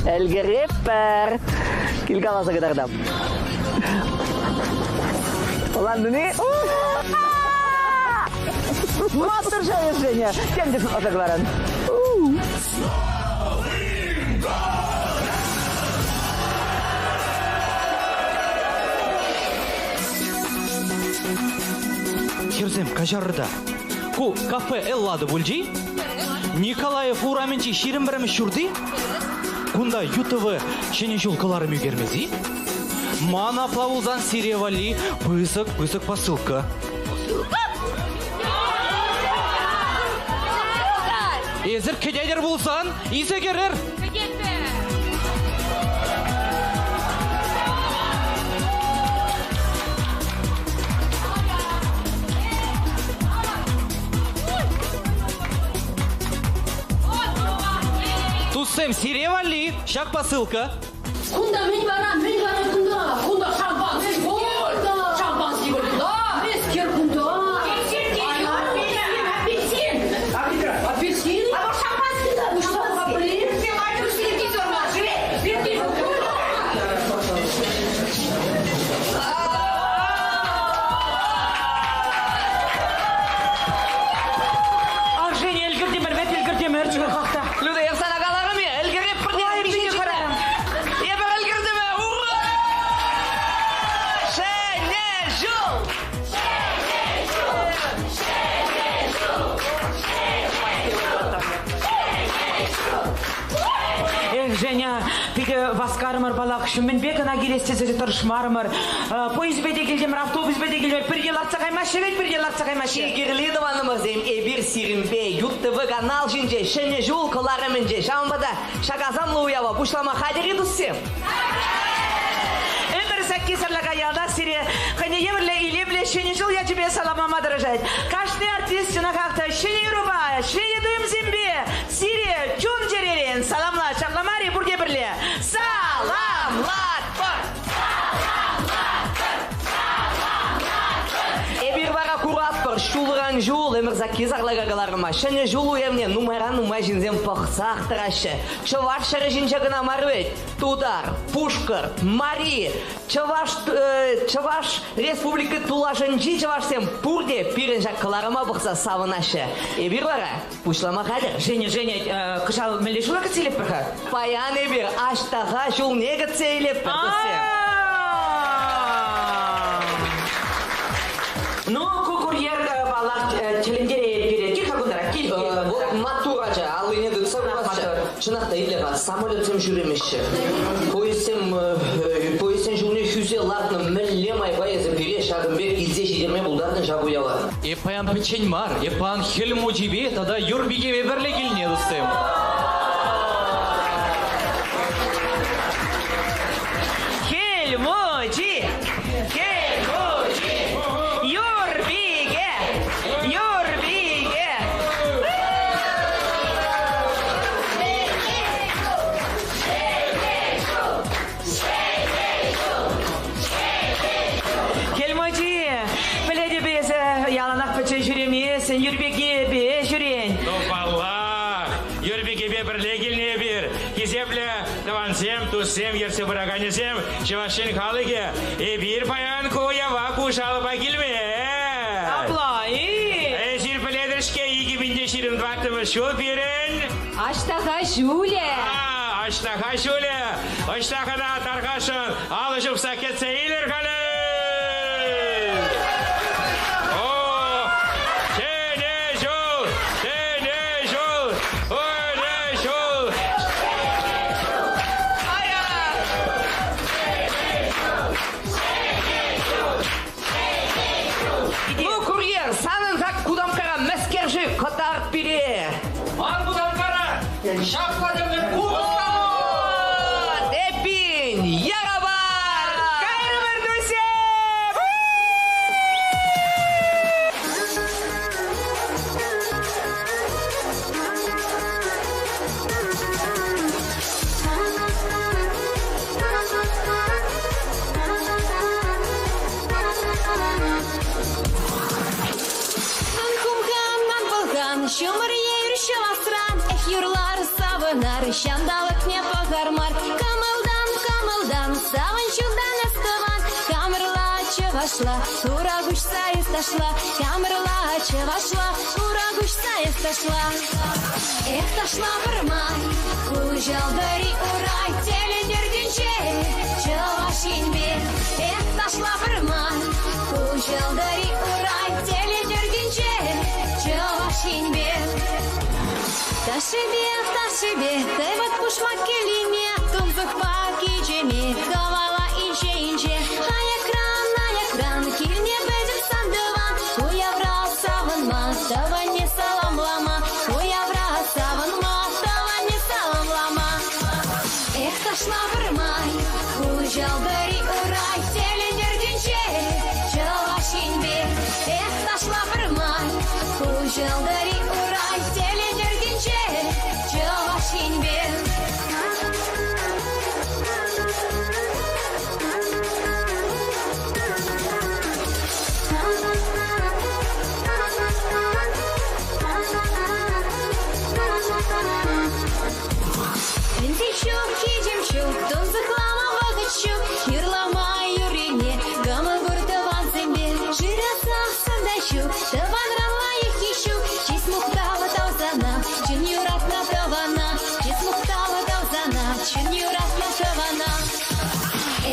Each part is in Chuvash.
Ӗлкӗретпӗр. Кил каласа кӑтартам. Ӑнлантӑн-и? Маттур ҫав Женя. Тем те шутласа кӑларан. Хӗрсем, каҫарӑр та. Ку кафе Эллада пулчӗ-и? Николаев урамӗнчи 21-мӗш ҫурти? Кунта ЮТВ Ҫӗнӗ ҫул кӑларӑм ӳкермес-и? Ман апла пулсан сире валли пысӑк-пысӑк посылка. Эсир кӗтетӗр пулсан, илсе кӗрӗр. Туссем, сире валли ҫак посылка. Кунта мӗн вара, мӗн вара кунта? Кунта шампанский пур. Шампанский пур. Мӗскер кунта? Апельсин. Апельсин. А вот шампанский да. Ах, Женя, ӗлкӗртӗмӗр вӗт, ӗлкӗртӗмӗр чӑнахах та. Люда, эп сана каларӑм-и? Ӗлкӗреп пӗрне Эпӗр ӗлкӗртӗмӗр! Ура! Ҫӗнӗ ҫул! Ҫӗнӗ ҫул! Ҫӗнӗ ҫул! Ҫӗнӗ ҫул! Эх, Женя, питӗ васкарӑмӑр паллах. Мӗнпе кӑна килес тесе тӑрӑшмарӑмӑр. Поездпе те килтӗмӗр, автобуспа те килтӗмӗр. Пӗрте лартса каймаҫҫӗ вӗт, пӗрте лартса каймаҫҫӗ. Чи кирли, тӑванӑмӑрсем, эпир сирӗнпе ют ТВ-канал ҫинче Ҫӗнӗ ҫул кӑларӑмӗнче. Ҫавӑнпа та ҫак асамлӑ уява пуҫлама хатӗр-и, туссем? Ӗмӗр сакки сарлака ялта сире хӑйне евӗрлӗ илемлӗ Ҫӗнӗ ҫул ячӗпе саламлама тӑрӑшать. Кашни артист чӑнахах та ҫӗнӗ юрӑпа, ҫӗнӗ туйӑмсемпе сире чун-чӗререн саламлать. Ҫапла мар-и пурте пӗрле? Саламлатпӑр! Эпир вара куратпӑр, ҫулран ҫул ӗмӗр сакки сарлака кӑларӑма Ҫӗнӗ ҫул уявне нумайран нумай ҫынсем пӑхсах тӑраҫҫӗ. Чӑваш ҫӗрӗ ҫинче кӑна мар вӗт. Тутар, Пушкӑрт, Мари, Чӑваш, Чӑваш Республика тулашӗнчи чӑвашсем пурте пирӗн ҫак кӑларӑма пӑхса савӑнаҫҫӗ. Эпир вара пуҫлама хатӗр. Женя, Женя, кӑҫал мӗнле ҫула кӗтсе илетпӗр-ха? Паян эпир Аҫтаха ҫулне кӗтсе илетпӗр, туссем. Ну, ку курьер, паллах, тӗлӗнтерет пире. Кил-ха кунтарах, кил. Вот маттур ача, аллине тытса курасчӗ. Чӑнах та, итле-ха, самолетсем ҫӳремеҫҫӗ. Поездсем, поездсен ҫулне хӳсе лартнӑ мӗнле майпа эсӗ пире ҫакӑн пек илсе ҫитерме пултартӑн ҫак уява? Эп паян пӗччен мар, эп паян Хӗл Мучипе тата Юр Пикепе пӗрле килнӗ, туссем. Хӗл Мучи! Хӗл Мучи! Юр Пике! Юр Пике! Хӗл Мучи, пӗлетӗп эсӗ, яланах пӗччен ҫӳремесӗн, Юрпикепе ҫӳрен. Ну, паллах, Юрпикепе пӗрле килнӗ эпир. Хисеплӗ тӑвансем, туссем, ертсе пыраканӗсем, Чӑваш Ен халӑхӗ, эпир паян ку уява кушалпа килмен. Апла-и? Эсир пӗлетӗр-ҫке, 2024 ҫул пирӗн... Аҫтаха ҫулӗ! Аҫтаха ҫулӗ! Ӑҫта-хӑна тархасшӑн алӑ ҫупса кӗтсе илӗр халӗ! О, Ҫӗнӗ ҫул! Ҫӗнӗ ҫул! Ҫӗнӗ ҫул! Ну, курьер, санӑн ҫак кутамккара мӗскер-ши кӑтарт пире? Ман кутамккара ҫапла тӗллӗ Вот, эппин, яравар! Кайрӑмӑр, туссем! Ан хумхан, ан пӑлхан, ҫумӑр е ир ҫӑвасран, эх, юрлар, савӑнар. Ҫанталӑкне пӑхар мар. Кӑмӑлтан, кӑмӑлтан, савӑн чунтан эс тӑван. Хамӑрла, чӑвашла, ура хуҫса эс ташла. Хамӑрла, чӑвашла, ура хуҫса эс ташла. Эх, ташла вӑрман, уҫӑлтӑр-и урай, тӗлӗнтер тӗнче Чӑваш Енпе. Эх, ташла вӑрман, уҫӑлтӑр-и урай, тӗлӗнтер тӗнче Чӑваш Енпе. Ташшипе, ташшипе, тӑват пушмак кӗлине, тунсӑхпа кичеме, хӑвала инҫе-инҫе. Аякран, аякран килне пӗтӗм сан тӑван, уявра савӑнма, тӑванне саламлама, уявра савӑнма, тӑванне саламлама. Эх, ташла вӑрман, уҫӑлтӑр-и урай, тӗлӗнтер тӗнче Чӑваш Енпе. Эх, ташла вӑрман, уҫӑлтӑр-и урай, тӗлӗнтер тӗнче Чӑваш Енпе. Ӗнтӗ ҫук, кичем ҫук, тунсӑхлама вӑхӑт ҫук, юрлама юррине кӑмӑл пур тӑвансемпе. Шыраса сӑнта ҫук, тӑванран лайӑххи ҫук, чыс мухтавлӑ тав сана, чун юратнӑ тӑвана, чыс мухтавлӑ тав сана, чун юратнӑ тӑвана.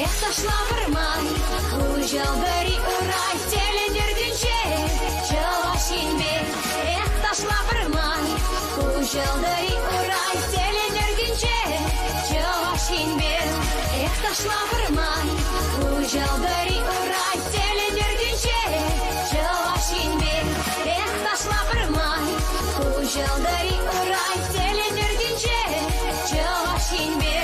Эх, ташла вӑрман, уҫӑлтӑр-и урай, тӗлӗнтер тӗнче Чӑваш Енпе. Эх, ташла вӑрман, уҫӑлтӑр-и урай, тӗлӗнтер тӗнче Чӑваш Енпе. Эх, ташла вӑрман, уҫӑлтӑр-и урай, тӗлӗнтер тӗнче Чӑваш Енпе. Эх, ташла вӑрман, уҫӑлтӑр-и урай, тӗлӗнтер тӗнче Чӑваш Енпе.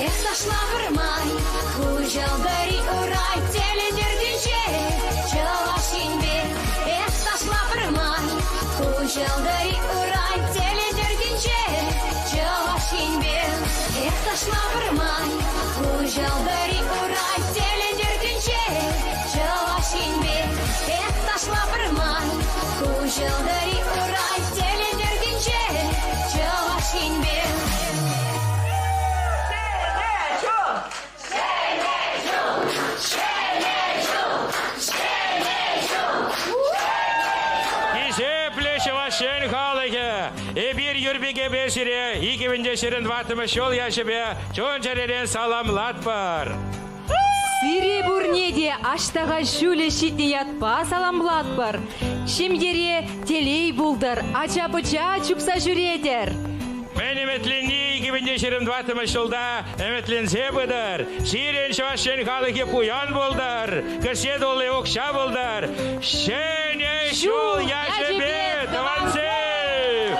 Эх, ташла вӑрман, уҫӑлтӑр-и урай, тӗлӗнтер тӗнче Чӑваш Енпе. Эх, ташла вӑрман, уҫӑлтӑр-и урай, тӗлӗнтер тӗнче Чӑваш Енпе. Эх, ташла вӑрман, уҫӑлтӑр-и урай, тӗлӗнтер тӗнче Чӑваш Енпе. Эх, ташла вӑрман, уҫӑлтӑр-и урай, тӗлӗнтер тӗнче Чӑваш Енпе. Ҫӗнӗ ҫул! Ҫӗнӗ ҫул! Ҫӗнӗ ҫул! Хисеплӗ Чӑваш Ен халӑхӗ! Эпир Юрпикепе сире 2024 ҫул ячӗпе чун-чӗререн саламлатпӑр! Сире пурне те Аҫтаха ҫулӗ ҫитнӗ ятпа саламлатпӑр! Ҫемьере телей пултӑр, ача-пӑча чупса ҫӳретӗр! Мӗн ӗмӗтленни 2024 ҫулта ӗмӗтленсе пытӑр. Сирӗн Чӑваш Ен халӑхӗ пуян пултӑр, кӗсье тулли укҫа пултӑр. Ҫӗнӗ ҫул ячӗпе, тӑвансем!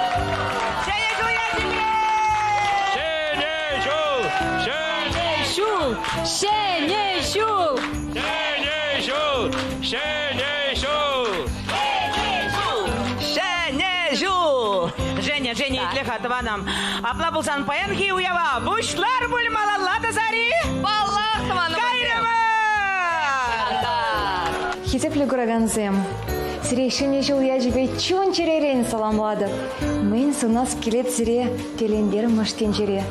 Ҫӗнӗ ҫул ячӗпе! Ҫӗнӗ ҫул! Ҫӗнӗ ҫул! Ҫӗнӗ ҫул! Ҫӗнӗ ҫул! Ҫӗнӗ ҫул! Ҫӗнӗ ҫул! Женя, Женя, итле-ха, тӑванӑм. Апла пулсан паянхи уява пуҫлар пуль малалла тӑсар-и? Паллах, тӑванӑмӑрсем! Кайрӑмӑр! Хисеплӗ куракансем, сире Ҫӗнӗ ҫул ячӗпе чун-чӗререн саламлатӑп. Мӗн сунас килет сире тӗлӗнтермӗш тӗнчере.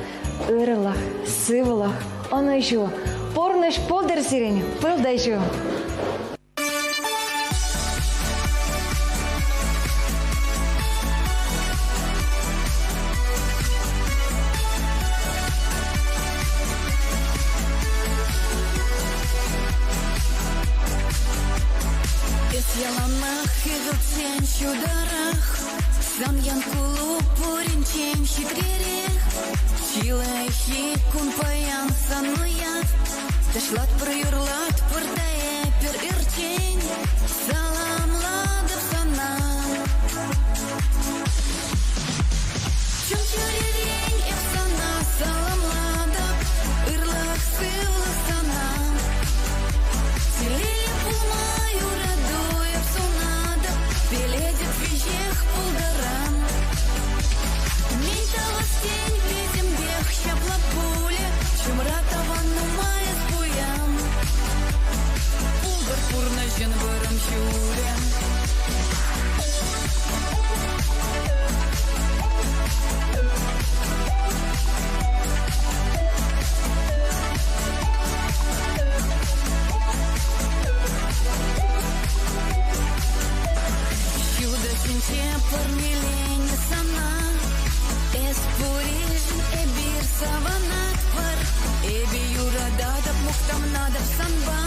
Ырӑлӑх, сывлӑх, ӑнӑҫу, пурнӑҫ пултӑр сирӗн, пыл та ҫу. Эс яланах хӗвелсен ҫутӑрах, Сан Янкулу пуринчен хитререх. Чылайхи кун паян сан уяв, Ташлатпӑр, юрлатпӑр та эпир ирччен. Саламлатӑп сана. Чун-чӗререн эп сана саламлатӑп, Ырлӑх-сывлӑх сана. Телейлӗ пулма юрату эп сунатӑп, Пӗлетӗп веҫех пултаран. Мӗн тӑвас тен, пӗтӗмпех ҫапла пулӗ. Мухтанатӑп санпа,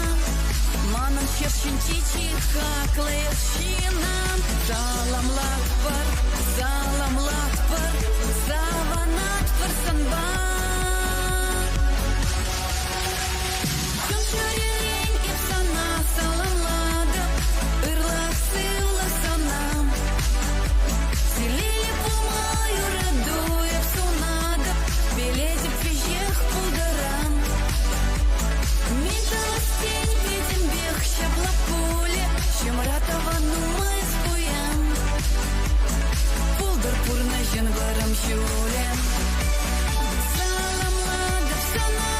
манӑн хӗр ҫинчи чи хаклӑ ҫыннӑм. Саламлатпӑр, саламлатпӑр, савӑнатпӑр санпа. Чун-чӗререн эп сана саламлатӑп, ырлӑх-сывлӑх сана. Телейлӗ пулма юрату эп сунатӑп, билетӗп веҫех пултӑран. Мӗн тӑвас-тен пӗтӗмпех ҫапла пулӗ, ҫумра тӑван нумай пуян. Пултӑр пурнӑҫӑн вӑрӑм ҫулӗ. Саламлатӑп сана,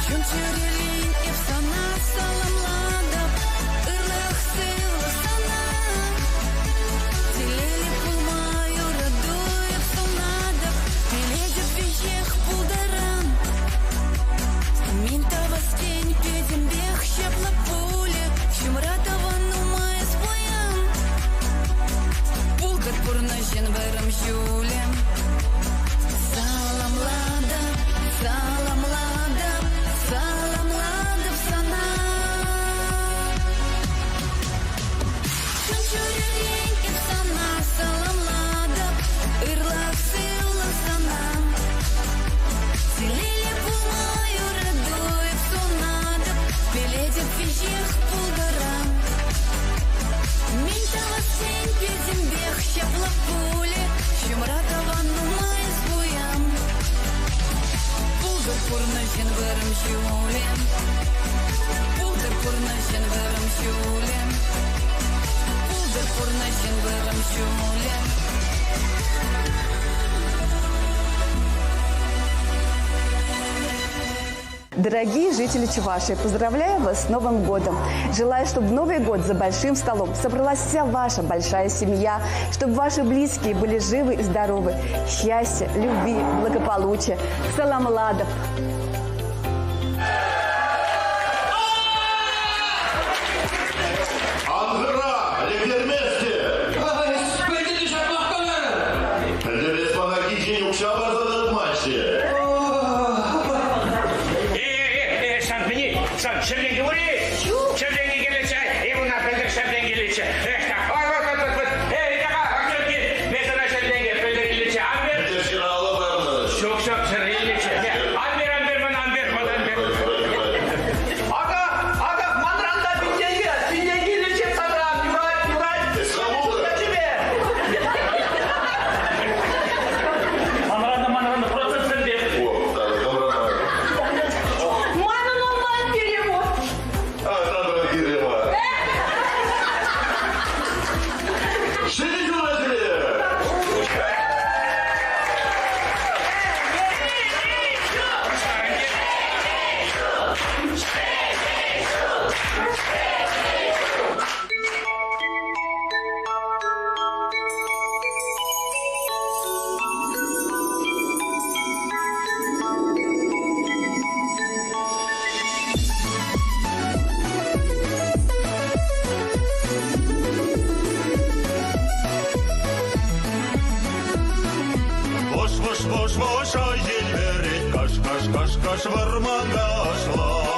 чун-чӗререн эп сана саламлатӑп, ырлӑх-сывлӑх сана. Телейлӗ пулма юрату эп сунатӑп, билетӗп веҫех пултӑран. Мӗн тӑвас-тен пӗтӗмпех ҫапла пулӗ, ҫумра тӑван нумай пуян. Пултӑр пурнӑҫӑн вӑрӑм ҫулӗ. Саламлатӑп, саламлатӑп, саламлатӑп сана. Чун-чӗререн эп сана саламлатӑп, ырлӑх-сывлӑх сана. Телейлӗ пулма юрату эп сунатӑп, билетӗп веҫех пултӑран. Мӗн тӑвас-тен пӗтӗмпех ҫапла пулӗ, ҫумра тӑван нумай пуян. Пултӑр пурнӑҫӑн вӑрӑм ҫулӗ, пултӑр пурнӑҫӑн вӑрӑм ҫулӗ, пултӑр пурнӑҫӑн вӑрӑм ҫулӗ. Дорогие жители Чувашии, поздравляю вас с Новым годом! Желаю, чтобы в Новый год за большим столом собралась вся ваша большая семья, чтобы ваши близкие были живы и здоровы. Счастья, любви, благополучия. Салам ладов! Ангра, лектерместе! Пӗлтӗр ҫаплах каларӑн. Пӗлтӗр мана килсен укҫа парса тӑратмаҫҫӗ. Э, сан мӗне? Сан ҫӗртен ури? Ҫӗртен килетчӗ. Э, уна пӗлтӗр ҫӗртен килетчӗ. Эх, так, ой, вот, вот, вот, вот. Эй, така, кил. Мен сана ҫӗртен пӗлтӗр илетчӗ. Ан бер. Пӗлтӗр ҫыраллӑ парнӑ. Ҫук, ҫук, ҫӗр илетчӗ. Ан бер, ан бер, мана, ан бер, мана, ан бер. Ага, ага, манран та пинтенке, пинтенке илеччӗ санран, юрать, юрать. Эс кому? Тебе. Манран та, манран та, процентсемпе. О, так, добро. Манӑн онлайн-перевод. А, Сандра Кириллова. Ҫӗнӗ ҫула сире! Бош, бош, бош, бош, ай желберет, каш, каш, каш, каш, варман кашлать.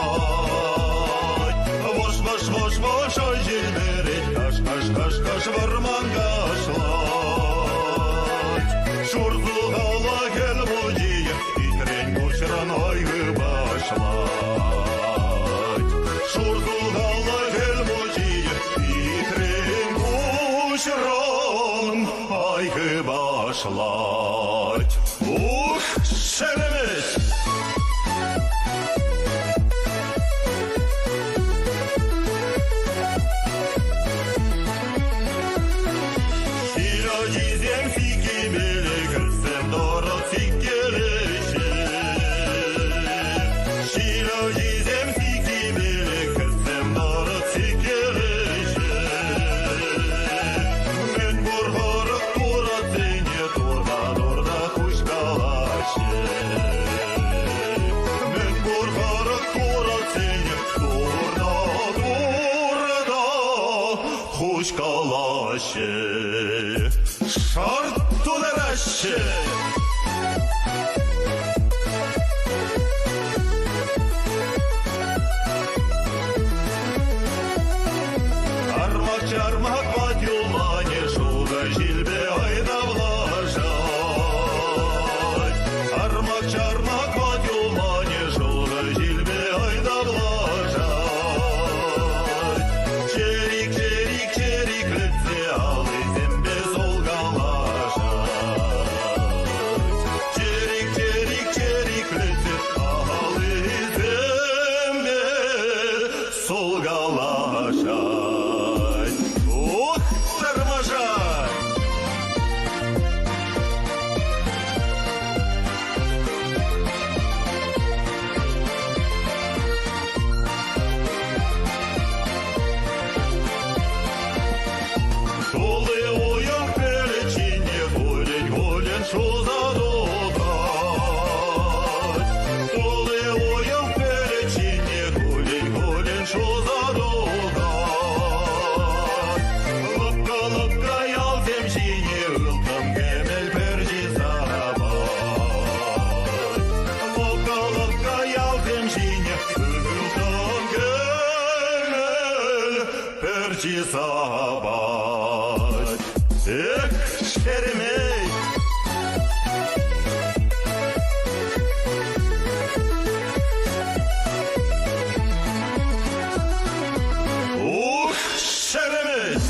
Бош, бош, бош, бош, ай желберет, каш, каш, каш, каш, варман кашлать. Шурзугала кел мудие, итрен кучран ойгы башлать. Шурзугала кел мудие, итрен кучран ойгы башлать. Ух, шеремет! Ҫилӗ сиккипеле кӗрсем тӑрӑх сиккелеҫҫӗ. Ҫилӗ сиккипеле кӗрсем тӑрӑх сиккелеҫҫӗ. Мӗн пур хӑрӑк туратсене турта-турта хуҫкалаҫҫӗ. Мӗн пур хӑрӑк туратсене турта-турта хуҫкалаҫҫӗ. Шарт тутараҫҫӗ! Сармак юманӗ шурӑ ҫилпе айдавлашать. Чирик, чирик, чириклетсе аллисемпе сулкалашать. Чирик, чирик, чириклетсе аллисемпе сулкалашать. Ух, тормажать! Тулли уйӑх пӗлӗт хуллен-хуллен шуса тухать. Тулли уйӑх пӗлӗт хуллен-хуллен шуса тухать. Лӑпкӑ-лӑпкӑ ялсем ҫине ылтӑн кӗмӗл пӗрчи сапать. Лӑпкӑ-лӑпкӑ ялсем ҫине ылтӑн кӗмӗл пӗрчи сапать. Эх, шеремет! Ух, шеремет!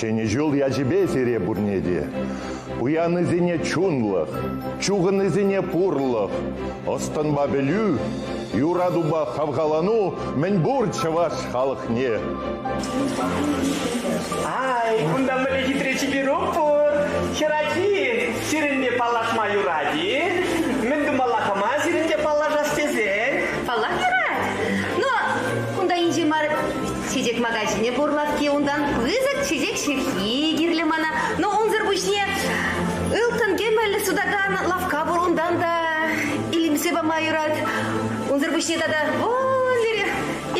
Ҫӗнӗ ҫул ячӗпе сире пурне те. Пуяннисене чунлӑх, чухӑннисене пурлӑх, ӑс-тӑнпа пӗлӳ, юратупа хавхалану мӗнпур чӑваш халӑхне. Ай, кунта мӗнле хитре чиперук пур. Хӗрачи, сирӗнпе паллашма юрать-и? Мӗн тумалла-ха ман сирӗнпе паллашас тесен? Паллах юрать. Но кунта инҫе мар чечек магазинӗ пур лавкки, унтан пысӑк чечек ҫыххи кирлӗ мана. Но унсӑр пуҫне ылтӑн-кӗмӗл сутакан лавкка пур, унтан та илсе пама юрать. Унсӑр пуҫне тата вон лере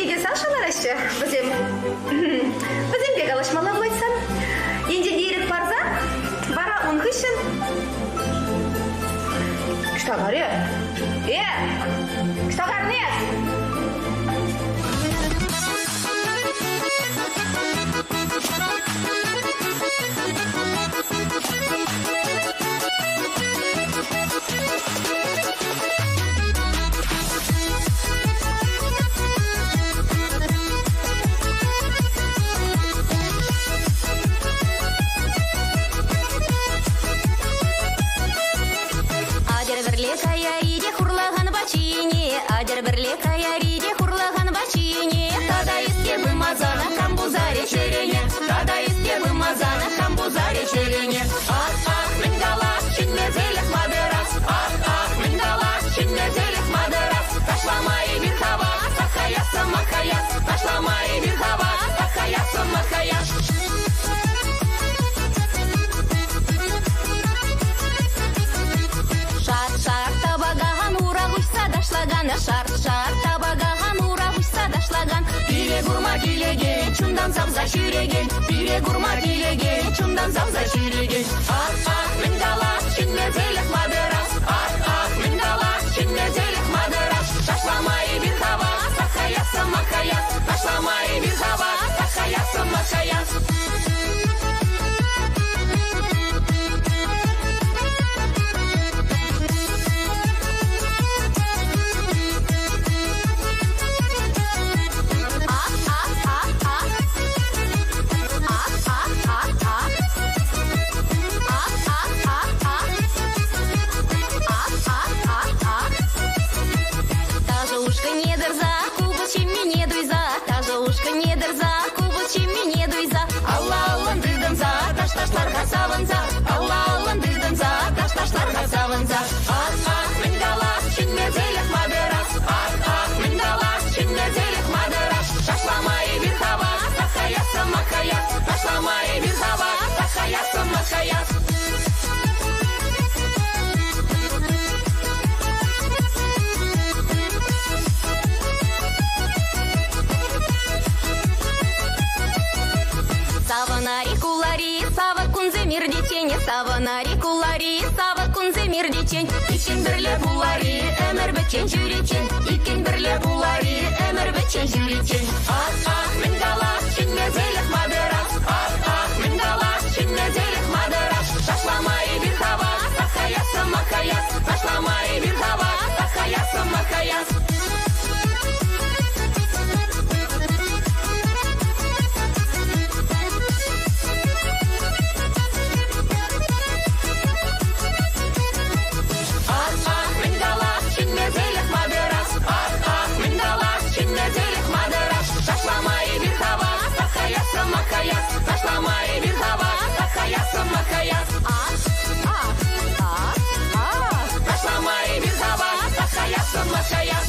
икӗ Саша лараҫҫӗ вӗсем. Вӗсемпе калаҫмалла пулать сан. Енчен те ирӗк парсан, вара ун хыҫҫӑн Что говорю? Э! Что говоришь? Атьӑр пӗрле каяр-и те хурлӑхан пачине, Атьӑр пӗрле каяр-и те хурлӑхан пачине. Тата ӳсте пымасан кам пусарӗ чӗрене, Тата ӳсте пымасан кам пусарӗ чӗрене. Ах, ах, мӗн калас, чӗнмесӗрех матӑрас. Ах, ах, мӗн калас, чӗнмесӗрех матӑрас. Ташлама эпир хавас, тахаяс, сӑмахаяс. Ташлама эпир хавас, тахаяс, сӑмахаяс. Шарт-шарт тапакан ура хуҫса ташлакан, шарт-шарт тапакан ура хуҫса ташлакан. Пире курма килекен, чунтан савса ҫӳрекен. Пире курма килекен, чунтан савса ҫӳрекен. Ах, ах, мӗн калас, чӗнмесӗрех матӑрас. Ах, ах, мӗн калас, чӗнмесӗрех матӑрас. Ташлама эпир хавас, тахаяс, сӑмахаяс. Ташлама эпир хавас, тахаяс, сӑмахаяс. Ташӑ ушкӑнне тӑрса, купӑс ҫеммине туйса, ташӑ ушкӑнне тӑрса, купӑс ҫеммине туйса, алла-аллӑн тытӑнса, таш-ташлар-ха савӑнса, алла-аллӑн тытӑнса, таш-ташлар-ха савӑнса. Ах, ах, мӗн калас, чӗнмесӗрех чӗнмесӗрех макӑрас. Ах, ах, мӗн калас, чӗнмесӗрех макӑрас. Ташлама эпир хавас, таххаяс сӑмаххаяс. Ташлама эпир хавас, таххаяс сӑмаххаяс. Савӑнари кулари, савӑк кунсем иртиччен, Савӑнари кулари, савӑк кунсем иртиччен, Иккӗн пӗрле пулари, ӗмӗр пӗччен ҫӳриччен, Иккӗн пӗрле пулари, ӗмӗр пӗччен ҫӳриччен. Ах, ах, мӗн калас, чӗнмесӗрех макӑрас. Ах, ах, мӗн калас, чӗнмесӗрех макӑрас. Ташлама эпир хавас, таххаяс сӑмаххаяс. Ташлама эпир хавас, таххаяс сӑмаххаяс. Ах, ах, мӗн калас, чӗнмесӗрех макӑрас. Ах, ах, мӗн калас, чӗнмесӗрех макӑрас. Ташлама эпир хавас, таххаяс сӑмаххаяс. Ташлама эпир хавас, таххаяс сӑмаххаяс. Ах, ах, ах, ах. Ташлама эпир хавас, таххаяс сӑмаххаяс.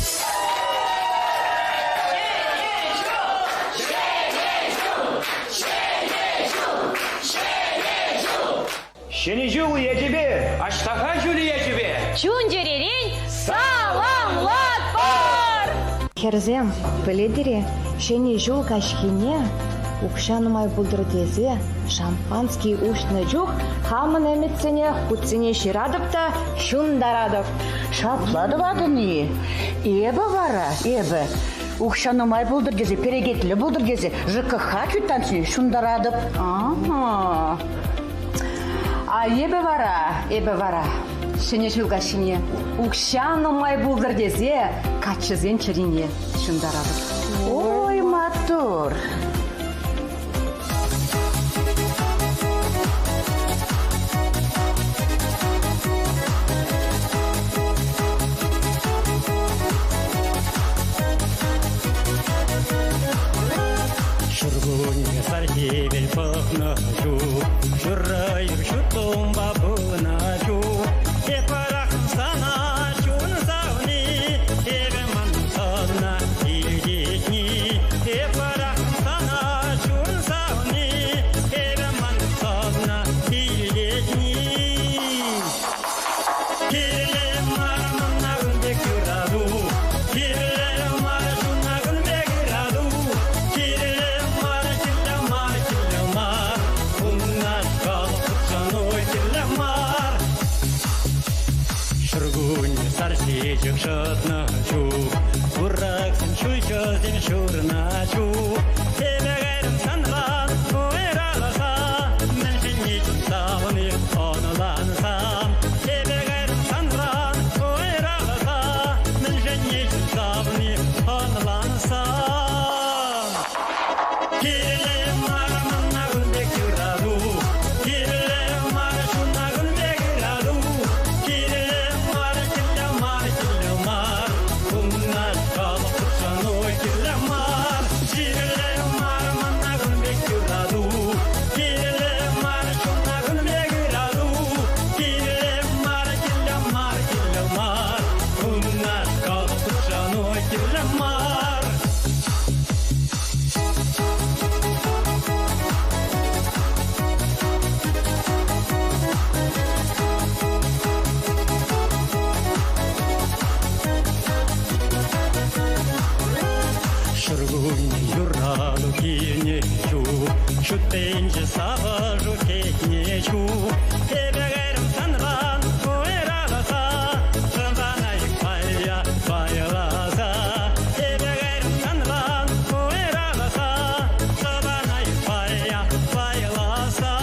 Ҫӗнӗ ҫул ячӗпе! Аҫтаха ҫулӗ ячӗпе! Чун-чӗререн саламлатпӑр! Хӗрсем, пӗлетӗр-и, Ҫӗнӗ ҫул каҫхине укҫа нумай пултӑр тесе шампански уҫнӑ чух хамӑн ӗмӗтсене хутсене ҫыратӑп та ҫунтаратӑп. Ҫапла тӑватӑн-и? Эпӗ вара, эпӗ укҫа нумай пултӑр тесе, перекетлӗ пултӑр тесе ЖКХ квитанцине ҫунтаратӑп. А эпӗ вара, эпӗ вара Ҫӗнӗ ҫул каҫхине укҫа нумай пултӑр тесе каччӑсен чӗрине ҫунтаратӑп. Ой, маттур! Ҫуркунне сар хӗвел пӑхнӑ чух, Шурӑ юр ҫут тумпа пынӑ чух, Эп пӑрахрӑм сана, чун савни, Эпӗ манӑн сана илтетни. Эп пӑрахрӑм сана, чун савни, Эпӗ манӑн сана илтетни. Кирлӗ мар мана кун пек юрату, Кирлӗ мар чуна кун пек ырату, Кирлӗ мар, кирлӗ мар, кирлӗ мар, Унашкал хутшӑну кирлӗ мар. Ҫуркунне сар чечек шӑтнӑ чух, Кураксем ҫулҫӑсем ҫурнӑ чух, Эпӗ кайрӑм санран уйрӑлса, Мӗншӗн чун савни ӑнлансам. Эпӗ кайрӑм санран уйрӑлса, Мӗншӗн чун савни ӑнлансам. Кирлӗ мар мана кун пек юрату, Кирлӗ мар чуна кун пек ырату, Кирлӗ мар, кирлӗ мар, кирлӗ мар, Унашкал хутшӑну кирлӗ мар. Кирлӗ мар мана кун пек юрату, Кирлӗ мар чуна кун пек ырату, Кирлӗ мар, кирлӗ мар, кирлӗ мар, Унашкал хутшӑну кирлӗ мар. Ҫуркунне юрату килнӗ чух, Ҫут тӗнче савӑшу кӗтнӗ чух, Эпӗ кайрӑм санран уйрӑлса, Сӑмсана пая пайласа. Эпӗ кайрӑм санран уйрӑлса, Сӑмсана пая пайласа.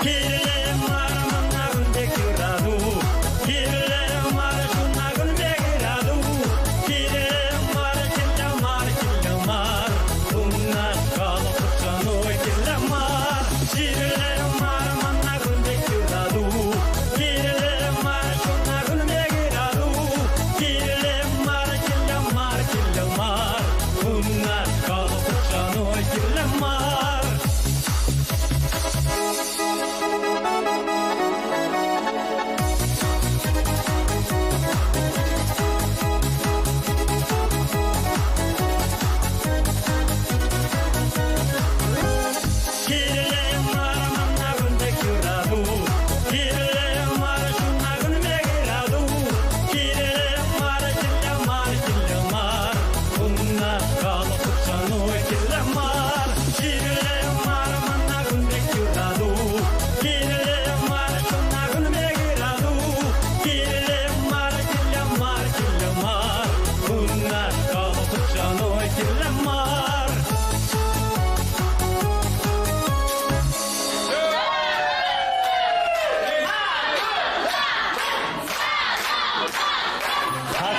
Кирлӗ мар мана кун пек юрату, Кирлӗ мар чуна кун пек ырату, Кирлӗ мар, кирлӗ мар, кирлӗ мар, Унашкал хутшӑну кирлӗ мар. Кирлӗ мар.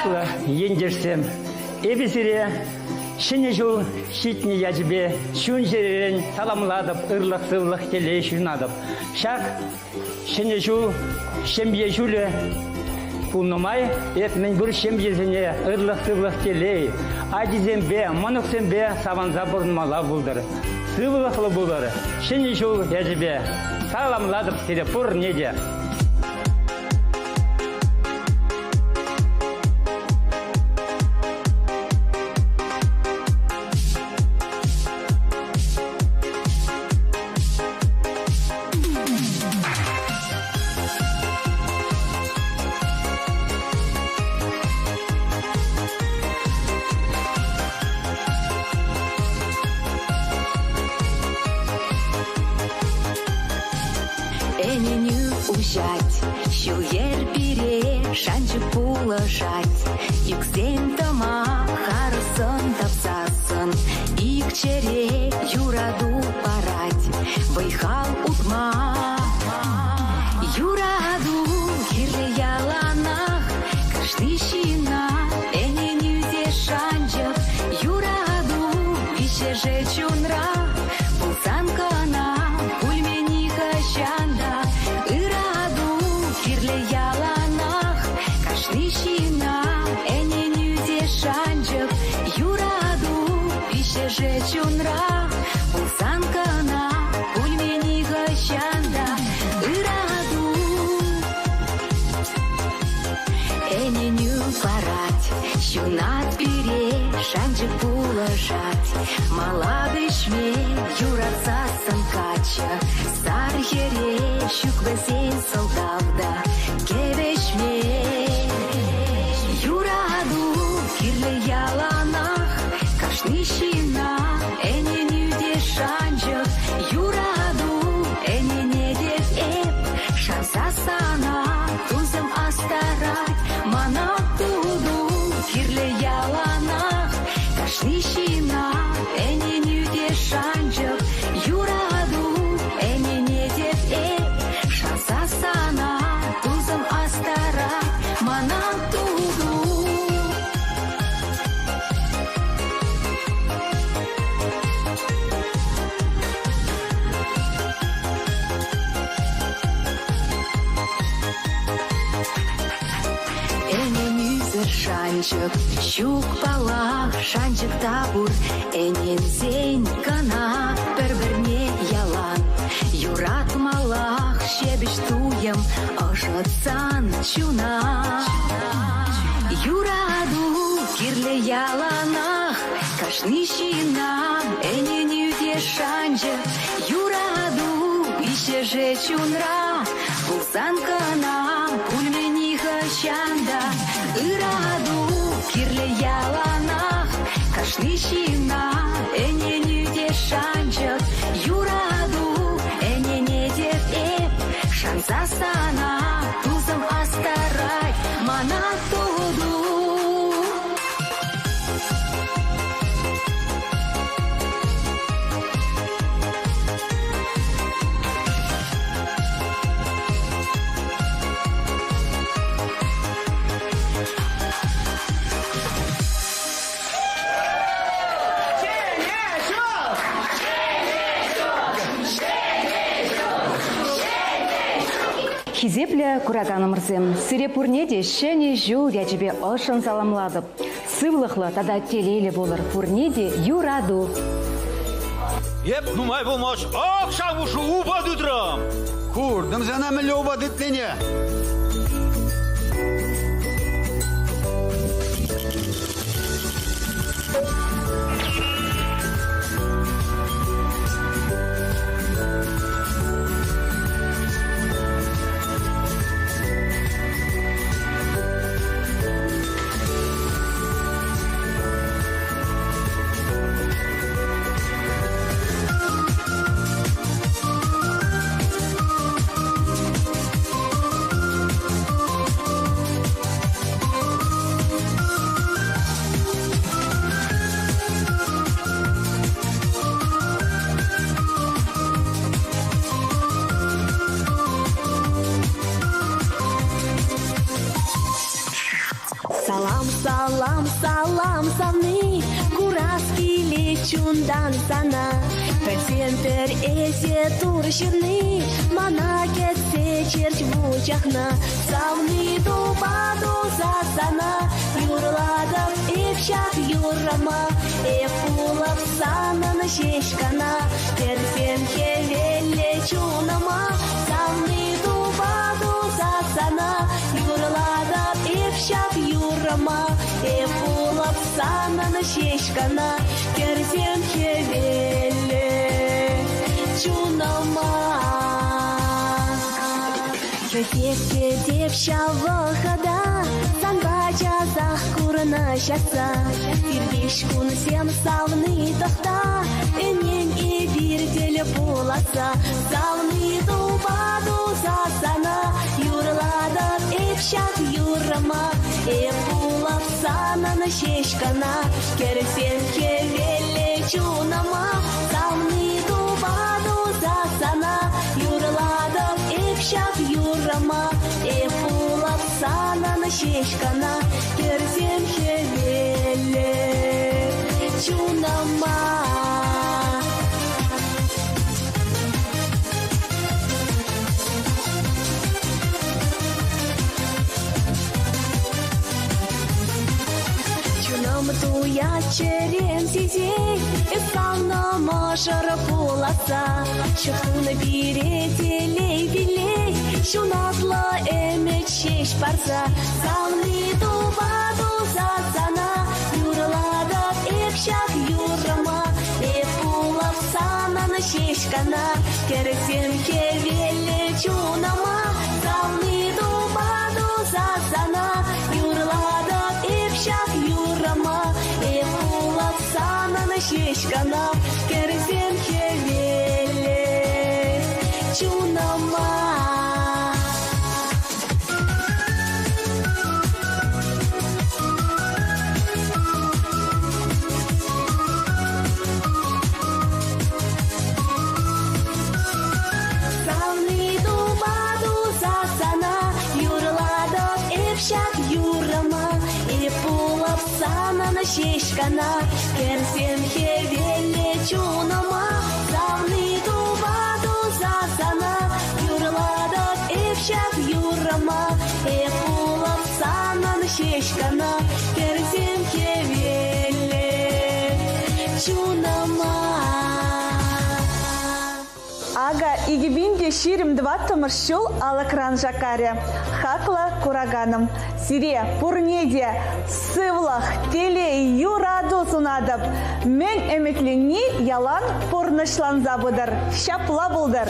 Хаклӑ ентешсем, эпӗ сире Ҫӗнӗ ҫул ҫитнӗ ячӗпе чун-чӗререн саламлатӑп, ырлӑх-сывлӑх, телей сунатӑп. Ҫак Ҫӗнӗ ҫул ҫемье ҫулӗ пулнӑ май эп мӗнпур ҫемьесене ырлӑх-сывлӑх, телей, ачисемпе, мӑнуксемпе савӑнса пурӑнмалла пултӑр. Сывлӑхлӑ пулӑр. Ҫӗнӗ ҫул ячӗпе саламлатӑп сире пурне те. Ӗненӳ уҫать, ҫул-йӗр пире шанчӑк пулӑшать. Ӳксен тӑма харӑссӑн тапсассӑн ик чӗре юрату парать, вӑй-хал утма. Юрату кирлӗ яланах, кашни ҫынна ӗненӳ те шанчӑк. Юрату виҫҫӗшӗ чунра пулсан кӑна пулмӗ нихӑҫан та. Ырату кирлӗ яланах, кашни ҫынна ӗненӳ те шанчӑк. Юрату виҫҫӗшӗ чунра пулсан кӑна пулмӗ нихӑҫан та. Ырату ӗненӳ парать, ҫунат пире шанчӑк пулӑшать. Мала вӗҫме юратсассӑн каччӑ сар хӗре ҫук вӗсен сӑлтав та кӗвӗҫме. Юрату кирлӗ яланах, кашни ҫынна ӗненӳ те шанчӑк. Юрату ӗненетӗп эп, шанса сана тусӑм астарать. Мана туту кирлӗ яланах, кашни ҫынна ӗненӳ те шанчӑк. Юрату ӗненетӗп эп, шанса сана тусӑм астарать. Мана туту. Ӗненӳсӗр шанчӑк ҫук паллах, шанчӑк та пур. Ӗненсен кӑна пӗр-пӗрне ялан юратмаллах ҫепӗҫ туйӑм ӑшӑтсан чуна. Юрату кирлӗ яланах, кашни ҫынна ӗненӳ те шанчӑк. Юрату виҫҫӗшӗ чунра пулсан кӑна пулмӗ нихӑҫан та. Ырату кирлӗ яланах, кашни ҫынна ӗненӳ те шанчӑк. Юрату ӗненетӗп эп, шанса сана тусӑм астарать мана туту. Хисеплӗ кураканӑмӑрсем, сире пурне те Ҫӗнӗ ҫул ячӗпе ӑшшӑн саламлатӑп. Сывлӑхлӑ тата телейлӗ пулӑр, пурне те юрату! Эп нумай пулмасть ак ҫав упа тытрӑм. Куртӑм сана мӗнле упа тытнине. Салам, салам, салам, савни, курас килет чунтан сана. Пӗлсем пӗр эсӗ Тур ҫырни, мана кӗтсе черт вучахна. Савни тупа туса сана, юрлатӑп эп ҫак юррӑма. Эп пулӑп санӑн ҫеҫ кӑна, кӗрсем хӗвеллӗ чунӑма. Савни тупа туса сана, юрлатӑп эп ҫак юррӑма. Эп пулӑп санӑн ҫеҫ кӑна, кӗрсем хӗвеллӗ чунӑма. Кӗтеп, кӗтеп ҫав вӑхӑта, санпа часах курнӑҫасса. Иртеҫ кунсем савни тӑхта, ӗнен эпир тӗл пуласса. Савни тупа туса сана, юрлатӑп эп ҫак юррӑма. Эп пулӑп санӑн ҫеҫ кӑна, кӗрсем хӗвеллӗ чунӑма. Савни тупа туса сана, юрлатӑп эп ҫак юррӑма. Эп пулӑп санӑн ҫеҫ кӑна, кӗрсем хӗвеллӗ чунӑма. Чунӑм туять, чӗрем сисет, эс савнӑ мӑшӑр пуласса. Ҫут пире телей пиллет, ҫунатлӑ ӗмӗт ҫеҫ парса. Савни тупа туса сана, юрлатӑп эп ҫак юррӑма. Эп пулӑп санӑн ҫеҫ кӑна, кӗрсем хӗвеллӗ чунӑма. Савни тупа туса сана, юрлатӑп эп ҫак юррӑма. Эп пулӑп санӑн ҫеҫ кӑна, кӗрсем хӗвеллӗ чунӑма. Савни тупа туса сана, юрлатӑп эп ҫак юррӑма. Эп пулӑп санӑн ҫеҫ кӑна, кӗрсем хӗвеллӗ чунӑма. Савни тупа туса сана, юрлатӑп эп ҫак юррӑма. Эп пулӑп санӑн ҫеҫ кӑна, кӗрсем хӗвеллӗ чунӑма. Ага, 2024-мӗш ҫул алӑкран шаккарӗ. Хаклӑ кураканӑм, сире пурне те сывлӑх, телей, юрату сунатӑп. Мӗн ӗмӗтленни ялан пурнӑҫланса пытӑр. Ҫапла пултӑр!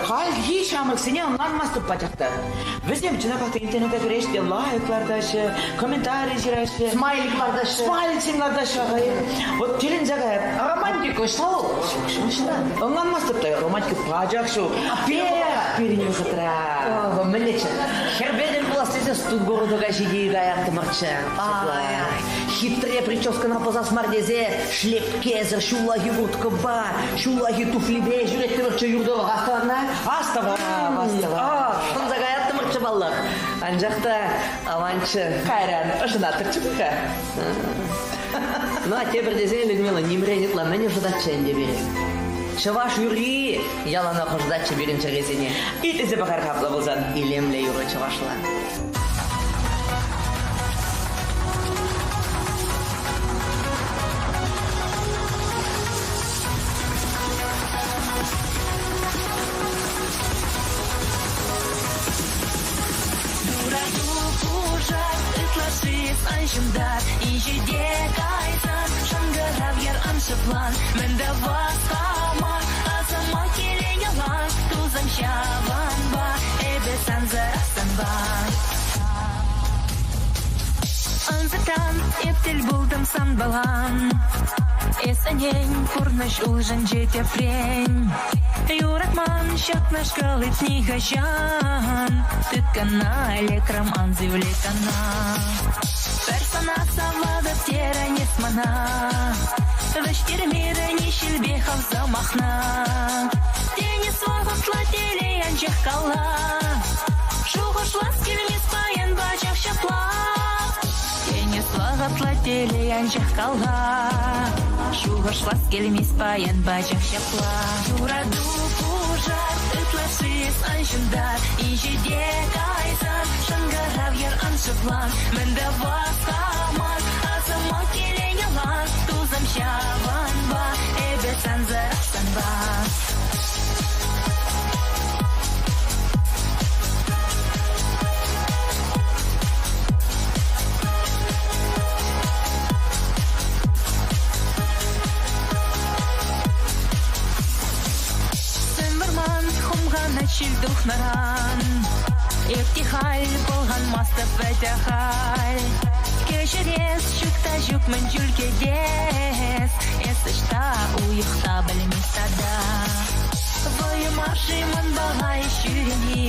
Хальхи ҫамрӑксене ӑнланмастӑп пачах та. Вӗсем чӑнахах та интернета кӗреҫ те лайк лартаҫҫӗ, комментари ҫыраҫҫӗ. Смайлик лартаҫҫӗ. Смайликсем лартаҫҫӗ. Вот тӗлӗнсе каять. Романтика ӑҫта вӑл? Ӑҫта? Ӑнланмастӑп та, романтика пачах ҫук. Пирӗн вӑхӑтра. Мӗнлеччӗ? Хӗрпе тӗл пулас тесе студгородока ҫити каяттӑмӑрччӗ. Хитре прическӑна пӑсас мар тесе шлепкесӗр ҫуллахи курткӑпа, ҫуллахи туфлипе ҫӳреттӗмӗрччӗ юртӑлӑх. Астӑванна? Астӑвам, астӑвам. Шӑнса каяттӑмӑрччӗ паллах. Анчах та аванччӗ. Кайран ӑшӑнаттӑрччӗ-ха. Ну, а тепӗр тесен, Людмила, нимрен ытла мӗн ӑшӑтатчӗ ӗнтӗ пире? Чӑваш юрри яланах ӑшӑтатчӗ пирӗн чӗресене. Итлесе пӑхар-ха апла пулсан. Илемлӗ юрӑ чӑвашла. Юрату пушар ытлашши сан ҫумта Инҫете кайсан шӑнкӑрав яр ан шӑплан Мӗн тӑвас хама асӑма килен ялан Тусӑм ҫавӑнпа эпӗ сансӑрах санпа Ӑнсӑртран эп тӗл пултӑм санпалан Эс ӗнен пурнӑҫ улшӑнчӗ тӗпрен Юратман ҫакнашкал иртни хӑҫан Тыткӑна лекрӗм ан сивлет ӑна Пӗр сана саватӑп терӗн эс мана Вӗҫтермерӗн-и ҫилпе хав сӑмахна Тенӗс вӑхӑтлӑ телей анчах кала Шухӑшлас килмест паян пачах ҫапла Тенӗс вӑхӑтлӑ телей анчах кала Шухӑшлас килмест паян пачах ҫапла Юрату пушар ытлашши сан ҫунтар Инҫете кайсан шӑнкӑрав яр ан шӑплан Мӗн тӑвас хаман асӑма килен ялан Тусӑм ҫавӑнпа эпӗ сансӑрах санпа Сӗм вӑрман хумханать ҫил тухнӑран. Эп те халь пӑлханмастӑп вӗт ахаль. Кӗҫӗрес ҫук та ҫук мӗн чуль кӗтес. Эс ӑҫта уйӑх та пӗлмест тата. Вӑйӑ мар-ши манпала ҫӳрени?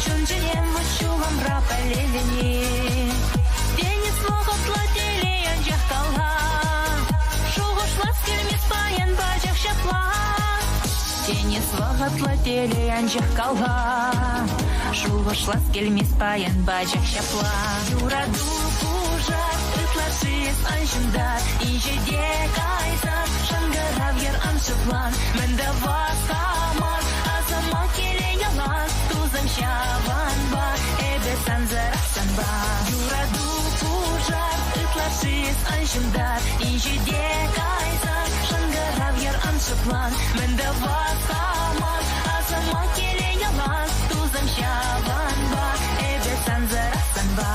Чун-чӗрем вӑт ҫулӑмра пӗлелени. Тенӗс вӑхӑтлӑ телей анчах кала. Шухӑшлас килмест паян пачах ҫапла. Тенӗс вӑхӑтлӑ телей анчах кала. Шухӑшлас килмест паян пачах ҫапла. Юрату пушар ытлашши сан ҫунтар. Инҫете кайсан шӑнкӑрав яр ан шӑплан. Мӗн тӑвас хаман асӑма килен ялан. Тусӑм ҫавӑнпа эпӗ сансӑрах санпа. Юрату пушар ытлашши сан ҫунтар. Инҫете кайсан шӑнкӑрав яр ан шӑплан. Мӗн тӑвас хаман асӑма килен ялан. Тусӑм ҫавӑнпа эпӗ сансӑрах санпа.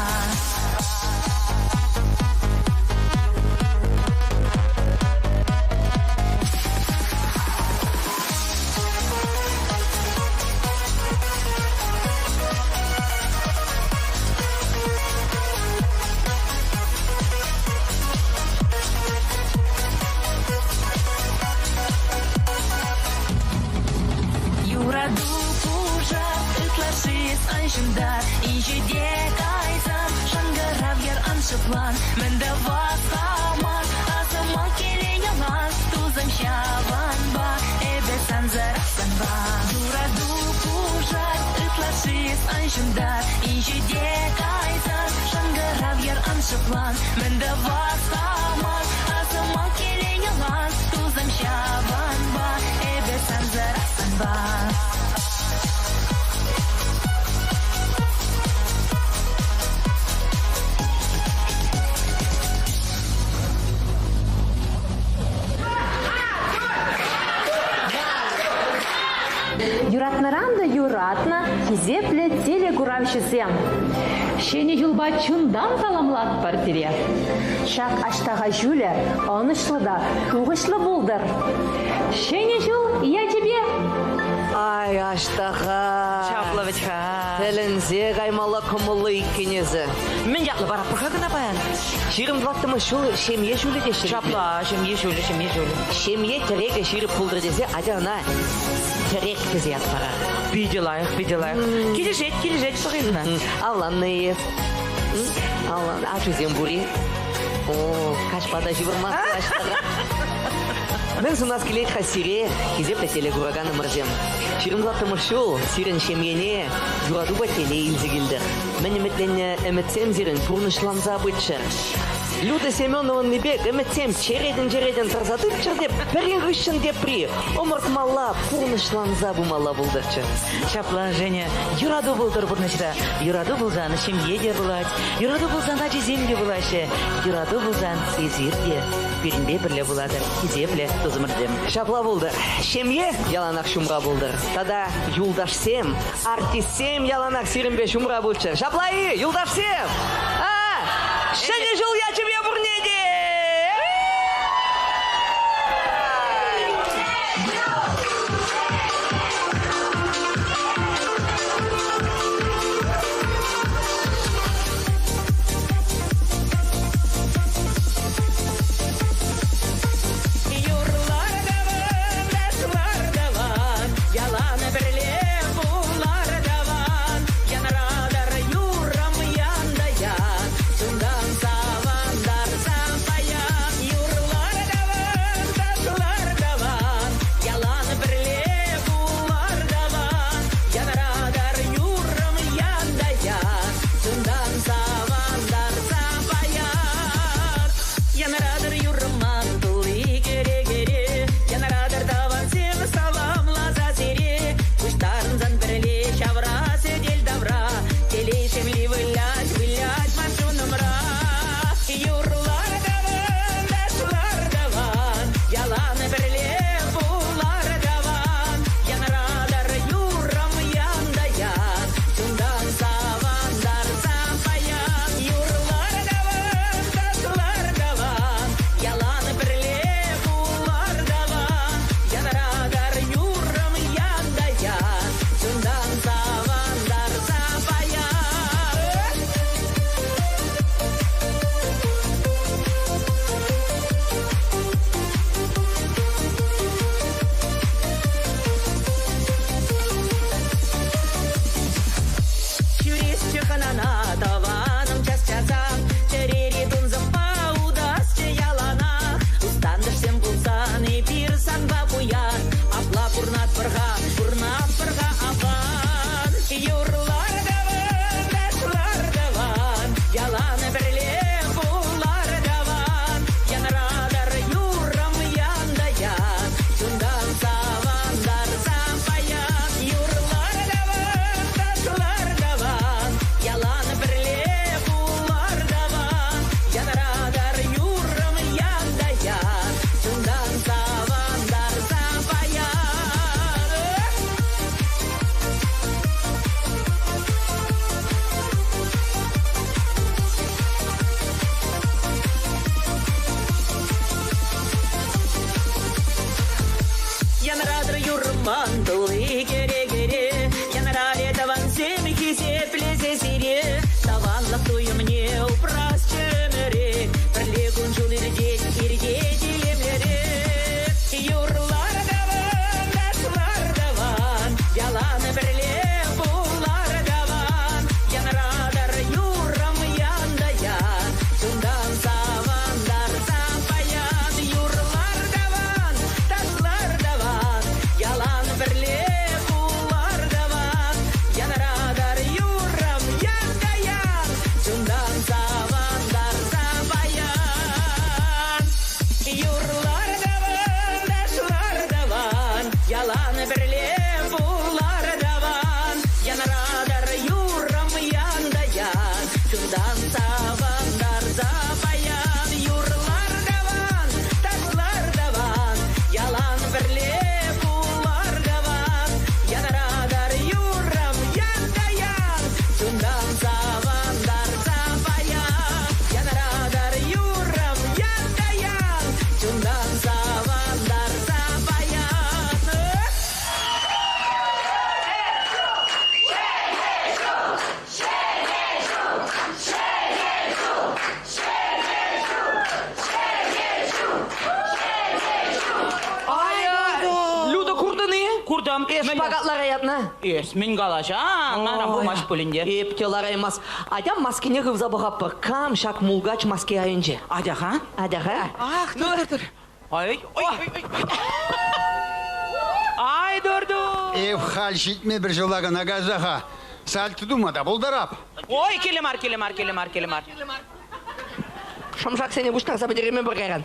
Юрату пушар ытлашши сан ҫунтар. Инҫете кайсан шӑнкӑрав яр ан шӑплан. Мӗн тӑвас хаман асӑма килен ялан. Тусӑм ҫавӑнпа эпӗ сансӑрах санпа. Юрату пушар ытлашши сан ҫунтар. Инҫете кайсан шӑнкӑрав яр ан шӑплан. Мӗн тӑвас хаман асӑма килен ялан. Тусӑм ҫавӑнпа эпӗ сансӑрах санпа. Юратнӑран та юратнӑ хисеплӗ телекуравҫӑсем. Ҫӗнӗ ҫулпа чунтан саламлатпӑр сире. Ҫак Аҫтаха ҫулӗ ӑнӑҫлӑ та тухӑҫлӑ пултӑр. Ҫӗнӗ ҫул ячӗпе! Ай, аҫтаха. Чаплӑ вӗт-ха. Тӗлӗнсе каймалла кӑмӑллӑ иккен эсӗ. Мӗн ятлӑ вара пӑха кӑна паян? 24-мӗш ҫул ҫемье ҫулӗ теҫҫӗ. Ҫапла, ҫемье ҫулӗ, ҫемье ҫулӗ. Ҫемье тӗрекӗ ҫирӗп пултӑр тесе атя ӑна тӗрек тесе ят парар. Питӗ лайӑх, питӗ лайӑх. Килӗшет, килӗшет пӑхӑнна. Авланнӑ-и? Авлан, ачусем пур-и? О, каҫпа та ҫывӑрмасть Мӗн сунас килет-ха сире, хисеплӗ телекураканӑмӑрсем? 24-мӗш ҫул сирӗн ҫемьене юратупа телей илсе килтӗр. Мӗн ӗмӗтленнӗ ӗмӗтсем сирӗн пурнӑҫланса пыччӑр. Люда Семеновӑнни пек ӗмӗтсем черетӗн-черетӗн тӑрса тытчӑр те пӗрин хыҫҫӑн тепри ӑмӑртмалла пурнӑҫланса пымалла пултӑрччӗ. Ҫапла, Женя, юрату пултӑр пурнӑҫра. Юрату пулсан ҫемье те пулать, юрату пулсан ачисем те пулаҫҫӗ, юрату пулсан эсир те пирӗнпе пӗрле пулатӑр, хисеплӗ тусӑмӑрсем. Ҫапла пултӑр. Ҫемье яланах ҫумра пултӑр. Тата юлташсем, артистсем яланах сирӗнпе ҫумра пулччӑр. Ҫапла-и, юлташсем? А, Ҫӗнӗ ҫул ячӗпе пурне те! Юрлар тӑван, ташлар тӑван, ялан пӗрле пулар тӑван. Янратӑр юррӑм ян та ян, чунтан савӑнтарса паян. Юрлар тӑван, ташлар тӑван, ялан пӗрле пулар тӑван. Янратӑр юррӑм ян та ян, чунтан савӑнтарса паян. Янратӑр юррӑман тулли кӗрекере, Янратӑр тӑвансем саламласа сире. Пуҫтарӑнсан пӗрле ҫавра сӗтел тавра, Телей шевли вылять, вылять ман чунӑмра. Юрлар тӑван, ташлар тӑван, Ялан пӗрле пулар тӑван. Янратӑр юррӑм ян та ян, Чунтан савӑнтарса паян. Юрлар тӑван, ташлар тӑван, Ялан пӗрле пулар тӑван. Янратӑр юррӑм ян та ян, Чунтан савӑнтарса паян. Ҫӳресчӗ хӑнана тӑванӑм час-часах, Чӗрери тунсӑхпа утасчӗ яланах. Тус-тантӑшсем пулсан эпир санпа пуян, Апла пурнатпӑр-ха, пурнатпӑр-ха аван. Юрлар тӑван, ташлар тӑван, ялан пӗрле пулар тӑван. Янратӑр юррӑм ян та ян, чунтан савӑнтарса паян. Юрлар тӑван, ташлар тӑван, ялан пӗрле пулар тӑван. Янратӑр юррӑм ян та ян, чунтан савӑнтарса паян. Янратӑр юрман тулли кӗрекере, Янрарӗ тӑвансем хисеплесе сире. Тӑванлӑх туйӑмне упрасчӗ ӗмӗре, Пӗрле кун-ҫул иртет, иртет илемлӗрех. Юрлар тӑван, ташлар тӑван, Ялан пӗрле пулар тӑван. Янратӑр юррӑм ян та ян, Чунтан савӑнтарса паян. Юрлар тӑван, ташлар тӑван, Ялан пӗрле пулар тӑван. Янратӑр юррӑм ян та ян, Чунтан савӑнтарса паян. Юрлар тӑван, ташлар тӑван, Ялан пӗрле пулар тӑван. Янратӑр юррӑм ян та ян, Чунтан савӑнтарса паян. Юрлар тӑван, ташлар тӑван, Ялан пӗрле пулар тӑван. Янратӑр юррӑм ян та ян, Чунтан савӑнтарса паян. Янратӑр юррӑм ян та ян, Чунтан савӑнтарса паян. Эс шпагат лараятна? Эс мӗн калаҫан? Манран пулмасть пулин те. Эп те лараймас. Атя маскине хывса пӑхатпӑр. Кам ҫак мулкач маски айӗнче? Атя-ха. Атя-ха. Ах, тӑр, тӑр, тӑр. Ай, ой, ой, ой. Ай, тур-тур. Эп халь ҫитме пӗр ҫула кӑна кайса-ха. Сальто тума та пултарап. Ой, киле мар, киле мар, киле мар, киле мар. Шӑмшаксене пуҫтарса пӗтереймӗпӗр кайран.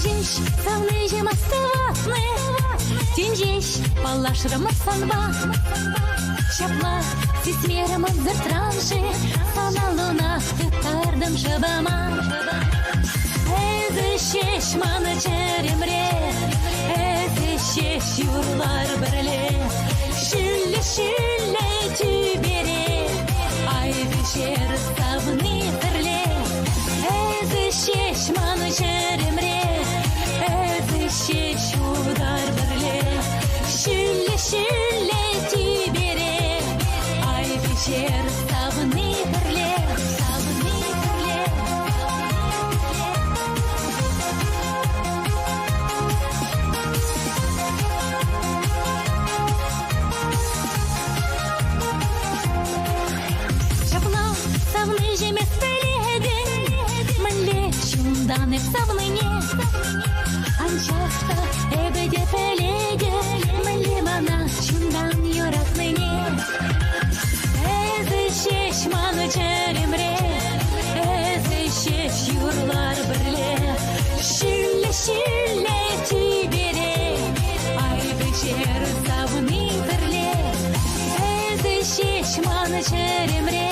Тин ҫеҫ савниҫӗм астӑватни, Тин ҫеҫ паллашрӑмӑр санпа. Ҫапла сисмерӗм ӑнсӑртран-ши, Сан аллуна тыттартӑм шӑпама. Эсӗ ҫеҫ ман чӗремре, Эсӗ ҫеҫ юрлар пӗрле. Ҫӳллӗ-ҫӳллӗ тӳпере Ай вӗҫер савни пӗрле. Эсӗ ҫеҫ ман чӗремре, Эсӗ ҫеҫ утар пӗрле. Ҫӳллӗ-ҫӳллӗ тӳпере Ай вӗҫер савни пӗрле, савни пӗрле. Ҫапла савниҫӗм эс пӗлетӗн, мӗнле чунтан эп савнине. Анчах та эпӗ те пӗлетӗп, мӗнле мана чунтан юратнине. Эсӗ ҫеҫ ман чӗремре, эсӗ ҫеҫ юрлар пӗрле. Ҫӳллӗ-ҫӳллӗ тӳпере ай вӗҫер савни пӗрле. Эсӗ ҫеҫ ман чӗремре,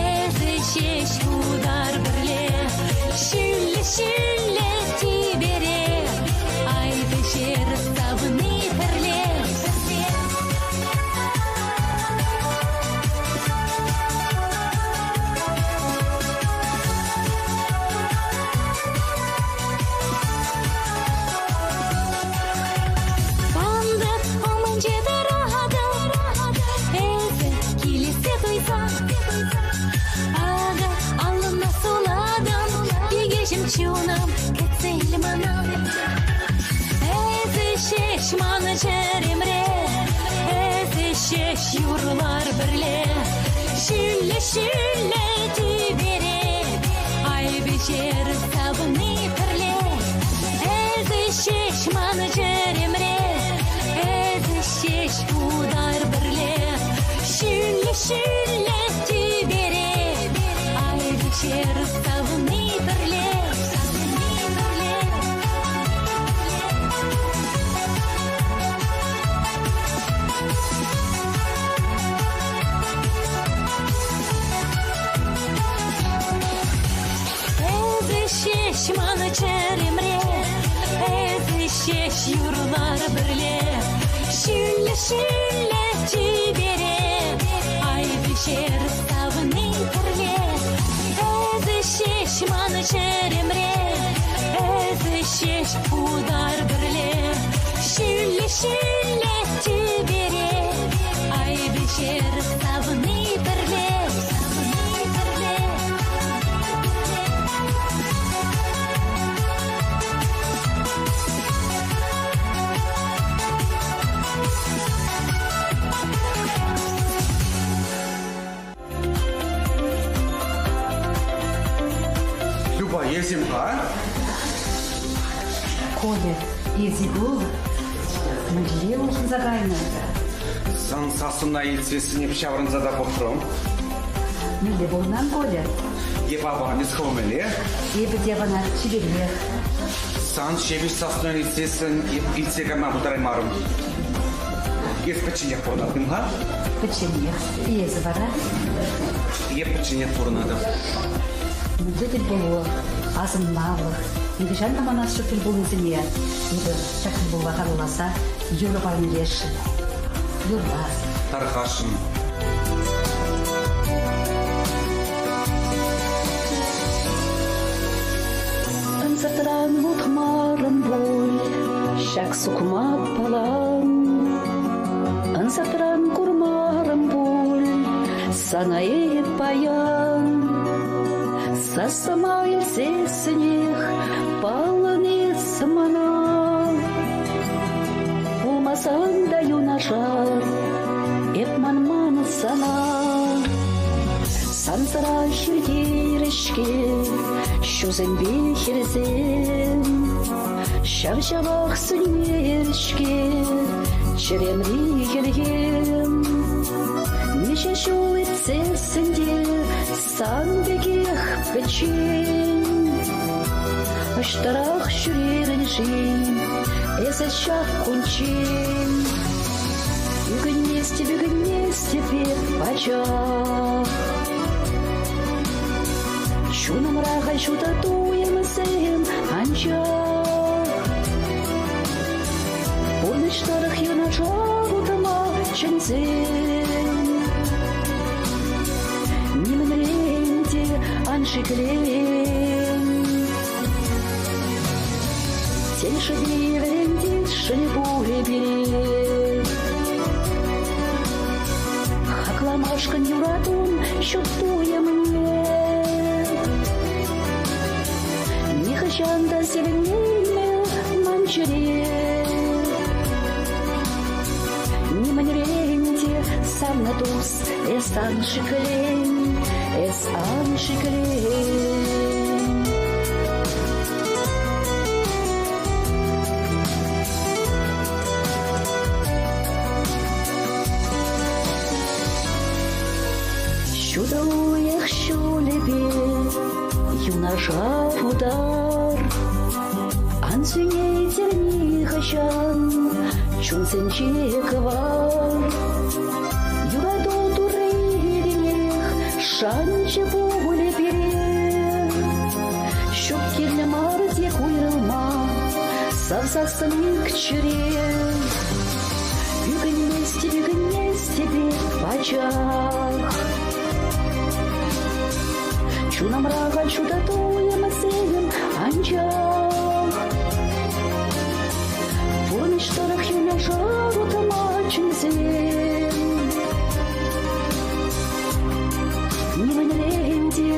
эсӗ ҫеҫ утар пӗрле. Ҫӳллӗ-ҫӳллӗ тӳпере ай вӗҫер савни пӗрле. Пантӑк умӗнче тӑратӑп, эсӗ килессе туйса. Акӑ аллӑна сулатӑн, пикеҫӗм чунӑм, кӗтсе ил мана. Эсӗ ҫеҫ ман чӗремре, эсӗ ҫеҫ юрлар пӗрле. Ҫӳллӗ-ҫӳллӗ тӳпере ай вӗҫер савни пӗрле. Эсӗ ҫеҫ ман чӗремре, эсӗ ҫеҫ утар пӗрле. Ҫӳллӗ-ҫӳллӗ тӳпере ай вӗҫер савни пӗрле. Савни пӗрле. Эсӗ ҫеҫ ман чӗремре, эсӗ ҫеҫ юрлар пӗрле. Ҫӳллӗ-ҫӳллӗ тӳпере ай вӗҫер савни пӗрле. Эсӗ ҫеҫ ман чӗремре, эсӗ ҫеҫ утар пӗрле. Ҫӳллӗ-ҫӳллӗ тӳпере ай вӗҫер савни пӗрле. Савни пӗрле. Люба, есем-ха? Коля, эсӗ пул. Мӗнле улшӑнса кайнӑ? Сан сассуна илтсессӗнех ҫаврӑнса та пӑхрӑм. Мӗнле пурӑнан, Коля? Эп аван, эс хӑв мӗнле? Эпӗ те ӑна чиперех. Сан ҫепӗҫ сассуна илтсессӗн эп илтсе кайма пултараймарӑм. Эс пӗчченех пурӑнатӑн-ха? Пӗчченех. Эсӗ вара? Эп пӗчченех пурӑнатӑп. Мӗнле тӗлпулу, асӑнмалӑх, нихӑҫан та манас ҫук тӗлпулусене эпӗ ҫак тӗлпулӑва халалласа юрӑ парнелесшӗн. Юрлас. Тархасшӑн. Ӑнсӑртран утмарӑм пуль ҫак сукмакпалан. Ӑнсӑртран курмарӑм пуль сана эп паян. Сассӑма илсессӗнех паллӑн эс мана. Пулмасан та юнашар эп манман сана. Сансӑра хиртерӗҫ-ҫке ҫусемпе хӗрсем. Ҫав-ҫавах сӳнмерӗ-ҫке чӗремри хӗлхем. Миҫе ҫул иртсессӗн те сан пекех пӗччен. Ӑҫтарах ҫӳрерӗн-ши эсӗ ҫак кунччен? Ӳкӗнместӗп, ӳкӗнместӗп эп пачах. Чунӑмра халь ҫутӑ туйӑмсем анчах. Пурнӑҫ тӑрӑх юнашар утма чӗнсен. Нимӗнрен те ан шиклен. Тен, шӑпи вӗрентесшӗн пулӗ пире. Хакламашкӑн юратун ҫут туйӑмне. Нихӑҫан та сивӗнмеймӗ ман чӗре. Нимӗнрен те савнӑ тус, эс ан шиклен, эс ан шиклен. Ҫутӑ уйӑх ҫулӗпе юнашар утар. Ан сӳнетӗр нихӑҫан чунсенче кӑвар. Юрату турринех шанчӗ пулӗ пире. Ҫук кирлӗ мар тек уйрӑлма, савсассӑн ик чӗре. Ӳкӗнместӗп, ӳкӗнместӗп эп пачах. Чунӑмра халь ҫутӑ туйӑмсем анчах. Пурнӑҫ тӑрӑх юнашар утма чӗнсен. Нимӗнрен те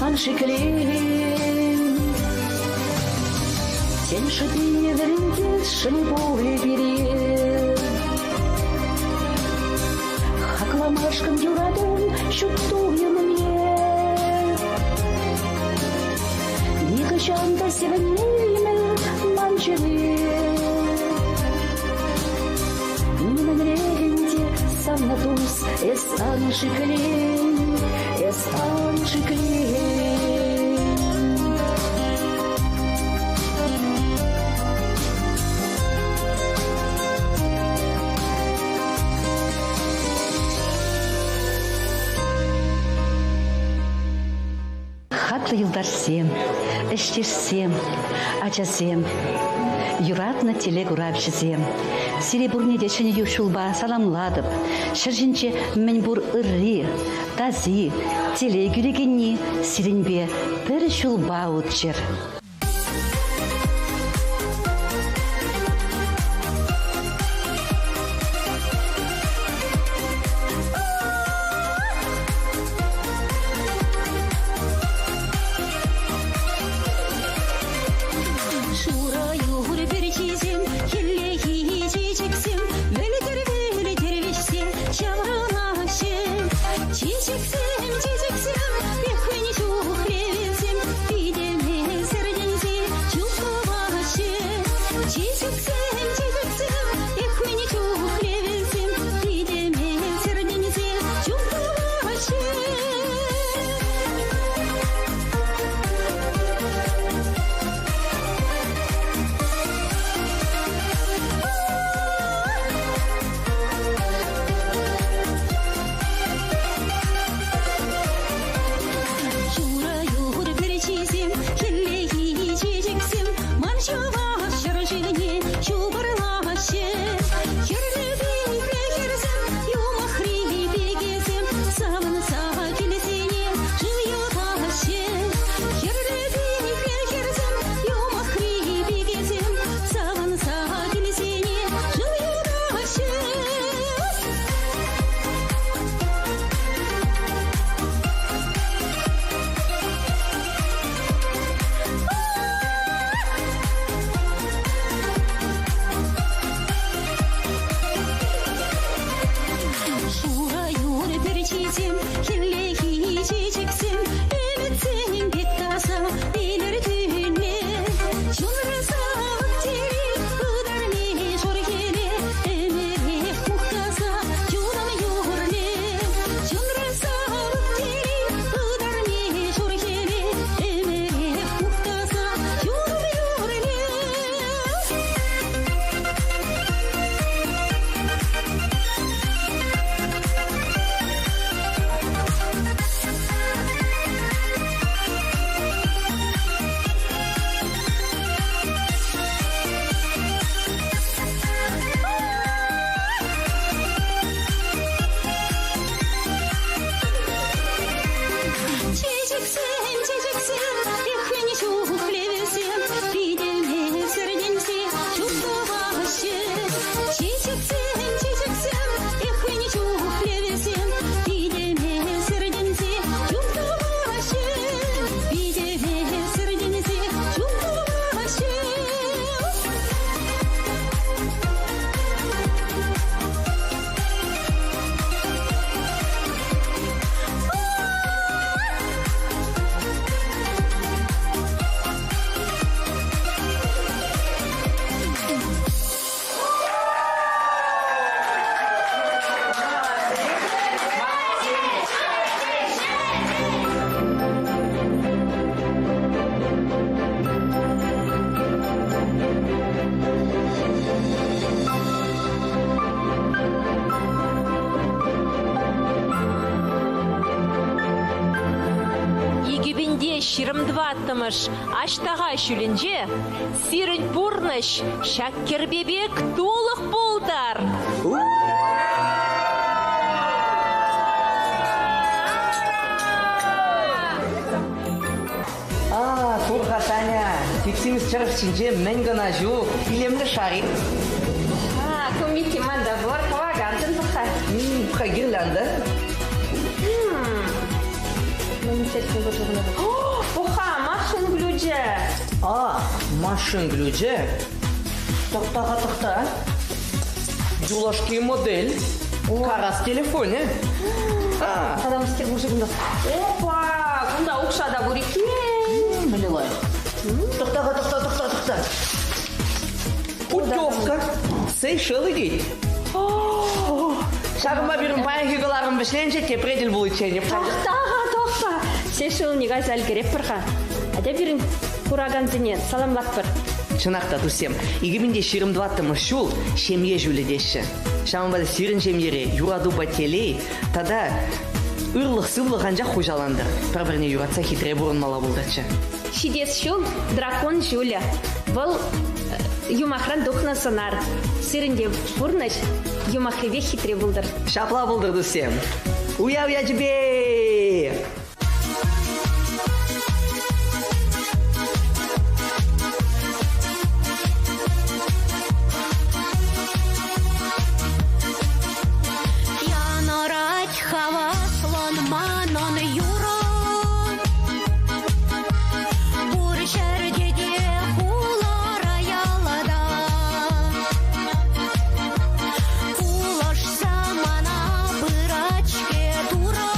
ан шиклен. Тен, шӑпи вӗрентесшӗн пулӗ пире. Хакламашкӑн юратун ҫут туйӑмне. Нихӑҫан та сивӗнмеймӗ ман чӗре. Нимӗнрен те савнӑ тус, эс ан шиклен, эс ан шиклен. Хаклӑ юлташсем, ӗҫтешсем, ачасем, юратнӑ телекуравҫӑсем, сире пурне те ҫӗнӗ ҫулпа саламлатӑп. Ҫӗр ҫинче мӗн пур ырри, таси, телей кӳрекенни сирӗнпе пӗр ҫулпа утчӑр. Шурӑ юр пӗрчисем, хӗллехи чечексем, вӗлтӗр-вӗлтӗр вӗҫсе ҫаврӑнаҫҫӗ. Чечексем, чечексем, эх, мӗн чухлӗ вӗсем, питӗме сӗртӗнсе чуптӑваҫҫӗ. Чечексем, чечексем, эх, мӗн чухлӗ вӗсем, питӗме сӗртӗнсе чуптӑваҫҫӗ. 2024-мӗш Аҫтаха ҫулӗнче сирӗн пурнӑҫ ҫак кӗрпе пек тулӑх пултӑр! А, кур-ха, Таня, тип-симӗс чӑрӑш ҫинче мӗн кӑна ҫук, илемлӗ шарик. А, ку Микки ман та пур, кӑвакарчӑн пӑх-ха. Пӑх-ха, гирлянда. Пӑх-ха, машин ключӗ. А, машин ключӗ? Тӑхта-ха, тӑхта. Юлашки модель. Карас телефонӗ. А. Тата мӗскер пур-ши кунта? Опа! Кунта укҫа та пур иккен. Мӗнле лайӑх. Тӑхта-ха, тӑхта, тӑхта, тӑхта. Путевка. Сейшелы тет. Ҫакӑнпа пирӗн паянхи кӑларӑм вӗҫленчӗ, тепре тӗл пуличчен. Тӑхта-ха, тӑхта. Сейшелне кайса ӗлкӗретпӗр-ха. Атя пирӗн куракансене саламлатпӑр. Чӑнах та, туссем, 2024 ҫул ҫемье ҫулӗ теҫҫӗ. Ҫавӑнпа та сирӗн ҫемьере юратупа телей тата ырлӑх-сывлӑх анчах хуҫалантӑр. Пӗр-пӗрне юратса хитре пурӑнмалла пултӑрччӗ. Ҫитес ҫул дракон ҫулӗ. Вӑл юмахран тухнӑ сӑнар. Сирӗн те пурнӑҫ юмахрипех хитре пултӑр. Ҫапла пултӑр, туссем. Уяв ячӗпе! Янӑрать хаваслӑн манӑн юрӑ. Пур ҫӗрте те хулара, ялта. Пулӑшса мана пырать-ҫке Турӑ.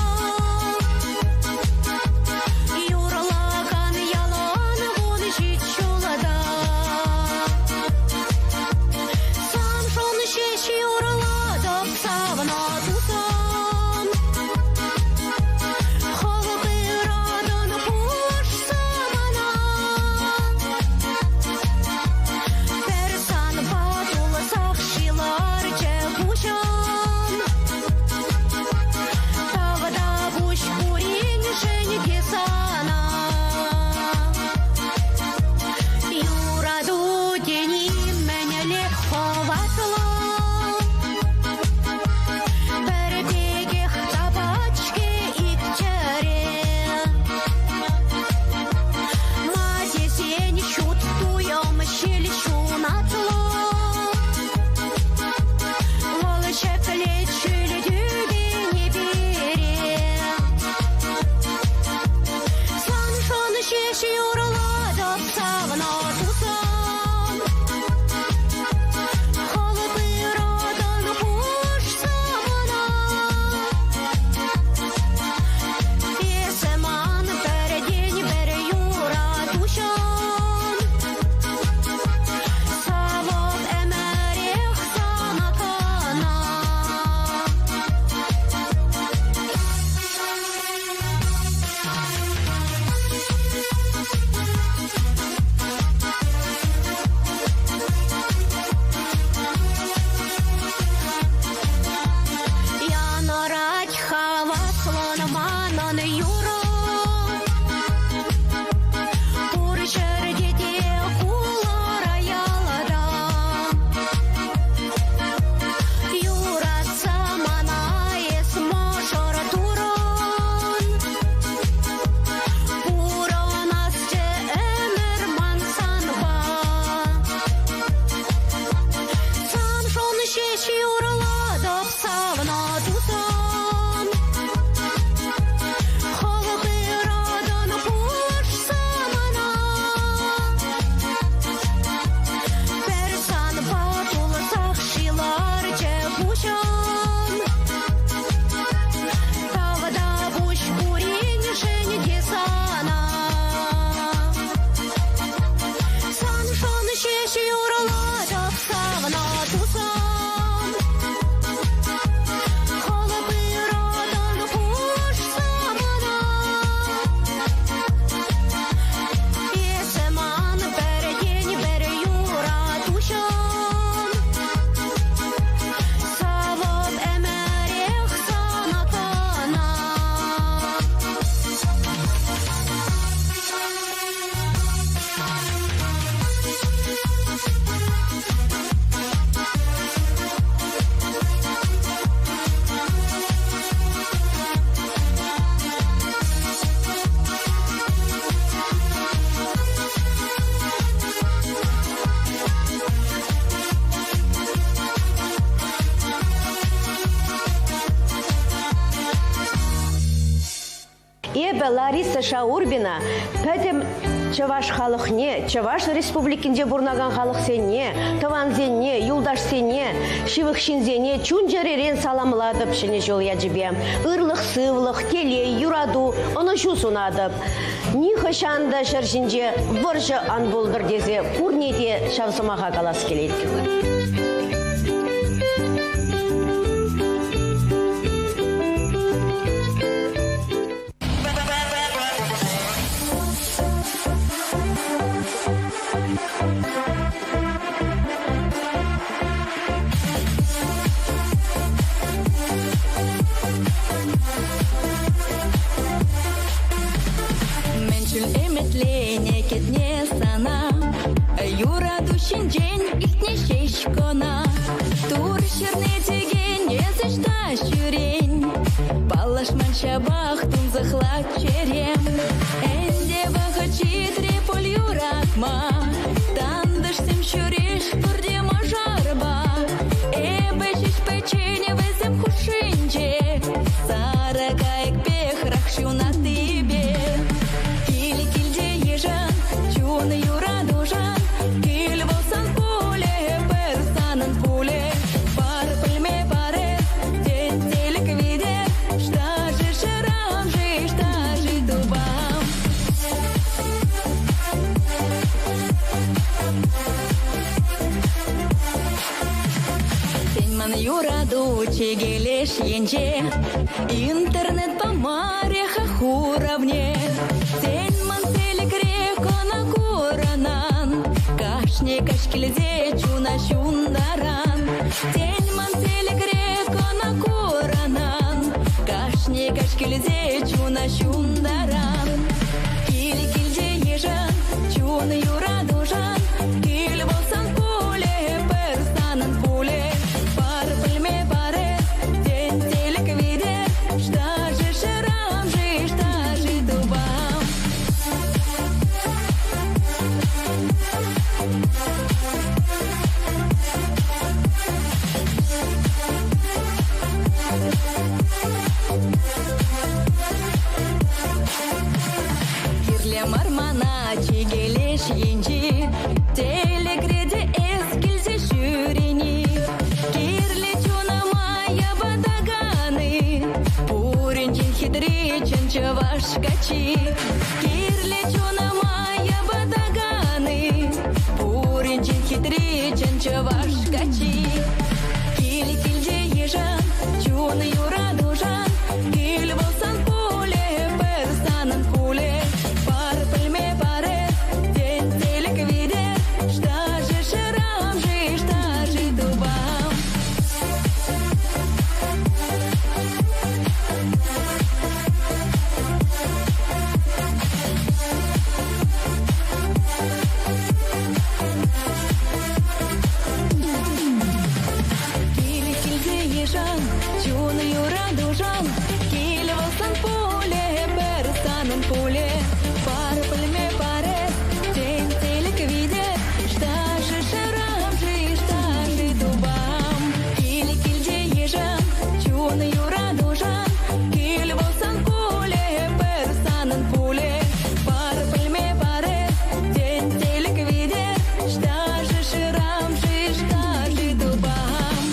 Эпӗ Лариса Шаурбина пӗтӗм чӑваш халӑхне, Чӑваш Республикинче пурӑнакан халӑхсене, тӑвансене, юлташсене, ҫывӑх ҫынсене чун-чӗререн саламлатӑп Ҫӗнӗ ҫул ячӗпе. Ырлӑх-сывлӑх, телей, юрату, ӑнӑҫу сунатӑп. Нихӑҫан та ҫӗр ҫинче вӑрҫӑ ан пултӑр тесе пурне те ҫав сӑмаха калас килет. Мӗншӗн ӗмӗтленӗ кӗтне сана, Юрату ҫинчен илтнӗ ҫеҫ кӑна. Тур ҫырни текен эс ӑҫта ҫӳрен? Паллашман ҫапах тунсӑхлать чӗрем. Ӗнтӗ вӑхӑт ҫитрӗ пуль юратма. Тантӑшсем ҫӳреш пурте мӑшӑрпа. Эпӗ ҫеҫ пӗччен вӗсем хушшинче. Сарӑ кайӑк пек хӑрах ҫунаттипе. Кил килте йышӑн, чун юратушӑн. Кил пулсан пулӗ, пӗр санӑн пулӗ. Пар пӗлме парӗ, тен тӗлӗк витӗр. Шташи шырам-ши, шташи тупам. Тен, ман юрату чикӗ леш енче Интернет памарӗ-ха хуравне. Тен, ман тӗлӗкре кӑна курӑнан Кашни каҫ килсе чуна ҫунтаран. Тен, ман тӗлӗкре кӑна курӑнан Кашни каҫ килсе чуна ҫунтаран. Кил килте йышӑн, чун юратушӑн, Кил пулсан пулӗ, пӗр санӑн пулӗ. Пар пӗлме парӗ, тен, тӗлӗк витӗр, Шташи шырам-ши, шташи тупам. Кирлӗ мар мана чикӗ леш енчи Тӗлӗкре те эс килсе ҫӳрени. Кирлӗ чунӑма йӑпатакани, Пуринчен хитри чӑн чӑваш каччи. Кирлӗ чунӑма йӑпатакани, Пуринчен хитри чӑн чӑваш каччи. Кил килте йышӑн, чун юратушӑн, Кил пулсан пулӗ, пӗр санӑн пулӗ. Пар пӗлме парӗ, тен, тӗлӗк витӗр, Шташи шырам-ши, шташи тупам. Кил килте йышӑн, чун юратушӑн, Кил пулсан пулӗ, пӗр санӑн пулӗ. Пар пӗлме парӗ, тен, тӗлӗк витӗр, Шташи шырам-ши, шташи тупам. Кил килте йышӑн, чун юратушӑн, Кил пулсан пулӗ, пӗр санӑн пулӗ. Пар пӗлме парӗ, тен, тӗлӗк витӗр, Шташи шырам-ши, шташи тупам.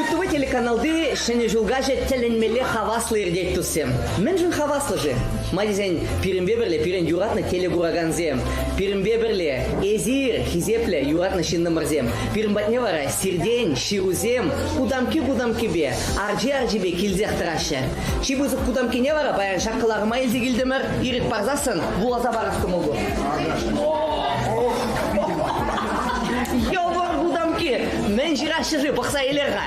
Ютуб телеканалти Ҫӗнӗ ҫул каҫӗ тӗлӗнмелле хаваслӑ иртет, туссем. Мӗншӗн хаваслӑ-ши? Ма тесен пирӗнпе пӗрле пирӗн юратнӑ телекуракансем, пирӗнпе пӗрле эсир, хисеплӗ юратнӑ ҫыннӑмӑрсем. Пирӗн патне вара сиртен ҫырусем кутамкки-кутамккипе, арчи-арчипе килсех тӑраҫҫӗ. Чи пысӑк кутамккине вара паян ҫак кӑларӑма илсе килтӗмӗр. Ирӗк парсассӑн вуласа парас кӑмӑл пур. Йӑлпӑр кутамкки! Мӗн ҫыраҫҫӗ-ши? Пӑхса илер-ха.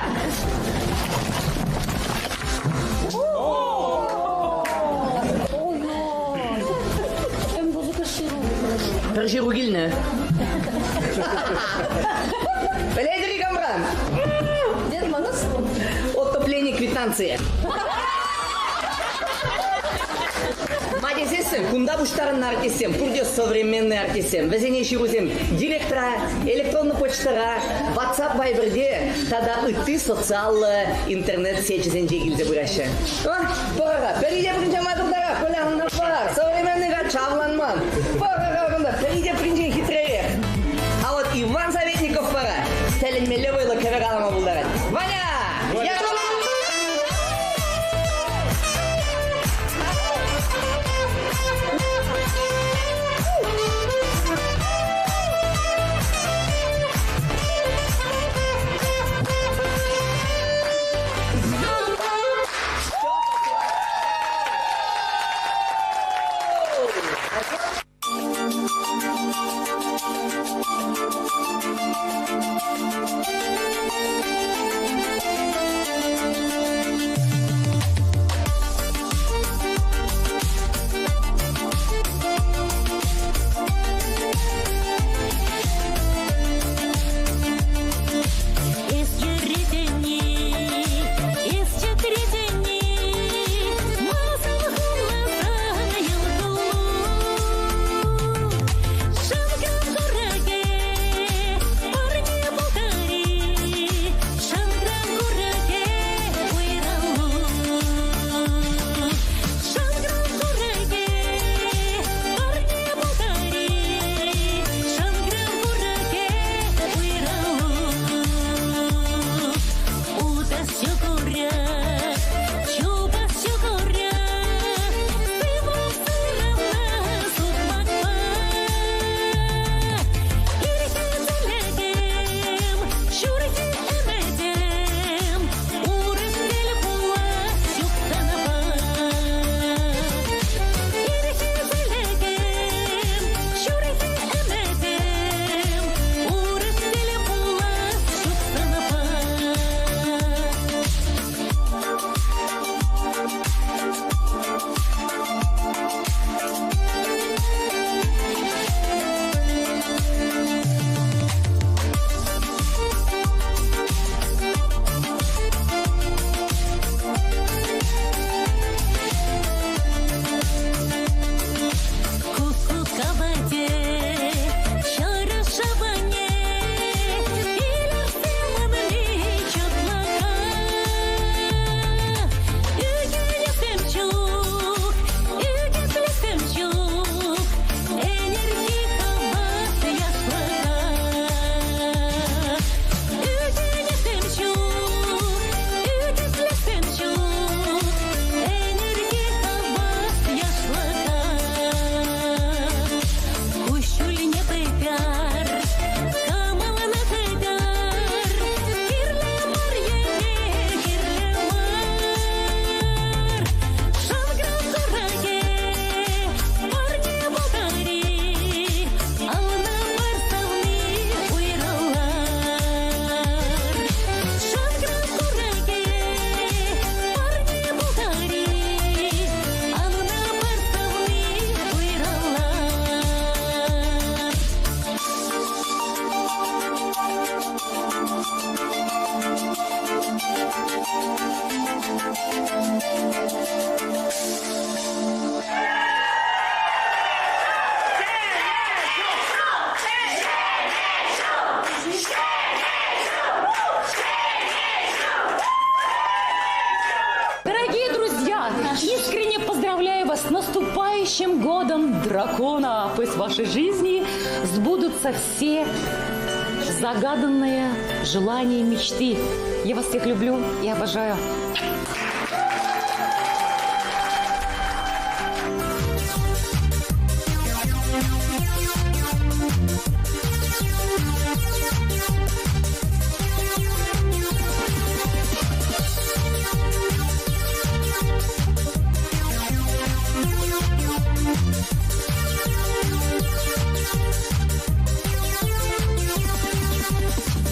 Пӗр ҫыру килнӗ. Пӗлетӗр-и камран? Дед Мороз? Отопление квитанция. Ма тесессӗн, кунта пуҫтарӑннӑ артистсем пурте современный артистсем. Вӗсене ҫырусем директора, электронлӑ почтӑра, WhatsApp Viberте тата ытти социаллӑ интернет сечӗсенче килсе пыраҫҫӗ. Пӑхӑр-ха, пӗри те пӗринчен матуртарах, Коля, пӑхар, современный каччӑ авланман. Пӑхӑр-ха кунта, пӗри те пӗринчен хитререх. А вот Иван Советников вара тӗлӗнмелле вӑйлӑ кӗвӗ калама пултарать. Ваня! Эс йӗретӗн-и, эс чӗтретӗн-и, ман хумласан йӑл куллу. Шӑнкӑрав куракӗ парне пултари, шӑнкӑрав куракӗ уйрӑлу. Шӑнкӑрав куракӗ парне пултари, шӑнкӑрав куракӗ уйрӑлу. Утас ҫукуря, чупас ҫукуря, сывлӑх сыравна сукмакпа. Ирхи тӗлӗкӗм, ҫурхи ӗмӗтӗм, урӑх тӗл пулас ҫук санпа. Ирхи тӗлӗкӗм, ҫурхи ӗмӗтӗм, урӑх тӗл пулас ҫук санпа. Куккук кавате, ҫарӑ шаване, илӗртсе манри чӑтлӑха. Ӳкӗнесем ҫук, ӳкӗтлесем ҫук, ӗнерхи хавас яшлӑха. Ӳкӗнесем ҫук, ӳкӗтлесем ҫук, ӗнерхи хавас яшлӑха. Куҫҫульне пытар, кӑмӑлна хытар, кирлӗ мар йӗме, кирлӗ мар. Шӑнкӑрав куракӗ, парне пултари, ална пар савни уйрӑлар. Шӑнкӑрав куракӗ, парне пултари, ална пар савни уйрӑлар. Дорогие друзья, искренне поздравляю вас с наступающим годом дракона. Пусть в вашей жизни сбудутся все загаданные желания и мечты. Я вас всех люблю и обожаю.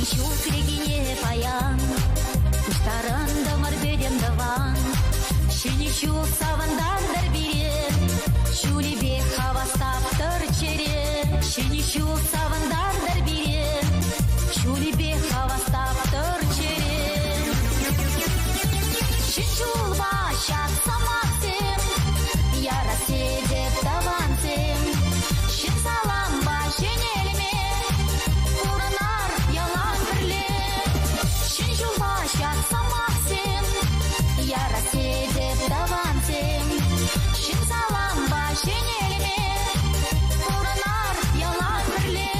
Ҫул кӗрекене паян пуҫтарӑнтӑмӑр пӗтӗм. ҫул савӑнтартӑр пире, ҫулӗпе хавас таптӑр чӗре. Ҫӗн ҫулпа ҫак сӑмахсем ярас тетӗп, тӑвансем. Ҫӗн салампа ҫӗнелме пурӑнар ялан пӗрле. Ҫӗн ҫулпа ҫак сӑмахсем ярас тетӗп, тӑвансем. Ҫӗн салампа ҫӗнелме пурӑнар ялан пӗрле.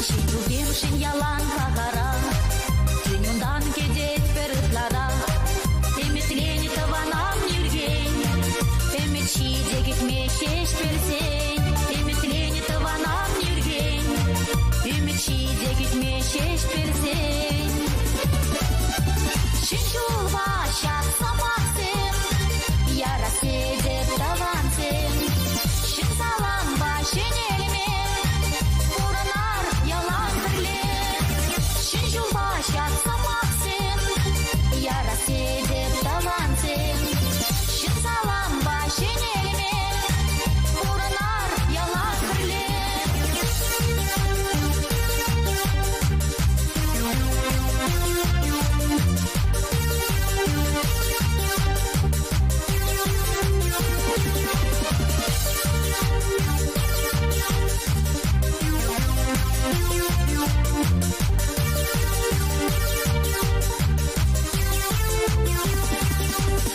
Ҫитӳсемшӗн ялан пахарах, тен, унтан кӗтетпӗр ытларах. Ӗмӗтленӗ тӑванам нӳркен, ӗмӗт ҫитӗ кӗтме ҫеҫ пӗлсен. Ӗмӗтленӗ тӑванам нӳркен, ӗмӗт ҫитӗ кӗтме ҫеҫ пӗлсен. Ҫӗн ҫулпа ҫак сӑмахсем ярас тетӗп, тӑвансем. Ҫӗн салампа ҫӗнелме пурӑнар ялан пӗрле. Ҫӗн ҫулпа ҫак сӑмахсем ярас тетӗп, тӑвансем. Ҫӗн салампа ҫӗнелме пурӑнар ялан пӗрле.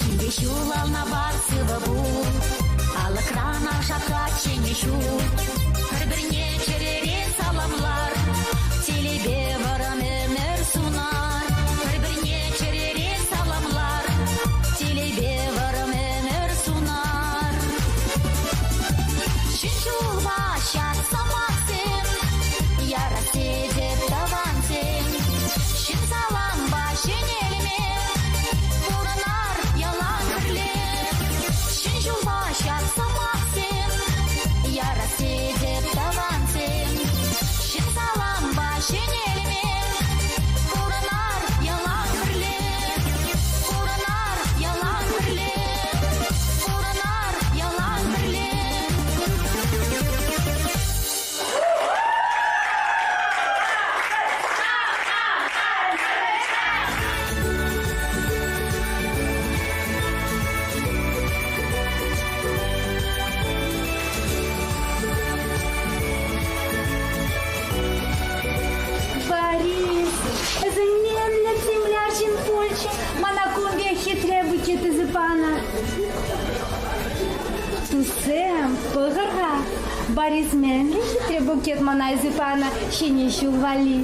Киле ҫул ална бар, сывӑ пул. Алӑкран ашакка ҫӗнӗ ҫул. Пӗр-пӗрне чӗререн саламлар. Телейпе вӑрӑм ӗмӗр сунар. Пӗр-пӗрне чӗререн саламлар. Телейпе вӑрӑм ӗмӗр сунар. Ҫӗн ҫулпа ҫак сӑмахсем ярас тетӗп, тӑвансем. Ҫӗн салампа ҫӗнелме пурӑнар ялан пӗрле. Ҫӗн ҫулпа ҫак сӑмахсем ярас тетӗп, тӑвансем. Ҫӗн салампа ҫӗнелме пурӑнар ялан пӗрле. Пурӑнар ялан пӗрле. Пурӑнар ялан пӗрле. Борис, эсӗ темле арҫын пулчӗ, мана кун пек хитре букет илсе панӑ. Туссем, пӑхӑр-ха, Борис мӗнле хитре букет мана илсе панӑ Ҫӗнӗ ҫул валли.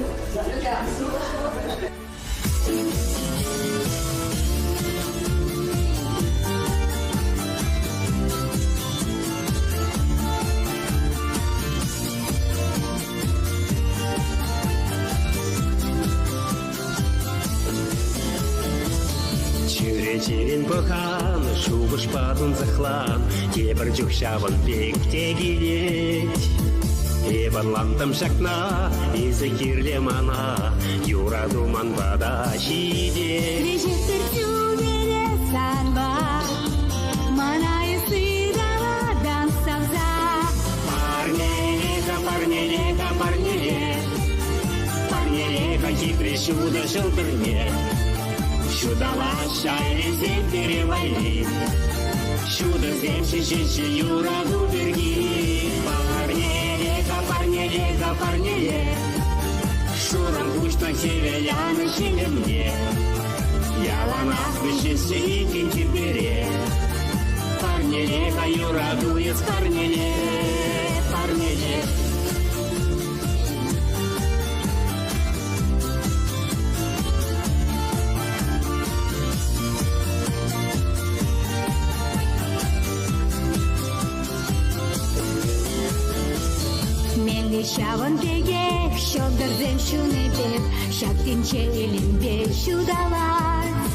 Чӳречерен пӑхан, шухӑшпа тунсӑхлан, тепӗр чух ҫавӑн пек те килет. Эп ӑнлантӑм ҫакна, эсӗ кирлӗ мана, юрату ман пата ҫитет. Вӗҫеттӗр тӳпере санпа, мана эс ыталатан савса. Парнеле-ха, парнеле-ха, парнеле, парнеле-ха хитре ҫутӑ ҫӑлтӑрне. Ҫуталаҫҫӗ айлисем пире валли. Ҫутӑсем ҫиҫеҫҫӗ юрату пирки. Парнеле-ха, парнеле-ха, парнеле, шурӑм пуҫлӑ хӗвел анӑҫ илемне. Яланах вӗҫесчӗ иккӗн тӳпере. Парнеле-ха юрату эс парнеле, парнеле. Мӗнле ҫавӑн пекех ҫӑлтӑрсем ҫунипе ҫак тӗнче илемпе ҫуталать.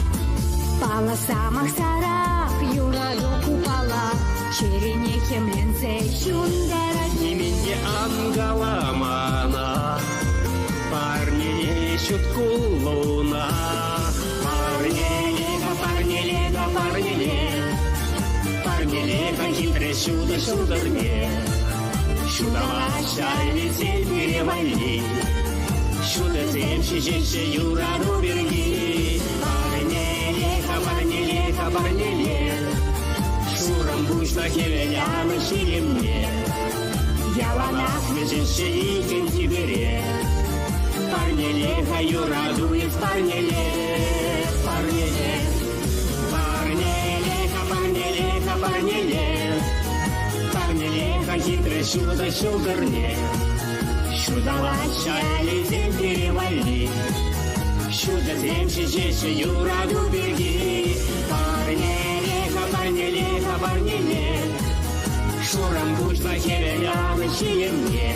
Паллӑ самахсарах юрату купала чӗрене хӗмленсе ҫунтарать. Нимӗн те ан кала мана, парнене ҫут кул. дракона. Парнеле-ха, парнеле-ха, парнеле, парнеле-ха хитре ҫутӑ ҫӑлтӑрне. Ҫуталаҫҫӗ аллисем пире валли, Ҫутӑсем ҫиҫеҫҫӗ юрату пирки. Парнеле-ха, парнеле-ха, парнеле, Шурӑм пуҫлӑ хӗвел анӑҫ илемне. Яланах вӗҫеҫҫӗ иккӗн тӳпере. Парнеле-ха юрату эс парнеле, парнеле. Парнеле-ха, парнеле-ха, парнеле. Парнеле-ха хитре ҫутӑ ҫӑлтӑрне. Ҫуталаҫҫӗ аллисем пире валли. Ҫутӑсем ҫиҫеҫҫӗ юрату пирки. Парнеле-ха, парнеле-ха, парнеле. Шурӑм пуҫлӑ хӗвел анӑҫ илемне.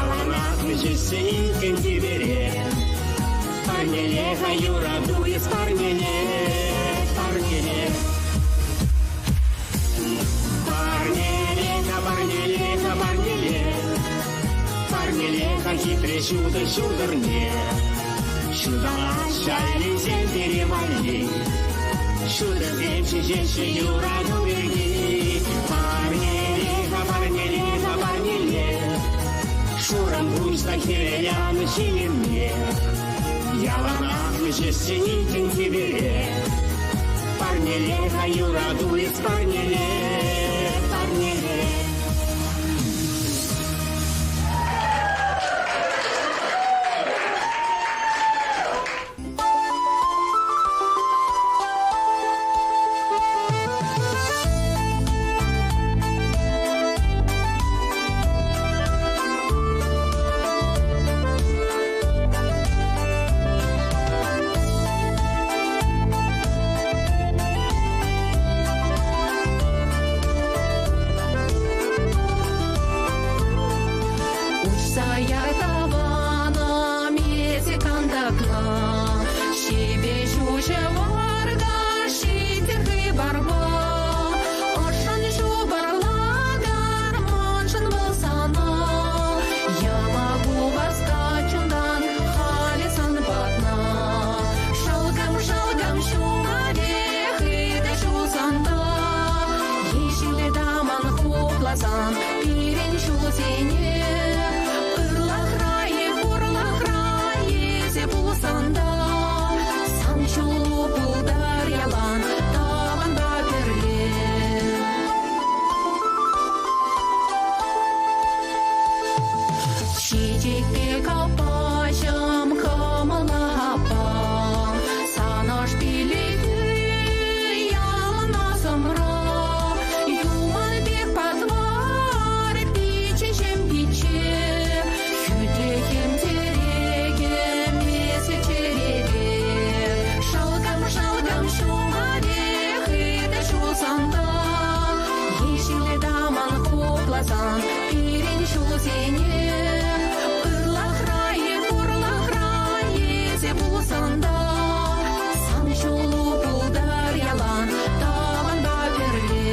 Яланах вӗҫеҫҫӗ иккӗн тӳпере. Парнеле-ха юрату эс парнеле, парнеле. Парнеле-ха, парнеле-ха, парнеле. Парнеле-ха хитре ҫутӑ ҫӑлтӑрне. Ҫуталаҫҫӗ аллисем пире валли. Ҫутӑсем ҫиҫеҫҫӗ юрату пирки. Парнеле-ха, парнеле-ха, парнеле. Шурӑм пуҫлӑ хӗвел анӑҫ илемне. Яланах вӗҫеҫҫӗ иккӗн тӳпере. Парнеле-ха юрату эс парнеле, парнеле. Уҫса яр таванӑм, эсӗ кантӑкна, Ҫипе ҫуҫӗ варкӑш ҫитӗ хыпарпа. Ӑшшӑн ҫупӑрлатӑр маншӑн вӑл сана. Яма васка чунтан халӗ сан патна. Шалкӑм-шалкӑм ҫумӑрӗ хытӑ ҫусан та, Ешӗл таман хупласан пирӗн ҫулсене. Ырлӑхра-и, хурлӑхра-и эсӗ пулсан та, Сан ҫулу пултӑр ялан тӑванпа пӗрле. Чечекпе капаҫӑм кӑмӑла аппа, Сан ӑш пиллӗхӳ ялан асӑмра. Юман пек патвар пиччеҫӗм пичче, Хӳтлӗхӗм тӗрекӗм эсӗ чӗрере. Шалкӑм-шалкӑм ҫумӑрӗ хытӑ ҫусан та, Ешӗл таман хупласан пирӗн ҫулсене. Ырлӑхра-и, хурлӑхра-и эсӗ пулсан та, Сан ҫулу пултӑр ялан тӑванпа пӗрле.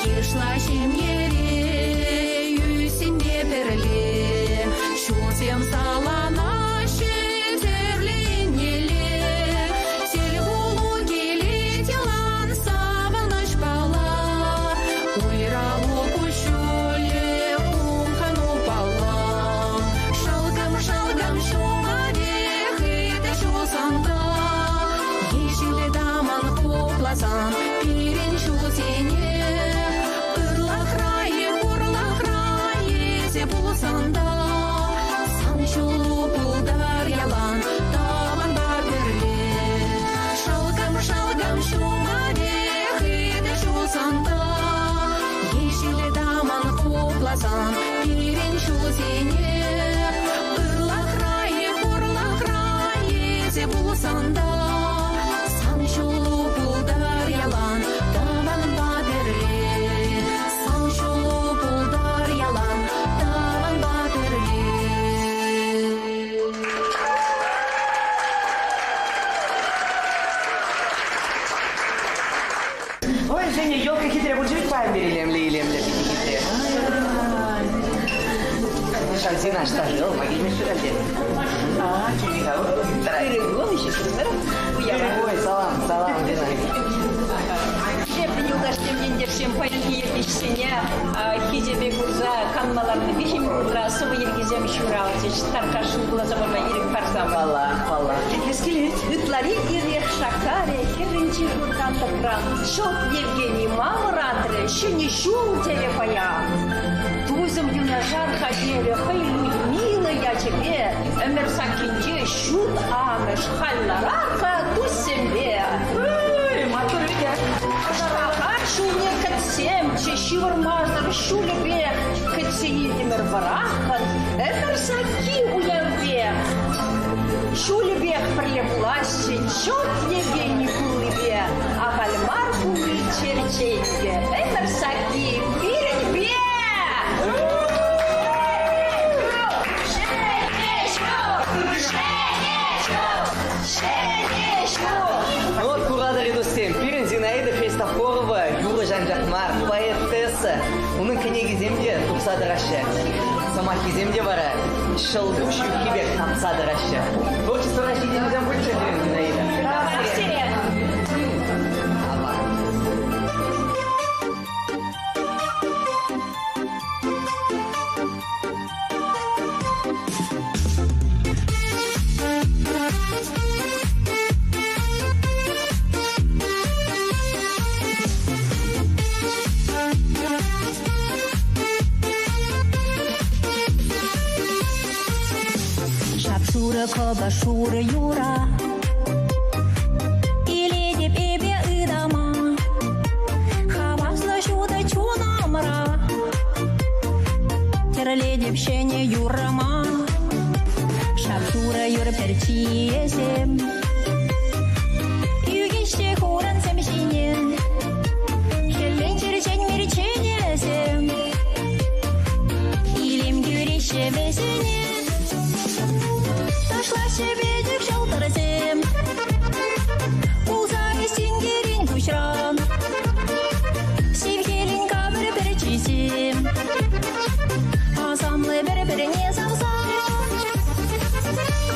Йышла ҫемьере ӳсӗнпе пӗрле ҫулсем саланаҫҫӗ тӗрлӗ еннелле. Тӗл пулу килет ялан савӑнӑҫпала. Уйрӑлу куҫҫулӗ хумханупала. Шалкӑм-шалкӑм ҫумӑрӗ хытӑ ҫусан та, Ешӗл таман хупласан пирӗн ҫулсене. Ырлӑхра-и, хурлӑхра-и эсӗ пулсан та, Сан ҫулу пултӑр ялан тӑванпа пӗрле. Шалкӑм-шалкӑм ҫумӑрӗ хытӑ ҫусан та, Ешӗл таман хупласан пирӗн ҫулсене. Ырлӑхра-и, хурлӑхра-и эсӗ пулсан та, Сан ҫулу пултӑр ялан тӑванпа пӗрле. Сан ҫулу пултӑр ялан Ҫав Зина ӑҫта-ши? Ма килмест-ши халь те? Ой, салам, салам, Зина. Хисеплӗ юлташсем, ентешсем, паянхи ертӳҫӗсене хисепе курса канма ларнӑ виҫӗм кунра сӑвӑ йӗркисем ҫуралчӗҫ. Тархасшӑн вуласа пама ирӗк парсам. Паллах, паллах. Итлес килет. Ытлари ирех шаккарӗ хӗрринчи шуртан тӑпран. Ҫӑлт Евгений ма вӑратрӗ Ҫӗнӗ ҫул терӗ паян. Тусӑм юнашар хатерӗ хӑй Людмила ячӗпе ӗмӗр саккинче ҫут амӑш халь ларар-ха туссемпе. Ой, маттур витя. Аҫтаха ҫулне кӗтсемччӗ ҫывӑрмасӑр ҫулӗпех кӗтсе илтӗмӗр вӑраххӑн ӗмӗр сакки уявпе. Ҫулӗпех пӗрле пуласчӗ чӑт Евгений куллипе, ахаль мар пулни черченкӗ ӗмӗр сакки пирӗнпе! Ну вот, куратӑр туссем, пирӗн Зинаида Христофорова юрӑҫ анчах мар, поэтесса. Унӑн кӗнекисем те тухса тӑраҫҫӗ. Сӑмаххисем те вара ҫӑлкуҫ юххи пек тапса тӑраҫҫӗ. Творчествӑра ҫитӗнӳсем пулччӑр пирӗн Зинаида. Сире. Шап-шурӑ кӑпӑ шурӑ юра Илетӗп эпӗ ытама. Хаваслӑ ҫутӑ чунӑмра Тӗрлетӗп ҫӗнӗ юрӑма. Шап-шурӑ юр пӗрчийӗсем Ӳкеҫҫӗ хурӑнсем ҫине. Хӗллен черчен мерченӗсем Илем кӳреҫҫӗ вӗсене. Ташлаҫҫӗ пӗчӗк ҫӑлтӑрсем Пулса синкерен куҫран. Сив хӗлӗн капӑр пӗрчисем Асамлӑ пӗр-пӗрне савса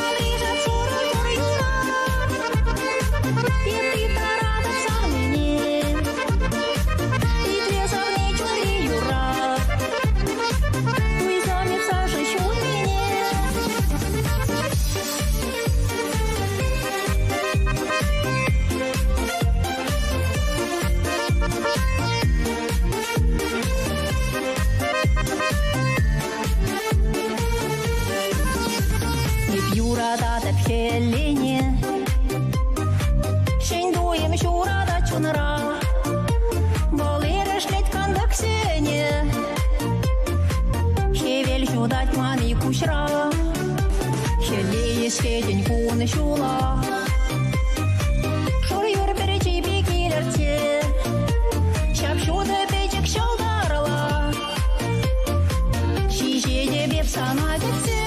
Алри шап-шурӑ шур юра Эп тыттаратӑп савнине. Итле савни чунри юрра. Туйсам эп Саша ҫуннине. Эп юрататӑп хӗллене. Ҫӗн туйӑм ҫуратать чунра. Вӑл эрешлет кантӑксене. Хӗвел ҫутать ман-и куҫра. Хӗлле ӗҫлетӗн кун ҫула. Шур юр пӗрчи пек илӗртсе. Ҫап-ҫутӑ пӗчӗк ҫӑлтӑрла. Ҫиҫетӗп эп сана кӗтсе.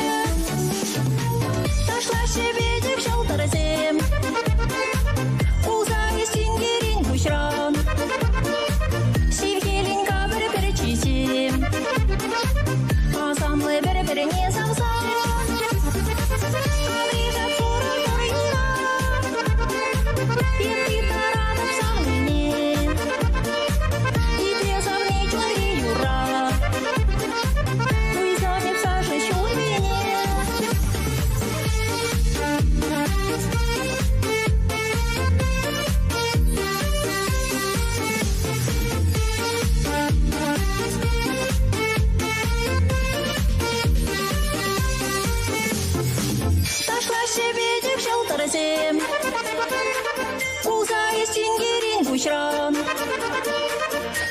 Ташлаҫҫӗ пӗчӗк ҫӑлтӑрсем. Пулса синкерен куҫран. Сив хӗлӗн капӑр пӗрчисем. Асамлӑ пӗр-пӗрне савса. Алри шап-шурӑ шур юра. Эп тыттаратӑп савнине. Итле савни чунри юрра. Туйсам эп Саша ҫуннине. Ташлаҫҫӗ пӗчӗк ҫӑлтӑрсем. Пулса синкерен куҫран.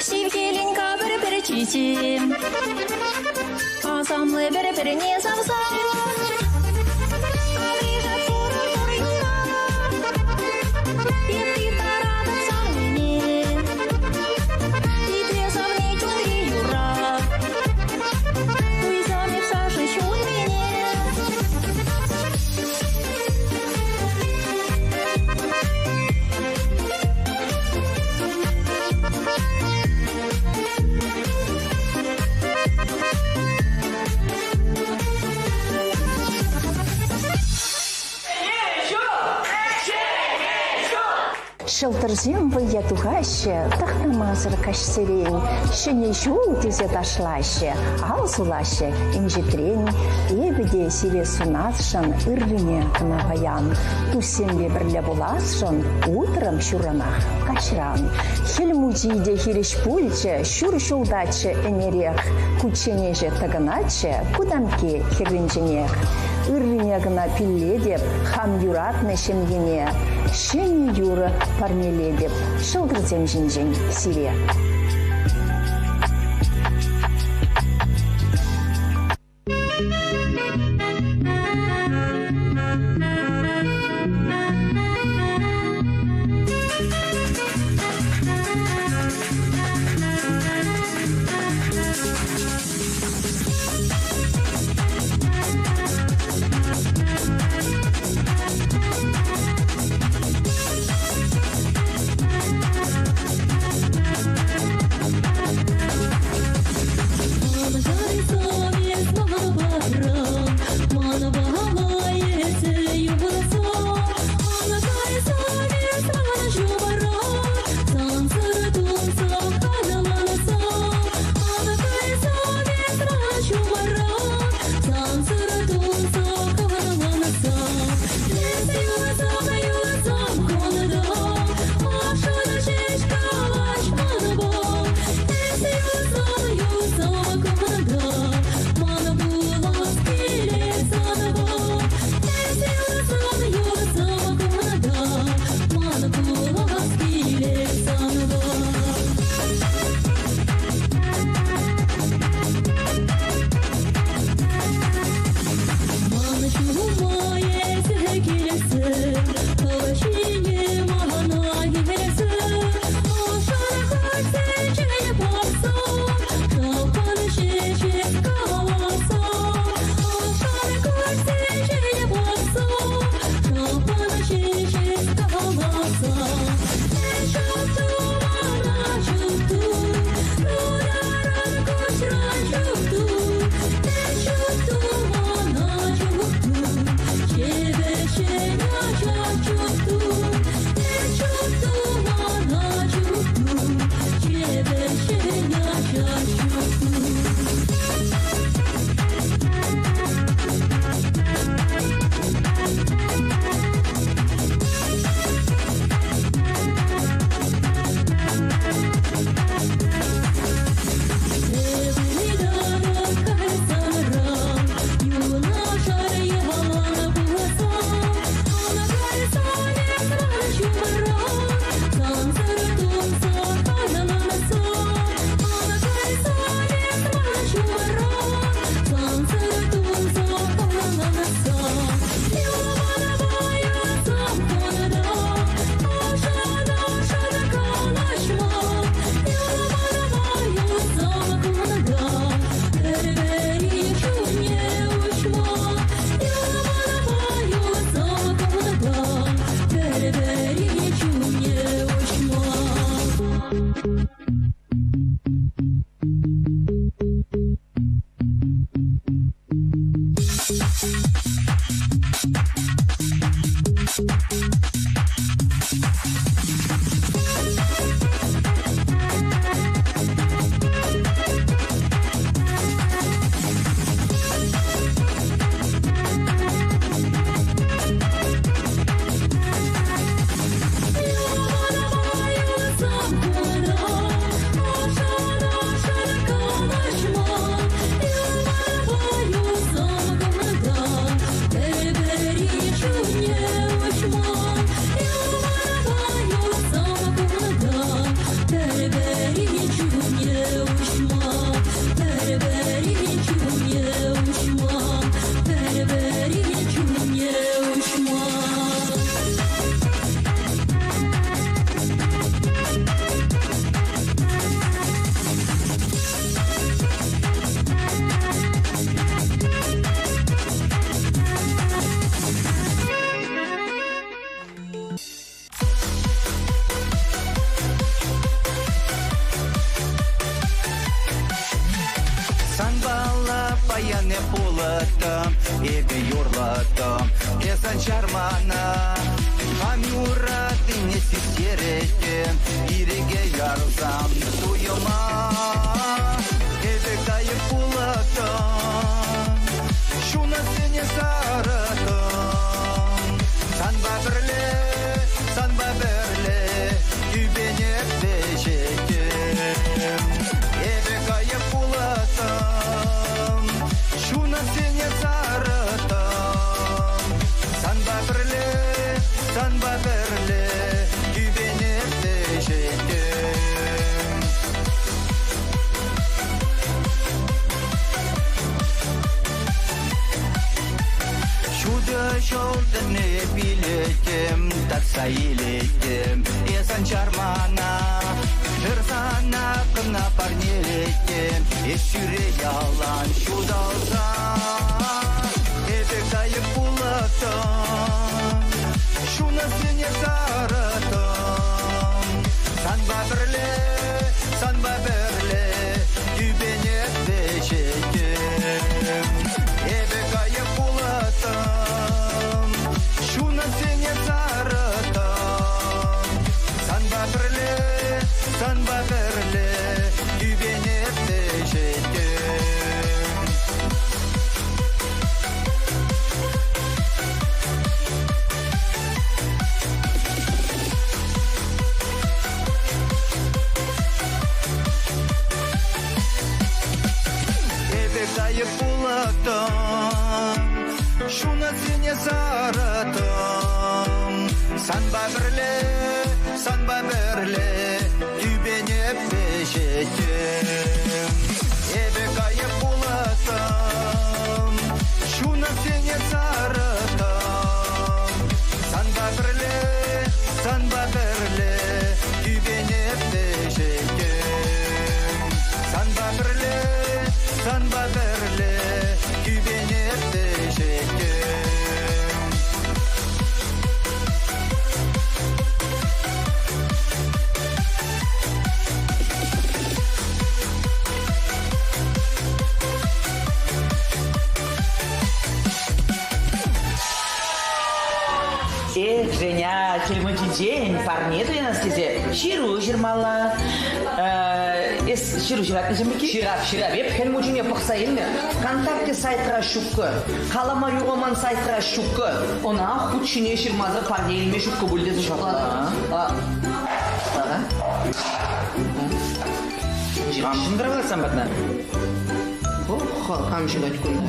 Сив хӗлӗн капӑр пӗрчисем. Асамлӑ пӗр-пӗрне савса. Алри шап-шурӑ шур юра. Эп тыттаратӑп савнине. Итле савни чунри юрра. Туйсам эп Саша ҫуннине. Ҫӑлтӑрсем вӑййа тухаҫҫӗ, тӑхтамасӑр каҫсерен. Ҫӗнӗ ҫул тесе ташлаҫҫӗ, ал сулаҫҫӗ инҫетрен. Эпӗ те сире сунасшӑн ыррине кӑна паян. Туссемпе пӗрле пуласшӑн утрӑм ҫурранах каҫран. Хӗл Мучи те хирӗҫ пулчӗ, ҫур ҫултаччӗ ӗнерех. Кучченеҫӗ тӑкӑнатчӗ кутамкки хӗрринченех. Ыррине кӑна пиллетӗп хам юратнӑ ҫемьене. Ҫӗнӗ юрӑ парнелетӗп ҫӑлтӑрсем ҫинчен сире. Санпала паян эп пулӑттӑм, эпӗ юрлаттӑм, эс ан чар мана. Хам юратнине систереттӗм, ирӗке ярсам туйӑма. Эпӗ кайӑк пулӑттӑм, ҫунатсене сарӑттӑм. Санпа пӗрле, санпа пӗрле тӳпене вӗҫеттӗм. Эпӗ кайӑк пулаттӑм, ҫунатсене сарӑттӑм. Санпа пӗрле, санпа пӗрле тӳпене вӗҫеттӗм. Ҫутӑ ҫӑлтӑрне пилеттӗм, татса илеттӗм. Эс ан чар мана, хӗр сана кӑна парнелеттӗм. Эс ҫӳре ялан ҫуталса. Эпӗ кайӑк пулаттӑм, ҫунатсене сарӑттӑм. Санпа пӗрле, санпа пӗрле тӳпене вӗҫеттӗм. Эпӗ кайӑк пулаттӑм, ҫунатсене сарӑттӑм. Санпа пӗрле, санпа пӗрле тӳпене вӗҫеттӗм. Эпӗ кайӑк пулаттӑм, ҫунатсене сараттӑм. Санпа пӗрле, санпа пӗрле тӳпене вӗҫеттӗм. Эпӗ кайӑк пулаттӑм, ҫунатсене сараттӑм. Санпа пӗрле, санпа пӗрле тӳпене вӗҫеттӗм. Санпа пӗрле, санпа пӗрле тӳпене вӗҫеттӗм. Эх, Женя, Хӗл Мучинчен парне туянас тесе ҫыру ҫырмалла. Эс ҫыру ҫыратнӑ-ши? Ҫырап, ҫырап. Эп Хӗл Мучине пӑхса илнӗ. ВКонтакте сайтра ҫуккӑ. Калама юраман сайтра ҫуккӑ. Ӑна хут ҫине ҫырмасӑр парне илме ҫуккӑ пуль тесе шутлатӑп. Ага. Кам шӑнкӑравлать сан патна? Ох, кам ҫырать кунта?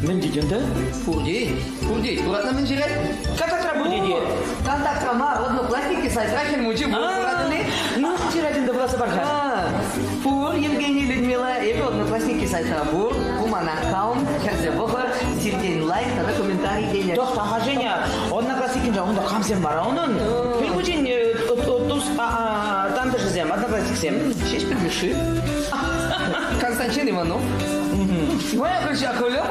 Мӗн тет ӗнтӗ? Пурте, пурте. Юратнӑ мӗн ҫырать? Контактра пур тет. Контактра мар, Одноклассники сайтра Хӗл Мучи пур. Юратнӑ-и? Ну, ҫырать ӗнтӗ вуласа пар-ха. Пур, Евгений Людмила, эпӗ Одноклассники сайтра пур. Ку ман аккаунт, хӗрсе пӑхӑр, сиртен лайк тата комментарий тенӗ. Тӑхта-ха, Женя, Одноклассникинче унта камсем вара унӑн? Хӗл Мучин тус тантӑшӗсем, одноклассниксем. Ҫеҫпӗл Мишши. Константин Иванов. Моя Яковлев.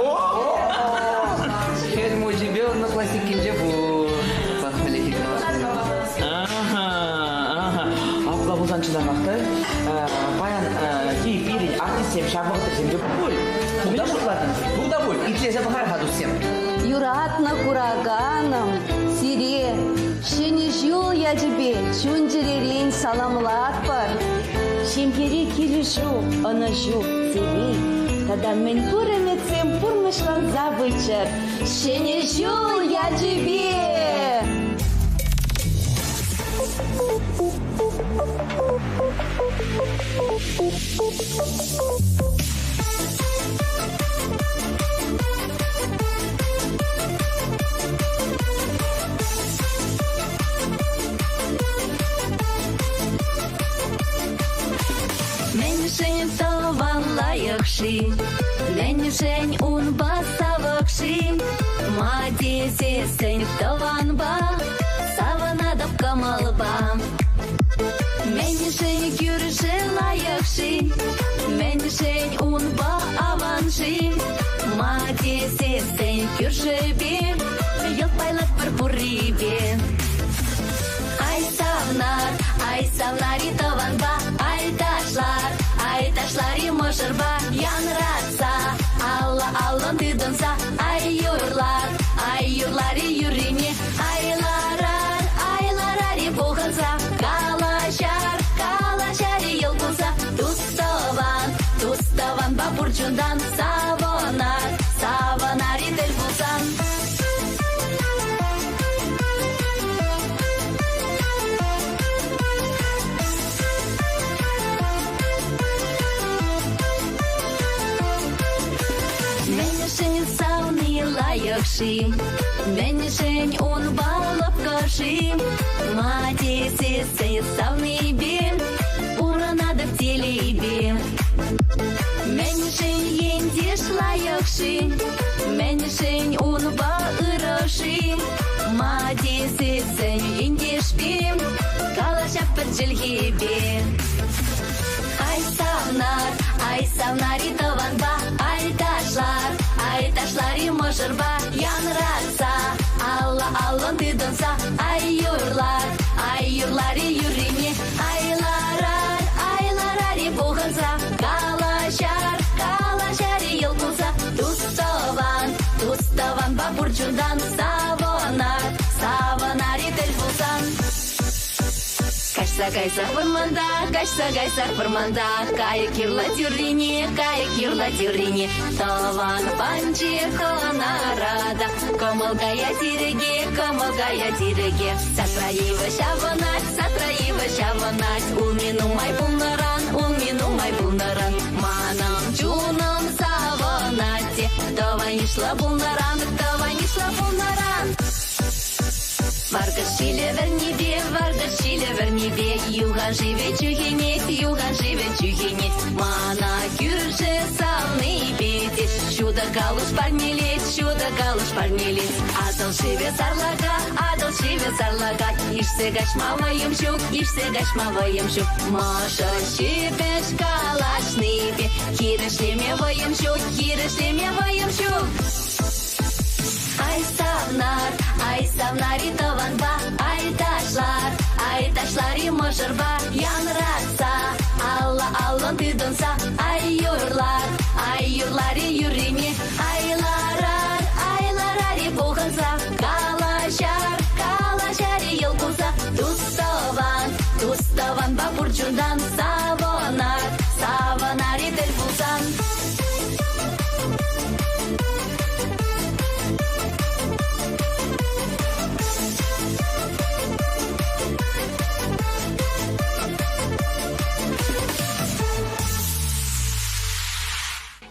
Хӗл Мучипе Одноклассникинче пур. Ага, ага. Апла пулсан чӑнахах та паян пирӗн артистсем ҫав вӑхӑтрисем те пуль. Кунта шутлатӑн? Кунта пуль. Итлесе пӑхар-ха, туссем. Юратнӑ кураканӑм, сире Ҫӗнӗ ҫул ячӗпе чун-чӗререн саламлатпӑр. Ҫемьере килӗшӳ, ӑнӑҫу, телей тата мӗнпур ӗмӗтсем пурнӑҫланса пыччӑр. Ҫӗнӗ ҫул ячӗпе! Мӗншӗн тӑван лайӑх-ши? Мӗншӗн унпа савӑк-ши? Ма тесессӗн тӑванпа савӑнатӑп кӑмӑлпа. Мӗншӗн кӳршӗ лайӑх-ши? Мӗншӗн унпа аван-ши? Ма тесессӗн кӳршӗпе йӑлт пайлатпӑр пуррипе. Ай савнар, ай савнари тӑванпа, ай ташлар. чунтан савӑнар, савӑнар-и тӗл пулсан. Мӗншӗн савни лайӑх-ши? Мӗншӗн унпа лӑпкӑ-ши? Ма тесессӗн савнипе пурӑнатӑп телейпе. Мӗншӗн ентеш лайӑх-ши? Мӗншӗн унпа ырӑ-ши? Ма тесессӗн ентешпе калаҫап пӗр чӗлхепе. Ай савнар, ай савнари тӑванпа, ай ташлар, ай ташлари мӑшӑрпа янратса, алла аллӑн тытӑнса, ай юрлар, ай юрлари юррине, ай ларар, ай ларари пухӑнса, калаҫар, калаҫари йӑл кулса, тус-тӑван, тус-тӑванпа пур чунтан савӑнар, савӑнари тӗл пулсан. Каҫса кайсах вӑрманта, каҫса кайсах вӑрманта, кайӑк юрлать юррине, кайӑк юрлать юррине. Тӑван панчи хӑнара та, кӑмӑл каять ирӗке, кӑмӑл каять ирӗке. Садра йывӑҫ авӑнать, садра йывӑҫ авӑнать, улми нумай пулнӑран, улми нумай пулнӑран. Манӑн чунӑм савӑнать те, тӑван йышлӑ пулнӑран, тӑван йышлӑ пулнӑран. Варкӑш ҫилӗ вӗрнипе, варкӑш ҫилӗ вӗрнипе, юхан шывӗ чӳхенет, юхан шывӗ чӳхенет. Мана кӳршӗ савнипе те ҫутӑ калуш парнелет, ҫутӑ калуш парнелет. Атӑл шывӗ сарлака, Атӑл шывӗ сарлака, ишсе каҫма вӑйӑм ҫук, ишсе каҫма вӑйӑм ҫук. Мӑшӑр ҫепӗҫ калаҫнипе хирӗҫлеме вӑйӑм ҫук, хирӗҫлеме вӑйӑм ҫук. Ай савнар, ай савнари тӑванпа, ай ташлар, ай ташлари мӑшӑрпа янратса, алла аллӑн тытӑнса, ай юрлар, ай юрлари юррине, ай ларар, ай ларари пухӑнса, калаҫар, калаҫари йӑл кулса, тус-тӑван, тус-тӑванпа пур чунтан савӑнар, савӑнари тӗл пулсан.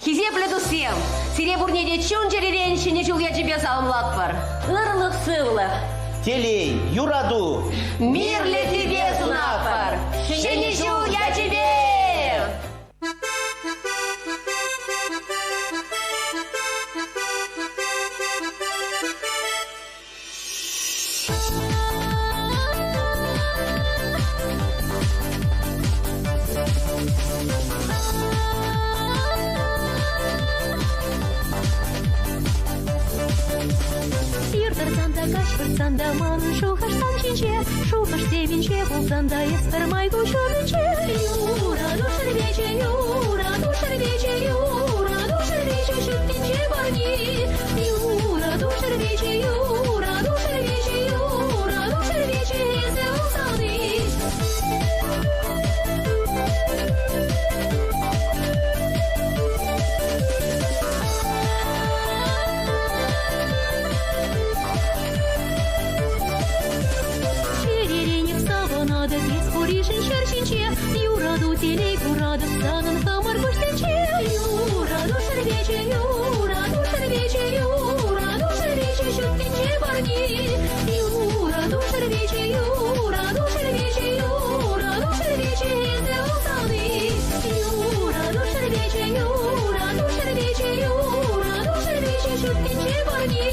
Хисеплӗ туссем, сире пурне те чун-чӗререн Ҫӗнӗ ҫул ячӗпе саламлатпӑр. Ырлӑх-сывлӑх! Телей, юрату! Мирлӗ тӳпе сунатпӑр! Ҫӗнӗ ҫул ячӗпе! Ир тӑрсан та, каҫ выртсан та манӑн шухӑш сан ҫинче, шухӑш теминче пулсан та эс пӗрмай куҫ умӗнче. Юрату шӗрпечӗ, юрату шӗрпечӗ, юрату шӗрпечӗ ҫут тӗнче парни. Юрату шӗрпечӗ, юрату шӗрпечӗ, юрату шӗрпечӗ эсӗ усални. Чӗреренех савӑнатӑп эс пуришӗн ҫӗр ҫинче. Юрату телей куратӑп санӑн хамӑр куҫсенче. Юрату шӗрпечӗ, юрату шӗрпечӗ, юрату шӗрпечӗ ҫут тӗнче парни. Юрату шӗрпечӗ, юрату шӗрпечӗ, юрату шӗрпечӗ эсӗ усални. Юрату шӗрпечӗ, юрату шӗрпечӗ, юрату шӗрпечӗ ҫут тӗнче парни.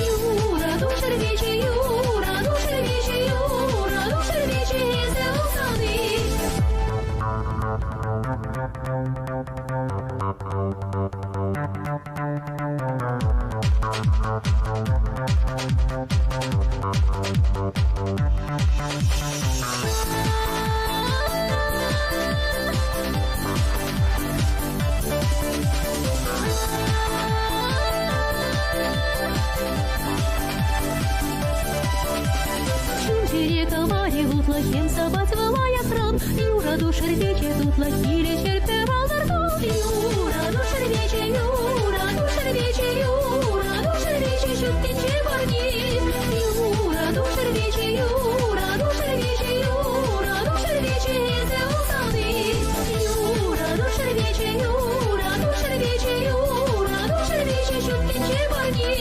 Юрату шӗрпечӗ, юрату шӗрпечӗ, юрату шӗрпечӗ эсӗ усални. Юрату шерпечӗ тутлӑ килӗшерпе палӑрту. Юрату шерпечӗ, юрату шерпечӗ, юрату шерпечӗ ҫут тӗнче парни. Юрату шерпечӗ, юрату шерпечӗ, юрату шерпечӗ эсӗ усални. Юрату шерпечӗ, юрату шерпечӗ, юрату шерпечӗ ҫут тӗнче парни.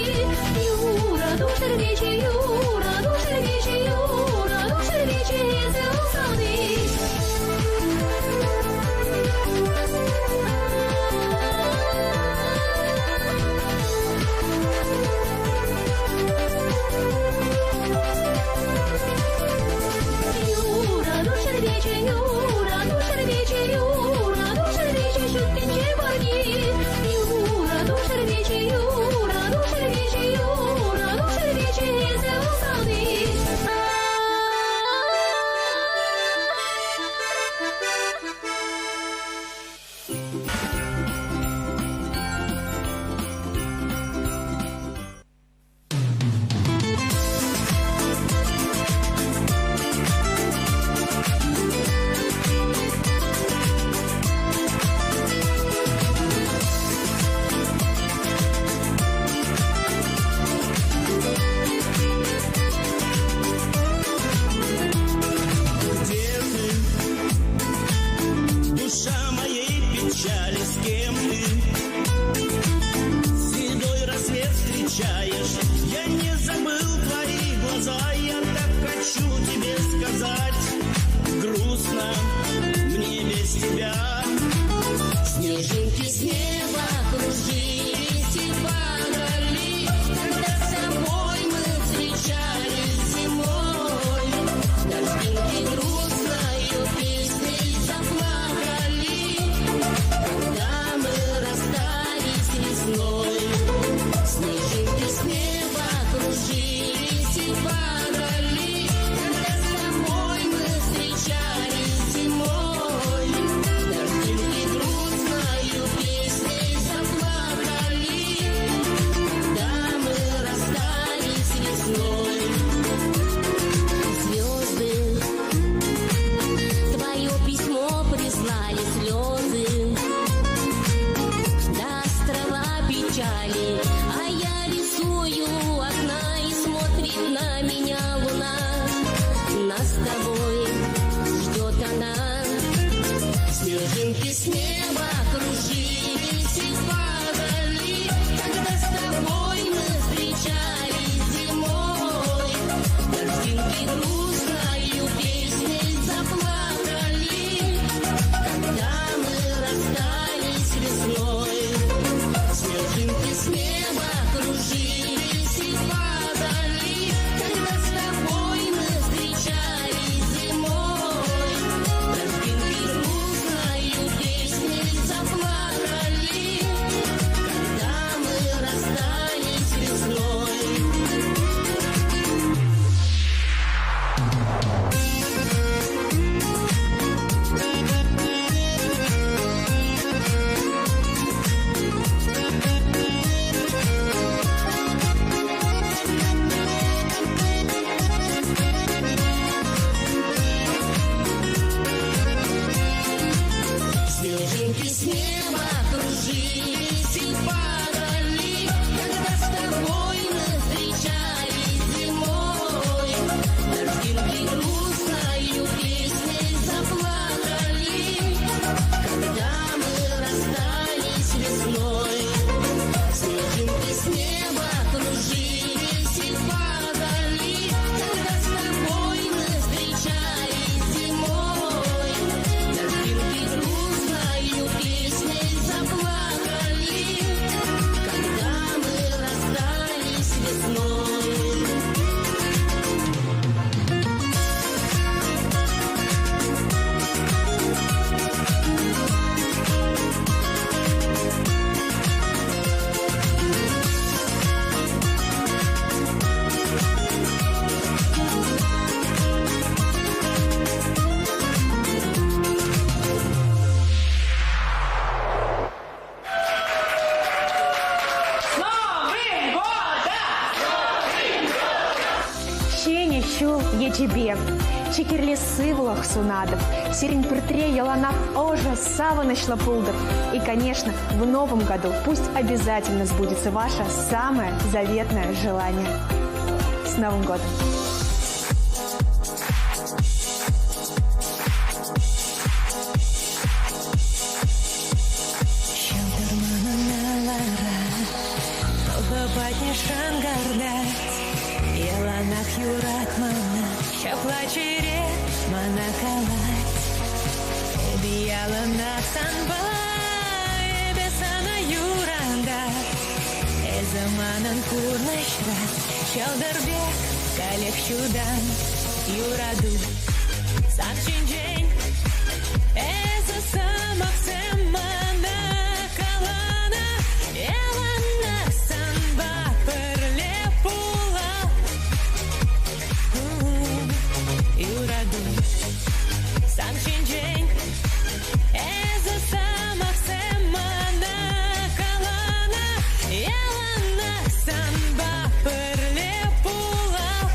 Юрату шерпечӗ, юрату шерпечӗ, юрату шерпечӗ эсӗ усални. Юрату шерпечӗ, юрату шерпечӗ, юрату шерпечӗ ҫут тӗнче парни. Юрату шерпечӗ, юрату шерпечӗ, юрату шерпечӗ эсӗ усални. Где ты? Душа моей печали, с кем ты? Седой рассвет встречаешь. Я не забыл твои глаза, я так хочу тебе сказать. Грустно мне без тебя. Снежинки с неба кружились и падали, когда с тобой мы встречались зимой. Дождинки грустною песней заплакали, когда мы расстались весной. Снежинки с неба кружились и падали, когда с тобой мы встречались зимой. Дождинки грустною песней заплакали, когда мы расстались весной. Звезды твое письмо прислали слезы до острова печали, а я рисую окна и смотрит на меня луна. Нас с тобой ждет она. Снежинки с неба кружились и падали, когда с тобой мы встречались зимой. Дождинки грустною песней заплакали, когда мы расстались весной. Снежинки с неба кружились и падали, когда с тобой мы встречались зимой. Дождинки грустною песней заплакали, когда мы расстались весной. Снежинки с неба кружились и падали, когда с тобой мы встречались зимой. Дождинки грустною песней заплакали, когда мы расстались весной. Снежинки с неба кружились и падали, когда с тобой мы встречались зимой. Дождинки грустною песней заплакали, когда мы расстались весной. С Новым годом! Ҫӗнӗ ҫул ячӗпе. Чи кирли сывлӑх сунатӑп. Сирӗн пӳртре яланах ӑшӑ, савӑнӑҫлӑ пултӑр. И, конечно, в новом году пусть обязательно сбудется ваше самое заветное желание. С Новым годом! Шангардать, яланах юрат мана, ҫапла чӗре мана калать. Эпӗ яланах санпа, эпӗ сана юратап. Эсӗ манӑн пурнӑҫра ҫӑлтӑр пек каллех ҫутан. Юрату сан ҫинчен эсӗ сӑмахсем мана каланӑ. Яланах санпа пӗрле пулап. Юрату сан ҫинчен эсӗ сӑмахсем мана каланӑ. Яланах санпа пӗрле пулап.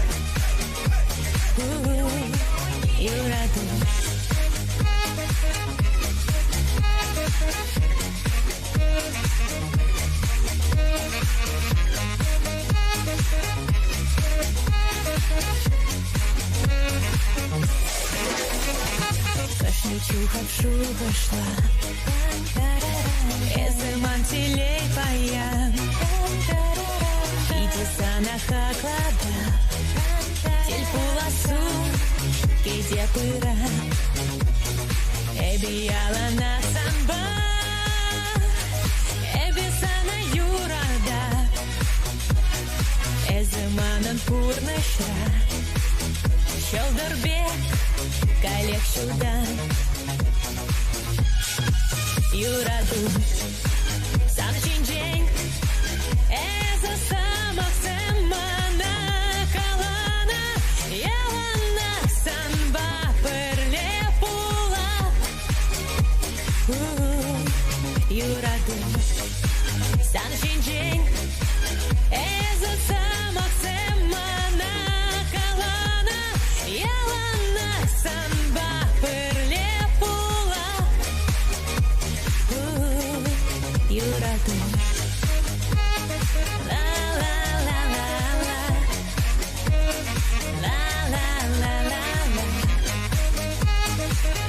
Юрату. Кашни чухӑн шухӑшла, эсӗ ман телей паян. Питӗ сана хаклата, тӗл пулассу килсе пырать. Эпӗ яланах санпа, эпӗ сана юратап. Эсӗ манӑн пурнӑҫра ҫӑлтӑр пек каллех ҫутан. Юрату сан ҫинчен эсӗ сӑмахсем мана каланӑ. Яланах санпа пӗрле пулап. Юрату сан ҫинчен эсӗ сӑмахсем мана каланӑ. Яланах санпа пӗрле пулап. Юрату. Ла-ла-ла-ла-ла. Ла-ла-ла-ла-ла.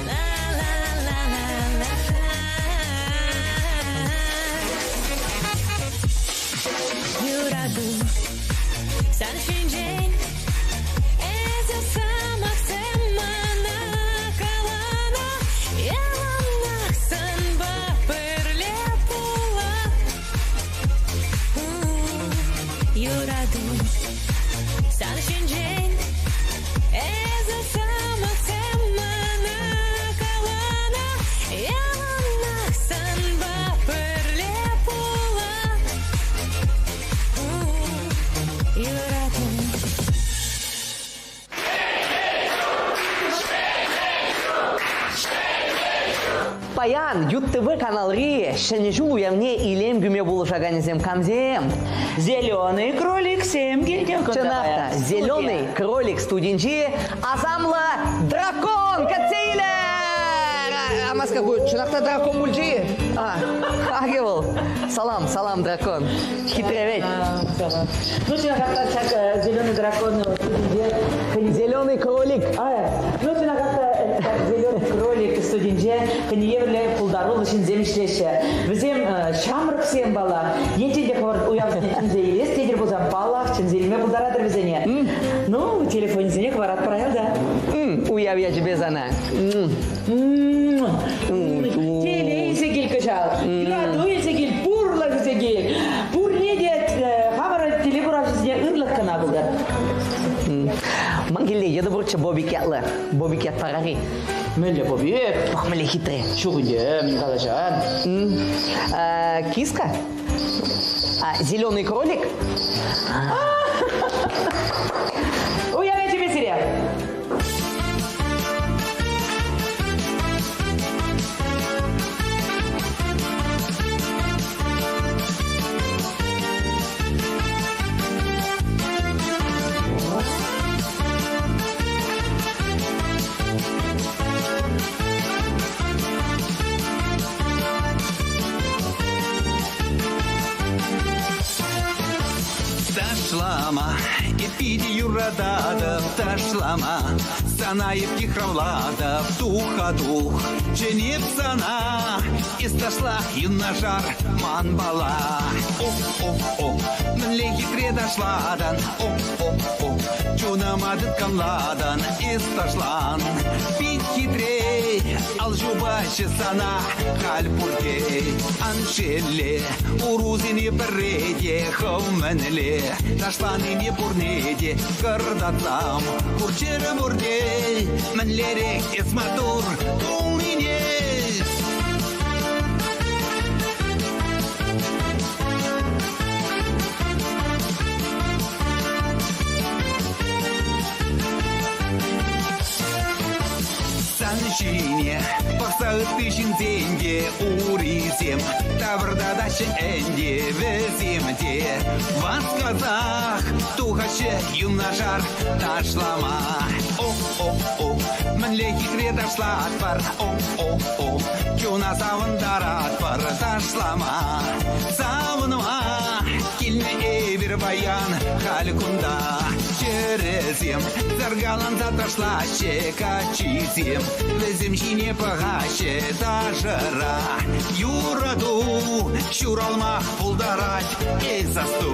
Ла-ла-ла-ла-ла. Юрату сан ҫинчен эсӗ сӑмахсем мана каланӑ. Яланах санпа пӗрле пулап. Юрату сан ҫинчен эсӗ сӑмахсем мана каланӑ. Яланах санпа пӗрле пулап. Юрату. Паян Ют ТВ каналри Ҫӗнӗ ҫул уявне илем кӳме пулӑшаканӗсем камсем? Зеленый кроликсем килнӗ кунта. Чӑнах та, Зеленый кролик студинчи асамлӑ дракон кӗтсе илер! Амаска ку чӑнах та дракон пулчӗ-и? А, акӑ вӑл. Салам, салам, дракон. Хитре вӗт. Ну, чӑнах та ҫак зеленый дракон студинче... Зеленый кролик. Ну, чӑнах та зеленый кролик студинче хӑйне евӗрлӗ пултаруллӑ ҫынсем ӗҫлеҫҫӗ. Вӗсем ҫамрӑксем паллах. Енчен те хӑвӑр уявсене чӗнсе илес тетӗр пулсан, паллах, чӗнсе илме пултаратӑр вӗсене. Ну, телефонӗсене хӑваратпӑр аялта. Уяв ячӗпе сана. Телей илсе кил кӑҫал, юрату илсе кил, пурлӑх илсе кил. Пурне те хамӑр телекуравҫӑсене ырлӑх кӑна пултӑр. Ман килте йытӑ пурччӗ Бобик ятлӑ. Бобик ят парар-и? Мӗнле Бобик? Пӑх, мӗнле хитре. Ҫук ӗнтӗ, мӗн калаҫан? Киска? Зеленый кролик? Уяв ячӗпе сире! Ташлама, эп питӗ юрататӑп ташлама. Сана эп йыхравлатӑп, туха тух. Чӗнеп сана, эс ташла юнашар манпала. Оп-оп-оп, мӗнле хитре ташлатӑн, оп-оп-оп, чунӑма тыткӑнлатӑн, эс ташлан. Пит хитре, ал ҫупаҫҫӗ сана халь пурте. Ан шелле, урусене пӗрре те хӑв мӗнле ташланине пурне те кӑртатсам. Курчӗрӗ пурте, мӗнлерех эс маттур пулнине. Сан ҫине пӑхса ытти ҫынсен те урисем тавӑртатаҫҫӗ ӗнтӗ вӗсем те васкасах тухаҫҫӗ юнашар ташлама. О-о-о, мӗнле хитре ташлатпӑр, о-о-о, чуна савӑнтаратпӑр ташлама. Савӑнма килнӗ эпир паян халь кунта. Хӗрӗсем саркаланса ташлаҫҫӗ каччисем, вӗсем ҫине пӑхаҫҫӗ ташӑра. Юрату ҫуралма пултарать эс асту.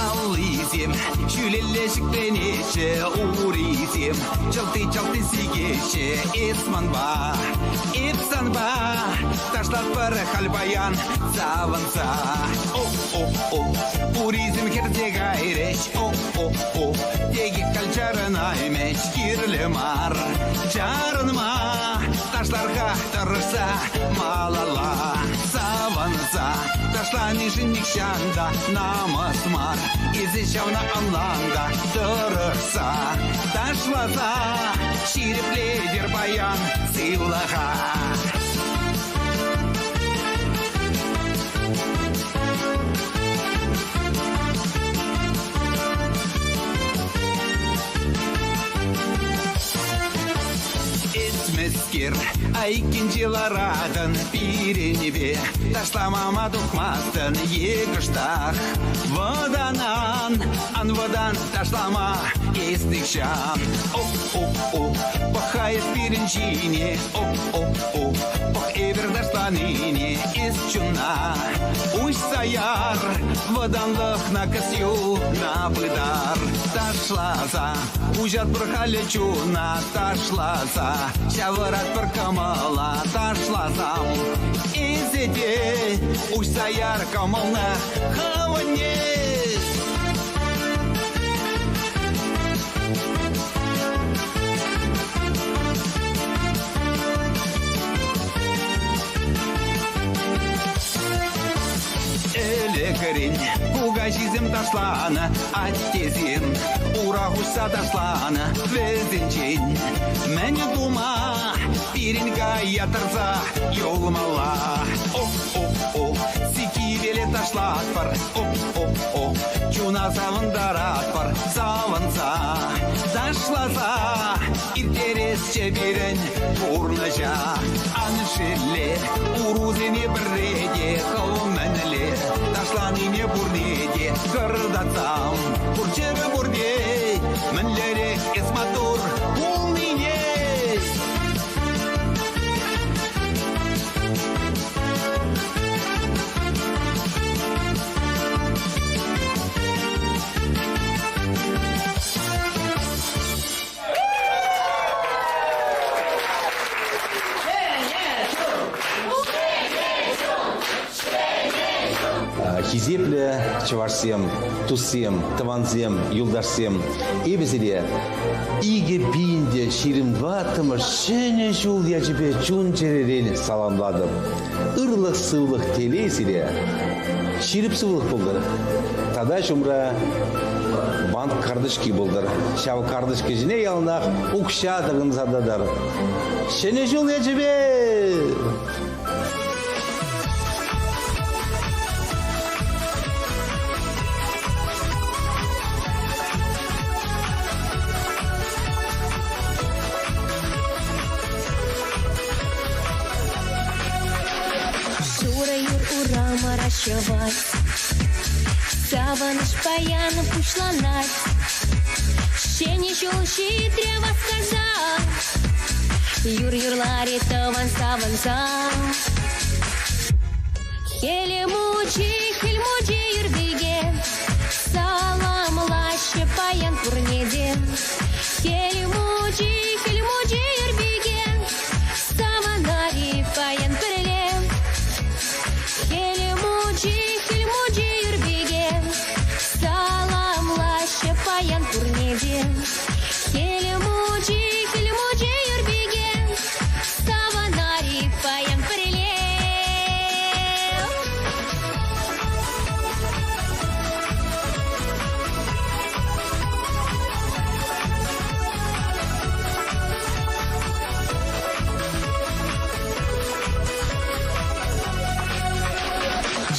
Аллисем ҫӳлелле ҫӗкленеҫҫӗ, урисем чӑлти-чӑлти сикеҫҫӗ. Эс манпа, эп санпа ташлатпӑр халь паян савӑнса. Оп-оп-оп, урисем хӗрсе кайрӗҫ. Оп-оп-оп, текех халь чарӑнаймӗҫ. Кирлӗ мар чарӑнма, ташлар-ха тӑрӑшса малалла. Савӑнса ташланишӗн нихҫан та намӑс мар. Эсӗ ҫавна ӑнлан та тӑрӑшса ташласа ҫирӗплетер паян сывлӑха. Эсмӗскер, айккинче ларатӑн пирӗнпе, ташлама ма тухмастӑн е кӑштах вӑтанан, ан вӑтан ташлама эс нихҫан. Оп-оп-оп, пӑх-ха эс пирӗн ҫине, оп-оп-оп, пӑх эпир ташланине, эс чуна уҫса яр, вӑтанлӑхна кӗсйӳ на пытар. Ташласа уҫатпӑр халӗ чуна ташласа, ҫавӑратпӑр кӑмӑла ташласам. Эсӗ те уҫса яр кӑмӑлна хӑвӑнне. Ӗлӗкрен кукаҫисем ташланӑ, аттесем ура хуҫса ташланӑ вӗсенчен. Мӗн тума пирӗн кая тӑрса юлмалла? Оп-оп-оп, сиккипеле ташлатпӑр, оп-оп-оп, чуна савӑнтаратпӑр, савӑнса, ташласа ирттересчӗ пирӗн пурнӑҫа. Ан шелле, урусене пӗрре те хӑв мӗнле ташланине пурне те кӑртатсам. Пур чӗрӗ пурте мӗнлерех эс маттур пулнине. Хисеплӗ чӑвашсем, туссем, тӑвансем, юлташсем, эпӗ сире 2024-мӗш Ҫӗнӗ ҫул ячӗпе чун-чӗререн саламлатӑп. Ырлӑх-сывлӑх, телей сире, ҫирӗп сывлӑх пултӑр. Тата ҫумра банк карточки пултӑр. Ҫав карточка ҫине яланах укҫа тӑкӑнса тӑтӑр. Ҫӗнӗ ҫул ячӗпе! ҫӑвать. Савӑнӑҫ паян пуҫланать. Ҫӗнӗ ҫул ҫитрӗ васкаса. Юр юрларӗ тӑван савӑнса. Хӗле мучи, хӗл мучи юрпике, Саламлаҫҫӗ паян пурне те. Хӗл мучи, хӗл мучи юрпике, Савӑнар-и паян пӗрле. Хӗл мучи, хӗл мучи юрпике, Саламлаҫҫӗ паян пурне те. Хӗл мучи, хӗл мучи юрпике, Савӑнар-и паян пӗрле.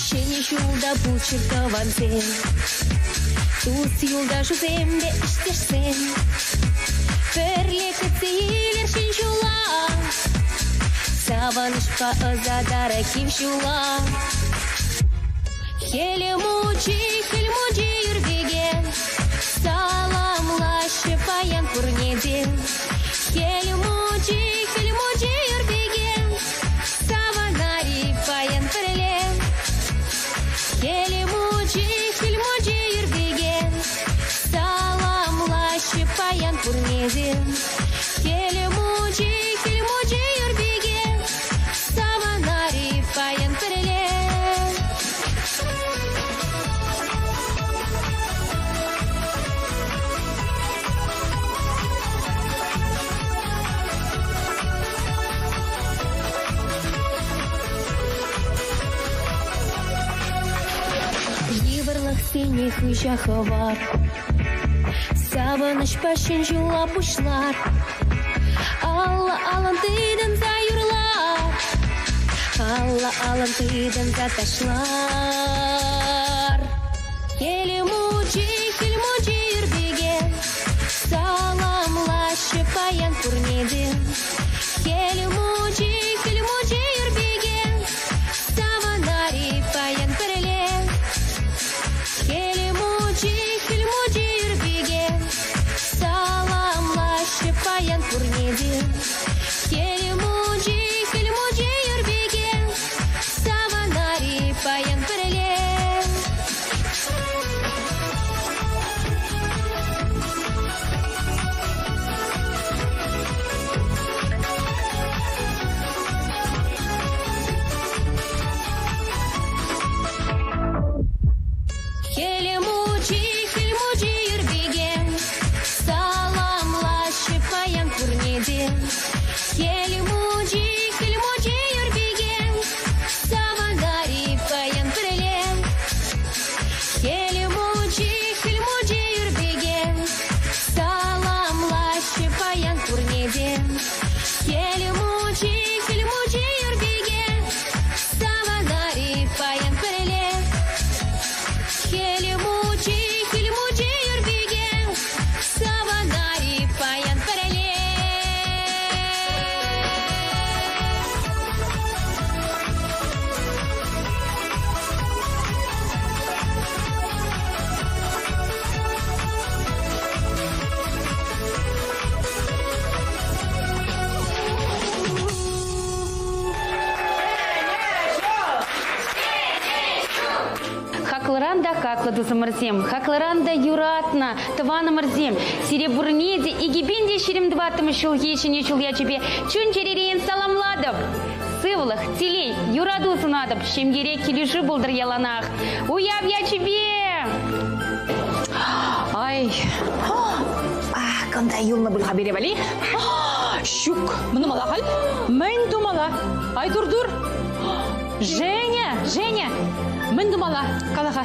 Ҫӗнӗ ҫулта пулччӑр тӑвансем, Тус-юлташусемпе ӗҫтешсем. Пӗрле кӗтсе илер ҫӗн ҫула, Савӑнӑҫпа ӑсатар кив ҫула. Хӗл мучи, хӗл мучи юрпике, Саламлаҫҫӗ паян пурне те. Хӗл мучи, хӗл мучи юрпике, Савӑнар-и паян пӗрле. Хӗл мучи, хӗл мучи юрпике, Саламлаҫҫӗ паян пурне те. Хӗл мучи, хӗл мучи юрпике, Савӑнар-и паян пӗрле. Йывӑрлӑхсене хыҫа хӑвар, Савӑнӑҫпа ҫӗн ҫула пуҫлар. Алла алӑн тытӑнса юрлар, Алла алӑн тытӑнса ташлар. Хӗл мучи, хӗл мучи юрпике, Саламлаҫҫӗ паян пурне те. Хӗл мучи, хӗл мучи юрпике, Савӑнар-и паян пӗрле. Хӗл мучи, хӗл мучи юрпике, Саламлаҫҫӗ паян пурне те. Хӗл мучи, хӗл мучи юрпике, Савӑнар-и паян пӗрле. Хӗл мучи, хӗл мучи юрпике, Саламлаҫҫӗ паян пурне те. Хӗл мучи, хӗл мучи юрпике, Савӑнар-и паян пӗрле. Хӗл мучи, хӗл мучи юрпике, Саламлаҫҫӗ паян пурне те. Хӗл мучи, хӗл мучи юрпике, Савӑнар-и паян пӗрле. Хӗл мучи, хӗл мучи юрпике, Савӑнар-и паян пӗрле. Хаклӑран та хаклӑ тусӑмӑрсем, хаклӑран та юратнӑ тӑванӑмӑрсем, сире пурне те 2024 ҫулхи Ҫӗнӗ ҫул ячӗпе чун-чӗререн саламлатӑп! Сывлӑх, телей, юрату сунатӑп, ҫемьере килӗшӳ пултӑр яланах. Уяв ячӗпе! Ай, кунта юлнӑ пуль-ха пире валли. Ҫук, мӗн тумалла халь? Мӗн тумалла? Ай, тур-тур! Женя, Женя, мӗн тумалла? Кала-ха.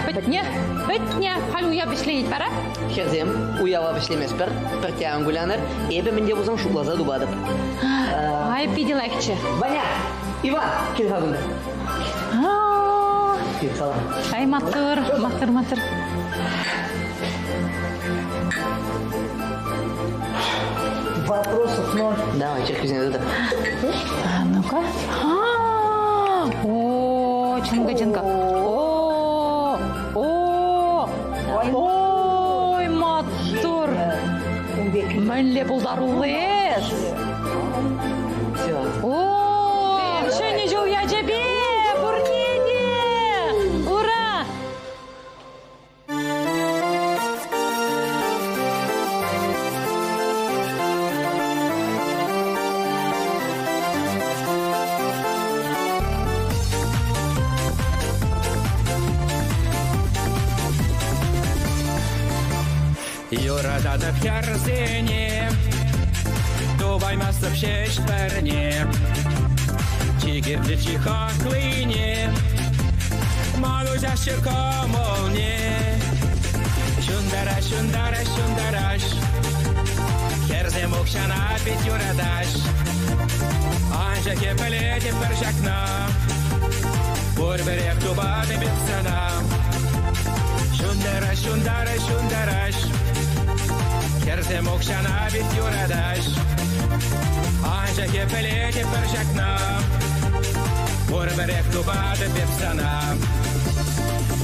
Пӗтнӗ, пӗтнӗ. Халь уяв вӗҫленет вара. Хӗрсем, уява вӗҫлеместпӗр. Пӗртте ан кулянӑр. Эпӗ мӗн те пулсан шутласа тупатӑп. Ай, питӗ лайӑхчӗ. Ваня, Иван, кил-ха кунта. Кил, салам. Ай, маттур, маттур, маттур. Вопросов ноль. Давай, черкизне тата. А, ну-ка. О, чӑнкӑ-чӑнкӑ. О, о, ой, маттур. Мӗнле пултаруллӑ эс. О, Ҫӗнӗ ҫул ячӗпе пурне те! Ура! Юрататӑп хӗрсене, тупаймастӑп ҫеҫ пӗрне. Чи кирлӗ, чи хаклине, ман уҫаҫҫӗ кӑмӑлне. Ҫунтараҫ, ҫунтараҫ, ҫунтараҫ, хӗрсем укҫана пит юратаҫ. Анчах эп пӗлетӗп пӗр ҫакна, пурпӗрех тупатӑп эп сана. Ҫунтараҫ, ҫунтараҫ, ҫунтараҫ, хӗрсем укҫана пит юратаҫ. Анчах эп пӗлетӗп пӗр ҫакна, пурпӗрех тупатӑп эп сана.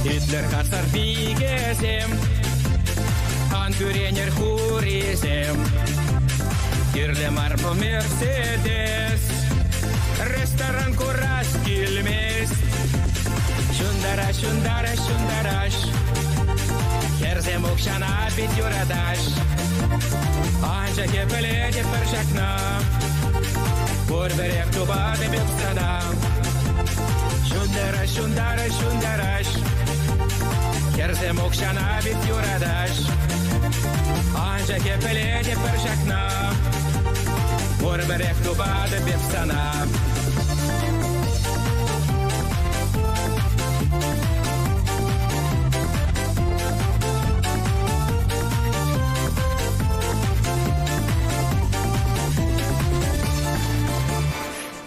Итлӗр хастар пикесем, ан кӳренӗр хурисем. Кирлӗ мар вӑл Мерседес, ресторан курас килмест. Ҫунтараҫ, ҫунтараҫ, ҫунтараҫ, хӗрсем укҫана пит юратаҫ. Анчах эп пӗлетӗп пӗр ҫакна, пурпӗрех тупатӑп эп сана. Ҫунтараҫ, ҫунтараҫ, ҫунтараҫ, хӗрсем укҫана пит юратаҫ. Анчах эп пӗлетӗп пӗр ҫакна, пурпӗрех тупатӑп эп сана.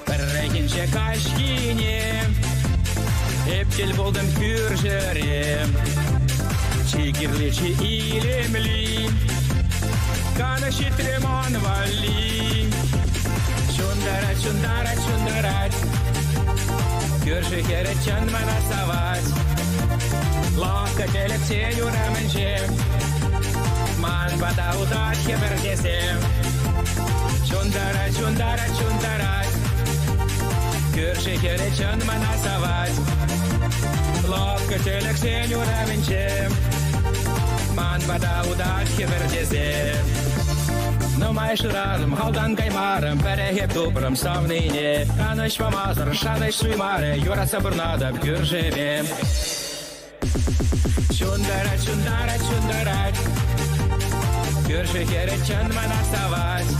Пӗррехинче каҫхине эп тӗл пултӑм кӳршӗре. Чи кирли, чи илемли, канӑҫ ҫитрӗ ман валли. Ҫунтарать, ҫунтарать, ҫунтарать, кӳршӗ хӗрӗ чӑн мана савать. Лавкка тӗлӗксен урамӗнче ман пата утать хӗпӗртесе. Ҫунтарать, ҫунтарать, ҫунтарать, кӳршӗ хӗрӗ чӑн мана савать. Лавкка тӗлӗксен урамӗнче ман пата утать хӗпӗртесе. Нумай шырарӑм, халтан каймарӑм, пӗрехе тупрӑм савнине. Канӑҫ памасӑр шанӑҫ суймарӗ, юратса пурӑнатӑп кӳршӗпе. Ҫунтарать, ҫунтарать, ҫунтарать, кӳршӗ хӗрӗ чӑн мана савать.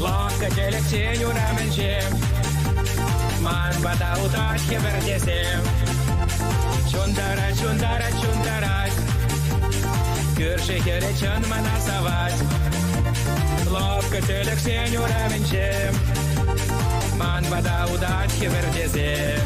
Лавкка тӗлӗксен урамӗнче ман пата утать хӗпӗртесе. Ҫунтарать, ҫунтарать, ҫунтарать, кӳршӗ хӗрӗ чӑн мана савать. Лавкка тӗлӗксен урамӗнче ман пата утать хӗпӗртесе.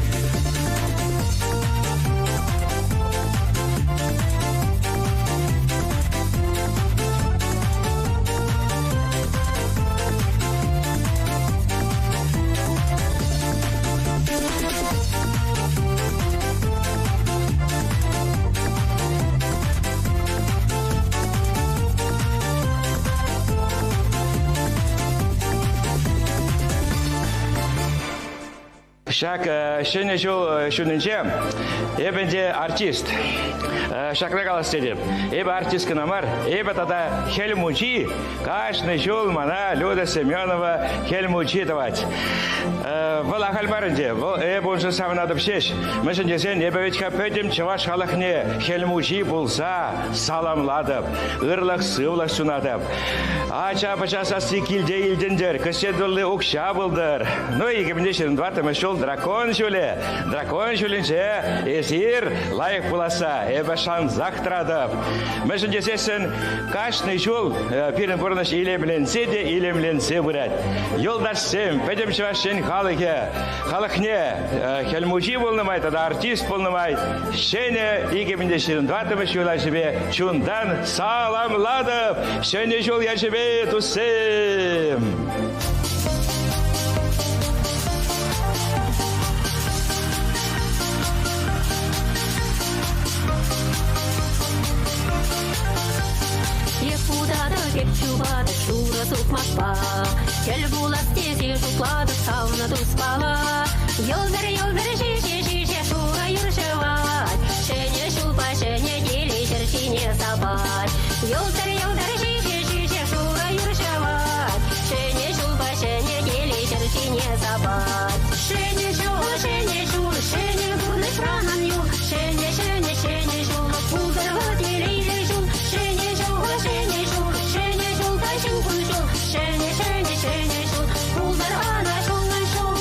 Ҫак Ҫӗнӗ ҫул ҫулӗнче эпӗ ӗнтӗ артист. Ҫакна калас тетӗп. Эпӗ артист кӑна мар, эпӗ тата Хӗл Мучи. Кашни ҫул мана Люда Семенова Хӗл Мучи тӑвать. Вӑл ахаль мар ӗнтӗ. Вӑл эпӗ уншӑн савӑнатӑп ҫеҫ. Мӗншӗн тесен эпӗ вӗт-ха пӗтӗм чӑваш халӑхне Хӗл Мучи пулса саламлатӑп, ырлӑх-сывлӑх сунатӑп. Ача-пӑча сасси килте илтӗнтӗр, кӗсье тулли укҫа пултӑр. Ну, 2024 ҫул дракон ҫулӗ. Дракон ҫулӗнче эсир лайӑх пуласса эпӗ шансах тӑратӑп. Мӗншӗн тесессӗн кашни ҫул пирӗн пурнӑҫ илемленсе те илемленсе пырать. Юлташсем, пӗтӗм Чӑваш Ен халӑхӗ, халӑхне Хӗл Мучи пулнӑ май тата артист пулнӑ май ҫӗнӗ 2024 ҫул ячӗпе чунтан саламлатӑп! Ҫӗнӗ ҫул ячӗпе, туссем! чупатӑп шурӑ сукмакпа. Тӗл пулас тесе шутлатӑп савнӑ туспала. Йӑлтӑр-йӑлтӑр ҫиҫе-ҫиҫе шурӑ юр ҫӑвать. Ҫӗнӗ ҫулпа ҫӗнӗ телей ҫӗр ҫине сапать. Йӑлтӑр-йӑлтӑр ҫиҫе-ҫиҫе шурӑ юр ҫӑвать. Ҫӗнӗ ҫулпа ҫӗнӗ телей ҫӗр ҫине сапать. Ҫӗнӗ ҫул, ҫӗнӗ ҫул, ҫӗнӗ пурнӑҫран ан юл. Ҫӗнӗ, ҫӗнӗ, ҫӗнӗ ҫул, пултӑр вӑл телейлӗ ҫул. Ҫӗнӗ ҫул, ҫӗнӗ ҫул, ҫӗнӗ ҫулта ҫӗн кун-ҫул. Ҫӗнӗ, ҫӗнӗ, ҫӗнӗ ҫул, пултӑр ӑна ҫуллӑ ҫул.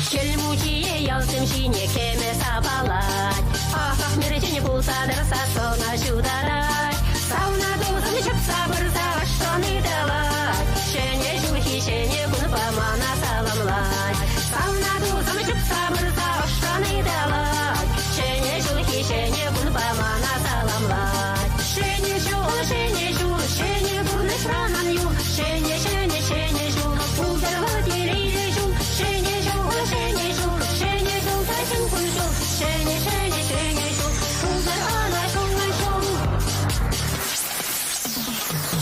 Хӗл Мучие ялсем ҫине кӗмӗл сапалать. Ахах мерчен пулса тӑрса сӑна ҫутатать. Савнӑ тусӑм чупса пырса ӑшшӑн ыталать. Ҫӗнӗ ҫулхи ҫӗнӗ кунпа мана саламлать. Савнӑ тусӑм чупса пырса ӑшшӑн ыталать. Ҫӗнӗ ҫулхи ҫӗнӗ кунпа мана саламлать. Ҫӗнӗ ҫул, ҫӗнӗ ҫул, ҫӗнӗ пурнӑҫран ан юл. Ҫӗнӗ, ҫӗнӗ, ҫӗнӗ ҫул, пултӑр вӑл телейлӗ ҫул. Ҫӗнӗ ҫул, ҫӗнӗ ҫул, ҫӗнӗ ҫулта ҫӗн кун-ҫул. Ҫӗнӗ, ҫӗнӗ, ҫӗнӗ ҫул, пултӑр ӑна ҫуллӑ ҫул.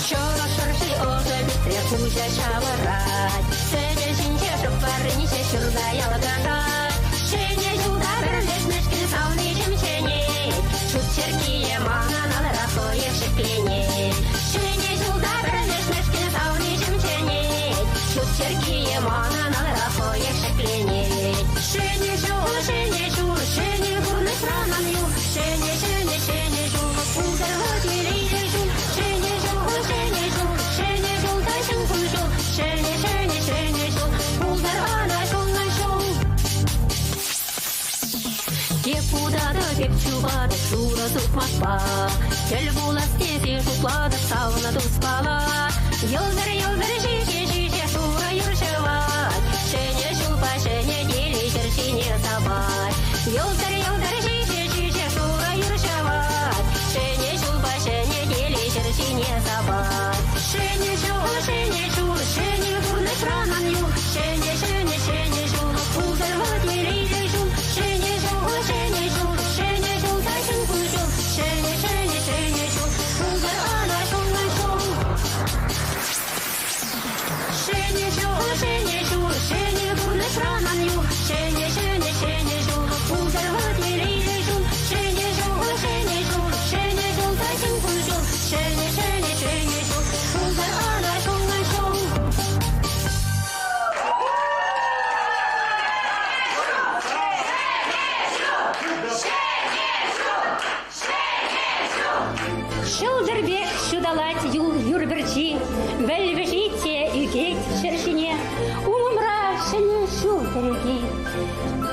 Ҫӑрӑ шӑрши ӑшӑ пӳртре пуҫа ҫавӑрать. Сӗтел ҫинче шӑп варринче ҫурта ялкӑшать. Ҫӗнӗ ҫулта пӗрлешнӗшкел савниҫӗм чӗнет. Ҫут черккийӗ манӑн алра хӑех ҫӗкленет. Ҫӗнӗ ҫулта пӗрлешнӗшкел савниҫӗм чӗнет. Ҫут черккийӗ манӑн алра хӑех ҫӗкленет. Ҫӗнӗ ҫул, ҫӗнӗ ҫул, ҫӗнӗ пурнӑҫран ан юл. Ҫӗнӗ, ҫӗнӗ, ҫӗнӗ ҫул, пултӑр вӑл телейлӗ ҫул. Ҫӗнӗ ҫул, ҫӗнӗ ҫул, ҫӗнӗ ҫулта ҫӗн кун-ҫул. Ҫӗнӗ, ҫӗнӗ, ҫӗнӗ ҫул, пултӑр ӑна ҫуллӑ ҫул. Эп утатӑп, эп чупатӑп шурӑ сукмакпа. Тӗл пулас тесе шутлатӑп савнӑ туспала. Йӑлтӑр-йӑлтӑр ҫиҫе-ҫиҫе шурӑ юр ҫӑвать. Ҫӗнӗ ҫулпа ҫӗнӗ телей ҫӗр ҫине сапать. Йӑлтӑр-йӑлтӑр ҫиҫе-ҫиҫе шурӑ юр ҫӑвать. Ҫӗнӗ ҫулпа ҫӗнӗ телей ҫӗр ҫине сапать. Ҫӗнӗ ҫул, ҫӗнӗ ҫул, ҫӗнӗ пурнӑҫран ан юл. Ҫӗнӗ, ҫӗнӗ, ҫӗнӗ ҫул, пултӑр вӑл телейлӗ ҫул. Ҫӗнӗ ҫул, ҫӗнӗ ҫул, ҫӗнӗ ҫулта ҫӗн кун-ҫул. Ҫӗнӗ, ҫӗнӗ, ҫӗнӗ ҫул, пултӑр ӑна ҫуллӑ ҫул. Ҫӗнӗ ҫул, ҫӗнӗ ҫул, ҫӗнӗ пурнӑҫран ан юл. Ҫӗнӗ, ҫӗнӗ, ҫӗнӗ ҫул, пултӑр вӑл телейлӗ ҫул. Ҫӗнӗ ҫул, ҫӗнӗ ҫул, ҫӗнӗ ҫулта ҫӗн кун-ҫул. Ҫӗнӗ, ҫӗнӗ, ҫӗнӗ ҫул, пултӑр ӑна ҫуллӑ ҫул. Ҫӑлтӑр пек ҫуталать юр пӗрчи, вӗл вӗҫет те ӳкет ҫӗр ҫине. Умӑмра ҫӗнӗ ҫул кӗреки.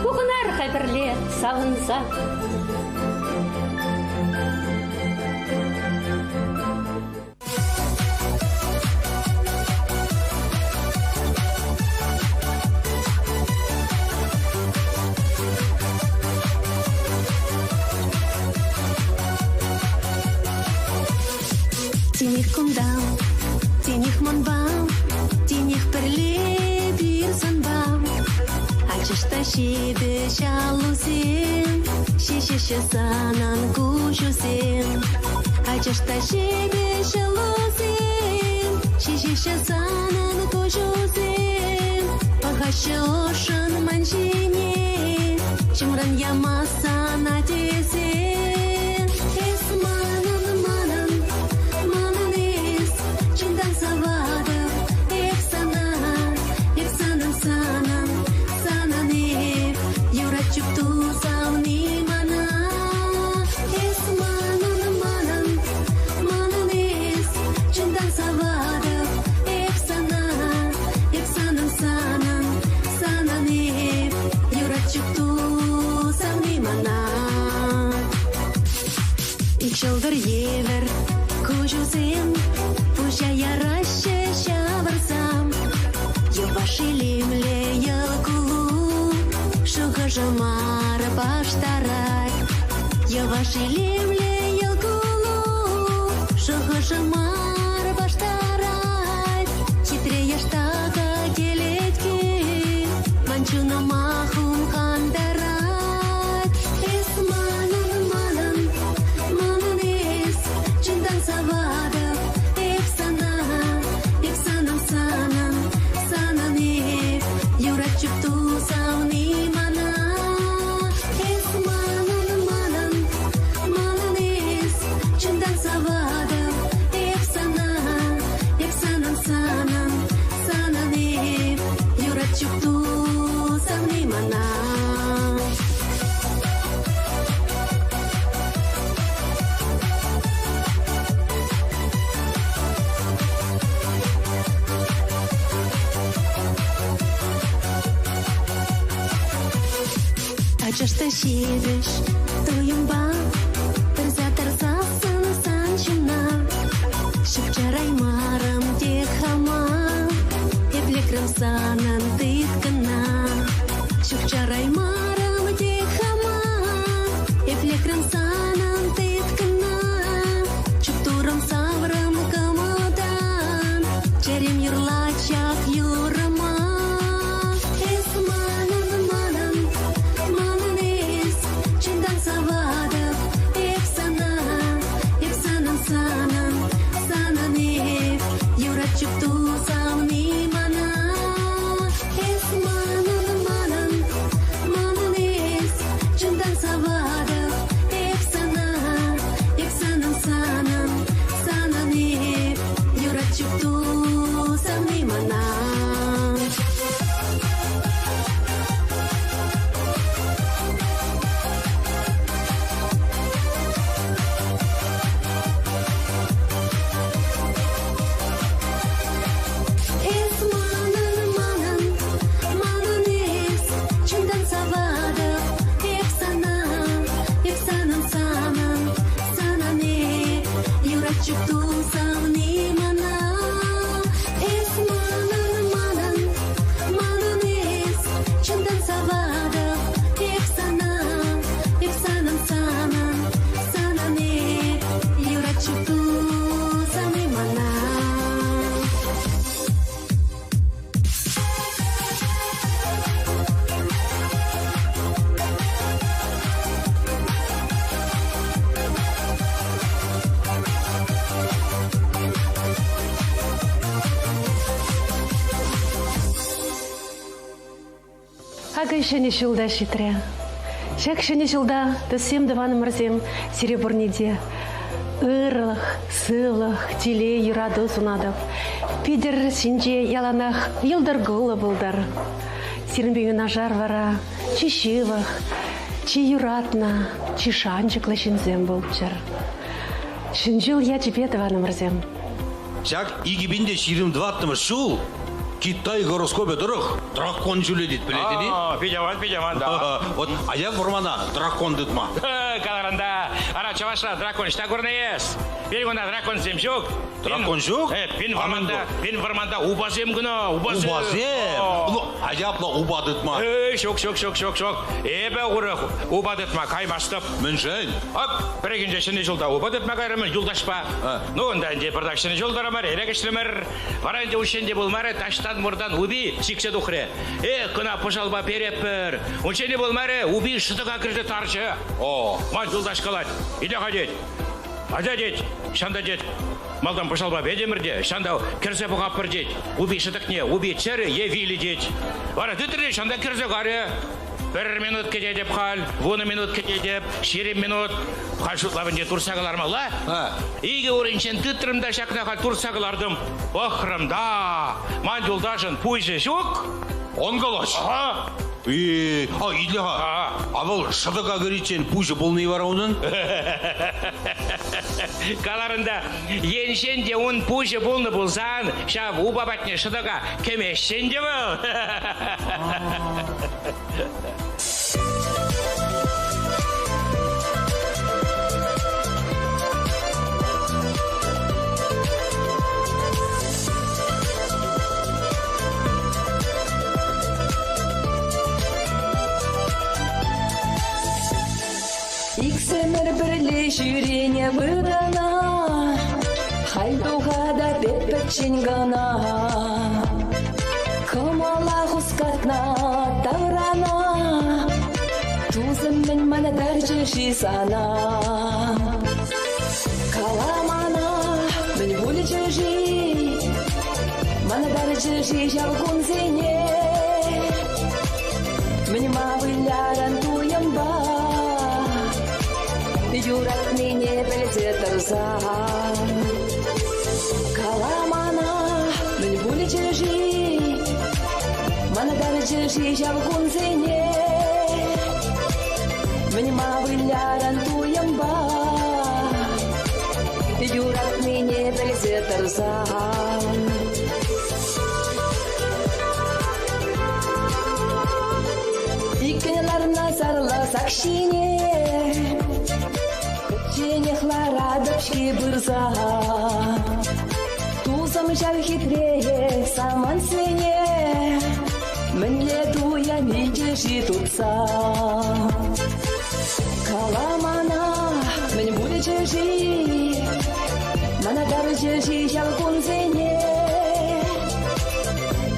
Пухӑнар-ха пӗрле савӑнса. Тинех кунта, тинех манпа, тинех пӗрле пир санпа. Ачаш та ҫепӗҫ аллусем, ҫиҫеҫҫӗ санӑн куҫусем. Ачаш та ҫепӗҫ аллусем, ҫиҫеҫҫӗ санӑн куҫусем. Пӑхаҫҫӗ ӑшшӑн ман ҫине, ҫумран ямасан тесе. Эс манӑн, манӑн, манӑн эс, чунтан саватӑп эп сана, эп санӑн, санӑн, санӑн эп, юрать чупту савни мана. Эс манӑн, манӑн, манӑн эс, чунтан саватӑп эп сана, эп санӑн, санӑн, санӑн эп, юрать чупту савни мана. Ик ҫӑлтӑр евӗр куҫусем пуҫа яраҫҫӗ ҫавӑрса. Йӑваш илемлӗ йӑл кулу шухӑшӑма паштарать. Йӑваш илемлӗ йӑл кулу шухӑшӑма паштарать. Хитре яштака кӗлетки ман чунӑма хумхантарать. Эс манӑн, манӑн, манӑн эс, чунтан саватӑп. Ачаш та ҫепӗҫ туйӑмпа тӑрса тӑрсассӑн сан ҫумна ҫук чараймарӑм тек хама. Эп лекрӗм санӑн тыткӑна. Ҫук чараймарӑм тек хама. Эп лекрӗм санӑн тыткӑна. Чуптурӑм саврӑм кӑмӑлтан. Чӗрем юрлать ҫак юрӑма. Эс манӑн, манӑн, манӑн эс. Чунтан саватӑп эп сана. Эп санӑн, санӑн, санӑн эп. Юрать чупту савни мана. Эс манӑн, манӑн, манӑн эс. Чунтан саватӑп эп сана. Эп санӑн, санӑн, санӑн эп. Юрать чупту савни мана. Эс манӑн, манӑн, манӑн эс. Чунтан саватӑп эп сана. Эп санӑн, санӑн, санӑн эп. Юрать чупту савни мана. Эс манӑн, манӑн, манӑн эс. Чунтан саватӑп эп сана. Эп санӑн, санӑн, санӑн эп. Юрать чупту савни мана. Акӑ ҫӗнӗ ҫул та ҫитрӗ. Ҫак ҫӗнӗ ҫулта тӑссем тӑванӑмӑрсем сире пурне те ырӑлӑх, сывлӑх, телей, юрату сунатӑп. Питӗр ҫинче яланах йӑлтӑр кулӑ пултӑр. Сирӗнпе юнашар вара чи ҫывӑх, чи юратнӑ, чи шанчӑклӑ ҫынсем пулччӑр. Ҫӗн ҫул ячӗпе, тӑванӑмӑрсем! Ҫак 2024 ҫул Китай гороскопӗ тӑрӑх дракон ҫулӗ тет, пӗлетӗн-и? Пит аван, пит аван, да. Вот, а я вӑрмана дракон тытма. Каларӑн та, ара чӑвашла дракон ӑҫта курнӑ эс? Пин кунта драконсем ҫук. Дракон ҫук? Пин вӑрманта, пин вӑрманта упасем кӑна, упасем. Упасем? Ну, а япла упа тытма. Ҫук, ҫук, ҫук, ҫук, ҫук. Эпӗ урӑх упа тытма каймастӑп. Мӗншӗн? Ак, пӗррехинче Ҫӗнӗ ҫулта упа тытма кайрӑмӑр юлташпа. Ну, унта ӗнтӗ пӑртак Ҫӗнӗ ҫул тӑрӑмӑр, эрех ӗҫрӗмӗр. Вара ӗнтӗ унччен те пулмарӗ, таҫтан-муртан упи сиксе тухрӗ. Эх, кӑна пӑшалпа перетпӗр. Унччен те пулмарӗ, упи шӑтӑка кӗрсе тарчӗ. О, ман юлташ калать, иде-ха тет. Атя тет, ҫанта тет. Малтан пӑшалпа петӗмӗр те, ҫанта кӗрсе пӑхатпӑр тет. Упи шӑтӑкне, упи чӗрӗ е вилӗ тет. Вара тытрӗ, ҫанта кӗрсе карӗ. Пӗр минут кӗтетӗп халь, 10 минут кӗтетӗп, 20 минут. Халь шутлавӗнче туртса кӑлармалла. Икӗ уринчен тытрӑм та ҫакна халь туртса кӑлартӑм. Пӑхрӑм та, ман юлташӑн пуҫӗ ҫук. Он калаҫ. Ага. А, итле-ха. А вӑл шӑтӑка кӗриччен пуҫӗ пулнӑ-и вара унӑн? Каларӑн та, енчен те ун пуҫӗ пулнӑ пулсан, ҫав упа патне шӑтӑка кӗмест ӗнтӗ вӑл. Иксӗмӗр пӗрле ҫӳренӗ вырӑна Халь тухатӑп эп пӗччен кӑна. Кӑмӑла хускатнӑ таврана Тусӑм мӗн мана тарчӗ-ши сана? Кала мана, мӗн пулчӗ-ши? Мана тарчӗ-ши ҫав кунсене? Мӗн-ма вылярӑн туйӑмпа? Юратнине пӗлсе тӑрсан. Кала мана, мӗн пулчӗ-ши? Мана тарчӗ-ши ҫав кунсене? Мӗн-ма вылярӑн туйӑмпа? Юратнине пӗлсе тӑрсан. Иккӗн ларнӑ сарлӑ сак ҫине. Пӗчченех ларатӑп-ҫке пырса. Тусӑм ҫав хитре самантсене мӗнле туяничӗ-ши тупса? Кала мана, мӗн пулчӗ-ши? Мана тарчӗ-ши ҫав кунсене?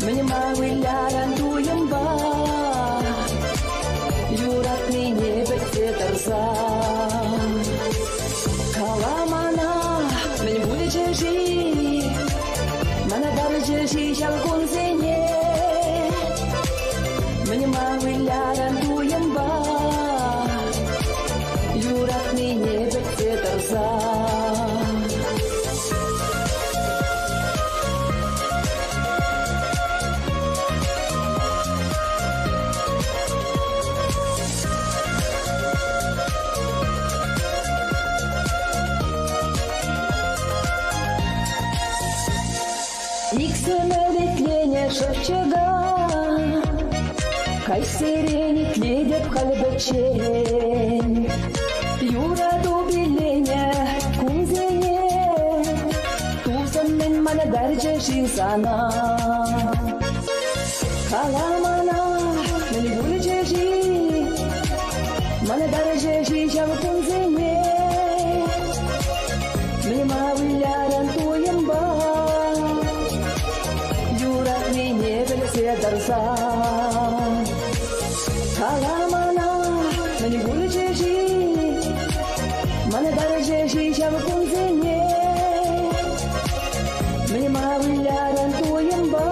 Мӗн-ма выляран туйӑмпа? Юратнине пӗлсе тӑрса. Кала мана, мӗн пулчӗ-ши? Мана тарчӗ-ши ҫав кунсене? Мӗн-ма выляран туйӑмпа? Юратнине пӗлсе тӑрса. Иксӗмӗр итленӗ шӑпчӑка, Каҫсерен итлетӗп халь пӗччен. Юрату пилленӗ кунсене, Тусӑм мӗн мана тарчӗ-ши сана? Кала мана, мӗн пулчӗ-ши? Мана тарчӗ-ши ҫав кунсене? Мӗн-ма выляран туйӑмпа? Юратнине пӗлсе тӑрса. Кала мана, мӗн пулчӗ-ши? Мана тарчӗ-ши ҫав кунсене? Мӗн-ма выляран туйӑмпа?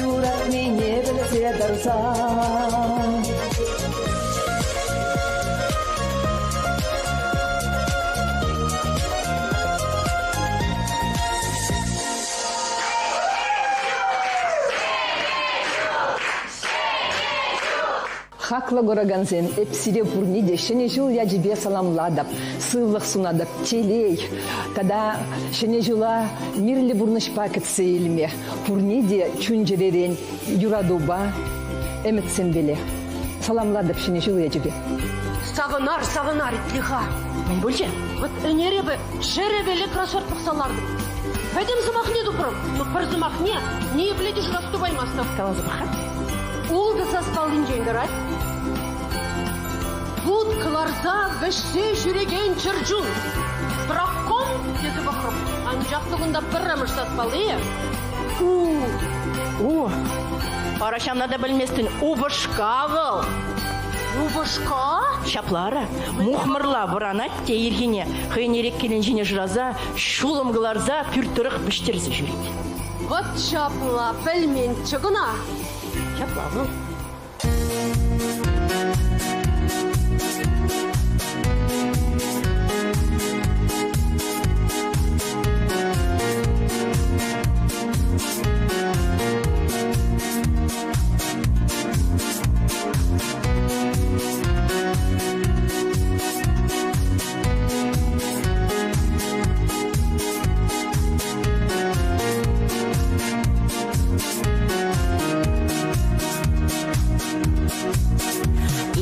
Юратнине пӗлсе тӑрса. Хаклӑ куракансем, эп сире пурне те Ҫӗнӗ ҫул ячӗпе саламлатӑп, сывлӑх сунатӑп, телей тата Ҫӗнӗ ҫула мирлӗ пурнӑҫпа кӗтсе илме пурне те чун-чӗререн юратупа, ӗмӗтсемпеле. Саламлатӑп Ҫӗнӗ ҫул ячӗпе. Савӑнар, савӑнар итле-ха. Мӗн пулчӗ? Вот ӗнер эпӗ чӗрӗпелле кроссворд пӑхса лартӑм. Пӗтӗм сӑмахне тупрӑм, но пӗр сӑмахне ниепле те шыраса тупаймастӑп. Каласа пӑх-ха. Ултӑ сас паллинчен тӑрать. Вут кӑларса вӗҫсе ҫӳрекен чӗрчун. Дракон тесе пӑхрӑм. Анчах та кунта пӗрремӗш сас паллийӗ У. У. Ара ҫавна та пӗлместӗн. Упӑшка вӑл. Упӑшка? Ҫапла ара. Мухмӑрла вӑранать те ирхине хӑйӗн ирӗк килӗнчине шыраса, ҫулӑм кӑларса пӳрт тӑрӑх вӗҫтерсе ҫӳрет. Вӑт ҫапла, пӗлменччӗ кӑна. Ҫапла вӑл.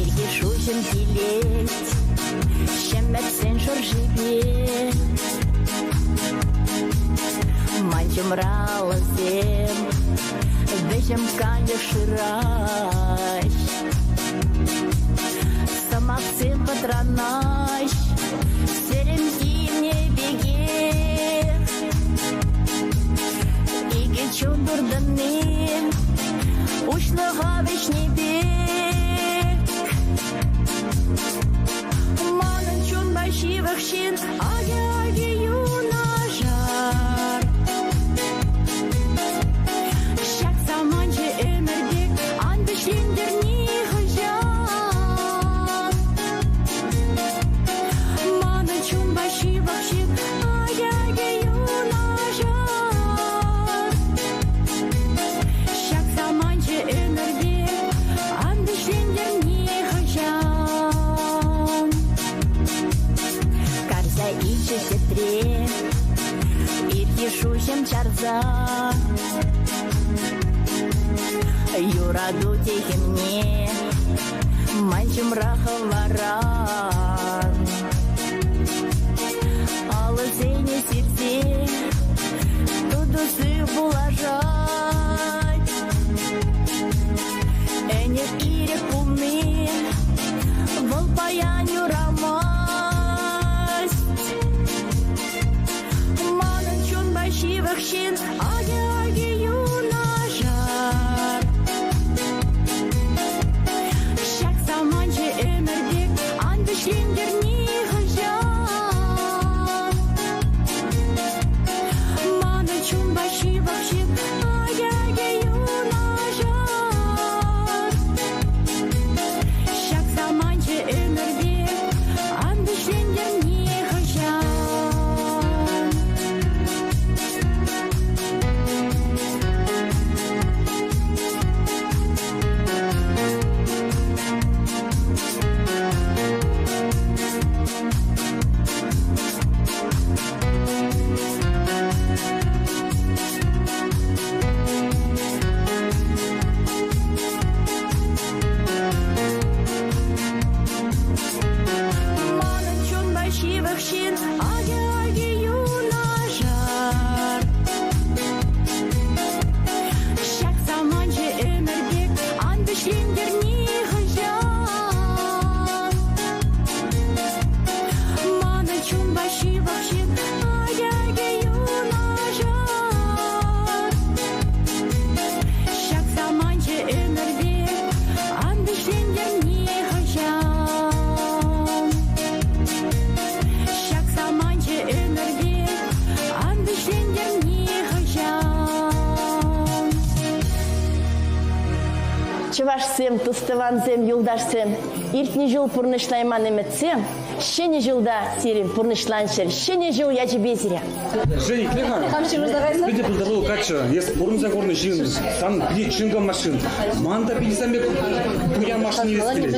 Ирхи шуҫӑм килет, ҫӗмӗртсен шӑршипе. Ман ҫумра алӑсем вӗҫӗм канлӗх шыраҫ. Сӑмахсем пӑтранаҫ, сӗрӗм тивнӗ пекех. Икӗ чун туртӑнни уҫлӑха вӗҫни пек. Манӑн чунпа ҫывӑх ҫын акӗ-акӗ юнашар. Ҫак саманчӗ ӗмӗр пек ан вӗҫлентӗр нихӑҫан. Манӑн чунпа ҫывӑх ҫын акӗ-акӗ юнашар. Ҫак саманчӗ ӗмӗр пек ан вӗҫлентӗр нихӑҫан. Карса илчӗ тӗтре, ирхи шуҫӑм чарса. Юрату техӗмне ман ҫумра хӑваран. Алӑсене сирсе тутӑ сыв пулашать. Ӗнер ирӗк пулни вӑл паян юрамасть. Манӑн чунпа ҫывӑх ҫын акӗ-акӗ юнашар. Ҫак саманчӗ ӗмӗр пек ан вӗҫлентӗр нихӑҫан. Манӑн чунпа ҫывӑх ҫын акӗ-акӗ юнашар. Ҫак саманчӗ ӗмӗр пек ан вӗҫлентӗр нихӑҫан. Манӑн чунпа ҫывӑх ҫын акӗ-акӗ юнашар. Ҫак саманчӗ ӗмӗр пек ан вӗҫлентӗр нихӑҫан. Манӑн чунпа ҫывӑх ҫын акӗ-акӗ юнашар. Ҫак саманчӗ ӗмӗр пек ан вӗҫлентӗр нихӑҫан. Ҫак саманчӗ ӗмӗр пек ан вӗҫлентӗр нихӑҫан. Чӑвашсем, тус-тӑвансем, юлташсем, иртнӗ ҫул пурнӑҫлайман ӗмӗтсем ҫӗнӗ ҫулта сирӗн пурнӑҫланччӑр. Ҫӗнӗ ҫул ячӗпе сире! Женя, итле-ха. Питӗ пултаруллӑ каччӑ. Эс пурӑнса курнӑ ҫын. Сан питӗ чӑнкӑ машин. Ман та питӗ сан пек пуян машина илес килет.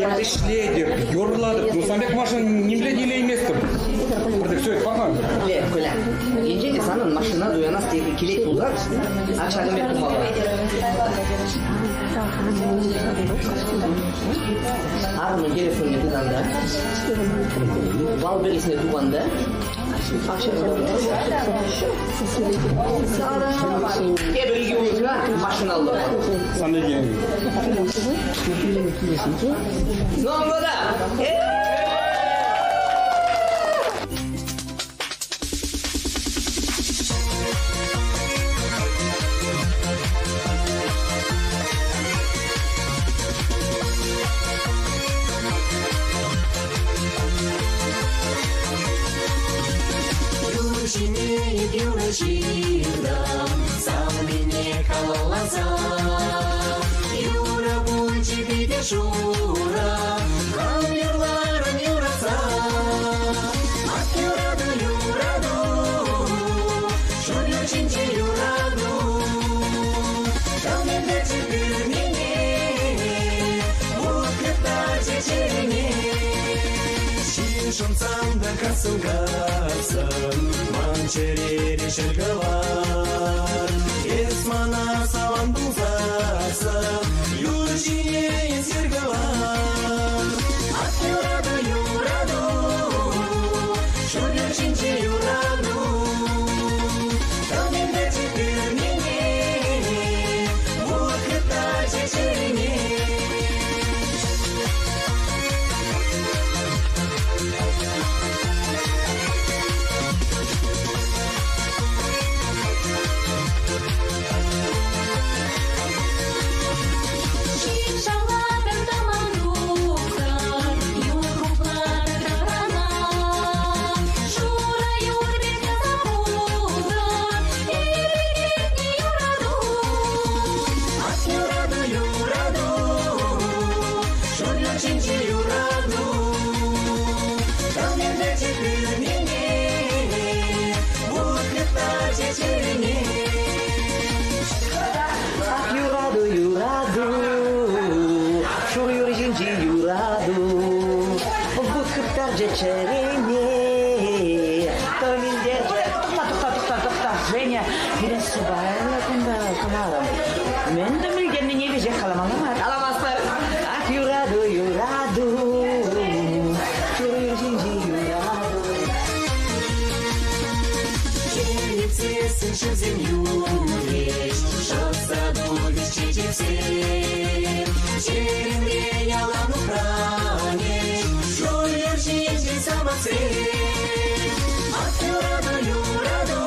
Я ӗҫлетӗп, юрлатӑп. Ну, сан пек машина нимле те илейместӗп. Пӗртек все, паха. Ле, Коля, енчен те санӑн машина туянас килет пулсан, ак ҫакӑн пек пулмалла. Арӑмӑн телефонне тытан та, Валберисне тупан та, Тепӗр икӗ уйӑхра машиналлӑ. Сан пекех. С Новым годом! Юр ҫине юрӑ ҫыртӑм, савнине халалласа. Юрӑ пулчӗ питӗ шурӑ, хам юрларӑм юратса. Ах, юрату, юрату, шур юр ҫинче юрату. Тӑмӗнтерчӗ пӳрнене, вут хыптарчӗ чӗрене. Ҫил шӑнсан та касӑн-касӑн, ман чӗрере ҫӗл кӑвар. Эс мана салам пулсассӑн, юр ҫине эсир кӑлар. Ах, юрату, юрату, шур юр ҫинче юрату. Тӑмӗнтерчӗ пӳрнене, вут хыптарчӗ чӗрене. Ҫил шавлатӑр тӑман тухтӑр, юр хуплатӑр таврана. Шурӑ юр пек таса пултӑр, ирӗкетни юрату. Ах, юрату, юрату, шур юр ҫинче юрату. Тӑмӗнтерчӗ пӳрнене, вут хыптарчӗ чӗрене. Ах, юрату, юрату, шур юр ҫинчи юрату. Вут хыптарчӗ чӗрене, тӑмӗнтерчӗ. Тӑхта, тӑхта, тӑхта, тӑхта, Женя, пирӗн сӑпайлӑ кунта кӑларӑм. Мӗн тӗмӗлтернине веҫех Кайӑксем юрлӗҫ, шӑтса тухӗҫ чечексем. Чӗремре ялан упранӗҫ шур юр ҫинчи самантсем. Ах, юрату, юрату,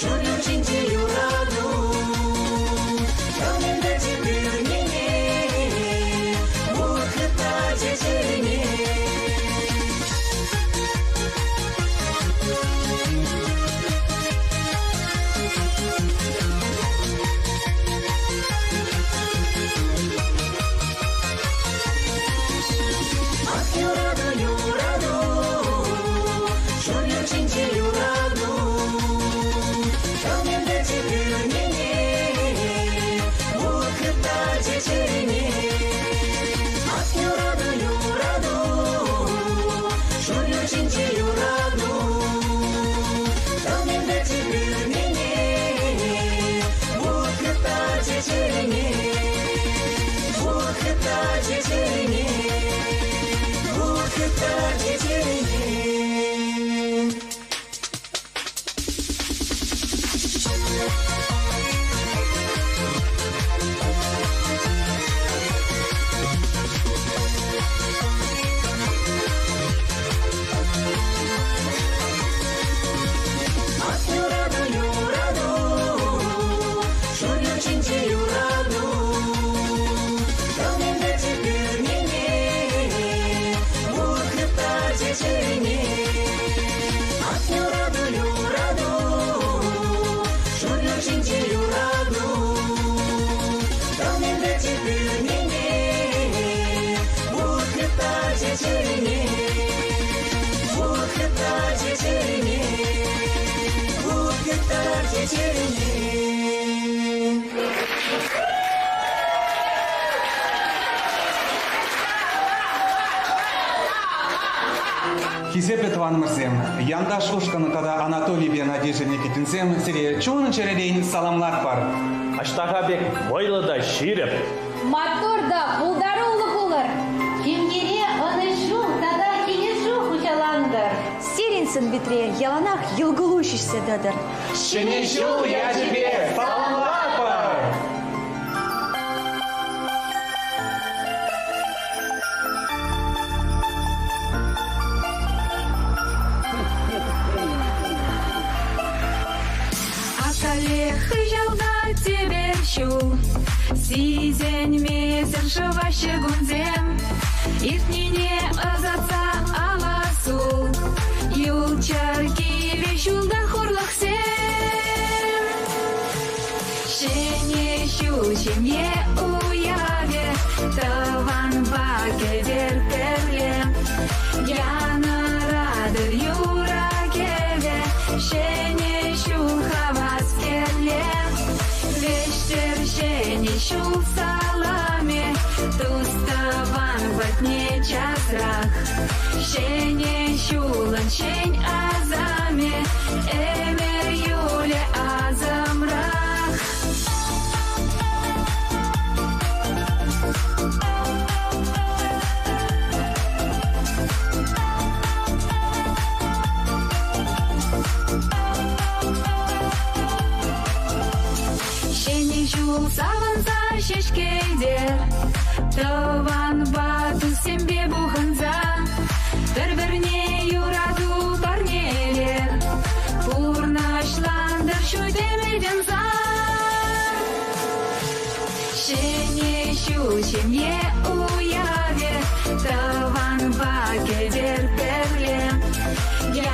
шур юр ҫинчи юрату. Тӑмӗнтӗрчӗ пӳрнене, вут хыптарчӗ чӗрене. Ах, юрату, юрату, шур юр ҫинчи юрату. Тӑмӗнтӗрчӗ пӳрнене, вут хыптарчӗ чӗрене. Ах, юрату, юрату, шур юр ҫинчи юрату. Тӑмӗнтӗрчӗ пӳрнене, вут хыптарчӗ чӗрене. Вут хыптарчӗ чӗрене, вут хыптарчӗ чӗрене. Ах, юрату, юрату, шур юр ҫинчи юрату. Тӑмӗнтӗрчӗ пӳрнене, вут хыптарчӗ чӗрене. Ах, юрату, юрату, шур юр ҫинчи юрату. Тӑмӗнтӗрчӗ пӳрнене, вут хыптарчӗ чӗрене. Вут хыптарчӗ чӗрене, вут хыптарчӗ чӗрене. Хисеплӗ тӑванӑмӑрсем, Янташ ушкӑн тата Анатолийпе Надежда Никитинсем сире чун-чӗререн саламлатпӑр. Аҫтаха пек вӑйлӑ та ҫирӗп. Маттур та пултаруллӑ пулӑр. Ҫемьере ӑнӑҫу тата килӗшӳ хуҫалантӑр. Сирӗн сӑн-питре яланах йӑл-кулу ҫиҫсе тӑтӑр. Ҫӗнӗ ҫул ячӗпе саламлатпӑр! Каллех хыҫалта тепӗр ҫул. Сисӗнмесӗр шӑваҫҫӗ кунсем. Иртнине ӑсатса аласу. Юлччӑр кивӗ ҫулта хурлӑхсем. Ҫӗнӗ ҫул ҫемье уявӗ. Тӑванпа кӗтер пӗрле. Янӑратӑр юрӑ-кӗвӗ. Ҫӗнӗ ҫул хавас кӗрле. Вӗҫтер ҫӗнӗ ҫул саламӗ. Тус-тӑван патне часрах. Ҫӗнӗ ҫулӑн ҫӗн асамӗ. Ӗмӗр юлӗ асӑмрах. Ҫӗнӗ ҫул савӑнса ҫеҫ кӗтер. Тӑванпа туссемпе пухӑнса пӗр-пӗрне юрату парнелер. Пурнӑҫлантӑр ҫут ӗмӗтӗмса. Ҫӗнӗ ҫул ҫемье уявӗ. Тӑванпа кӗтер пӗрле.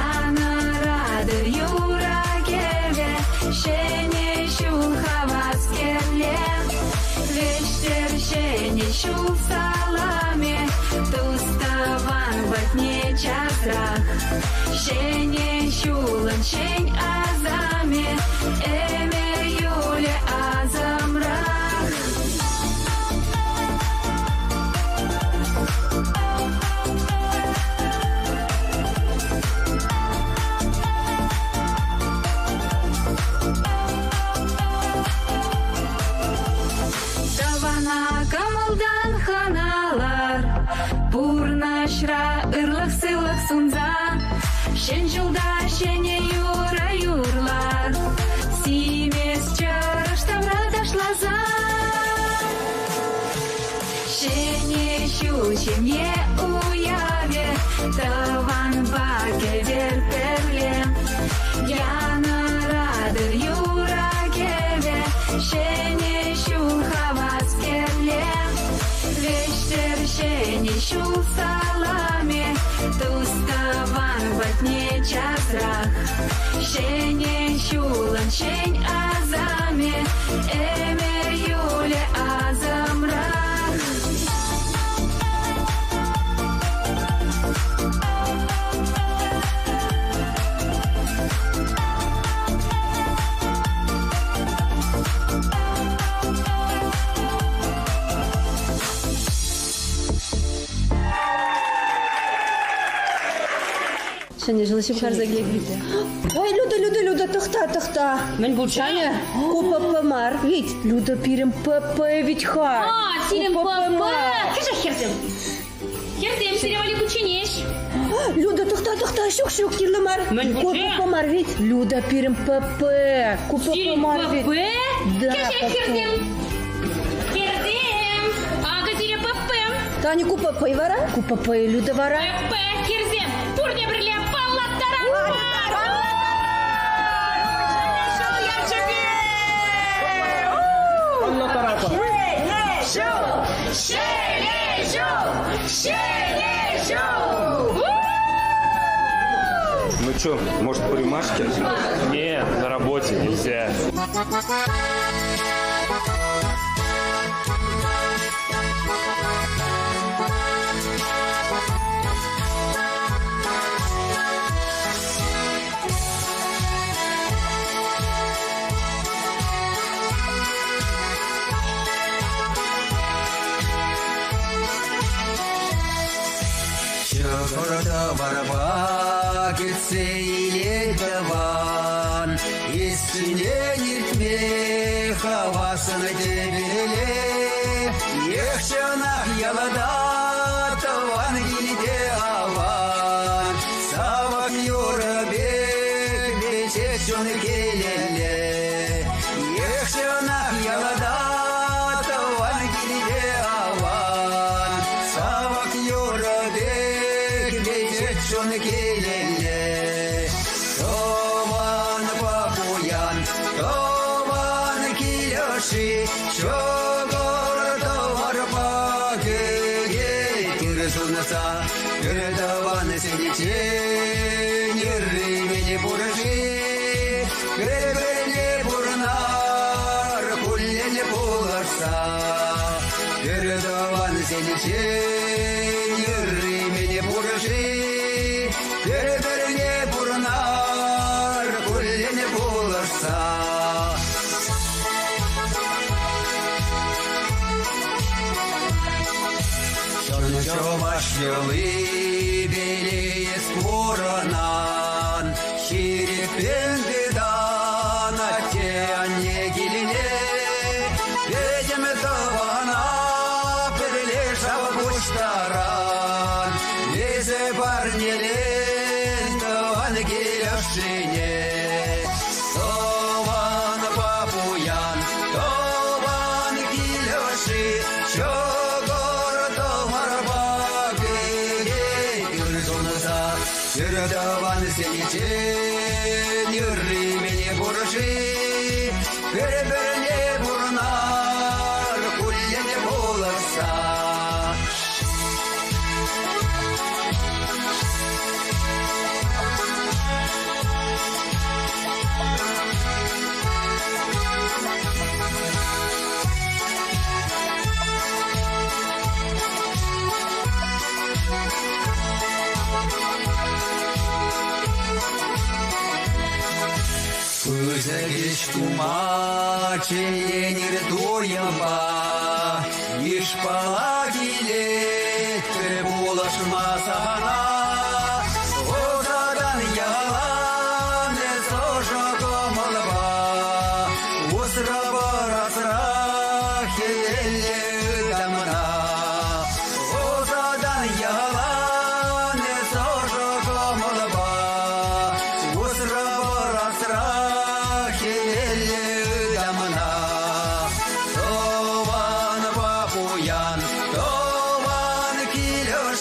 Янӑратӑр юрӑ-кӗвӗ. Ҫӗнӗ ҫул хавас кӗрле. Вӗҫтер ҫӗнӗ ҫул саламӗ. Тус-тӑван патне часрах. Ҫӗнӗ ҫулӑн ҫӗн асамӗ. Ӗмӗр юлӗ асӑмрах. Тӑвана кӑмӑлтан хӑналар, пурнӑҫра ырлӑх-сывлӑх сунса, ҫӗн ҫулта ҫӗнӗ юрӑ юрлар. Ҫӗнӗ ҫул ҫемье уявӗ, тӑванпа кӗтер пӗрле. Янӑратӑр юрӑ-кӗвӗ, ҫӗнӗ ҫул хавас кӗрле. Вӗҫтер ҫӗнӗ ҫул саламӗ, тус-тӑван патне часрах. Ҫӗнӗ ҫулӑн ҫӗн асамӗ, ӗмӗр юлӗ асӑмрах. Ҫӗнӗ ҫул ҫывхарса килет. Ой, Люда, Люда, Люда, тӑхта, тӑхта. Мӗн пулчанӗ? Ку ПП мар ведь. Люда пирӗн ПП ведь-ха. А, сирӗн ПП. Кӗҫех хӗрсем. Хӗрсем, сире валли кучченеҫ. Люда, тӑхта, тӑхта, ҫук, ҫук, кирлӗ мар. Мӗн Ку пулчӗ? ПП мар ведь. Люда пирӗн ПП. Ку ПП Сирӗн мар ведь. ПП? Да, Кӗҫех ПП. хӗрсем. Хӗрсем, акӑ сире ПП. Таня, ку ПП вара? Ку ПП Люда вара? ПП, хӗрсем, пурте пӗрле паллаттарар! Ҫӗнӗ ҫул! Ҫӗнӗ ҫул! Ну что, может, по рюмашке? Не, на работе нельзя. Ҫӑкӑр тӑварпа кӗтсе илет тӑван, Иртсинчен иртме хаваслӑ тӗпеле. Эх, чӑнах ялта тӑван килте аван, Савӑк юрӑ пек веҫех чун килелле. Эх, чӑнах ялта тӑван килте аван, Савӑк юрӑ пек веҫех чун килелле. Тӑванпа пуян, тӑван кил ӑшши, ҫӑкӑр тӑварпа кӗтет ыр сунса. Ыр тӑвансенчен ырри мӗн пур-ши? Пӗр-пӗрне пурӑнар куллен пулӑшса. Ыр тӑвансенчен ырри мӗн пур-ши? Пӗр-пӗрне пурӑнар куллен пулӑшса. Чӑн чӑваш йӑли пелес пурӑнан, ҫирӗппӗн тытан атте-анне килне. Пӗтӗм тӑвана пӗрле шав пуҫтаран, эсӗ парнелен тӑван кил ӑшшине. Тӑванпа пуян, тӑван кил ӑшши, ҫӑкӑр тӑварпа кӗтет ыр сунса. Ыр тӑвансенчен ырри мӗн пур-ши? Пӗр-пӗрне пурӑнар куллен пулӑшса. Пысӑк ӗҫ тума чӗненӗр туйӑмпа, йышпала килетпӗр пулӑшма сана. Ӑсатан ялан эс ӑшӑ кӑмӑлпа, усрӑпӑр асра хӗвеллӗ ытамна. Ӑсатан ялан эс ӑшӑ кӑмӑлпа, усрӑпӑр асра хӗвеллӗ ытамна. Тӑванпа пуян,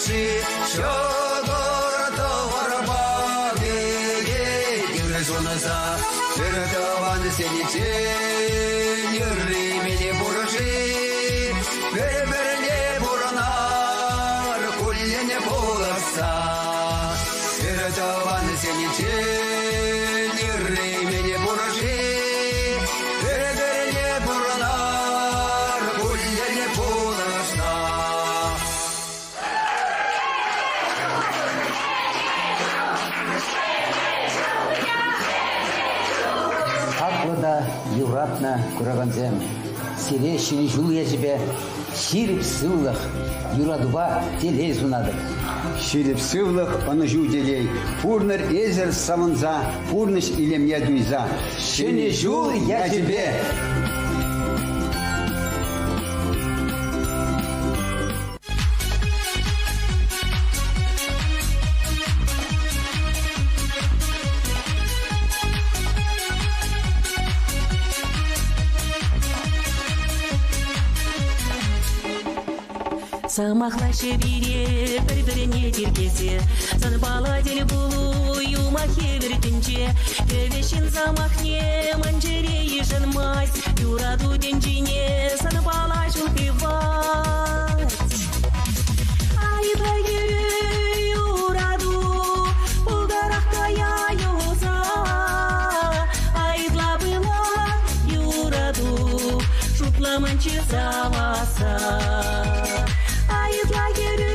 пурӑш-ши? Ҫӑкӑр-тӑварпа кӗтет ырӑ сунса. Пӗр тӑвансенчен ырри мӗне пур-ши? Пӗр-пӗрне пурӑнар куллен пулӑшса. Пӗр тӑвансенчен ырри мӗне пур-ши? Пӗр-пӗрне пурӑнар куллен пулӑшса. Хаклӑ та юратнӑ куракансем, сире Ҫӗнӗ ҫул ячӗпе ҫирӗп сывлӑх, юратупа телей сунатӑп. Ҫирӗп сывлӑх, ӑнӑҫу телей, пурнӑр эсӗр савӑнса, пурнӑҫ илемне туйса. Ҫӗнӗ ҫул ячӗпе! Сӑмахлаҫҫӗ пире пӗр-пӗрне тиркесе. Санпала тӗл пулу юмах евӗр тӗнче. Кӗвӗ ҫын сӑмахне ман чӗре йышӑнмасть. Юрату тӗнчине санпала ҫул хывать. Айта хӗрӳ юрату пултарах кая юлса. Айтла пылак юрату шутламанччӗ саваса. Айӑпла хӗрӳ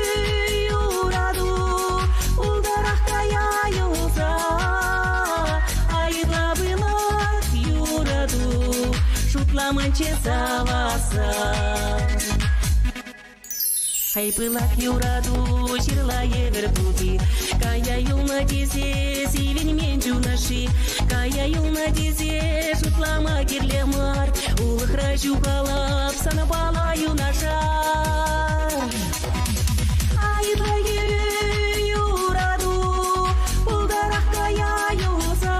юрату пултарах кая юлса. Айӑпла пылак юрату шутламанччӗ саваса. Хай пылак юрату ҫырла евӗр тути. Кая юлнӑ тесе сивӗнмен чун-ӑшши. Кая юлнӑ тесе шутлама кирлӗ мар. Улӑхра ҫухалап санпала юнашар. Айӑпа хӗрӳ юрату пултарах кая юлса.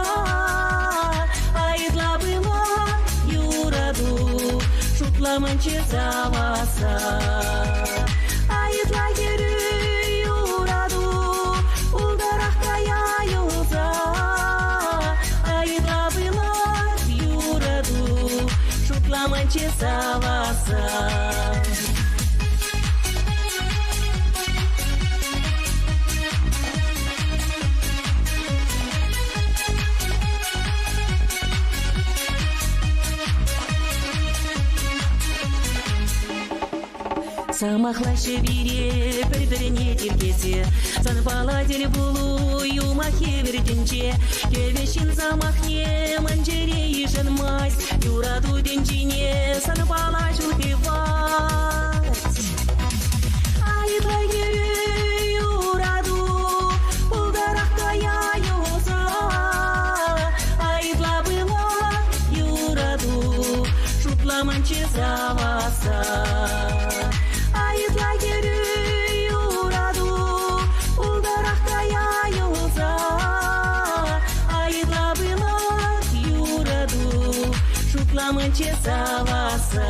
Айӑпла пылак юрату шутламанччӗ саваса. Айӑпла хӗрӳ юрату пултарах кая юлса. Айӑпла пылак юрату шутламанччӗ саваса. Сӑмахлаҫҫӗ пире пӗр-пӗрне тиркесе. Санпала тӗл пулу юмах евӗр тӗнче. Кӗвӗ ҫын сӑмахне ман чӗре йышӑнмасть. Юрату тӗнчине санпала ҫул хывать. Айӑпа хӗрӳ юрату пултарах кая юлса. Айӑпла пылак юрату шутламанччӗ саваса. Айӑпла хӗрӳ юрату пултарах кая юлса. Айӑпла пылак юрату шутламанччӗ саваса.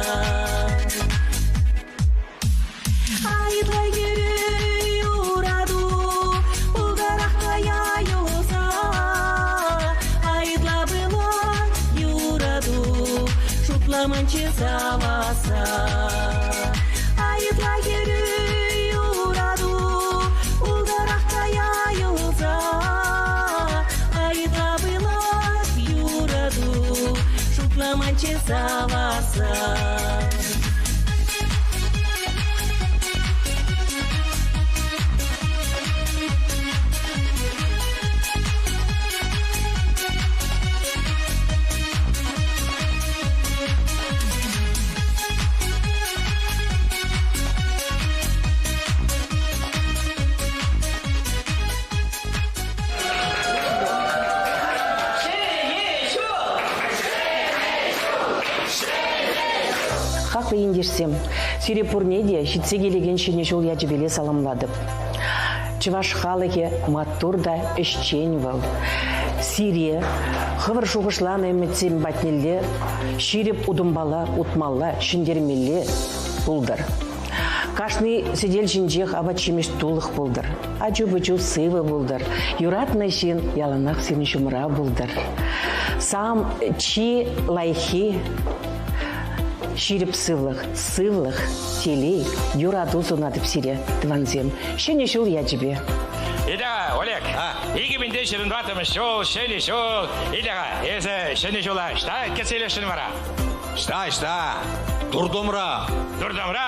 Айӑпла хӗрӳ юрату пултарах кая юлса. Айӑпла пылак юрату шутламанччӗ саваса. Айӑпла хӗрӳ юрату пултарах кая юлса. Айӑпла пылак юрату шутламанччӗ саваса. Хаклӑ ентешсем, сире пурне те ҫитсе килекен Ҫӗнӗ ҫул ячӗпеле саламлатӑп. Чӑваш халӑхӗ маттур та ӗҫчен вӑл. Сире хӑвӑр шухӑшланӑ ӗмӗтсем патнелле ҫирӗп утӑмпала утмалла, ҫӗнтермелле пултӑр. Кашни сӗтел ҫинчех апат-ҫимӗҫ тулӑх пултӑр. Ачу-пӑчу сывӑ пултӑр. Юратнӑ ҫын яланах сирӗн ҫумра пултӑр. Сам чи лайӑххи ҫирӗп сывлӑх, сывлӑх, телей, юрату сунатӑп сире, тӑвансем. Ҫӗнӗ ҫул ячӗпе. Итя, Олег, икӗ ҫырӑнтартӑмӗш ҫул, ҫӗнӗ ҫул. Итя-ха, эсӗ ҫӗнӗ ҫула ӑҫта кӗтсе илесшӗн вара? Ӑҫта, ӑҫта? Туртӑмра. Туртӑмра?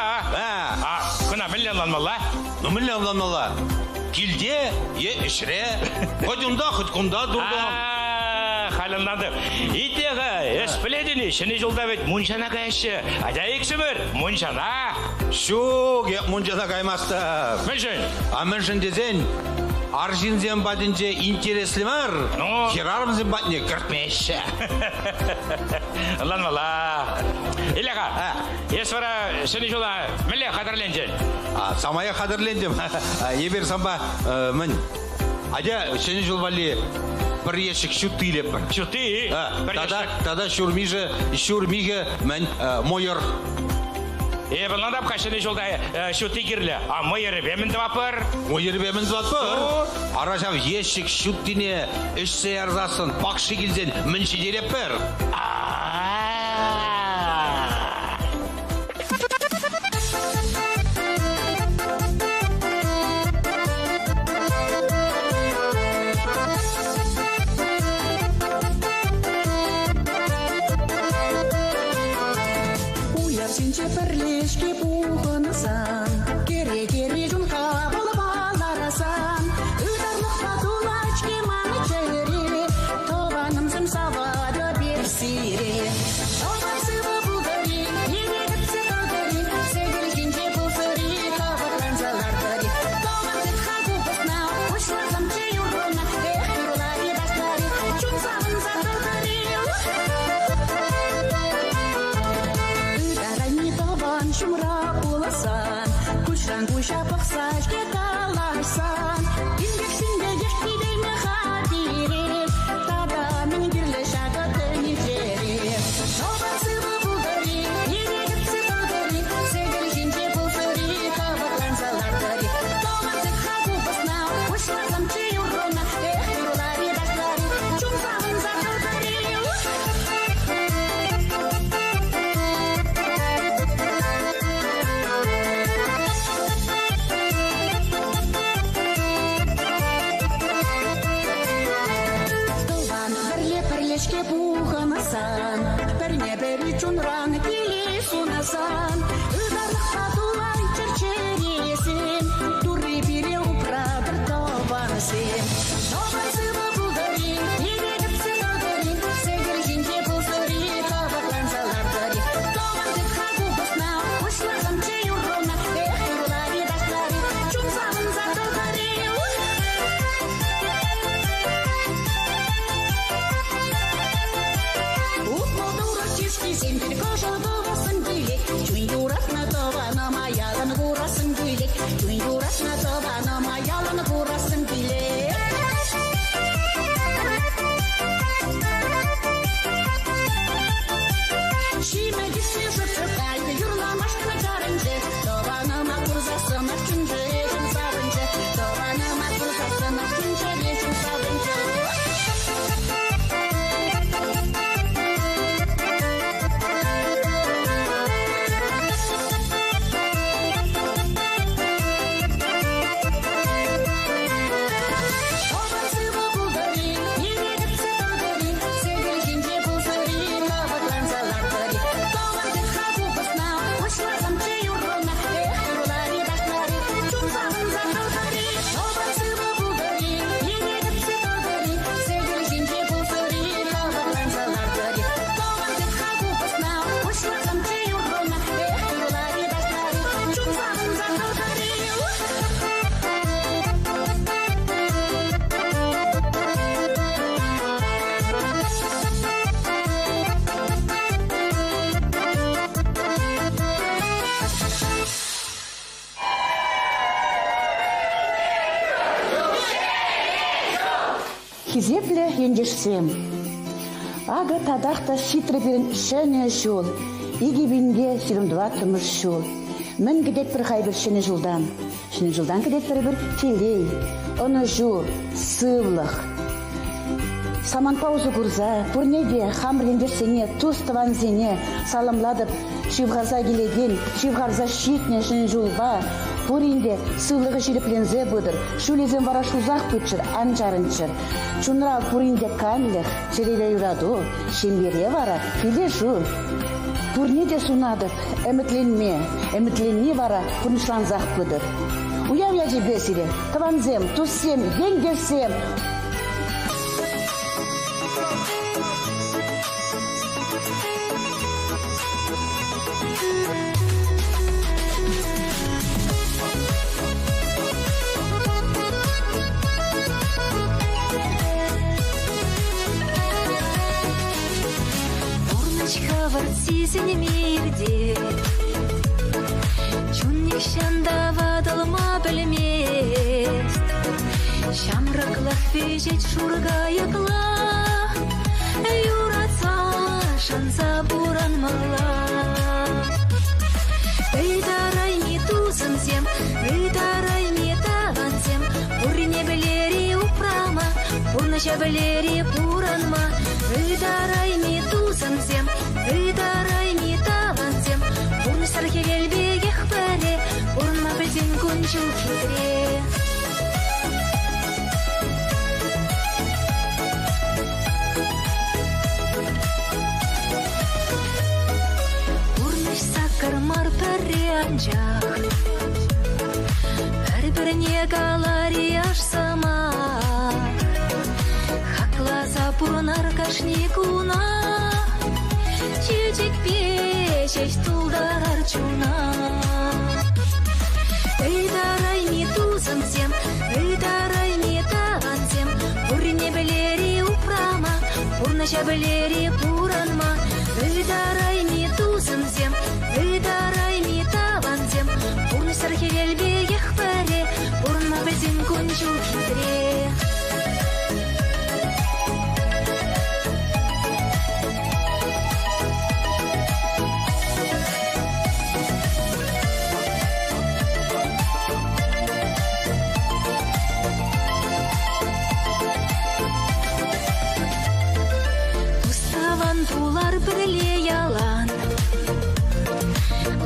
А кӑна мӗнле ӑнланмалла? Ну, мӗнле ӑнланмалла? Килте е ӗҫре? Хоть унта, хоть кунта туртӑм. Халь ӑнлантӑм. Итле-ха, эс пӗлетӗн-и, ҫӗнӗ ҫулта вӗт мунчана каяҫҫӗ. Атя иксӗмӗр, мунчана. Ҫук, эп мунчана каймастӑп. Мӗншӗн? А мӗншӗн тесен, арҫынсем патӗнче интереслӗ мар, ну? хӗрарӑмсем патне кӗртмеҫҫӗ. Ӑнланмалла. Иля-ха, эс вара ҫӗнӗ ҫула мӗнле хатӗрлентӗн? Самаях хатӗрлентӗм. Эпир санпа мӗн, атя ҫӗнӗ ҫул валли пӗр ешӗк ҫутти илетпӗр. Ҫутти? Тата, тата ҫурмишӗ, ҫурмихӗ мӗн, мӑйӑр. Эпӗ ӑнланап-ха ҫӗнӗ ҫулта ҫутти кирлӗ. А мӑйӑрӗпе мӗн тӑватпӑр? Мӑйӑрӗпе мӗн тӑватпӑр? Ара ҫав ещӗк ҫуттине ӗҫсе ярсассӑн пакши килсен мӗн ҫитеретпӗр? Уявсенче пӗрлешке пухӑнсан, кӗрекере чун хавалпа ларасан, ытарлӑхпа тулать-ҫке ман чӗре, тӑванӑмсем саватӑп эп сире. Тӑван сывӑ пултӑр-и, пире кӗтсе тӑтӑр-и, сӗтел ҫинче пулсӑр-и, капӑрланса лартӑр-и. Тӑван тыт-ха купӑсна, пуҫласамччӗ юрруна, эх, юрлар-и, ташлар-и, чун савӑнса тӑтӑр-и. Ытарайми тӑван ҫумра пуласан, куҫран куҫа пӑхса-ҫке калаҫсан, инкек-синкекех тивеймӗ-ха пире, тата мӗн кирлӗ ҫакӑ тӗнчере. Тӑван сывӑ пултӑр-и, пире кӗтсе тӑтӑр-и, сӗтел ҫинче пулсӑр-и, капӑрланса лартӑр-и. Тӑван тыт-ха купӑсна, пуҫласамччӗ юрруна, эх, юрлар-и, ташлар-и, чун савӑнса тӑтӑр-и. Тӑван пӗрле пӗрлешке пухӑнсан, пӗрне-пӗри чунран киле сунасан, ытарлӑхпа тулайччӑр чӗресем, Турри пире упратӑр тӑвансем. Тӑван сывӑ пултӑр-и, пире кӗтсе тӑтӑр-и, сӗтел ҫинче пулсӑр-и, капӑрланса лартӑр-и. Тӑван тыт-ха купӑсна, пуҫласамччӗ юрруна, эх, юрлар-и, ташлар-и, чун савӑнса тӑтӑр-и. Утмӑл турӑх чышкисем пир кӑшӑл тӑвассӑм килет, чун юратнӑ тӑванӑма ялан курассӑм килет, чун юратнӑ тӑванӑма ялан курассӑм килет. Ҫиме кӗссе шӑпчӑк юрламашкӑн чарӑнчӗ, тӑванӑма курсассӑнах чун-чӗрешӗм савӑнчӗ, тӑванӑма курсассӑнах чун-чӗрешӗм савӑнчӗ. Тӑван сывӑ пултӑр-и, пире кӗтсе тӑтӑр-и, сӗтел ҫинче пулсӑр-и, капӑрланса лартӑр-и. Тӑван тыт-ха купӑсна, пуҫласамччӗ юрруна, эх, юрлар-и, ташлар-и, чун савӑнса тӑтӑр-и. Тӑван сывӑ пултӑр-и, пире кӗтсе тӑтӑр-и, сӗтел ҫинче пулсӑр-и, капӑрланса лартӑр-и. Тӑван тыт-ха купӑсна, пуҫласамччӗ юрруна, эх, юрлар-и, ташлар-и, чун савӑнса тӑтӑр-и. Хисеплӗ ентешсем, акӑ татах та ҫитрӗ пирӗн ҫӗнӗ ҫул, 2024 ҫул. Мӗн кӗтетпӗр-ха эпир Ҫӗнӗ ҫултан? Ҫӗнӗ ҫултан кӗтетпӗр эпир телей, ӑнӑҫу, сывлӑх. Самантпа усӑ курса пурне те хамӑр ентешсене, тус-тӑвансене саламлатӑп. Ҫывхарса килекен, ҫывхарса ҫитнӗ Ҫӗнӗ ҫулпа пурин те сывлӑхӗ ҫирӗпленсе пытӑр, ҫулӗсем вара шусах пыччӑр, ан чарӑнччӑр. Чунра пурин те канлӗх, чӗрере юрату, ҫемьере вара килӗшӳ. Пурне те сунатӑп ӗмӗтленме, ӗмӗтленни вара пурнӑҫлансах пытӑр. Уяв ячӗпе сире, тӑвансем, туссем, ентешсем! Пурнӑҫ хӑвӑрт сисӗнме иртет. Чун нихҫан та ватӑлма пӗлмест. Ҫамрӑклӑх вӗҫет шур кайӑкла, юратса, шанса пурӑнмалла. Ытарайми тусӑмсем, ытарайми тӑвансем, пурне пӗлери упрама, пурнӑҫа пӗлери пурӑнма. Ытарайми тусӑмсем, ытарайми тӑвансем, пурнӑҫсӑр хӗвел пекех пӗре, пурӑнма пӗлсен кун-ҫул хитре. Пурнӑҫ саккӑр мар пӗрре анчах. Пӗр-пӗрне калари аш сӑмах. Хакласа пурӑнар кашни куна. Чечекпе ҫеҫ тултарар чуна. Ытарайми тусӑмсем, ытарайми тӑвансем, пурне пӗлери упрама, пурнӑҫа пӗлери пурӑнма. Ытарайми тусӑмсем, ытарайми тӑвансем, пурнӑҫсӑр хӗвел пекех пӗре, пурӑнма пӗлсен кун-ҫул хитре. Тус-тӑван пулар пӗрле ялан.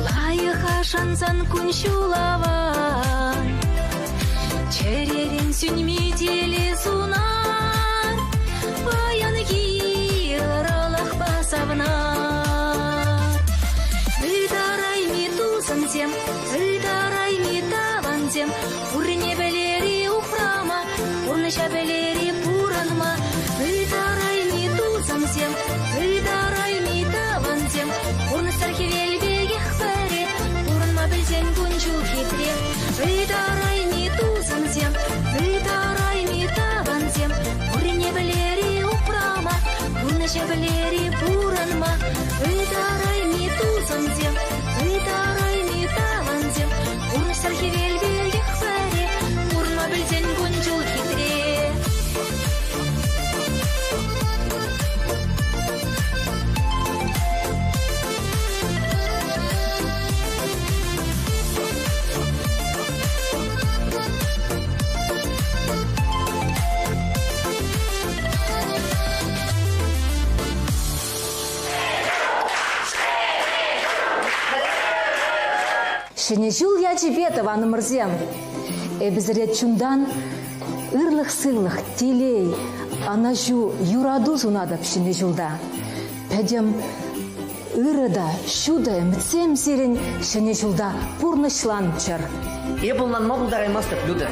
Лайӑха шансан кун-ҫул аван. Чӗререн сӳнми телей сунар. Паянхи ырӑлӑхпа савнар. Ытарайми тусӑмсем, ытарайми тӑвансем, пурне пӗлери упрама, пурнӑҫа пӗлери пурӑнма. Ытарайми тусӑмсем, ытарайми тӑвансем, пурнӑҫсӑр хӗвел пекех пӗре, пурӑнма пӗлсен кун-ҫул хитре. Ытарайми тусӑмсем, ытарайми тӑвансем, пурне пӗлери упрама, пурнӑҫа пӗлери пурӑнма. Ытарайми тусӑмсем, ытарайми тӑвансем, пурнӑҫсӑр хӗвел пекех пӗре, пурӑнма пӗлсен кун-ҫул хитре. Ҫӗнӗ ҫул ячӗпе, тӑванӑмӑрсем! Эпӗ сире чунтан ырлӑх-сывлӑх, телей, ӑнӑҫу, юрату сунатӑп ҫӗнӗ ҫулта. Пӗтӗм ырӑ та ҫутӑ ӗмӗтсем сирӗн ҫӗнӗ ҫулта пурнӑҫланччӑр. Эп ӑнланма пултараймастӑп, Люда.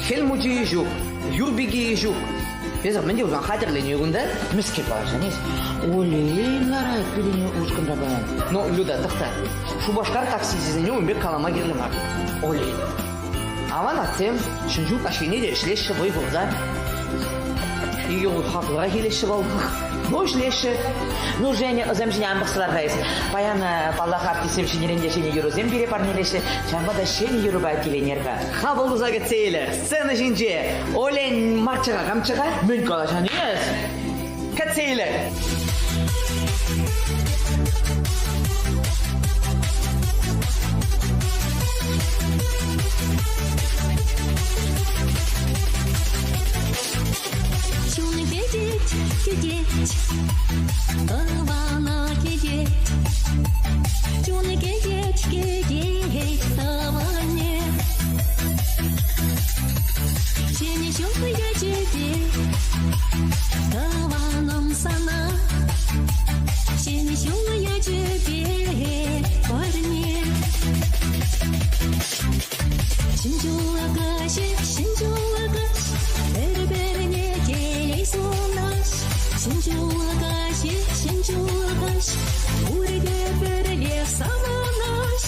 Хӗл мучийӗ ҫук, юр пикийӗ ҫук. Эсӗ мӗн те пулсан хатӗрленӳ кунта. Мӗскер калаҫан эс? Олей ларать пирӗн ушкӑнра паян. Ну, Люда, тӑхта. Шупашкар таксисчӗсене ун пек калама кирлӗ мар. Олей. Аван атьсем ҫӗн ҫул каҫхине те ӗҫлеҫҫӗ вӑй хурса. Икӗ хут хаклӑрах илеҫҫӗ вӑл. Ну, ӗҫлеҫҫӗ. Ну, Женя, ӑсем ҫине ан пӑхса эс. Паян, паллах, артистсем ҫӗнӗрен те ҫӗнӗ юрӑсем пире парнелеҫҫӗ. Ҫавӑнпа та ҫӗнӗ юрӑпа киленер-ха. Хапӑл туса кӗтсе илӗр. Сцена ҫинче Олень марччӗ-ха, камччӗ-ха? Мӗн калаҫан эс? Кӗтсе илӗр. кӗтет, тӑвана кӗтет. Чун кӗтет, кӗтет тӑванне. Ҫӗнӗ ҫул ячӗпе тӑванӑм сана. Ҫӗнӗ ҫул ячӗпе парне. Ҫӗн ҫула каҫӗ, ҫӗн ҫула каҫ, пӗр-пӗрне телей сунас. Ҫӗн ҫула каҫӗ, ҫӗн ҫула каҫ, пурте пӗрле савӑнас.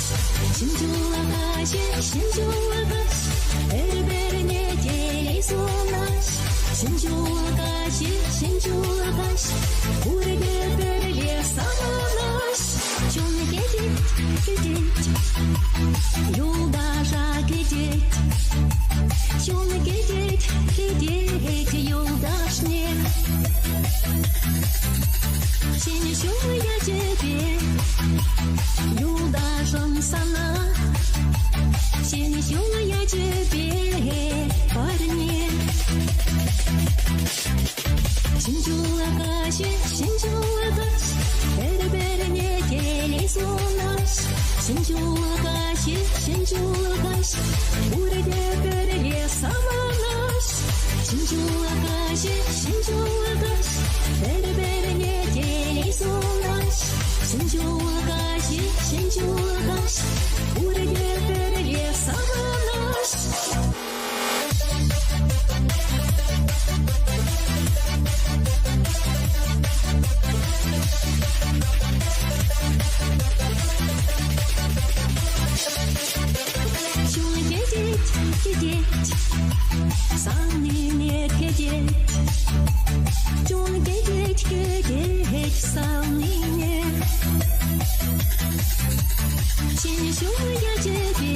Ҫӗн ҫула каҫӗ, ҫӗн ҫула каҫ, пӗр-пӗрне телей сунас. Ҫӗн ҫула каҫӗ, ҫӗн ҫула каҫ, пурте пӗрле савӑнас. Чун кӗтет, кӗтет, юлташа кӗтет. Чун кӗтет, кӗтет юлташне. Ҫӗнӗ ҫул ячӗпе юлташӑм сана. Ҫӗнӗ ҫул ячӗпе парне. Ҫӗн ҫула каҫӗ, ҫӗн ҫула каҫ, пӗр-пӗрне телей сунас. Ҫӗн ҫула каҫӗ, ҫӗн ҫула каҫ, пурте пӗрле савӑнас. Ҫӗн ҫула каҫӗ, ҫӗн ҫула каҫ, пӗр-пӗрне телей сунас. Ҫӗн ҫула каҫӗ, ҫӗн ҫула каҫ, пурте пӗрле савӑнас. Чун кӗтет, кӗтет, савнине кӗтет. Чун кӗтет, кӗтет савнине. Ҫӗнӗ ҫул ячӗпе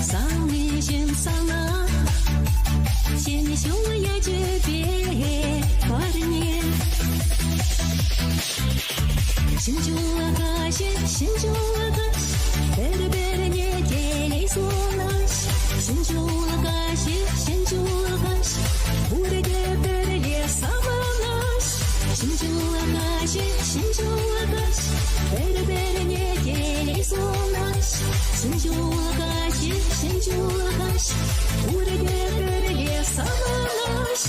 савниҫӗм сана. Ҫӗнӗ ҫул ячӗпе парне. Ҫӗн ҫула каҫӗ, ҫӗн ҫула каҫ, пӗр-пӗрне телей сунас. Ҫӗн ҫула каҫӗ, ҫӗн ҫула каҫ, пурте пӗрле савӑнас. Ҫӗн ҫула каҫӗ, ҫӗн ҫула каҫ, пӗр-пӗрне телей сунас. Ҫӗн ҫула каҫӗ, ҫӗн ҫула каҫ, пурте пӗрле савӑнас.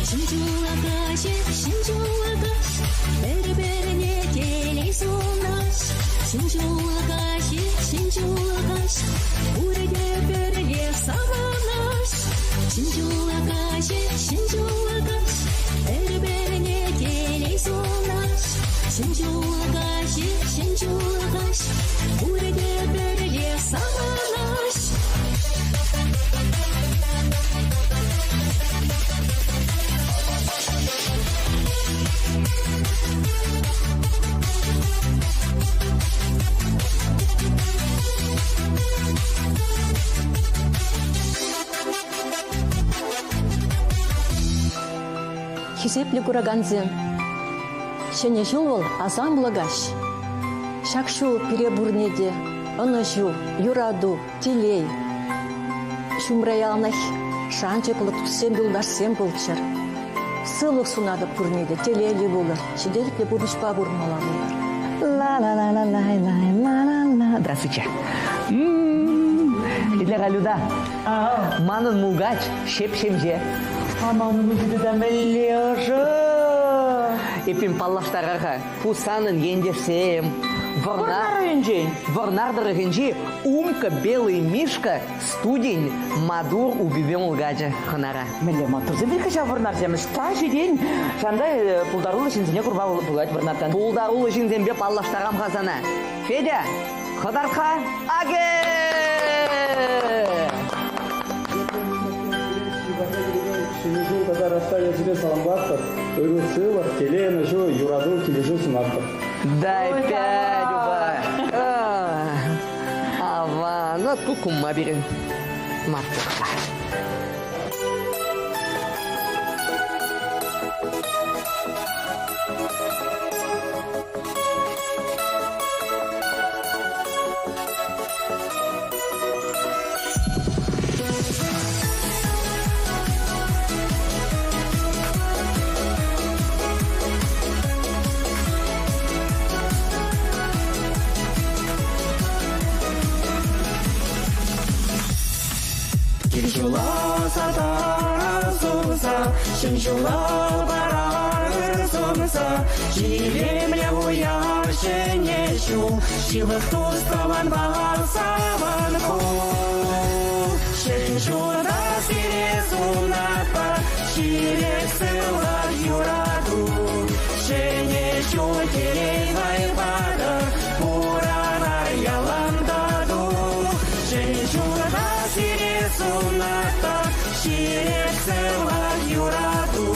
Ҫӗн ҫула каҫӗ, ҫӗн ҫула каҫ, пӗр-пӗрне телей сунас. Ҫӗн ҫула каҫӗ, ҫӗн ҫула каҫ, пурте пӗрле савӑнас. Ҫӗн ҫула каҫӗ, ҫӗн ҫула каҫ, пӗр-пӗрне телей сунас. Ҫӗн ҫула каҫӗ, ҫӗн ҫула каҫ, пурте пӗрле савӑнас. Хисеплӗ куракансем, Ҫӗнӗ ҫул вӑл асамлӑ каҫ. Ҫак ҫул пире пурне те ӑнӑҫу, юрату, телей, ҫумра яланах шанчӑклӑ туссем, юлташсем пулччӑр. Сывлӑх сунатӑп пурне те, телейлӗ пулӑр, ҫителӗклӗ пурнӑҫпа пурӑнмалла пулӑр. Ла-ла-ла-ла-лай-лай-ла-ла-ла. Здравствуйте. Итле-ха, Люда. Манӑн мулкач ҫеп-ҫемҫе. А манӑн упи та мӗнле ӑшӑ. Эппин паллаштарар-ха. Ку санӑн ентешсем. Вӑрнар районӗнчен. Вӑрнар тӑрӑхӗнчи Умка Белый Мишка студин маттур упипе мулкачӗ хӑнара. Мӗнле маттурсем пек ҫав вӑрнарсем. Ӑҫта ҫитен? Ҫанта пултаруллӑ ҫынсене курма пулать Вӑрнартан. Пултаруллӑ ҫынсемпе паллаштарам-ха сана. Федя, хӑтарт-ха. Аке! Ҫӗнӗ ҫул тата Раштав ячӗпе саламлатпӑр. Ырӑ-сывлӑх, телей, ӑнӑҫу, юрату, килӗшӳ сунатпӑр. Дай пять, Люба. Аван, ку кумма пирӗн. Маттур-ха. та сунса, Ҫӗн ҫула парар ыр сунса. Чи илемлӗ уяв Ҫӗнӗ ҫул, Ҫывӑх тус-тӑванпа савӑн кул. Ҫӗн ҫулта сире сунатпӑр ҫирӗп сывлӑх, юрату. Ҫӗнӗ ҫул телей вӑй патӑр, пурӑнар ялан тату. Ҫӗн ҫулта сире сунатпӑр ҫирӗп сывлӑх, юрату.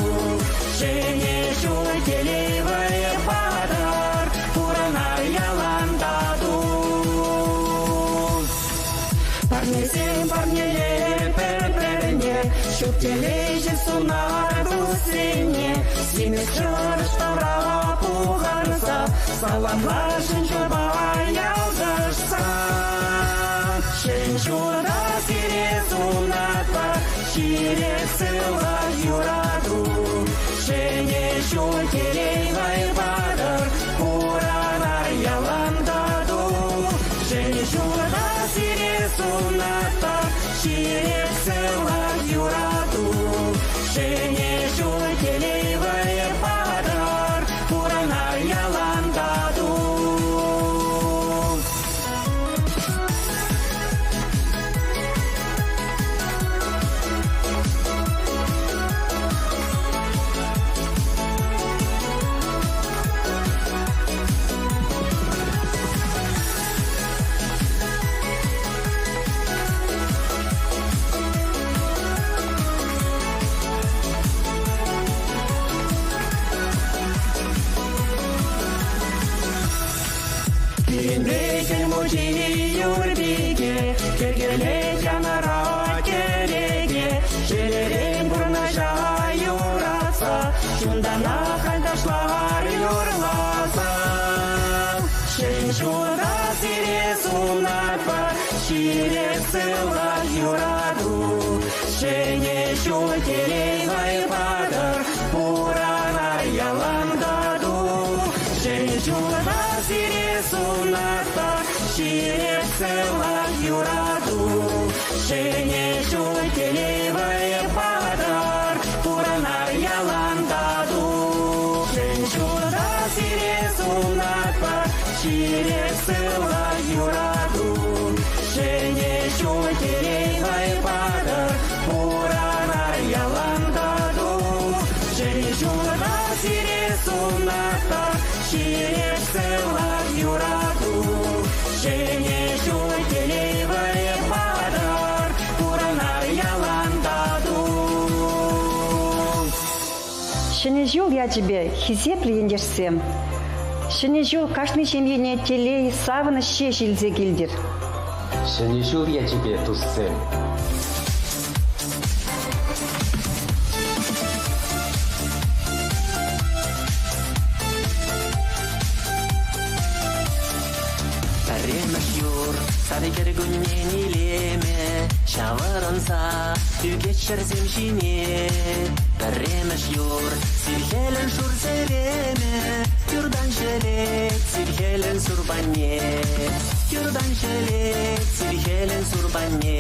Ҫӗнӗ ҫул телей вӑй патӑр, пурӑнар ялан тату. Парнесем парнелер пӗр-пӗрне, ҫут телейҫӗ сунар туссене. Симӗс чӑрӑш тавра пухӑнса, саламлашӑн ҫулпа ялкӑшса. Ҫӗн ҫулта сире сунатпӑр ҫирӗп сывлӑх, юрату. Ҫӗнӗ ҫул телей вӑй патӑр, пурӑнар ялан тату. Ҫӗнӗ ҫулта сире сунатпӑр ҫирӗп сывлӑх, юрату. Ҫӗнӗ ҫул телей вӑй патӑр, пурӑнар ялан тату. Пирӗнпе Хӗл Мучи Юрпике, кӗркелет янӑрать кӗреке. Чӗререн пурнӑҫа юратса, чунтанах халь ташлар юрласа. Ҫӗн ҫулта сире сунатпӑр ҫирӗп сывлӑх, юрату. Ҫӗнӗ ҫул телей вӑй патӑр, пурӑнар ялан тату. Ҫӗн ҫулта сире сунатпӑр ҫирӗп сывлӑх, юрату. Ҫӗнӗ ҫул телей вӑй патӑр, пурӑнар ялан тату. Ҫӗн ҫулта сире сунатпӑр ҫирӗп сывлӑх, юрату. Ҫӗнӗ ҫул телей вӑй патӑр, пурӑнар ялан тату. Ҫӗнӗ ҫулта сире сунатпӑр ҫирӗп сывлӑх, юрату. Ҫӗнӗ ҫул телей вӑй патӑр, пурӑнар ялан тату. Ҫӗнӗ ҫул ячӗпе хисеплӗ ентешсем! Ҫӗнӗ ҫул кашни ҫемьене телей, савӑнӑҫ ҫеҫ илсе килтӗр. Ҫӗнӗ ҫул ячӗпе, туссем! Пӗрремӗш юр сар кӗркуннен илемӗ ҫавӑрӑнса ӳкет ҫӗрсем ҫине. Пӗрремӗш юр сив хӗлӗн шур сӗлемӗ юртан ҫӗлет сив хӗлӗн сурпанне. Юртан ҫӗлет сив хӗлӗн сурпанне.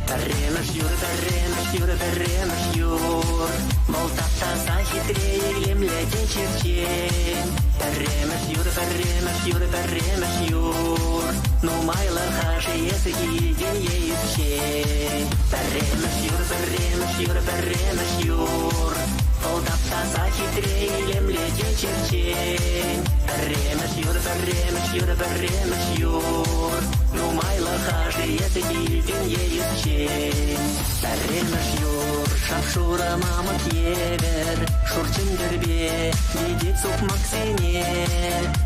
Пӗрремӗш юр, пӗрремӗш юр, пӗрремӗш юр. Вӑл тап-таса хитре, илемлӗ те черчен. Пӗрремӗш юр, пӗрремӗш юр, пӗрремӗш юр. Нумайлӑха-ши эсӗ килтӗн е ирччен? Пӗрремӗш юр, пӗрремӗш юр, пӗрремӗш юр. Вӑл тап-таса хитре, илемлӗ те черчен. Пӗрремӗш юр, пӗрремӗш юр, пӗрремӗш юр. Нумайлӑха-ши эсӗ килтӗн е ирччен? Пӗрремӗш юр, шап-шурӑ мамӑк евӗр, шур чӗнтӗрпе витет сукмаксене.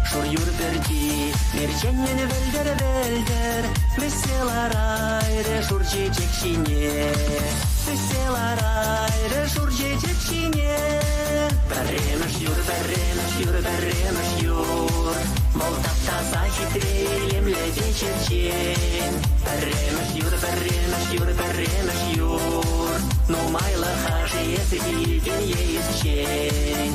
Шур юр пӗрчи мерченнӗн вӗлтӗр-вӗлтӗр вӗҫсе ларайрӗ шур чечек ҫине. Вӗҫсе ларайрӗ шур чечек ҫине. Пӗрремӗш юр, пӗрремӗш юр, пӗрремӗш юр. Вӑл тап-таса хитре, илемлӗ те черчен. Пӗрремӗш юр, пӗрремӗш юр, пӗрремӗш юр. Нумайлӑха-ши эсӗ килтӗн е ирччен?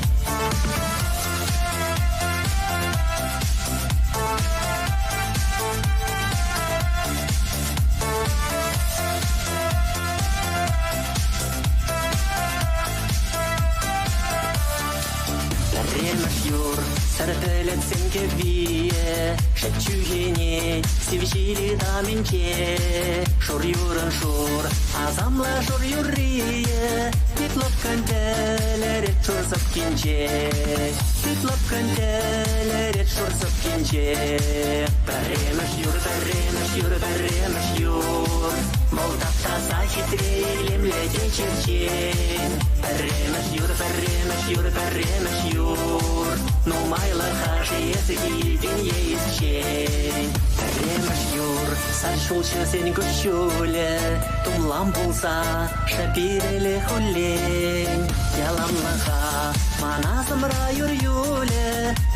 юр, сар пӗлӗтсен кӗввийӗ, Шеп чӳхенет сив ҫил ытамӗнче. Шур юрӑн шур, асамлӑ шур юррийӗ, Пит лӑпкӑн тӗлӗрет шур сӑпкинче. Пит лӑпкӑн тӗлӗрет шур сӑпкинче. Пӗрремӗш юр, пӗрремӗш юр, пӗрремӗш юр, Вӑл тап-таса хитре илемлӗ те черчен. Пӗрремӗш юр, пӗрремӗш юр, пӗрремӗш юр, Нумайлӑха-ши эсӗ килтӗн е ирччен? Пӗрремӗш юр, сан ҫулҫӑсен куҫҫулӗ, Тумлам пулса шӑп ирӗлӗ хуллен. Яланлӑха ман асӑмра юр юлӗ,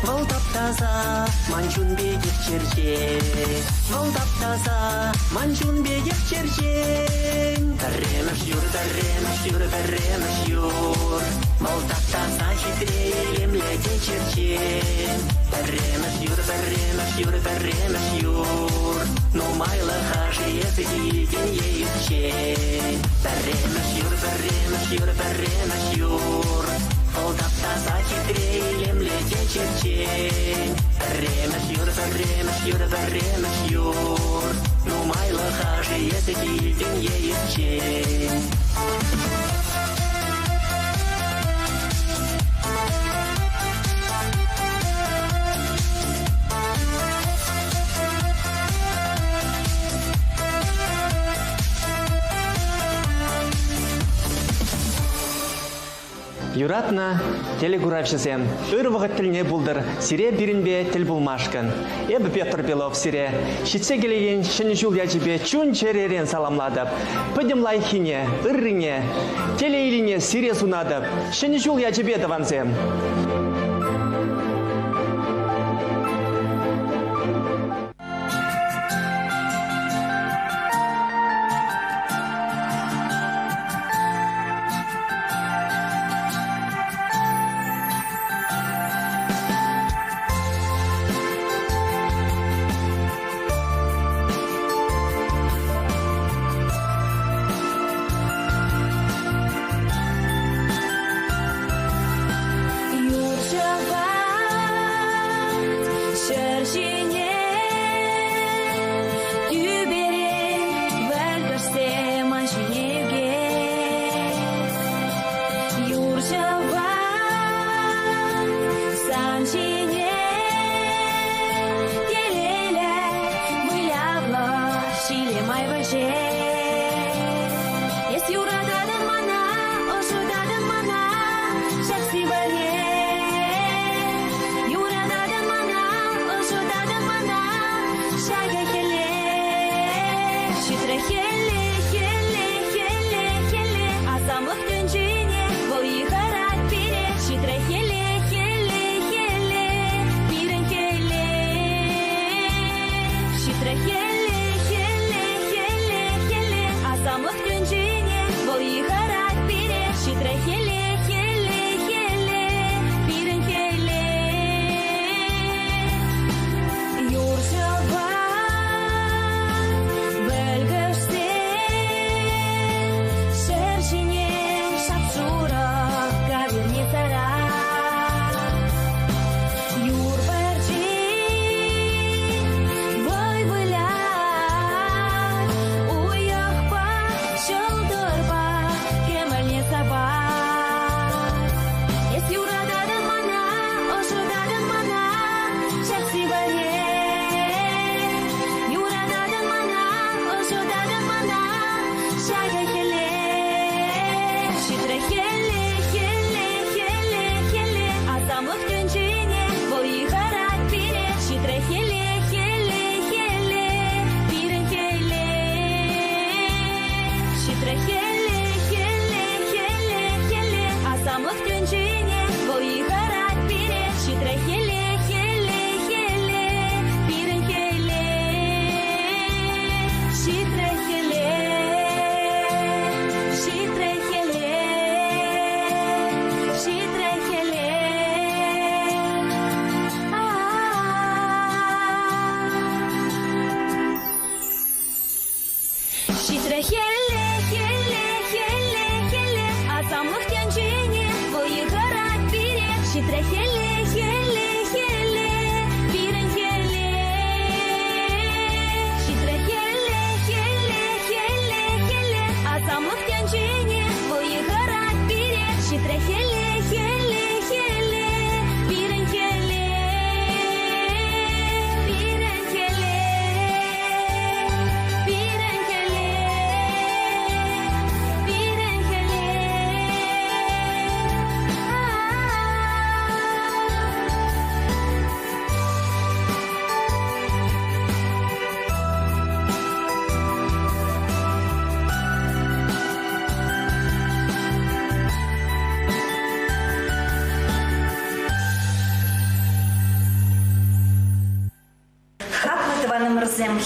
Вӑл тап-таса, ман чун пекех черчен. Вӑл тап-таса, ман чун пекех черчен. Пӗрремӗш юр, пӗрремӗш юр, пӗрремӗш юр, Вӑл тап-таса хитре илемлӗ те черчен. Пӗрремӗш юр, пӗрремӗш юр, пӗрремӗш юр, Нумайлӑха-ши эсӗ килтӗн е ирччен? Пӗрремӗш юр, пӗрремӗш юр, пӗрремӗш юр, Вӑл тап-таса хитре илемлӗ те черчен. Пӗрремӗш юр, пӗрремӗш юр, пӗрремӗш юр, Нумайлӑха-ши эсӗ килтӗн е ирччен? Юратнӑ телекуравҫӑсем, ыр вӑхӑт тӗлне пултӑр сире пирӗнпе тӗл пулмашкӑн. Эпӗ Петр Белов сире ҫитсе килекен Ҫӗнӗ ҫул ячӗпе чун-чӗререн саламлатӑп. Пӗтӗм лайӑххине, ыррине, телейлине сире сунатӑп. Ҫӗнӗ ҫул ячӗпе, тӑвансем! Юр.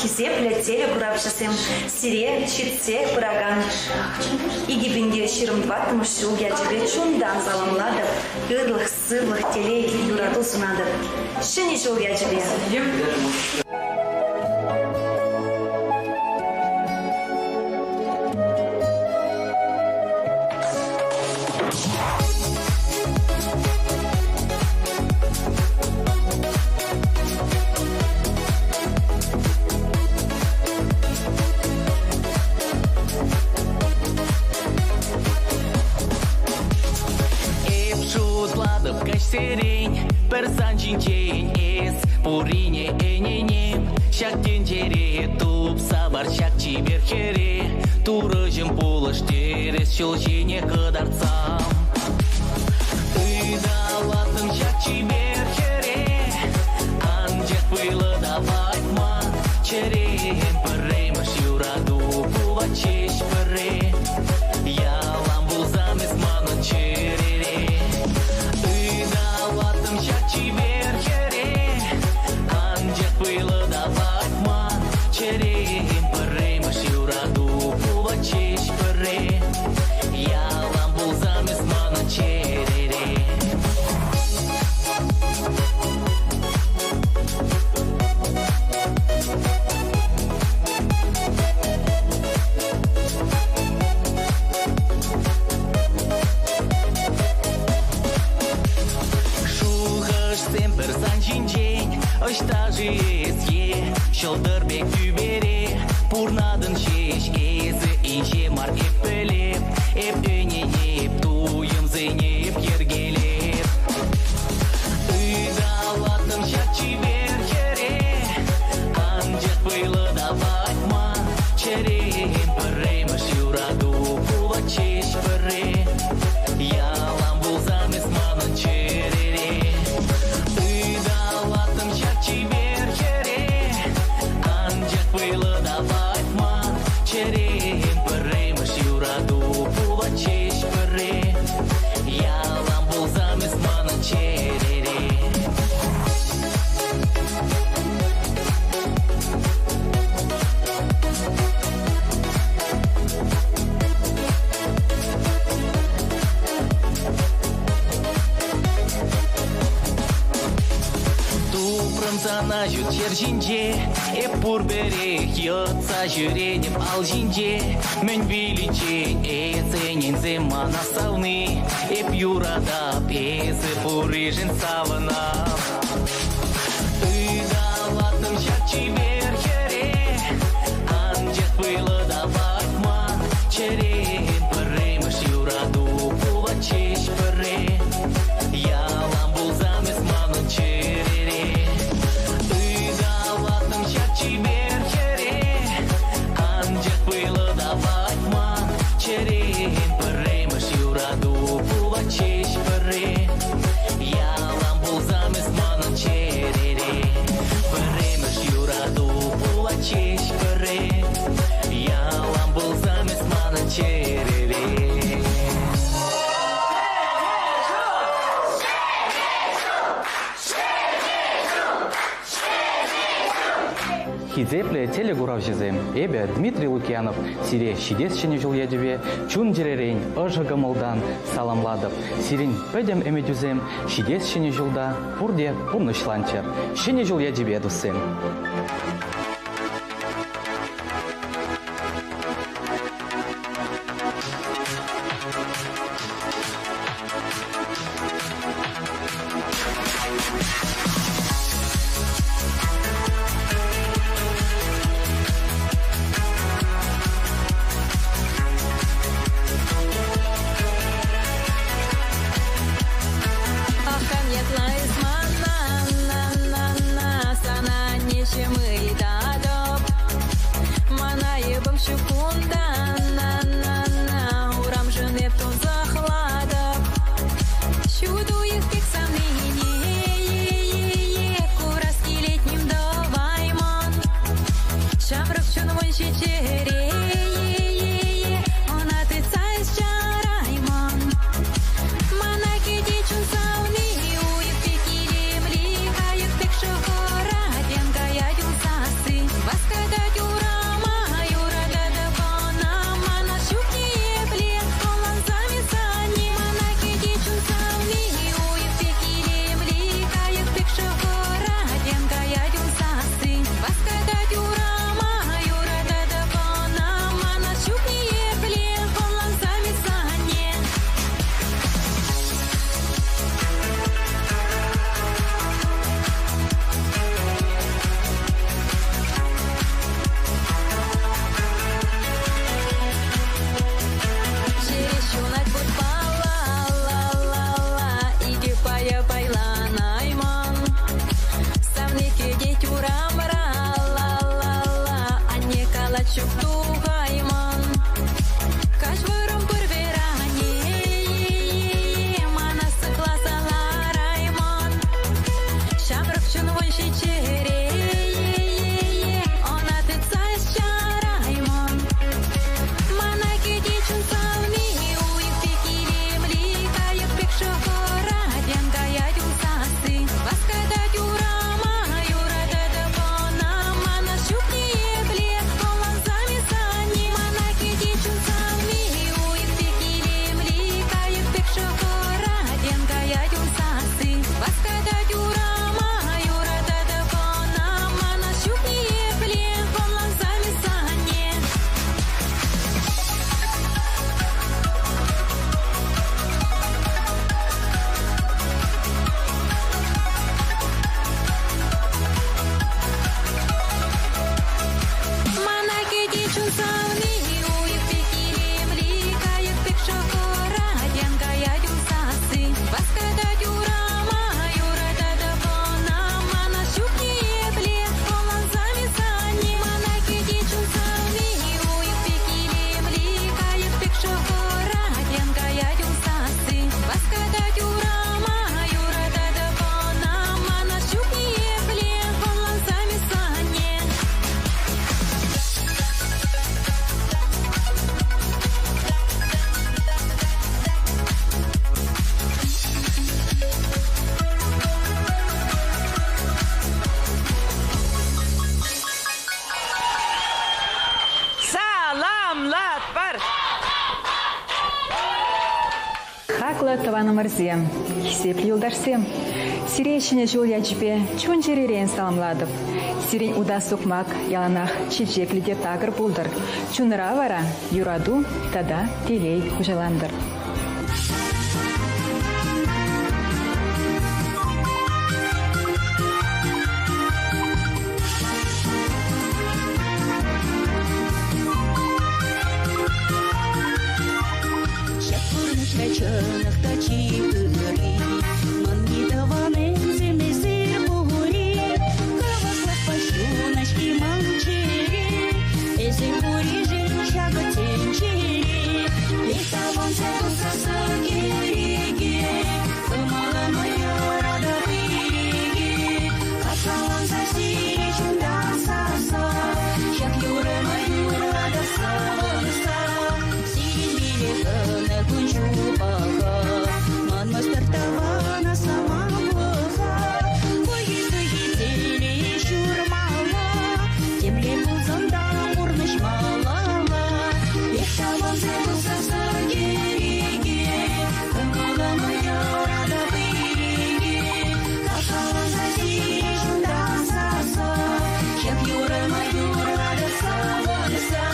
Хисеплӗ телекуравҫӑсем, сире ҫитсе пыракан 2024 ҫул ячӗпе чунтан саламлатӑп, ырлӑх, сывлӑх, телей, юрату сунатӑп. Ҫӗнӗ ҫул ячӗпе! Эп шутлатӑп каҫсерен пӗр сан ҫинчен эс пуррине ӗненем ҫак тӗнчере тупса пар ҫак чипер хӗре Турӑҫӑм пулӑш тӗрӗс ҫул ҫине кӑтартсам Ыталаттӑм ҫак чипер хӗре анчах вӑйлӑ та патман чӗрем пӗрремӗш юрату пулать ҫеҫ пӗрре ялан пулсан эс манӑн чӗрере Ыталаттӑм ҫак чипер хӗре анчах вӑйлӑ та патман чӗрем пӗрремӗш юрату пулать ҫеҫ пӗрре ялан пулсан эс манӑн чӗрере. Шухӑшсем пӗр сан ҫинчен ӑҫта-ши эс е ҫӑлтӑр пек тӳпере пурнатӑн ҫеҫ эсӗ инҫе мар эп пӗлеп эп ӗненеп туйӑмсене эп йӗркелеп ыталаттӑм ҫак чипер хӗре анчах вӑйлӑ тапать ман чӗрем пӗрремӗш юрату пулать ҫеҫ пӗрре ялан пулсан эс манӑн чӗрере ыталаттӑм ҫак чипер хӗре анчах вӑйлӑ тапать ман чӗрем пӗрремӗш юрату пулать ҫеҫ пӗрре ялан пулсан эс манӑн чӗрере. Тупрӑм сана ҫут ҫӗр ҫинче, эп пурпӗрех йӑтса ҫӳретӗп ал ҫинче. Мӗн виличчен эс ӗненсе мана савни, эп юратап, эсӗ пурришӗн савӑнап. Ыталаттӑм ҫак чипер хӗре, анчах вӑйлӑ тапать ман чӗрем. Пӗрремӗш юрату пулать ҫеҫ пӗрре, ялан пулсан эс манӑн чӗрере. Ыталаттӑм ҫак чипер хӗре, анчах вӑйлӑ тапать ман чӗрем. Пӗрремӗш юрату пулать ҫеҫ пӗрре, ялан пулсан эс манӑн чӗрере. Пӗрремӗш юрату пулать ҫеҫ пӗрре, ялан пулсан эс манӑн чӗрере. Хисеплӗ телекуравҫӑсем, эпӗ, Дмитрий Лукьянов, сире ҫитес Ҫӗнӗ ҫул ячӗпе чун-чӗререн, ӑшӑ кӑмӑлтан саламлатӑп. Сирӗн пӗтӗм ӗмӗтӳсем ҫитес Ҫӗнӗ ҫулта пурте пурнӑҫланччӑр. Ҫӗнӗ ҫул ячӗпе, туссем! Ахам ятлайс мана, на-на-на, сана нечем. Хаклӑ тӑванӑмӑрсем, хисеплӗ юлташсем! Сире Ҫӗнӗ ҫул ячӗпе чун-чӗререн саламлатӑп. Сирӗн утас сукмак яланах чечеклӗ те такӑр пултӑр. Чунра вара юрату тата телей хуҫалантӑр. Ҫак пурнӑҫра чӑнах та чи ырри, Манми тӑван ӗнсем эсир пур-и? Хаваслӑхпа ҫунать-и ман чӗре? Эсир пуришӗн ҫакӑ тӗнчере. Эх, тӑвансем пулсассӑн кӗреке, Кӑмӑлӑм юратӑп ирӗке. Хавхаланса сире чунтан савса, Ҫак юрӑма юрлатӑп савӑнса. Сирӗн пиле кӑна кун-ҫул паха, Манмастӑр тӑвана самантлӑха. Хуйхи-суйхи телее ҫурмалла, Темле пулсан та пурнӑҫ малалла. Эх, тӑвансем пулсассӑн кӗреке, Кӑмӑлӑм юратӑп ирӗке. Хавхаланса сире чунтан савса, Ҫак юрӑма юрлатӑп савӑнса.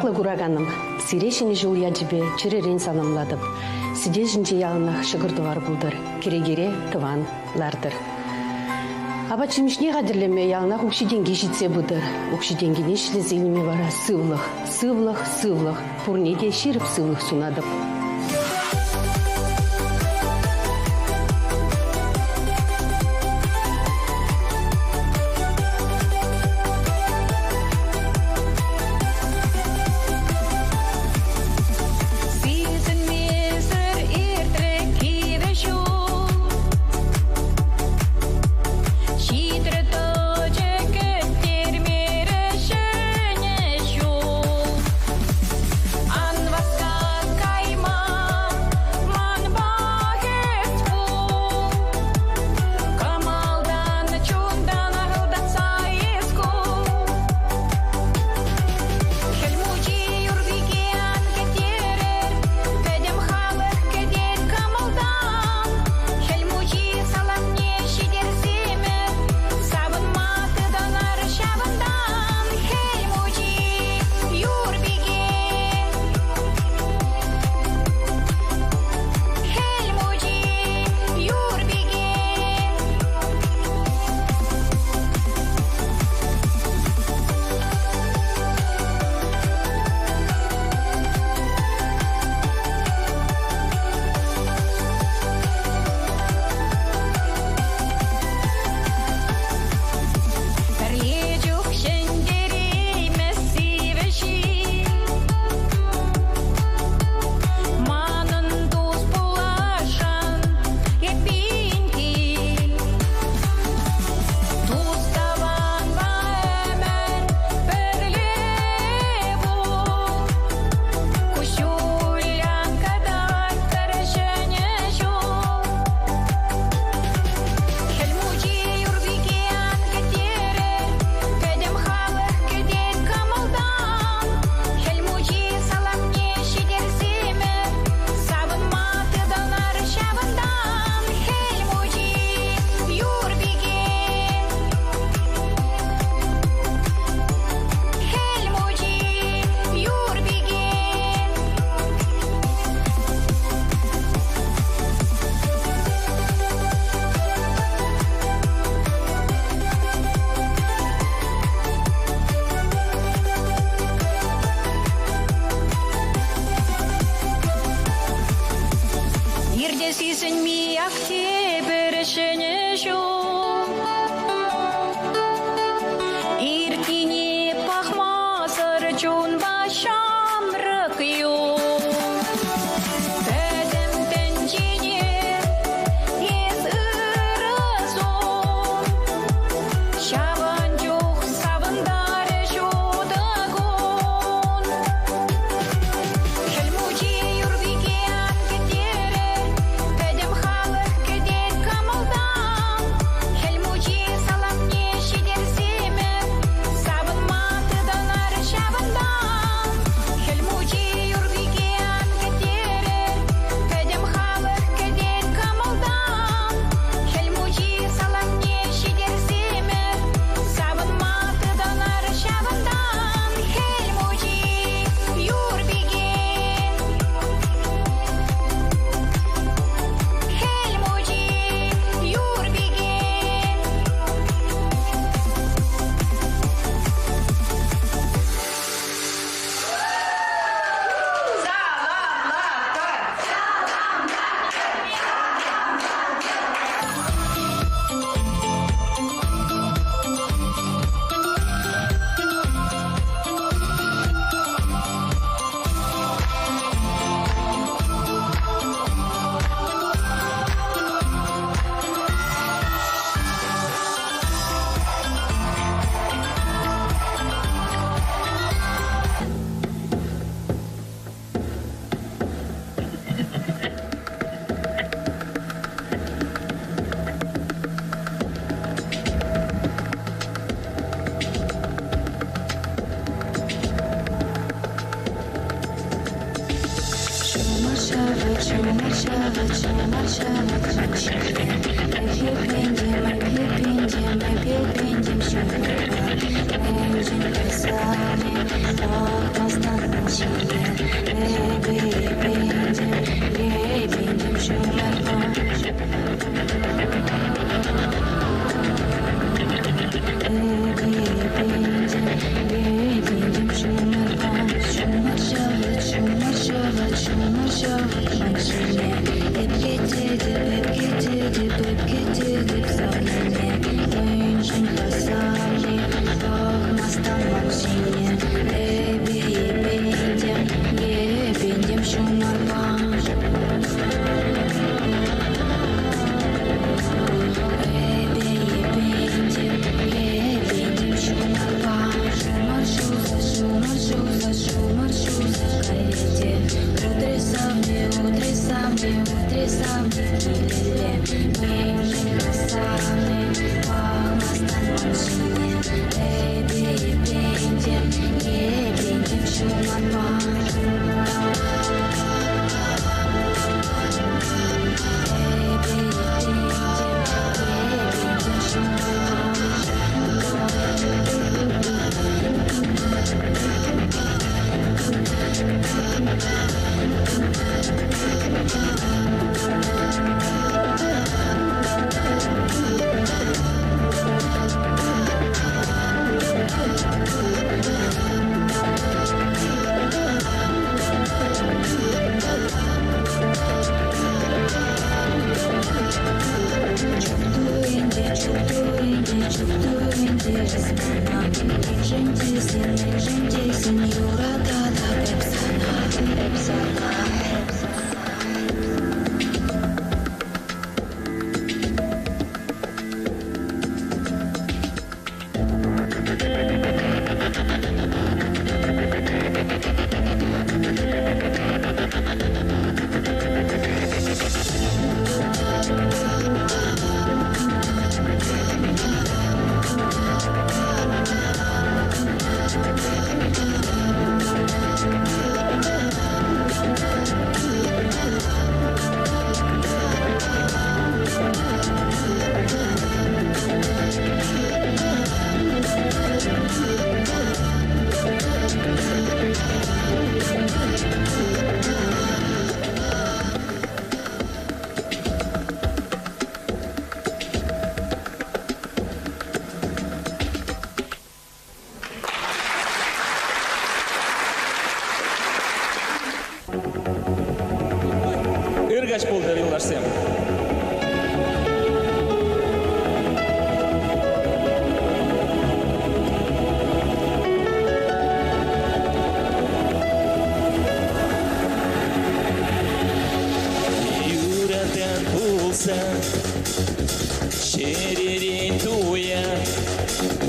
Хаклӑ кураканӑм, сире Ҫӗнӗ ҫул ячӗпе чӗререн саламлатӑп. Сӗтел ҫинче яланах ҫӑкӑр-тӑвар пултӑр, кӗрекере тӑван лартӑр. Апат-ҫимӗҫне хатӗрлеме яланах укҫи-тенки ҫитсе пытӑр. Укҫи-тенкине ӗҫлесе илме вара сывлӑх, сывлӑх, сывлӑх. Пурне те ҫирӗп сывлӑх сунатӑп. Сисӗнмесӗр иртрӗ кивӗ ҫул. Ҫитрӗ тӑчӗ кӗттермерӗ ҫӗнӗ ҫул. Ан васка кайма.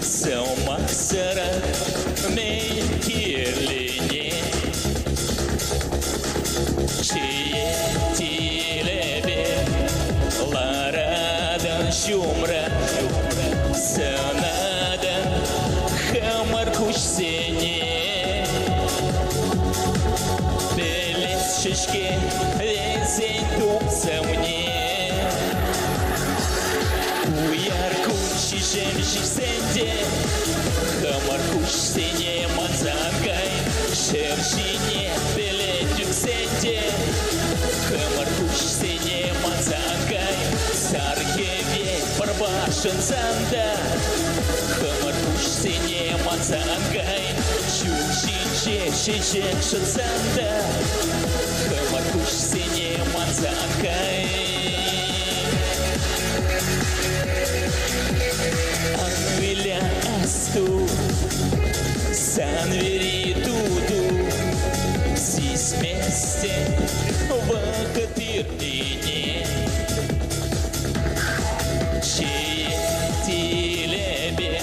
Сӑмахсӑрах мӗн кирлине. Чее тилӗпе ларатӑн ҫумра, сӑнатӑн хӑмӑр куҫсене. Пӗлесчӗ-ҫке вӗсен тупсӑмне. Уяр кун ҫиҫӗм ҫиҫсен те, хӑмӑр куҫсене манса ан кай. Ҫӗр ҫине пӗлет ӳксен те, хӑмӑр куҫсене манса ан кай. Сар хӗвел пӑрпа шӑнсан та, хӑмӑр куҫсене манса ан кай. Ҫул ҫинче чечек шӑтсан та, хӑмӑр куҫсене манса ан кай. Ан выля, асту, сан вӗри туту, сисместӗн вӑхӑт иртнине. Чее тилӗпе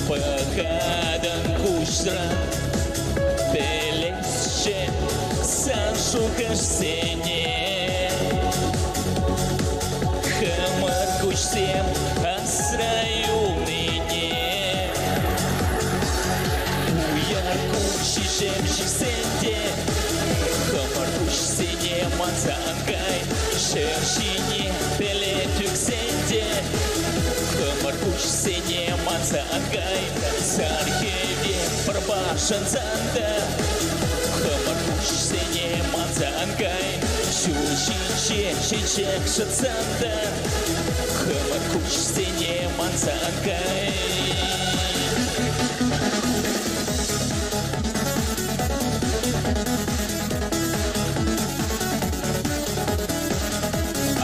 пӑхатӑн куҫран, пӗлесчӗ сан шухӑшсене. Хӑмӑр куҫсем асра юлнине. Уяр кун ҫиҫӗм ҫиҫсен те, хӑмӑр куҫсене манса ан кай. Ҫӗр ҫине пӗлет ӳксен те, хӑмӑр куҫсене манса ан кай. Сар хӗвел пӑрпа шӑнсан та, хӑмӑр куҫсене манса ан кай. Ҫул ҫинче чечек шӑтсан та, хӑмӑр куҫсене манса ан кай.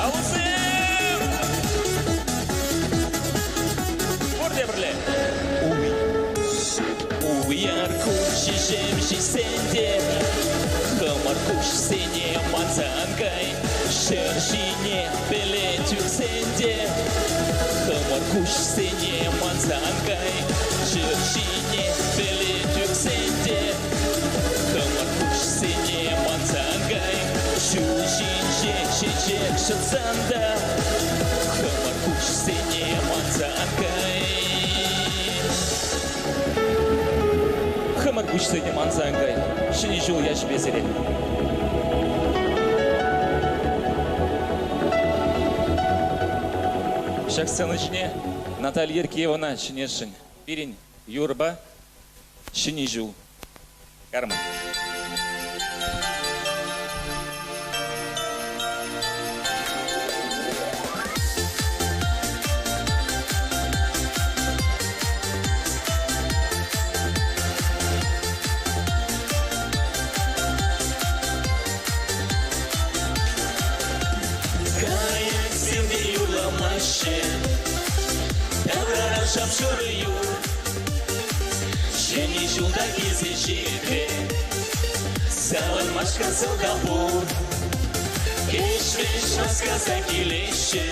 Алӑсем! Пурте пӗрле! Уяр кун ҫиҫӗм ҫиҫсен те, хӑмӑр куҫсене манса ан кай. Ҫӗр ҫине пӗлет ӳксен те, хӑмӑр куҫсене манса ан кай. Ҫӗр ҫине пӗлет ӳксен те, хӑмӑр куҫсене манса ан кай. Ҫул ҫинче чечек шӑтсан та, хӑмӑр куҫсене манса ан кай. Хӑмӑр куҫсене манса ан кай. Ҫӗнӗ ҫул ячӗпе сире. Ҫак сцена ҫине Наталья Еркеевана чӗнесшӗн. Пирӗн юрӑпа Ҫӗнӗ ҫул. Карман. Кайӑксем те юрламаҫҫӗ, таврара шап-шурӑ юр. Ҫӗнӗ ҫулта килсе ҫитрӗ, савӑнмашкӑн сӑлтав пур. Кӗҫ-вӗҫ васкаса килеҫҫӗ,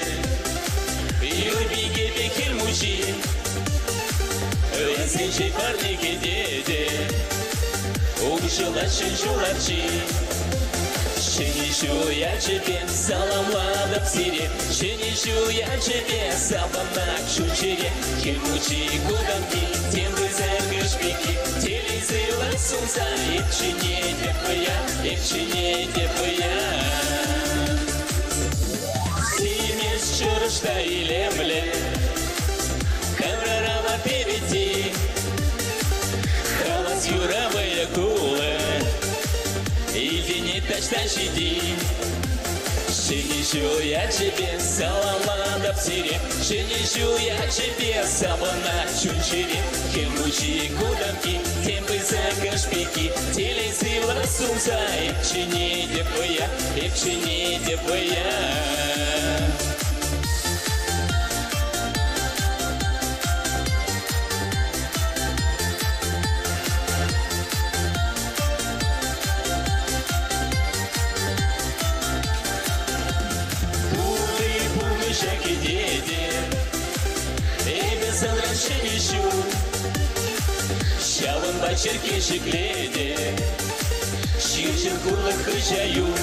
Юрпикепе Хӗл Мучи. Вӗсенчен парне кӗтетӗп, уҫӑлать ҫӗн ҫул арчи. Ҫӗнӗ ҫул ячӗпе саламлатӑп сире, Ҫӗнӗ ҫул ячӗпе савӑнать чун-чӗре. Хӗл Мучи кутамкки, тем пысӑкӑш пики, телей сывлӑх сунса эп чӗнетӗп я, эп чӗнетӗп я. Симӗс чӑрӑш та илемлӗ, таврара ватти-витти. Хавас юра вӑйӑ кулӑ, илтӗнет таҫта ҫити. Ҫӗнӗ ҫул ячӗпе саламлатӑп сире, Ҫӗнӗ ҫул ячӗпе савӑнать чун-чӗре. Хӗл Мучи кутамкки, тем пысӑкӑш пики, телей сывлӑх сунса эп чӗнетӗп вӑя, эп чӗнетӗп вӑя. Пурри пурнӑҫа кӗтетӗп, эпӗ. санран ҫӗнӗ ҫул. Ҫавӑнпа черкке ҫӗклетӗп, Чир-чӗр хурлӑх хыҫа юл.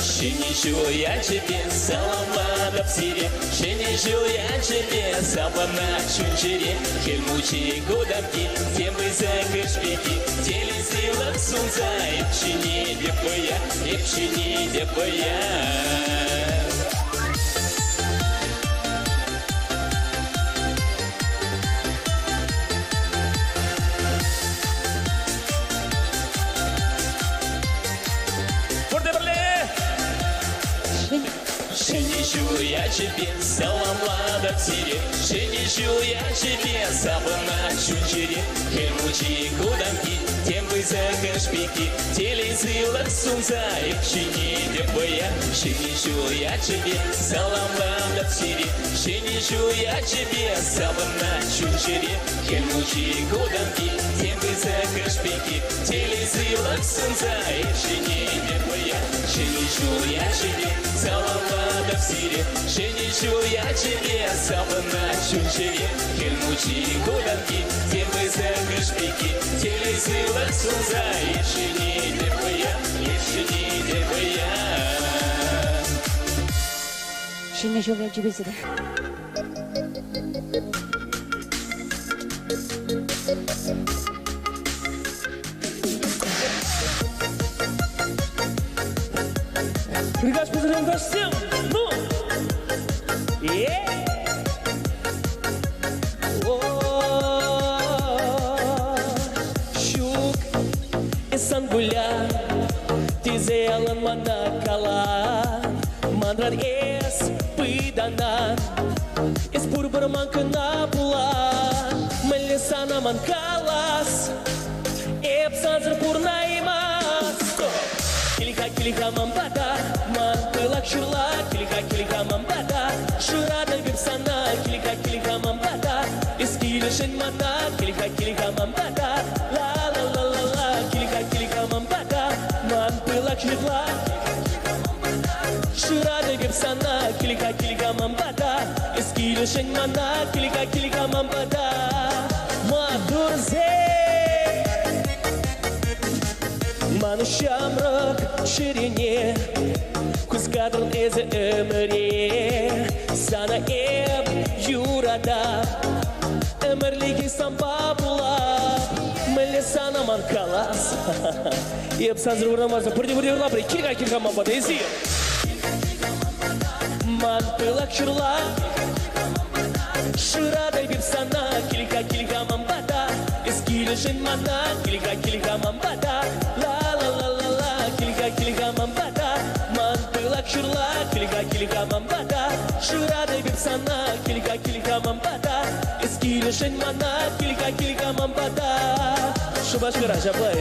Ҫӗнӗ ҫул ячӗпе саламлатӑп сире, Ҫӗнӗ ҫул ячӗпе савӑнать чун-чӗре. Хӗл Мучи кутамкки, тем пысӑкӑш пики, Телей сывлӑх сунса эп чӗнетӗп вӑя, эп чӗнетӗп вӑя. Пурте пӗрле! Ҫӗнӗ ҫул ячӗпе саламлатӑп сире, Ҫӗнӗ ҫул ячӗпе савӑнать чун-чӗре. Хӗл Мучи кутамкки, тем пысӑкӑш пики, Телей сывлӑх сунса эп чӗнетӗп вӑя. Ҫӗнӗ ҫул ячӗпе саламлатӑп сире, Ҫӗнӗ ҫул ячӗпе савӑнать чун-чӗре. Хӗл Мучи кутамкки, тем пысӑкӑш пики, Телей сывлӑх сунса эп чӗнетӗп вӑя. Ҫӗнӗ ҫул ячӗпе саламлатӑп сире, Ҫӗнӗ ҫул ячӗпе савӑнать чун-чӗре. Хӗл Мучи кутамкки, тем пысӑкӑш пики, Телей сывлӑх сунса эп чӗнетӗп вӑя, эп чӗнетӗп вӑя. Ҫӗнӗ ҫул ячӗпе сире. Приказ поздравляем Ну! Е! О, Ҫук, эс ан куля, тесе ялан мана кала. Манран эс пытанан, эс пурпӗр ман кӑна пулан. Мӗнле сана ман калас, эп сансӑр пурнаймастӑп. Кил-ха, кил-ха ман пата, ман пылак ҫырла, кил-ха, кил-ха ман пата, шыратӑп эп сана, кил-ха, кил-ха ман пата, эс килӗшен мана, кил-ха, кил-ха ман пата, ла-ла-ла-ла-ла, кил-ха, кил-ха ман пата, ман пылак ҫырла, Шыратӑп эп сана, кил-ха, кил-ха ман пата, эс килӗшен мана, кил-ха, кил-ха ман пата. Маттурсем! Ман ҫамрӑк чӗрене хускатрӑн эсӗ ӗмӗре. Сана эп юратап, ӗмӗрлӗхе санпа пулап. Мӗнле сана ман калас? Эп сансӑр пурӑнмасӑр пурте пурте юрлапӑр. Кил-ха, кил-ха ман пата эсир. Ман пылак ҫырла Шыратӑп эп сана, кил-ха, кил-ха ман пата. Эс килӗшен мана, кил-ха, кил-ха ман пата. Ла-ла-ла-ла-ла, кил-ха, кил-ха ман пата. Ман пылак ҫырла, кил-ха, кил-ха ман пата. Шыратӑп эп сана, кил-ха, кил-ха ман пата. Эс килӗшен мана, кил-ха, кил-ха ман пата. Шупашкара ҫапла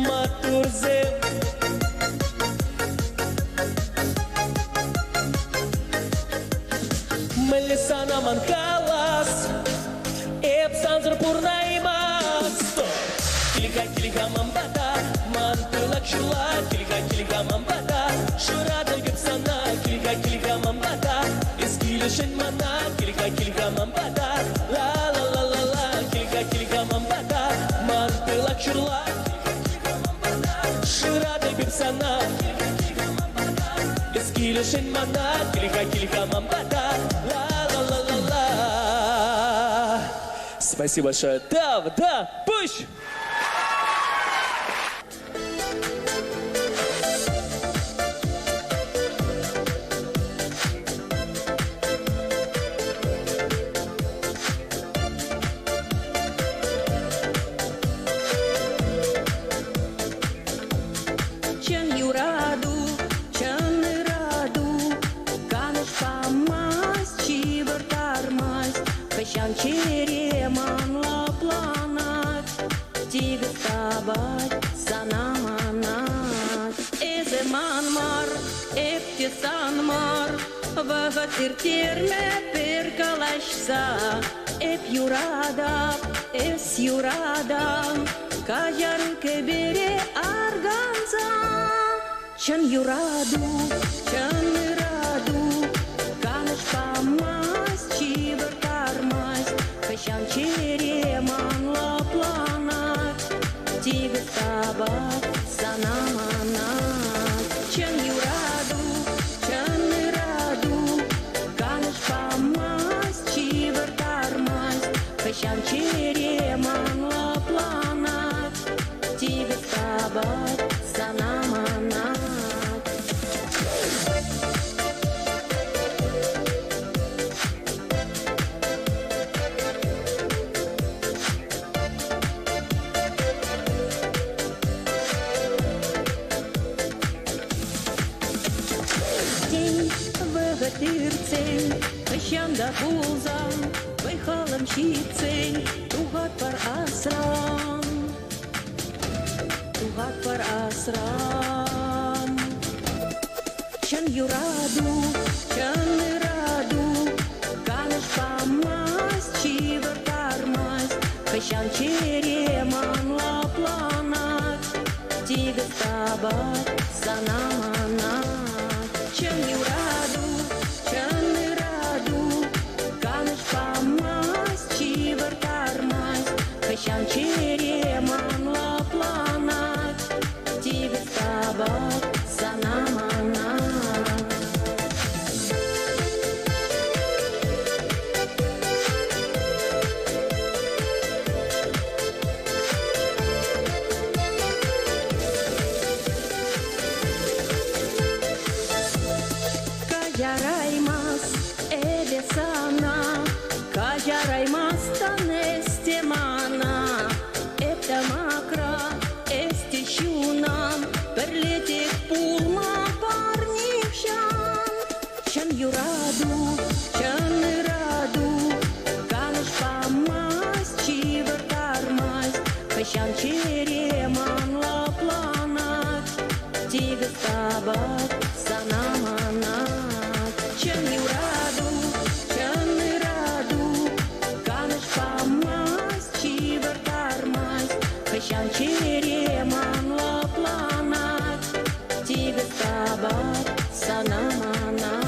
Маттурсем. Мӗнле сана ман калас, эп сансӑр пурнаймастӑп. Кил-ха, кил-ха ман пата, ман пылак ҫырла, кил-ха, кил-ха ман пата, шыратӑп эп сана, кил-ха, кил-ха ман пата, эс килӗшен мана, кил-ха, кил-ха ман пата, ла-ла-ла-ла-ла, кил-ха, кил-ха ман пата, ман пылак ҫырла, шыратӑп эп сана, эс килӗшен мана, кил-ха, кил-ха ман пата, ла-ла-ла-ла-ла. Спасибо большое. Да, да, пусть! Чӑн юрату, чӑн ырату канӑҫ памасть, ҫывӑрттармасть. Хӑҫан чӗре ман лӑпланать, тикӗс тапать, сана манать. Эсӗ ман мар, эп те сан мар, вӑхӑт ирттерме пӗр калаҫса. Эп юратап, эс юратан, каҫар кӗпере арканса. Чӑн юрату, чӑн ырату. Хӑҫан чӗре ман лӑпланать, Тикӗс тапать, сана манать. Тен, вӑхӑт иртсен, хӑҫан та пулсан, вӑй-халӑм ҫитсен, тухатпӑр асран, тухатпӑр асран. Чӑн юрату, чӑн ырату, канӑҫ памасть, ҫывӑрттармасть, хӑҫан чӗре ман лӑпланать, тикӗс тапать, сана манать. Чӑн юрату, чӑн ырату, канӑҫ памасть, ҫывӑрттармасть, хӑҫан чӗре ман лӑпланать, тикӗс тапать, сана манать. Каҫараймас эпӗ сана, каҫараймастӑн эс те мана. Эп тамакра, эс те ҫунан, пӗрле тек пулма пар нихҫан. Чӑн юрату, чӑн ырату, канӑҫ памасть, ҫывӑрттармасть, хӑҫан чӗре ман лӑпланать, тикӗс тапать, сана манать. Чӑн юрату, чӑн ырату, канӑҫ памасть, ҫывӑрттармасть, хӑҫан чӗре ман лӑпланать, тикӗс тапать, сана манать.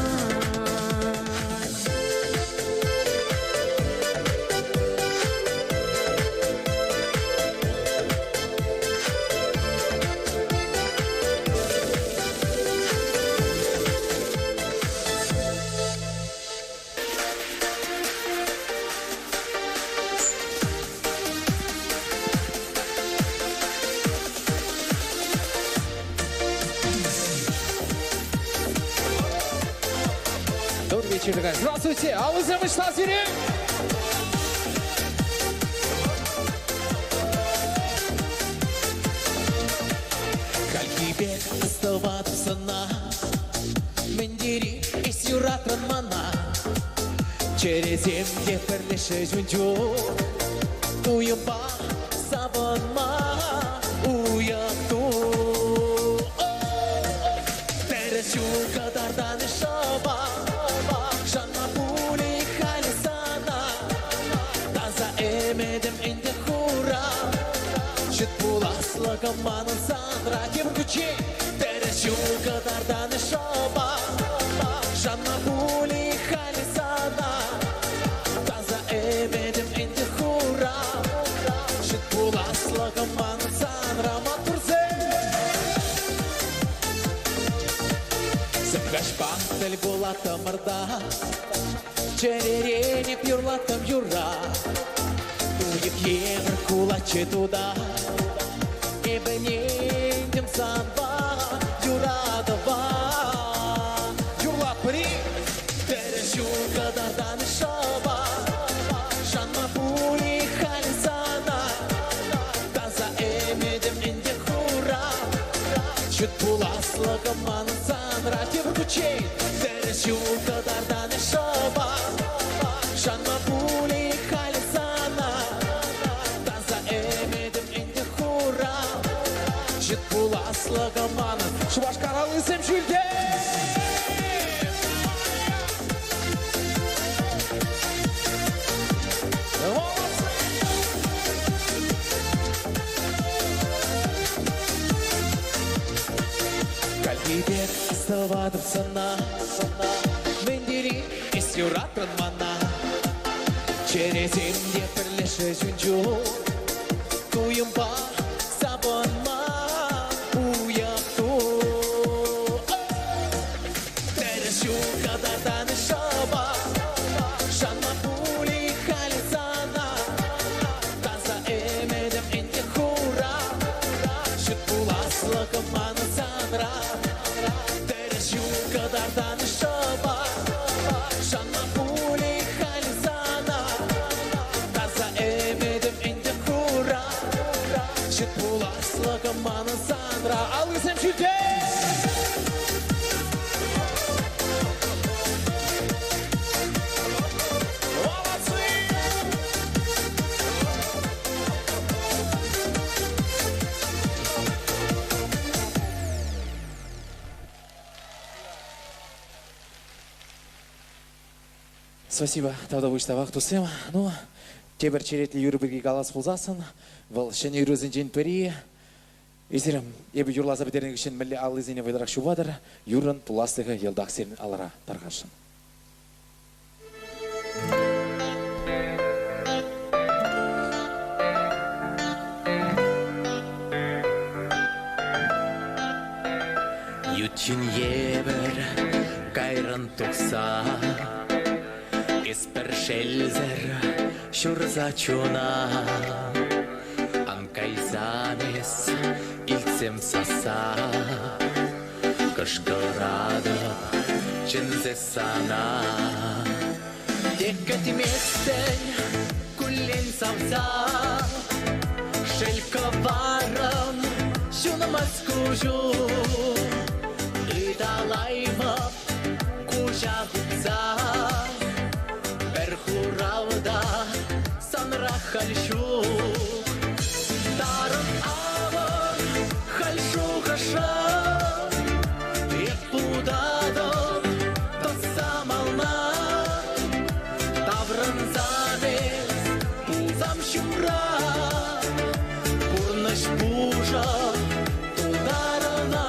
Добрый вечер, дорогая. Здравствуйте! А вы замышла сирень! Хальхипе астӑватсӑна, мӗн тери эс юратрӑн мана. Чӗресем те пӗрлешрӗҫ ун чух, туйӑмпа савӑнма уйӑх тух. Тӗрӗс ҫул кӑтартан шӑпа, шанма пулӗ халӗ сана. Таса ӗмӗтӗм ӗнтӗ хура, ҫут пуласлӑхӑм манӑн санра. Тепӗр хутчен тӗрӗс ҫул кӑтартан шӑпа, шанма пулӗ халӗ сана. Таса ӗмӗтӗм ӗнтӗ хура, ҫут пуласлӑхӑм манӑн санра. Маттурсем! Сӗм каҫпа тӗл пулаттӑмӑр та, чӗререн эп юрлаттӑм юрра. Уйӑх евӗр кулатчӗ тута, эпӗ ӗнентӗм санпа юратӑва. Юрлатпӑр-и? Тӗрӗс ҫул кӑтартан шӑпа, шанма пулӗ халӗ сана. Таса ӗмӗтӗм ӗнтӗ хура, ҫут пуласлӑхӑм манӑн санра. Тепӗр хутчен тӗрӗс ҫул кӑтартан шӑпа, шанма пулӗ халӗ сана. Таса ӗмӗтӗм ӗнтӗ хура, ҫут пуласлӑхӑм манӑн. Шупашкар аллисем ҫӳлте! Молодцы! Хальхи пек астӑватӑп сана, мӗн тери эс юратрӑн мана. Чӗресем те пӗрлешрӗҫ ун чух, туйӑмпа савӑнма уйӑх тух. Тӗрӗс ҫул кӑтартан шӑпа, шанма пулӗ халӗ сана. Кӑтартан шӑпа, шанма пулӗ халь сана. Таса ӗмӗтӗм ӗнтӗ хура, ҫут пуласлӑхӑм манӑн санра. Аллисем ҫӳлте! Молодцы! Спасибо, тавтапуҫ тавах, туссем. Ну, тепӗр черетлӗ юрӑ пирки калас пулсассӑн, вӑл ҫӗнӗ юрӑсенчен пӗри. Эсир эпӗ юрласа пӗтернӗ хыҫҫӑн мӗнле аллисене вӑйлӑрах ҫупатӑр, юррӑн пуласлӑхӗ йӑлтах сирӗн алӑра тархасшӑн. Ют ҫын евӗр кайран тухса Эс пӗр шелсӗр ҫурса чуна. Ан кайсан эс илтсем сасса, Кӑшкӑратӑп чӗнсе сана. Тек кӗтместӗн куллен савса, Шел кӑварӑм ҫунмасть куҫу. Ыталаймӑп куҫа хупса, Пӗр хурав та санра халь ҫук. Тарӑн авӑр халь шухӑшӑм, Эп путатӑп тӑсса мална. Таврӑнсан эс пулсам ҫумра, Пурнӑҫ пушӑ тултарӑна.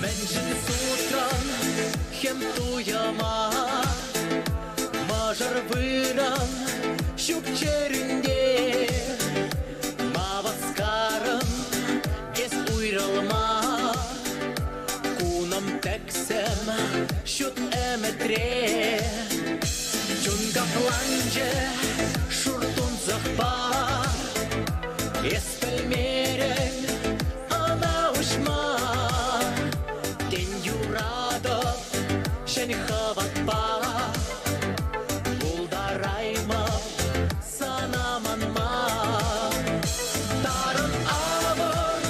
Мӗншӗн сутрӑн хӗм туйӑма, Мӑшӑр вырӑн ҫук чӗрӳнте. Ма васкарӑн эс уйрӑлма? Кунӑм тӗксӗм ҫут ӗмӗтре. Чун капланчӗ шур тунсӑхпа. Эс пӗлмерӗн ӑна уҫма. Тен, юратӑп ҫӗн хӑватпа. Пултараймӑп сана манма. Тарӑн авӑр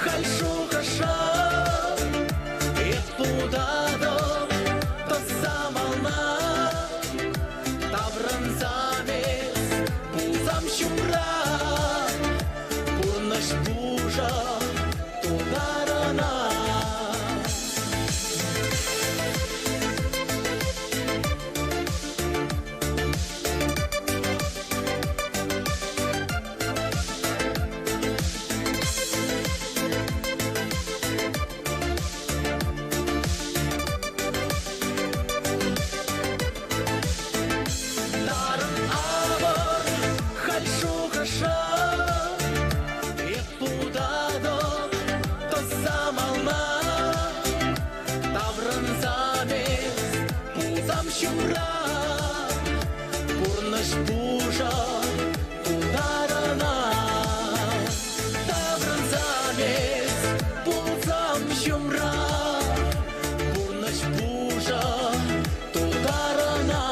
халь шухӑшӑм. Эп путатӑп тӑсса мална. Таврӑнсан эс пулсам ҫумра. Пурнӑҫ пушӑ тултарӑна. Тарӑн авӑр халь шухӑшӑм. Эп путатӑп тӑсса мална. Таврӑнсан эс пулсам ҫумра. Пурнӑҫ пушӑ тултарӑна. Таврӑнсан эс пулсам ҫумра. Пурнӑҫ пушӑ тултарӑна.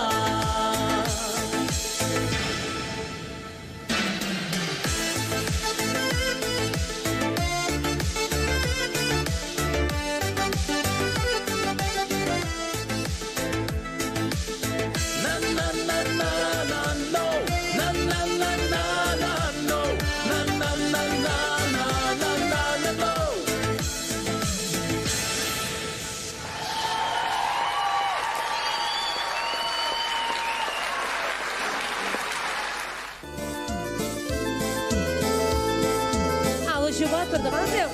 На на на на на no, на на на на на no, на на на на на на на на no. Алӑ ҫупатпӑр, тӑвансем.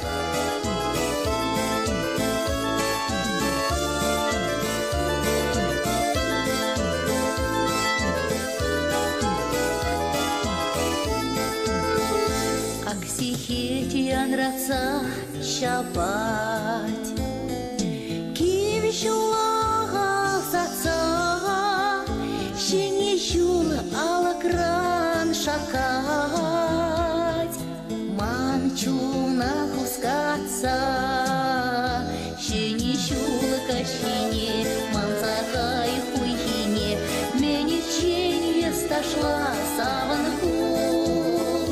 Ҫак сехет янратса ҫапать. Кив ҫула ӑсатса ҫӗнӗ ҫул алӑкран шаккать. Ман чуна хускатса ҫӗнӗ ҫул каҫхине манса кай хуйхине мӗнччен эс ташла савӑн кул.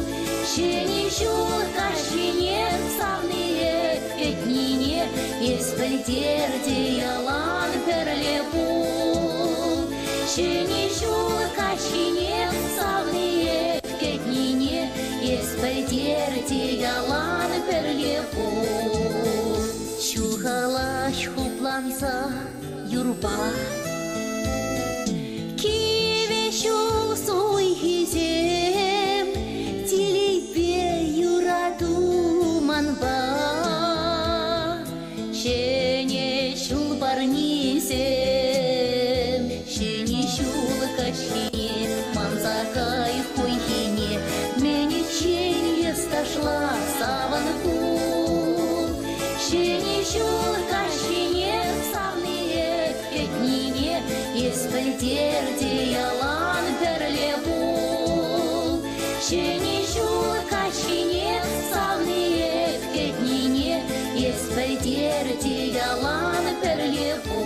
Ҫӗнӗ ҫул каҫхине савние кӗтнине эс пӗлтер те ялан пӗрле пул. Ҫӗнӗ ҫул каҫхине савние кӗтнине эс пӗлтер те ялан пӗрле пул. Ҫухалаҫ хупланса юрпа. Кивӗ ҫул суйхисем телейпе юрату манпа. Ҫӗнӗ ҫул парнисем, ҫӗнӗ ҫул каҫхине манса кай хуйхине, мӗнччен эс ташла савӑн кул. Ҫӗнӗ ҫул каҫхине савние кӗтнине эс пӗлтер те ялан пӗрле пул. Ҫӗнӗ ҫул каҫхине савние кӗтнине эс пӗлтер те ялан пӗрле пул.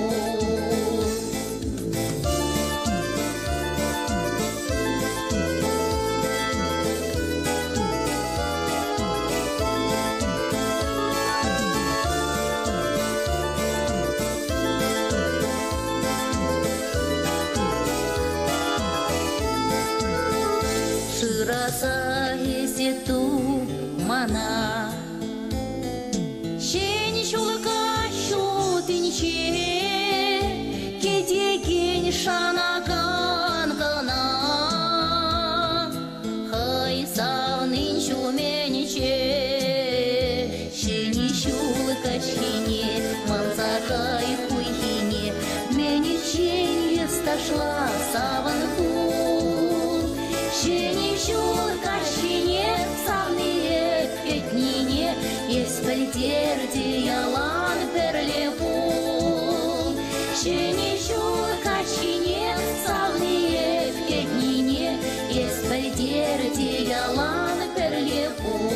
Шыраса эсӗ туп мана. Ҫӗн ҫул каҫ ҫутинче кӗтекен шанакан кӑна. Хӑй савнин ҫумӗнче ҫӗнӗ ҫул каҫхине манса кай хуйхине мӗнччен эс ташла савӑн кул. Ҫӗнӗ ҫул каҫхине савние кӗтнине эс пӗлтер те ялан пӗрле пул. Ҫӗнӗ ҫул каҫхине савние кӗтнине эс пӗлтер те ялан пӗрле пул.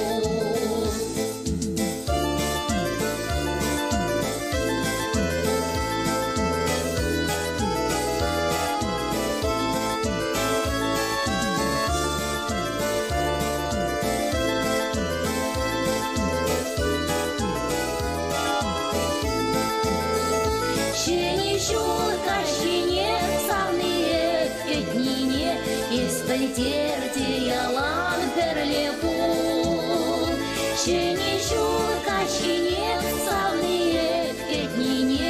Ҫӗнӗ ҫул каҫхине савние кӗтнине эс пӗлтер те ялан пӗрле пул. Ҫӗнӗ ҫул каҫхине савние кӗтнине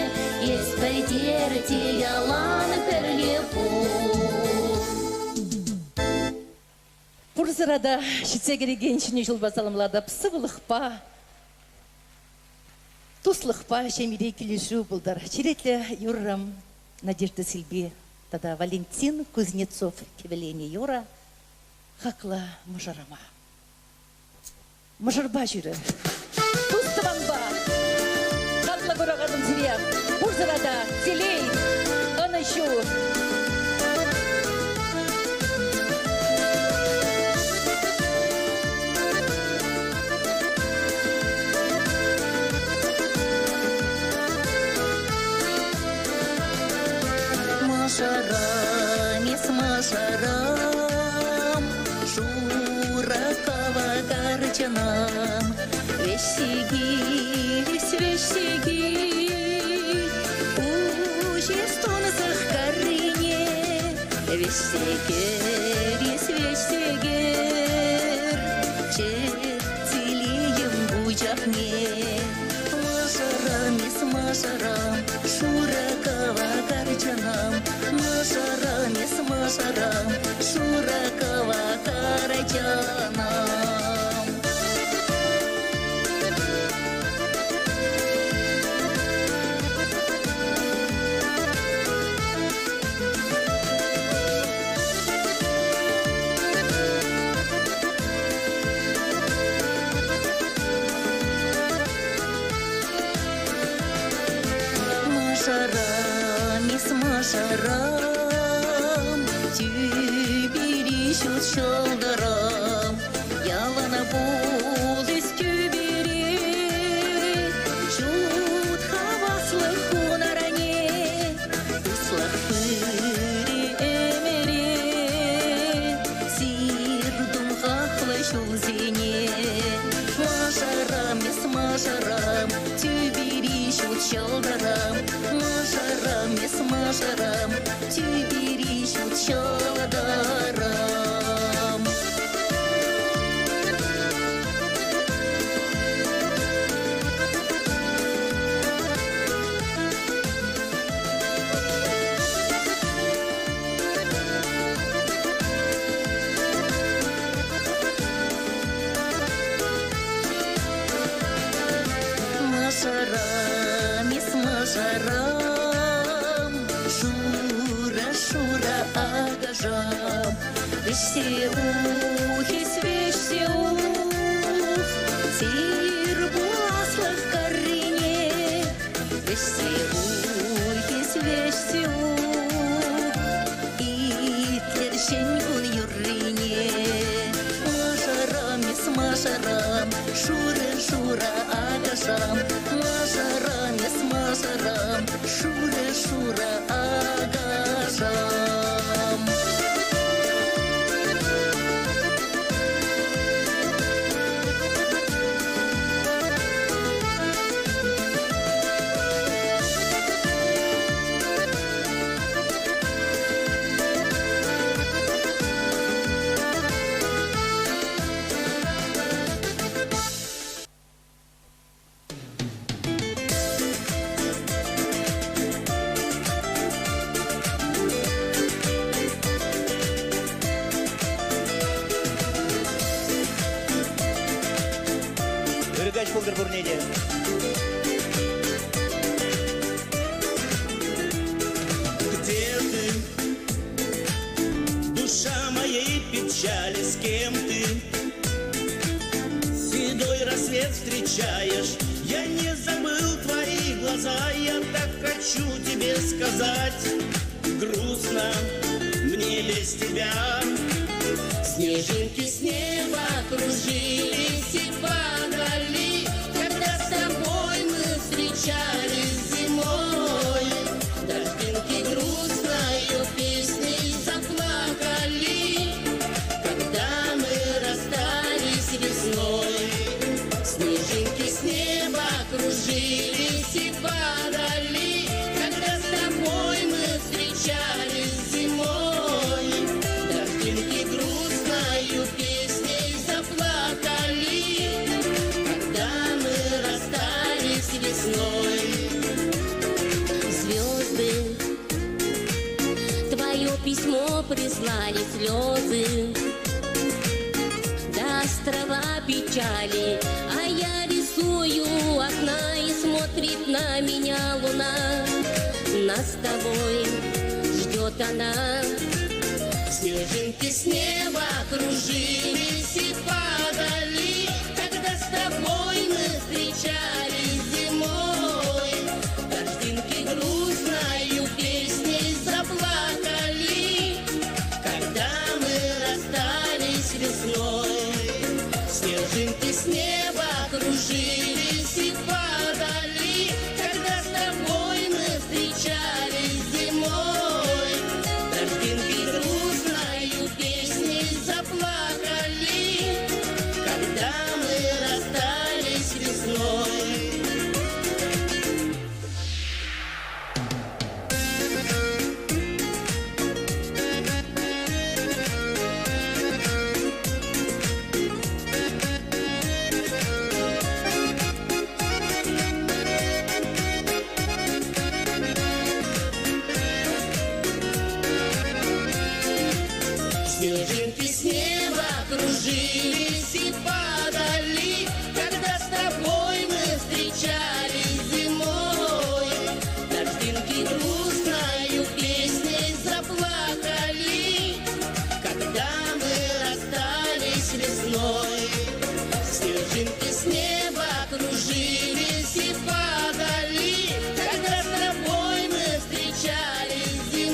эс пӗлтер те ялан пӗрле пул. Пурсӑра та ҫитсе кӗрекен ҫӗнӗ ҫулпа саламлатӑп. Сывлӑхпа, туслӑхпа ҫемьере килӗшӳ пултӑр. Черетлӗ юррӑм Надежда Силпи тата Валентин Кузнецов кӗвӗленӗ юрӑ Хаклӑ мӑшӑрӑма. Мӑшӑрпа ҫӳрӗр. Тус-тӑванпа. Хаклӑ кураканӑм сире пурсӑра та телей, ӑнӑҫу. Мӑшӑрӑм, эс мӑшӑрӑм, шурӑ кӑвакарчӑнӑм, вӗҫсе кил, вӗҫсе кил, уҫ эс тунсӑх каррине, вӗҫсе кӗр, эс вӗҫсе кӗр, чӗртсе пучахне. Мӑшӑрӑм, эс мӑшӑрӑм, шурӑ кӑвакарчӑнӑм, мӑшӑрӑм, эс мӑшӑрӑм, шурӑ кӑвакарчӑнӑм. Мӑшӑрӑм, тӳпери ҫут ҫӑлтӑрӑм, ялан пул эс тӳпере. Ҫут хаваслӑх хунарне, туслӑх пырӗ ӗмӗре. Сир тумхахлӑ ҫулсене. Мӑшӑрӑм, эс мӑшӑрӑм, тӳпери ҫут ҫӑлтӑрӑм. Мӑшӑрӑм, эс мӑшӑрӑм, тӳпери ҫут ҫӑлтӑрӑм. Мӑшӑрӑм, эс мӑшӑрӑм, шурӑ-шурӑ акӑшӑм. Вӗҫсе ух, эс вӗҫсе ух, сир пуласлӑх каррине. Вӗҫсе ух, эс вӗҫсе ух, итлер ҫӗн кун юррине. Мӑшӑрӑм, эс мӑшӑрӑм, шурӑ-шурӑ акӑшӑм. Мӑшӑрӑм, эс мӑшӑрӑм, шурӑ-шурӑ акӑшӑм. Ырӑ каҫ пултӑр пурне те. Где ты, душа моей печали, с кем ты? Седой рассвет встречаешь, я не забыл твои глаза, я так хочу тебе сказать. Грустно мне без тебя. Снежинки с неба кружились и падали, когда с тобой мы встречались зимой. Дождинки грустною песней заплакали, когда мы расстались весной. Снежинки с неба кружились и падали, когда с тобой мы встречались зимой. Дождинки грустною песней заплакали, когда мы расстались весной. Звезды твое письмо прислали слезы, до острова печали, а я рисую окна, и смотрит на меня луна. Нас с тобой ждет она. Снежинки с неба кружились и падали, когда с тобой мы встречались зимой. Дождинки грустною песней заплакали, когда мы расстались весной. Снежинки с неба кружились и падали, когда с тобой мы встречались зимой. Дождинки грустною песней заплакали, когда мы расстались весной. Снежинки с неба кружились и падали, когда с тобой мы встречались зимой. Дождинки грустною песней заплакали, когда мы расстались весной. Снежинки с неба кружились и падали, когда с тобой мы встречались зимой.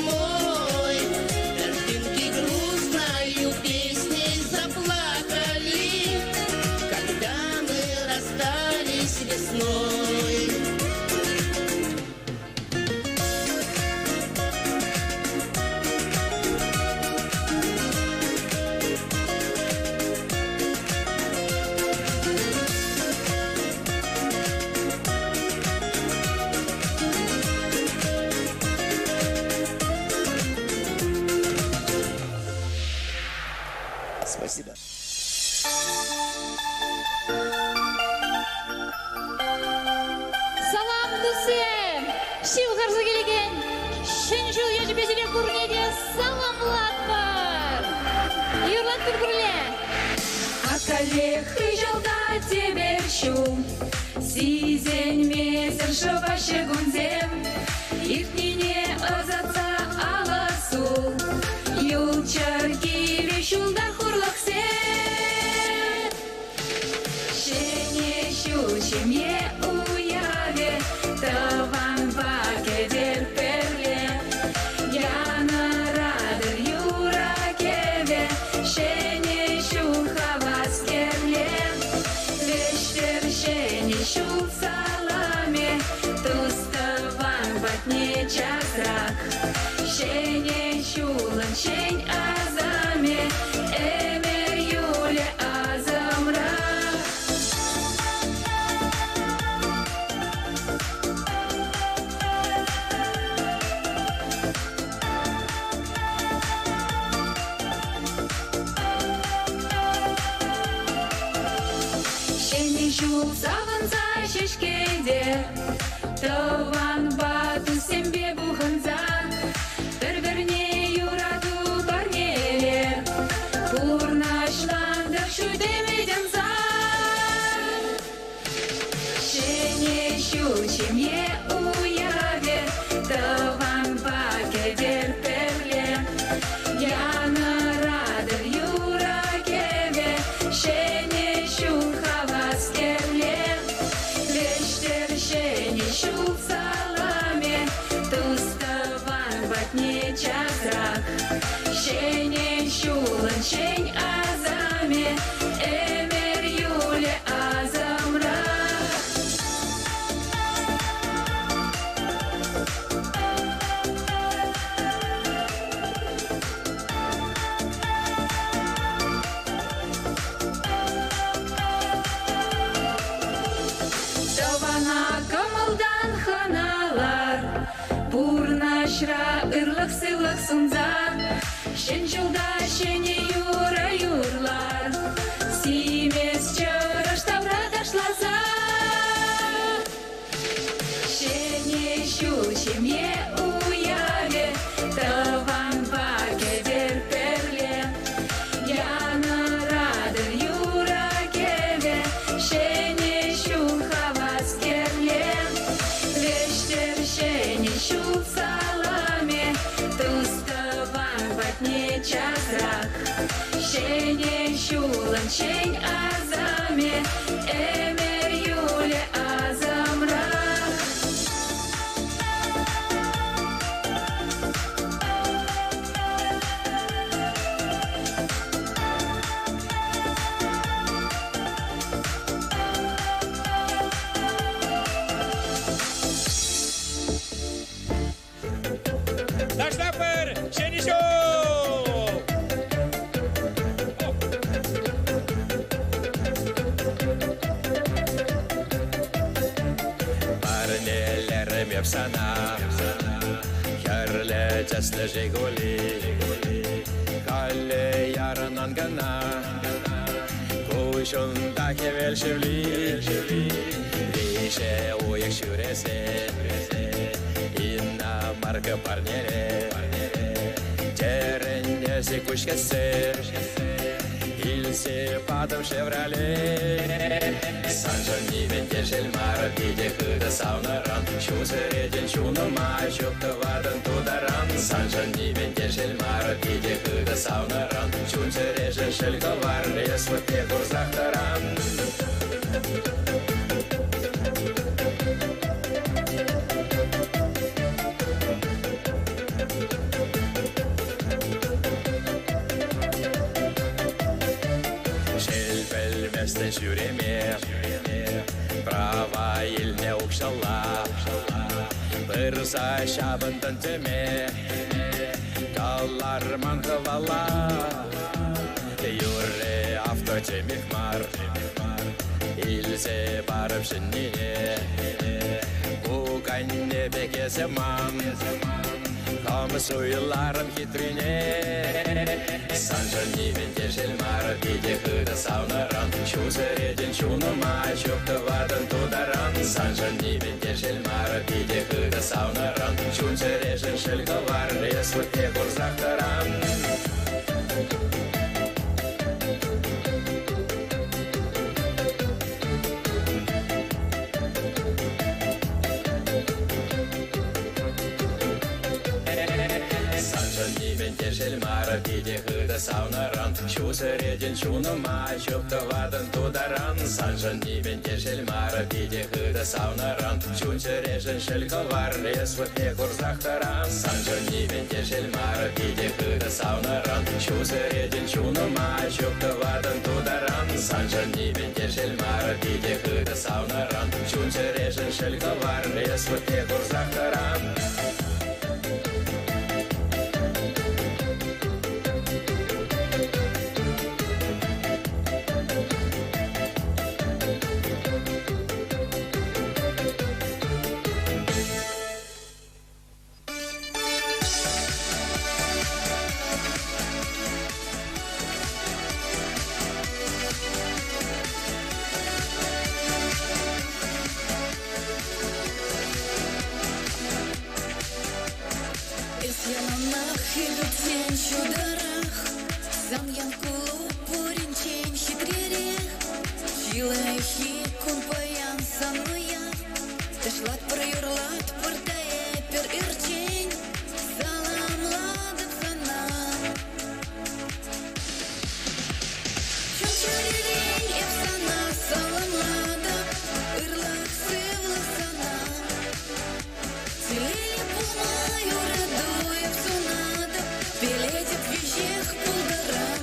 Ҫывхарса килекен Ҫӗнӗ ҫул ячӗпе сире пурне те саламлатпӑр! Юрлатпӑр пӗрле! Каллех хыҫалта тепӗр ҫул. Сисӗнмесӗр шӑваҫҫӗ кунсем. Иртнине ӑсатса алӑ сул. Юлччӑр кивӗ ҫулта хурлӑхсем. Ҫӗнӗ ҫул ҫемье уявӗ тӑванпа кӗтер пӗрле. Янӑратӑр юрӑ-кӗвӗ, ҫӗнӗ ҫул хаваскерле. Вӗҫтер ҫӗнӗ ҫул саламӗ, тус-тӑван патне часрах. Ҫӗнӗ ҫулӑн ҫӗн асамӗ, ӗмӗр юлӗ асӑмра. Ҫӗнӗ ҫул савӑнса ҫеҫ кӗтер, тӑванпа туссемпе пухӑнса пӗр-пӗрне юрату парнелер. Пурнӑҫлантӑр ҫут ӗмӗт ӑнса. Ҫӗнӗ ҫул ҫемье уявӗ тӑванпа кӗтер пӗрле. Янӑратӑр юрӑ-кӗвӗ, ҫӗнӗ ҫул хаваскерле. Вӗҫтер ҫӗнӗ ҫул саламӗ, тус-тӑван патне часрах. Ҫӗнӗ ҫулӑн ҫӗн асамӗ, ӗмӗр юлӗ асӑмра. Тӑвана кӑмӑлтан хӑналар, пурнӑҫра ырлӑх-сывлӑх сунса, ҫӗн ҫулта ҫӗнӗ юрӑ юрлар, симӗс чӑрӑш тавра ташласа. Ҫӗнӗ ҫул ҫемье уявӗ тӑванпа кӗтер пӗрле. Янӑратӑр юрӑ-кӗвӗ, ҫӗнӗ ҫул хаваскерле. Вӗҫтер ҫӗнӗ ҫул саламӗ, тус-тӑван патне часрах. Ҫӗнӗ ҫулӑн ҫӗн асамӗ, ӗмӗр юлӗ асӑмра. Ташлапӑр Ҫӗнӗ ҫул! Парнелерӗм эп сана хӗрлӗ тӗслӗ «Жигули». Халӗ ярӑнан кӑна куҫунта хӗвел шевли. Виҫӗ уйӑх ҫӳресе иномарка парнере. Терӗн эсӗ куҫ хӗссе илсе патӑм «Шевроле». Саншӑн нимӗн те шел мар, питӗ хытӑ савнӑран. Ҫу сӗретӗн чунӑма, ҫук тӑватӑн тутаран. Саншӑн нимӗн те шел мар, питӗ хытӑ савнӑран. Чун-чӗрешӗн шӗл кӑвар, эс вӗтне курсах тӑран. Шел пӗлместӗн ҫӳреме, права илнӗ укҫалла. Пырса ҫапӑнтӑн тӗме, каларман хӑвала. Юрӗ автотемех мар, илсе парӑп ҫӗннине. Пуканне пек эсӗ ман, Хам суйларӑм хитрине. Саншӑн нимӗн те шел мар, питӗ хытӑ савнӑран. Ҫу сӗретӗн чунӑма, чуп тӑватӑн тутаран. Саншӑн нимӗн те шел мар, питӗ хытӑ савнӑран. Чун-чӗрешӗн шел кӑвар, эс вутне курсах тӑран. Саншӑн нимӗн те шел мар, питӗ хытӑ савнӑран. Ҫу сӗретӗн чунӑма, чуп тӑватӑн тутаран. Саншӑн нимӗн те шел мар, питӗ хытӑ савнӑран. Чун-чӗрешӗн шел кӑвар, эс вутне курсах тӑран. Саншӑн нимӗн те шел мар, питӗ хытӑ савнӑран. Ҫу сӗретӗн чунӑма, чуп тӑватӑн тутаран. Саншӑн нимӗн те шел мар, питӗ хытӑ савнӑран. Чун-чӗрешӗн шел кӑвар, эс вутне курсах тӑран. Эс яланах илӗртсен ҫутӑрах, Сан янкулу пуринчен хитререх. Чи лайӑххи кун паян сан уяв. Ташлатпӑр, юрлатпӑр та эпир ирччен. Саламлатӑп сана. Чун-чӗререн эп сана саламлатӑп, Ырлӑх-сывлӑх сана. Телейлӗ пулма юрату эп сунатӑп, Пилетӗп веҫех пултӑран.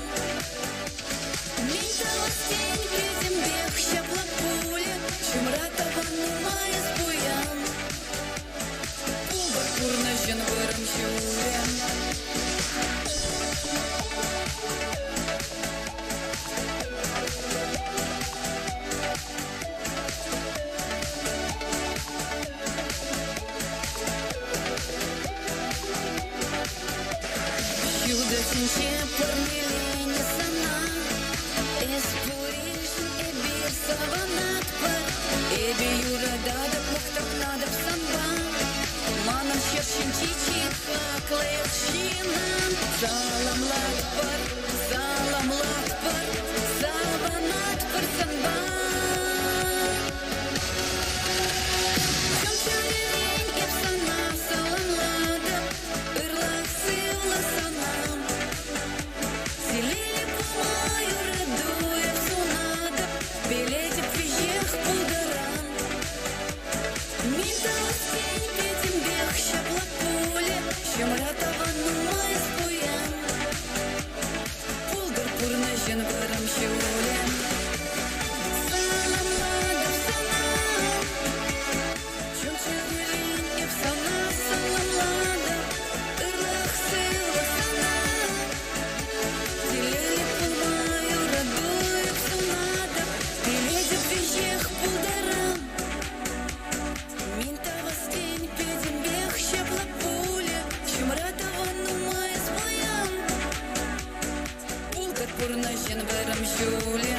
Мӗн тӑвас тен пӗтӗмпех ҫапла пулӗ, Ҫумра тӑван нумай эс пуян. Пултӑр пурнӑҫӑн вӑрӑм ҫулӗ. Ҫутӑ тӗнче парнеленӗ сана, Эс пуриншӗн эпир савӑнатпӑр. Эпӗ юрататӑп, мухтанатӑп санпа. Манӑн ҫӗр ҫинчи чи хаклӑ эс ҫыннӑм. Саламлатпӑр, саламлатпӑр, савӑнатпӑр санпа. Чун-чӗререн эп сана саламлатӑп, Ырлӑх-сывлӑх сана. Телейлӗ пулма юрату эп сунатӑп, Пилетӗп веҫех пултӑран. Мӗн тӑвас тен пӗтӗмпех ҫапла пулӗ, Ҫумра тӑван нумай эс пуян. Пултӑр пурнӑҫӑн вӑрӑм ҫулӗ. Саламлатӑп сана. Чун-чӗререн эп сана саламлатӑп, Ырлӑх-сывлӑх сана. Телейлӗ пулма юрату эп сунатӑп, Пилетӗп веҫех пултаран. Мӗн тӑвас тен пӗтӗмпех ҫапла пулӗ, Ҫумра тӑван нумай эс пуян. Пултӑр пурнӑҫӑн вӑрӑм ҫулӗ.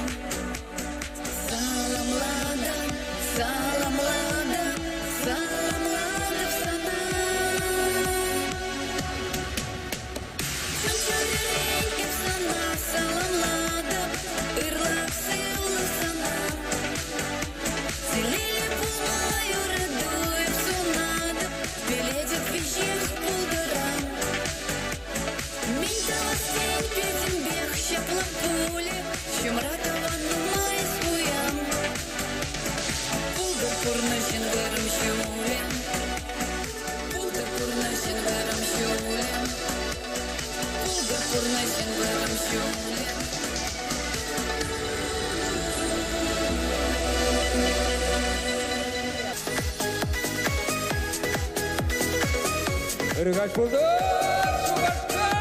Саламлатӑп, саламлатӑп, саламлатӑп сана. Чун-чӗререн эп сана саламлатӑп, Ырлӑх-сывлӑх сана. Телейлӗ пулма юрату эп сунатӑп, Пилетӗп веҫех пултӑран. Мӗн тӑвас тен пӗтӗмпех ҫапла пулӗ, Ҫумра тӑван нумай эс пуян. Пултӑр пурнӑҫӑн вӑрӑм ҫулӗ. Пултӑр пурнӑҫӑн вӑрӑм ҫулӗ. Пултӑр пурнӑҫӑн вӑрӑм ҫулӗ. Ырӑ каҫ пултӑр, Шупашкар!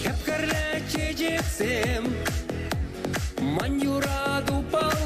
Хӗп-хӗрлӗ чечексем, ман юрату палли.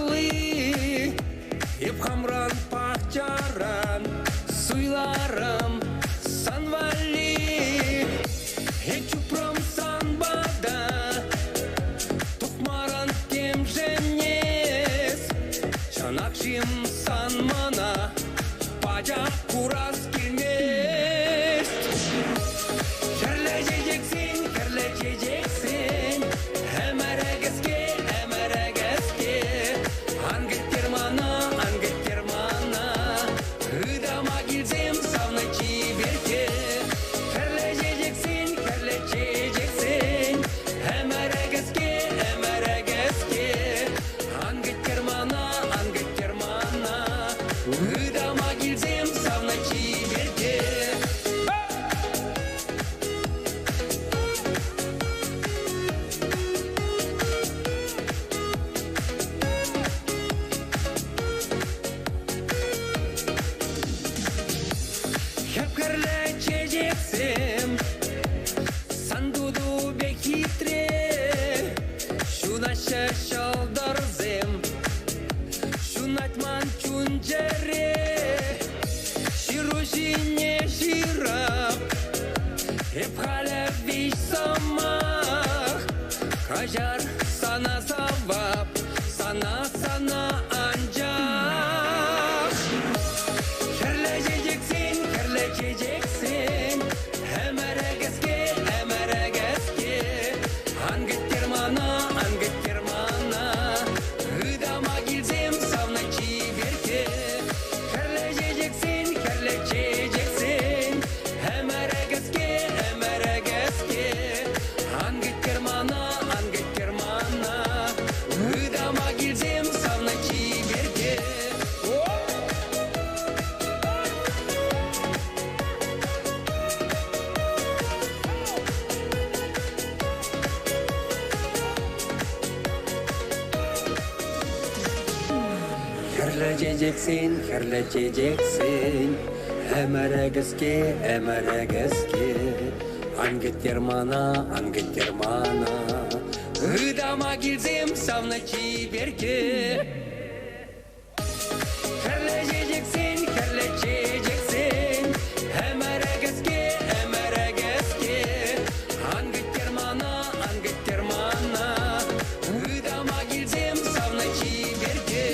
Эп халӗ виҫ сӑмах. Каҫар сана савап, сана, сана анчах. Хӗрлӗ чечексен, хӗрлӗ чечексен, ӗмӗрӗ кӗске, ӗмӗрӗ кӗске. Ан кӗттер мана, ан кӗттер мана, ытама килсем савнӑ чиперкке. Хӗрлӗ чечексен, хӗрлӗ чечексен, ӗмӗрӗ кӗске, ӗмӗрӗ кӗске. Ан кӗттер мана, ан кӗттер мана, ытама килсем савнӑ чиперкке. Хӗрлӗ чечексен, хӗрлӗ чечексен, ӗмӗрӗ кӗске, ӗмӗрӗ кӗске. Ан кӗттер мана, ан кӗттер мана, ытама килсем савнӑ чиперкке. Хӗрлӗ чечексен, хӗрлӗ чечексен, ӗмӗрӗ кӗске, ӗмӗрӗ кӗске. Ан кӗттер мана, ан кӗттер мана, ытама килсем савнӑ чиперкке.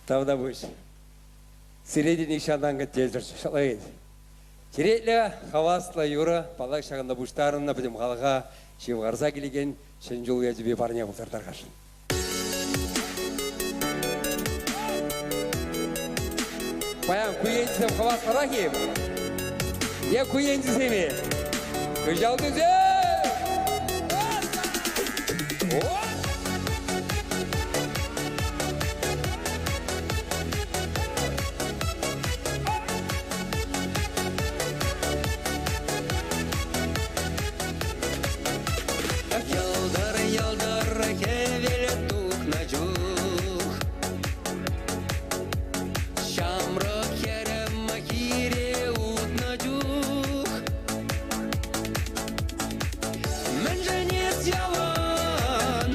Тавтапуҫ. Сире те нихҫантан кӗттерчӗ шалай. Черетлӗ хаваслӑ юрӑ паллах ҫакӑнта пуҫтарӑннӑ пӗтӗм халӑха ҫывхарса килекен Ҫӗн ҫул ячӗпе парне пултӑр тархасшӑн. Паян ку енчисем хаваслӑрах-и? Е ку енчисем-и? Кӑҫалтисем! Йӑлтӑр-йӑлтӑр хӗвел тухнӑ чух Ҫамрӑк хӗрӗм хире утнӑ чух Мӗншӗн эс ялан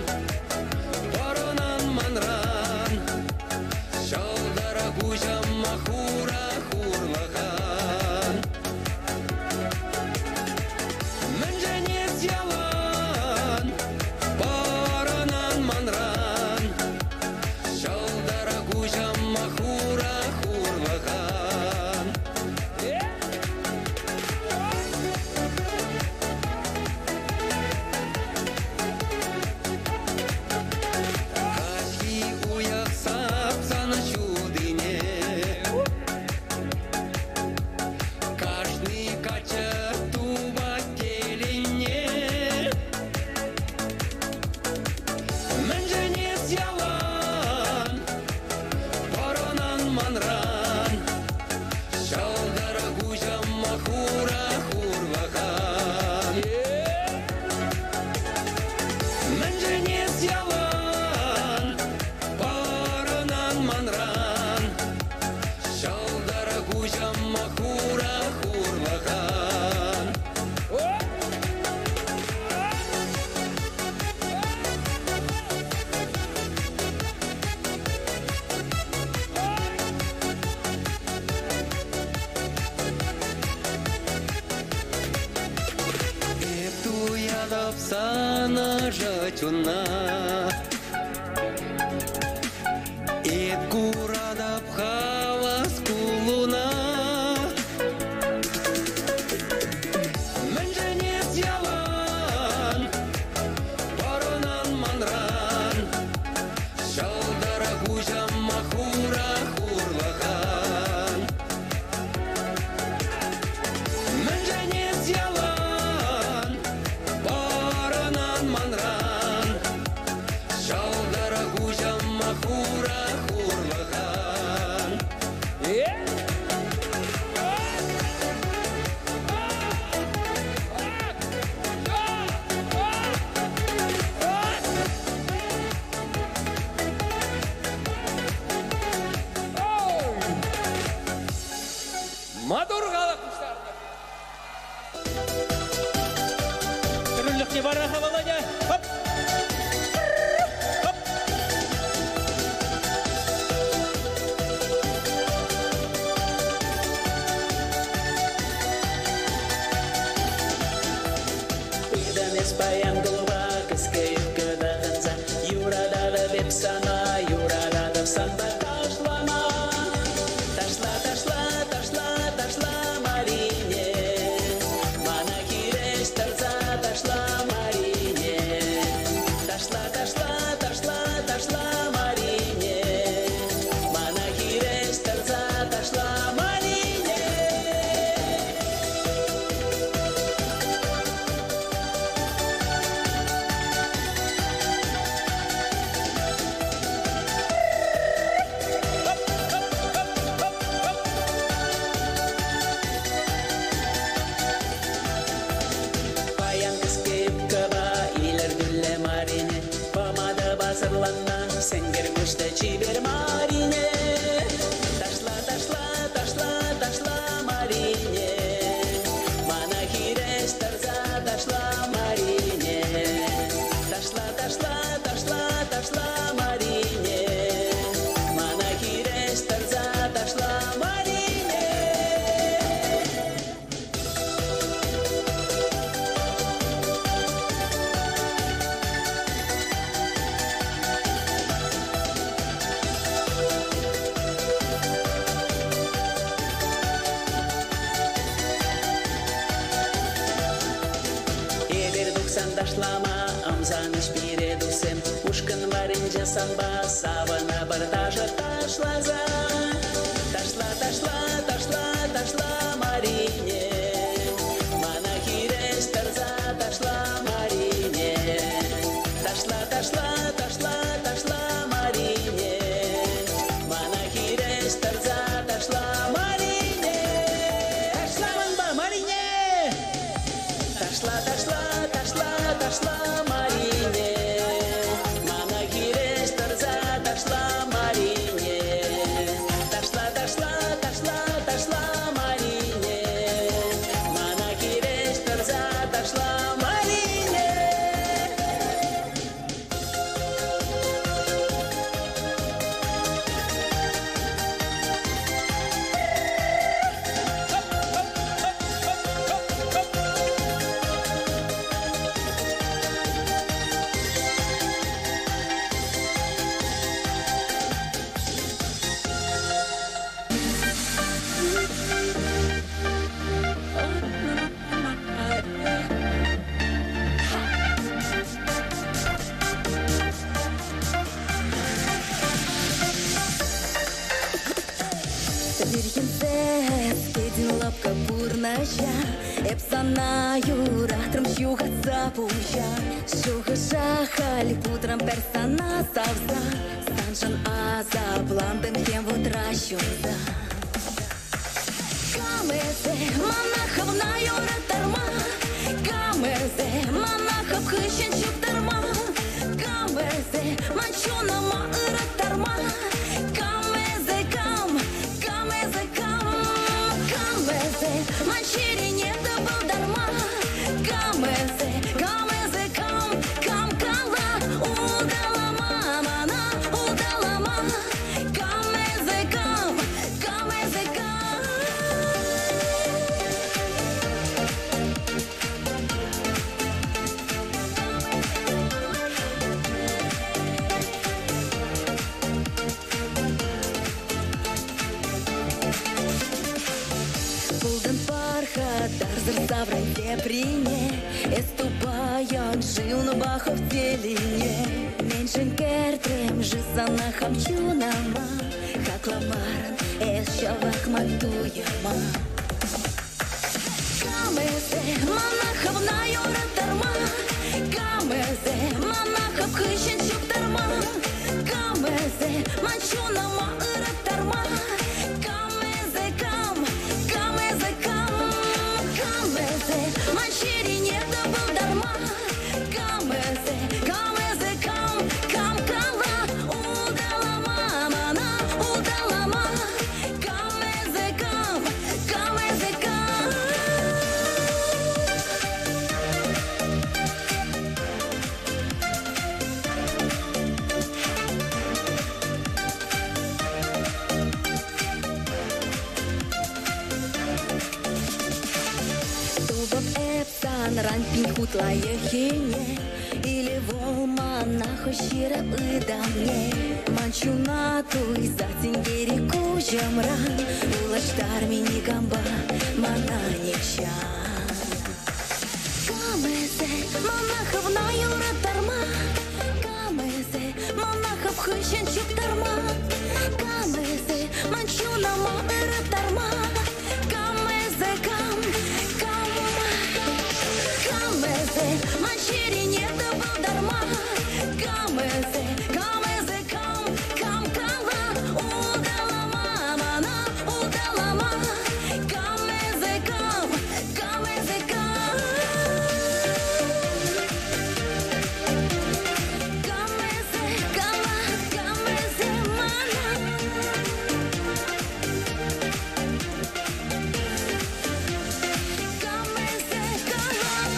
пӑрӑнан манран? Ҫӑлтӑр куҫӑм хура хурлӑхан. Мӗншӗн эс ялан пӑрӑнан манран? Ҫӑлтӑр куҫӑм хура хурлӑхан. Каҫхи уйӑх сапсан ҫутине Кашни каччӑ тупать телейне. Мӗншӗн эс ялан пӑрӑнан манран? Ҫӑлтӑр куҫӑм хура хурлӑхан. Мӗншӗн эс ялан пӑрӑнан манран? Ҫӑлтӑр куҫӑм хура хурлӑхан. Эп туятӑп сан ӑшӑ чунна. Эп куратӑп хавас куллуна. Мӗншӗн эс ялан пӑрӑнан манран? Ҫӑлтӑр куҫӑм хура хурлӑхан. Мӗншӗн эс ялан пӑрӑнан манран? Паян клуба кӗске юбка тӑхӑнса. Юрататӑп эп сана, юрататӑп санпа ташлама. Ташла, ташла, ташла, ташла, Марине. Мана хирӗҫ тӑрса ташла, Марине. Ташла, ташла, ташла, ташла, Марине. Мана хирӗҫ тӑрса ташла, Марине. Паян кӗске юбкӑпа илӗртӳллӗ Марине, помадӑпа сӑрланнӑ сенкер куҫлӑ чипер Марине. Ташла, ташла, ташла, ташла, Марине. Мана хирӗҫ тӑрса ташла, Марине. Ташла, ташла, ташла, ташла, Марине. Мана хирӗҫ тӑрса ташла, Марине. Эпир тухсан ташлама, ӑмсанӗҫ пире туссем. Ушкӑн варринче санпа савӑнӑпӑр ташӑ ташласа. Ташла, ташла, ташла, ташла, Марине. Мана хирӗҫ тӑрса ташла, Марине. Ташла, ташла, ташла, ташла, Марине. Мана хирӗҫ тӑрса ташла, Марине. Ташла манпа, Марине! Ташла, ташла, ташла, ташла, Марине. Мана хирӗҫ тӑрса ташла, Марине. Ташла, ташла, ташла, ташла, Марине. Мана хирӗҫ тӑрса ташла, Марине. Вирхӗнсе кетӗн лӑпкӑ пурнӑҫа, эп сана юратрӑм ҫухатса пуҫа. Шухӑша халь путрӑм пӗр сана савса, саншӑн асаплантӑм хӗм вутра ҫунса. Кам эсӗ, мана хӑвна юраттарма? Кам эсӗ, мана хӑв хыҫҫӑн чуптарма? Кам эсӗ, ман чунӑма ыраттарма? Кам эсӗ, кам? Кам эсӗ, кам? Кам эсӗ, ман чӗрене тӑпӑлтарма? Кам эсӗ, кам эсӗ, кам? Кам кала улталама мана, улталама? Кам эсӗ, кам? Кам эсӗ, кам? Пултӑн пархатарсӑр саврӑн теприне, эс тупаян шывнӑпа хӑв телейне. Мӗншӗн кӗртрӗм-ши сана хам чунӑма? Хакламарӑн эс ҫавах ман туйӑма. Кам эсӗ, мана хӑвна юраттарма? Кам эсӗ, мана хӑв хыҫҫӑн чуптарма? Кам эсӗ, ман чунӑма ыраттарма? Кам эсӗ, кам? Кам эсӗ, кам? Кам эсӗ, ман чӗрене тӑпӑлтарма? Кам эсӗ, кам эсӗ, кам? Кам кала улталама мана, улталама? Кам эсӗ, кам? Кам эсӗ, кам? Манран пин хут лайӑххине, Илӗ вӑл мана хӑй ҫирӗп ытамне. Ман чуна туйса синкерет куҫӑмран, Улӑштарми никампа мана нихҫан. Кам эсӗ, мана хӑвна юраттарма? Кам эсӗ, мана хӑв хыҫҫӑн чуптарма? Кам эсӗ, ман чунӑма ыраттарма? Кам эсӗ, кам, кам? Кам эсӗ, ман чӗрене тӑпӑлтарма? Кам эсӗ, кам эсӗ, кам, кам, кала? Улталама мана, улталама. Кам эсӗ, кам, кам эсӗ, кам? Кам эсӗ, кала, кам эсӗ мана? Кам эсӗ, кала?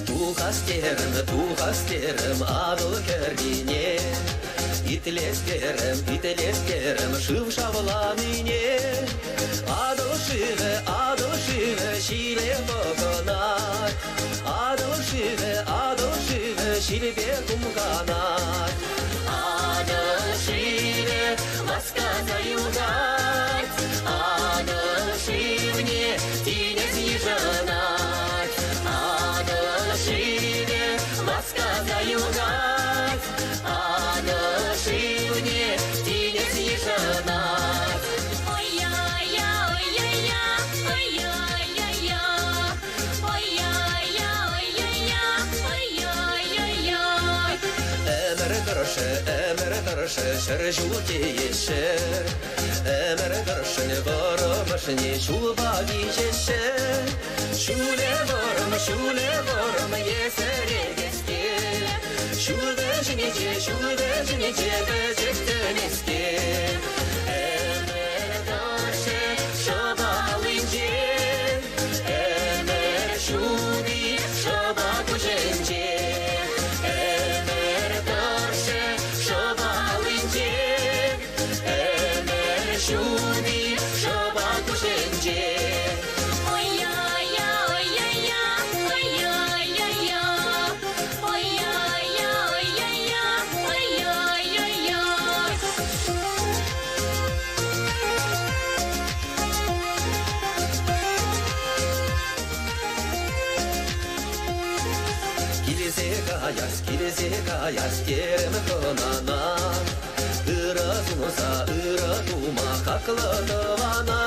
Тухас терӗм, тухас терӗм Атӑл хӗррине. Итлес терӗм, итлес терӗм шыв шавланине. Атӑл шывӗ, Атӑл шывӗ ҫиле пӑхӑнать. Атӑл шывӗ, Атӑл шывӗ ҫилпе хумханать. Атӑл шывӗ васкаса юхать. Атӑл шывне тинӗс йышӑнать. Атӑл шывӗ васкаса юхать. Атӑл шывне тинӗс йышӑнать. Ой-я-я, ой-я-я, ой-я-я-я. Ой-я-я, ой-я-я, ой-я-я-я. Ӗмӗр тӑршшӗ, ӗмӗр тӑршшӗ ҫӗр ҫул тееҫҫӗ. Ӗмӗр тӑршшӗн вӑрӑмӑшне ҫулпа виҫеҫҫӗ. Ҫулӗ вӑрӑм, ҫулӗ вӑрӑм, есӗре кӗске. Ҫул вӗҫӗнче, ҫул вӗҫӗнче пӗчӗк тӗмеске. Ӗмӗр тӑршшӗ шӑпа аллинче. Ӗмӗр ҫути шӑпа куҫӗнче. Ӗмӗр тӑршшӗ шӑпа аллинче. Ӗмӗр ҫути шӑпа куҫӗнче. Ой-я-я, ой-я-я, ой-я-я-я. Ой-я-я, ой-я-я, ой-я-я-я. Килсе каяс, килсе каяс терӗм хӑнана. Ырӑ сунса, ырӑ тума хаклӑ тӑвана.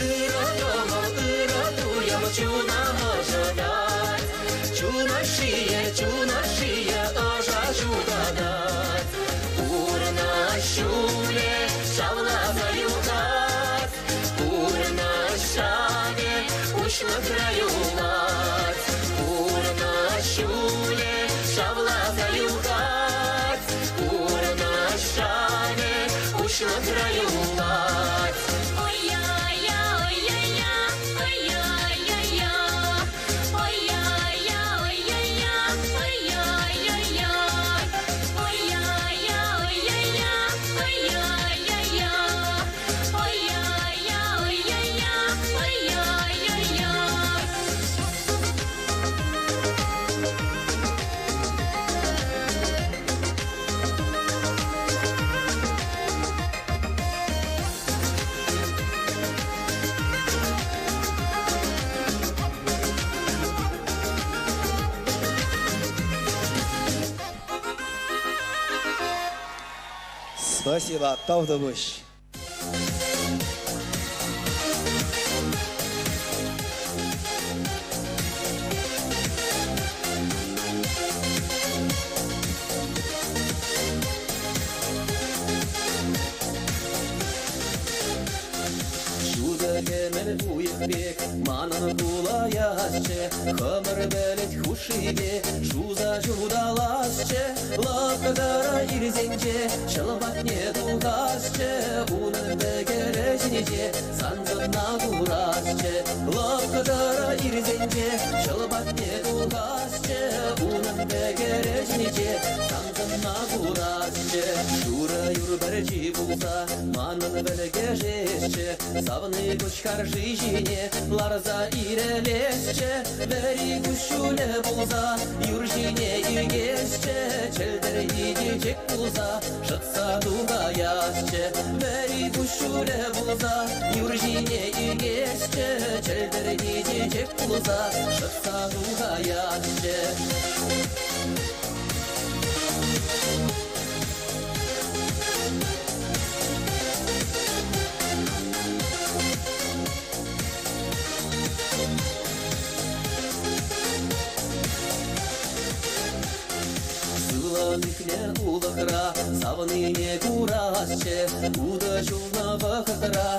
Ырӑ кӑмӑл, ырӑ туйӑм чуна ӑшӑтать. Чун ӑшшийӗ, чун ӑшшийӗ ӑша ҫутатать. Пурнӑҫ ҫулӗ шавласа юхать. Пурнӑҫ шавӗ уҫлӑхра юлать. Пурнӑҫ ҫулӗ шавласа юхать. Пурнӑҫ шавӗ уҫлӑхра юлать. Ой-я-я, ой-я-я, ой-я-я-я. Ой-я-я, ой-я-я, ой-я-я-я. Ой-я-я, ой-я-я, ой-я-я-я. Ой-я-я, ой-я-я, ой-я-я-я. Спасибо, тавтапуҫ. Ҫутӑ кӗмӗл уйӑх пек манӑн пулаясчӗ, Хӑмӑр пӗлӗт хушшипе шуса ҫуталасчӗ, Лӑпкӑ тӑрӑ ирсенче ҫӑл патне тухасчӗ, Унӑн тӗкӗрӗ ҫинче сан сӑнна сӑнна курасчӗ. Шурӑ юр пӗрчи пулса манӑн вӗлкӗшесчӗ, савни куҫ харши ҫине ларса ирӗлесчӗ, вӗри куҫҫулӗ пулса юр ҫине ӳкесчӗ, чӗлтӗр чечек пулса шӑтса тухаясчӗ, вӗри куҫҫулӗ пулса юр ҫине ӳкесчӗ, чӗлтӗр чечек пулса шӑтса тухаясчӗ. Сывлӑм ӳкнӗ улӑхра савнине курасчӗ, утӑ ҫулнӑ вӑхӑтра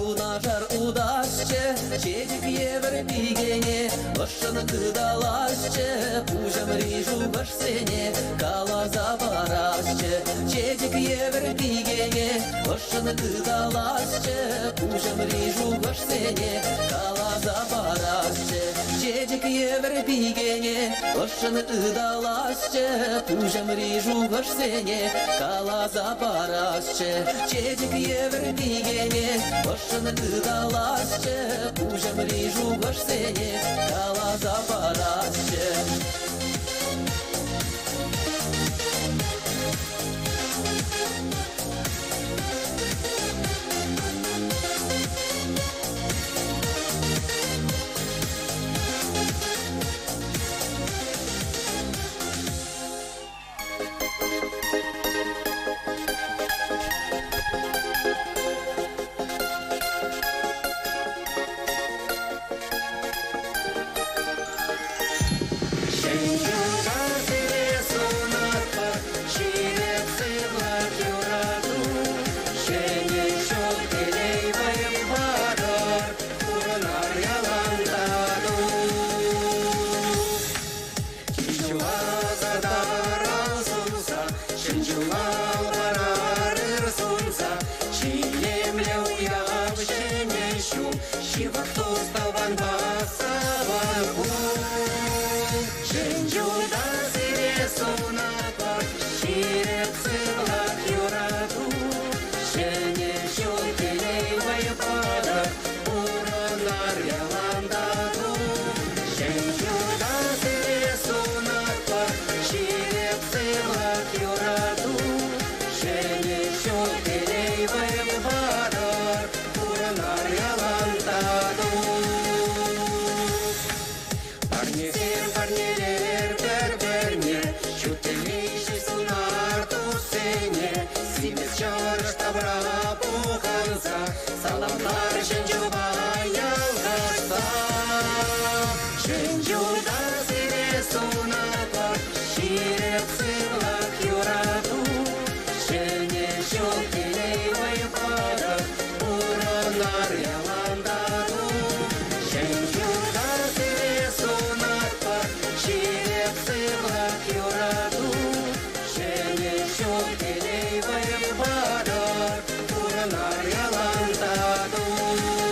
юнашар утасчӗ, чечек евӗр пикене ӑшшӑн ыталасчӗ, пуҫӑмри шухӑшсене каласа парасчӗ, чечек евӗр пикене ӑшшӑн ыталасчӗ, пуҫӑмри шухӑшсене каласа парасчӗ, чечек евӗр пикене ӑшшӑн ыталасчӗ, пуҫӑмри шухӑшсене каласа парасчӗ, чечек евӗр пикене ӑшшӑн ыталасчӗ, пуҫӑмри шухӑшсене каласа парасчӗ. Ҫул телей вӑй парар, пурӑнар ялан тату.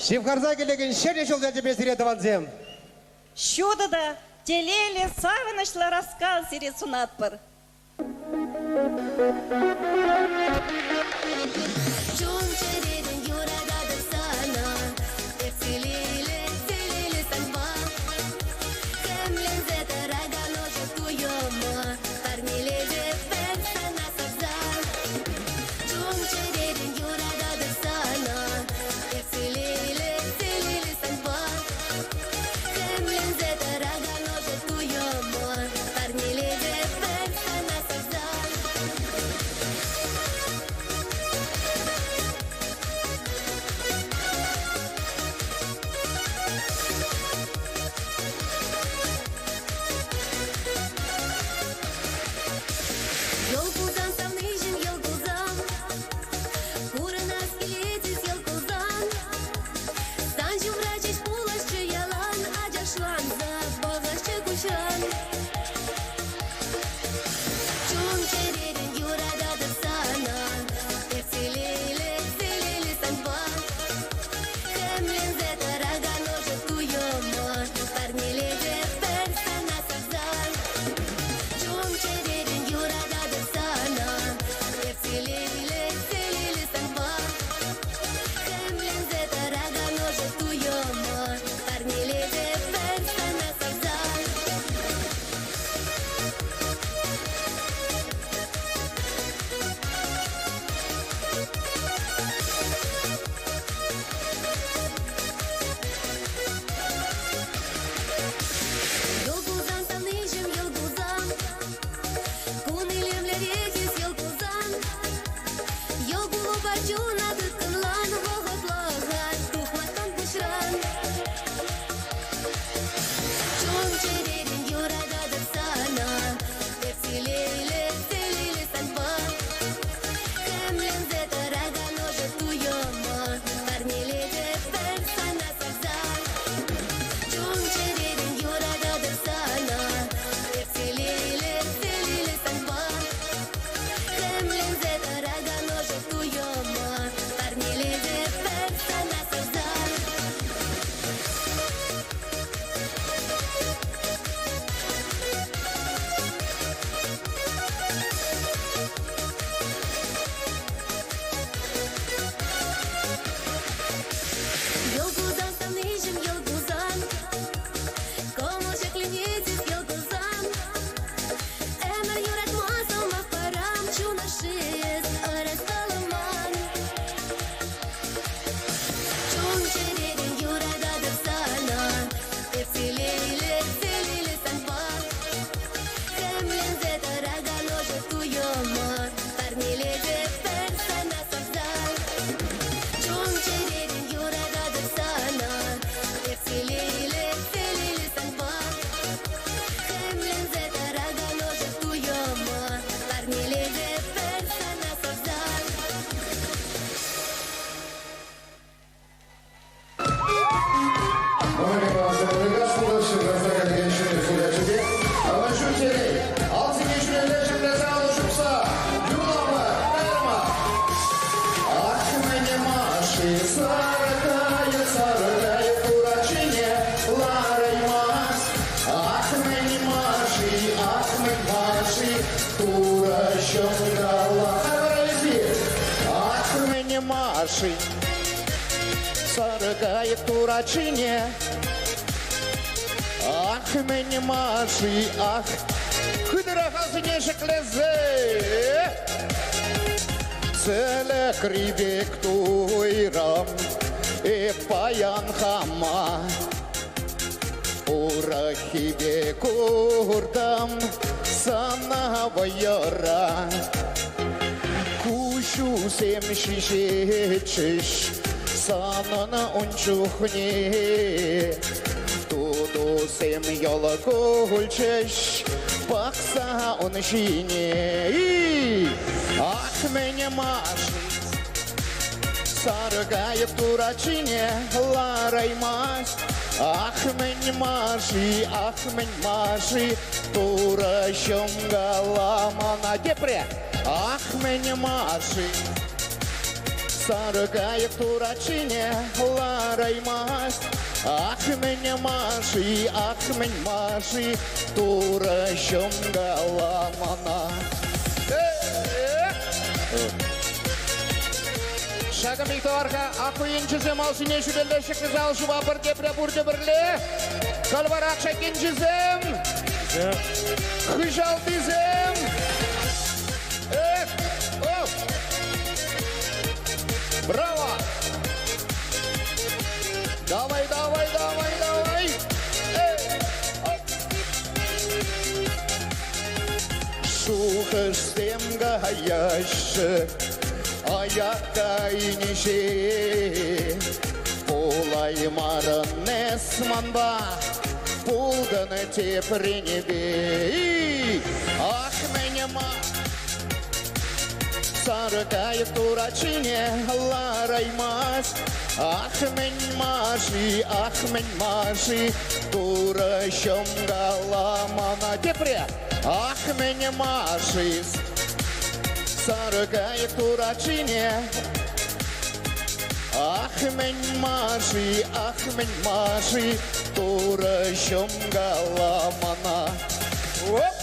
Ҫывхарса килекен Ҫӗнӗ ҫул ячӗпе сире, тӑвансем! Ҫутӑ та телейлӗ, савӑнӑҫлӑ ӑраскал сире сунатпӑр. Чун-чӗререн юрататӑп сана, Эп телейлӗ, телейлӗ санпа. Хӗмленсе тӑракан ӑшӑ туйӑма Парнелетӗп эп сана савса. Чун-чӗререн юрататӑп сана, Эп телейлӗ, телейлӗ санпа. Хӗмленсе тӑракан ӑшӑ туйӑма Парнелетӗп эп сана савса. Йӑл кулсан савниҫӗм, йӑл кулсан, Пурӑнас килет эс йӑл кулсан. Сан ҫумра ҫеҫ пуласчӗ ялан, Ачашланса пӑхасчӗ куҫран. Чун-чӗререн юрататӑп сана, Эп телейлӗ, телейлӗ санпа. Хӗмленсе тӑракан ӑшӑ туйӑма Парнелетӗп пӗр сана савса. Чун-чӗререн юрататӑп сана, Эп телейлӗ, телейлӗ санпа. Хӗмленсе тӑракан ӑшӑ туйӑма Парнелетӗп пӗр сана савса. Йӑл кулсан савниҫӗм, йӑл кулсан, Кун илемлӗрех эс йӑл кулсан. Йӑл кулупа чуна тыткӑнлан, Вӑхӑтлӑха тухмастӑн пуҫран. Чун-чӗререн юрататӑп сана, Эп телейлӗ, телейлӗ санпа. Хӗмленсе тӑракан ӑшӑ туйӑма Парнелетӗп пӗр сана савса. Чун-чӗререн юрататӑп сана, Эп телейлӗ, телейлӗ санпа. Хӗмленсе тӑракан ӑшӑ туйӑма Парнелетӗп пӗр сана савса. Йӑл кулсан савниҫӗм, йӑл кулсан, Кӑмӑл ҫӗкленет эс йӑл кулсан. Ӗмӗр юратма сӑмах парам, Чун ӑшши эс, ӑраскалӑм ман. Чун-чӗререн юрататӑп сана, Эп телейлӗ, телейлӗ санпа. Хӗмленсе тӑракан ӑшӑ туйӑма Парнелетӗп пӗр сана савса. Чун-чӗререн юрататӑп сана, Эп телейлӗ, телейлӗ санпа. Хӗмленсе тӑракан ӑшӑ туйӑма Парнелетӗп пӗр сана савса. Маши, саргай турачине. Ах, мӗн маши, ах, хытӑрах асӑне ҫӗклесе. Сӗлӗкри пек туйрӑм эп паян хама. Урӑххипе куртӑм сана вӑйӑра. Куҫусем ҫиҫетчӗҫ санӑн ун чухне. Тутусем йӑл кулчӗҫ пӑхса ун ҫине. Ах, мӗн маши, саркайӑк турачине лараймасть. Ах, мӗн маши, ах, мӗн маши, Турӑ ҫӑмкала мана тепре. Ах, мӗн маши, Сарӑ кайӑк турат ҫине лараймасть. Ах, мӗн ма-ши, ах, мӗн ма-ши, Турӑ ҫӑмкала мана. Ҫакӑ Михтаварка Акуйӗнчисем алсине ҫӳлелле ҫӗклесе ал ҫупа пӗр тепре пурте пӗрле. Калварах шеккинчисем, хыҫалтисем. Эх, оп! Браво! Давай, давай, давай, давай! Эй, оп! Шухӑшсем каяҫҫӗ аякка инҫе. Пулаймарӑн эс манпа, пултӑн тепринпе. Ах, мӗн ма Сарӑ кайӑк турат ҫине лараймасть. Ах, мӗн ма-ши, ах, мӗн ма-ши, Турӑ ҫӑмкала мана тепре. Ах, мӗн ма-ши, сарӑ кайӑк турат ҫине. Ах, мӗн ма-ши, ах, мӗн ма-ши, Турӑ ҫӑмкала мана. Оп!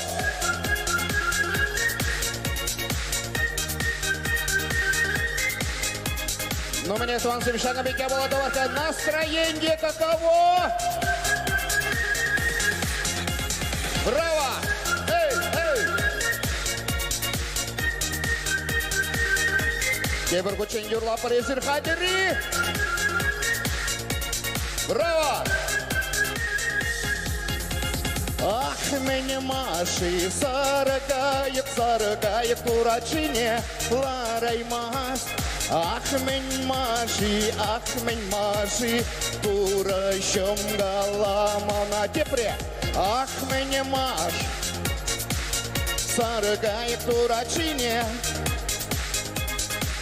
Ну, мне с вами совершенно было настроение каково? Браво! Эй, эй! Тепӗр хутчен юрлатпӑр эсир хатӗр-и? Браво! Ах, мӗн ма-ши, сарӑ кайӑк, сарӑ кайӑк турат ҫине лараймасть. Ах, мӗн ма-ши, ах, мӗн ма-ши, Турӑ ҫӑмкала мана тепре. Ах, мӗн маш, сарӑ кайӑк турат ҫине.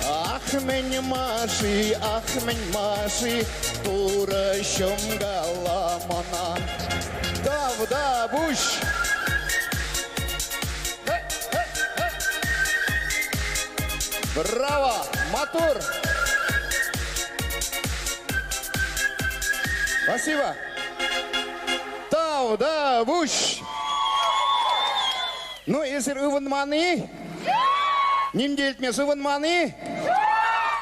Ах, мӗн ма-ши, ах, мӗн ма-ши, Турӑ ҫӑмкала мана. Тавтапуҫ! Браво! Матур! Спасибо! Тавтапуҫ! Ну, эсир ывӑнман-и? Ним те илтмес ывӑнман-и?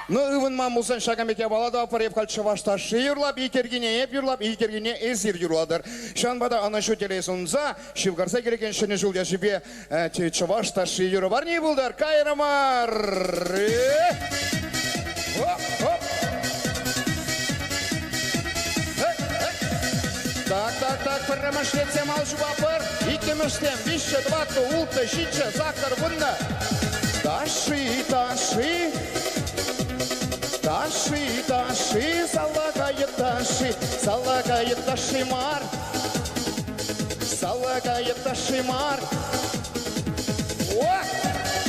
Ну, ывӑнман пулсан ҫакӑн пек япала тӑватпӑр. Эп халь чӑваш ташши юрлап, икергине эп юрлап, икергине эсир юрлатӑр. Ҫавӑнпа та ӑнӑҫу телей сунса ҫывхарса килекен Ҫӗнӗ ҫул ячӗпе чӑваш ташши юрӑ парни пултӑр. Кайрӑмӑр! Оп, оп! Так, так, так, пӗрремӗш ретсем ал ҫупатпӑр. Иккӗмӗшсем виҫҫӗ, тӑваттӑ, улттӑ, ҫиччӗ, саккӑр, вуннӑ. Ташши, ташши, ташши, ташши, салакайӑк ташши, салакайӑк ташши мар. Салакайӑк ташши мар. О!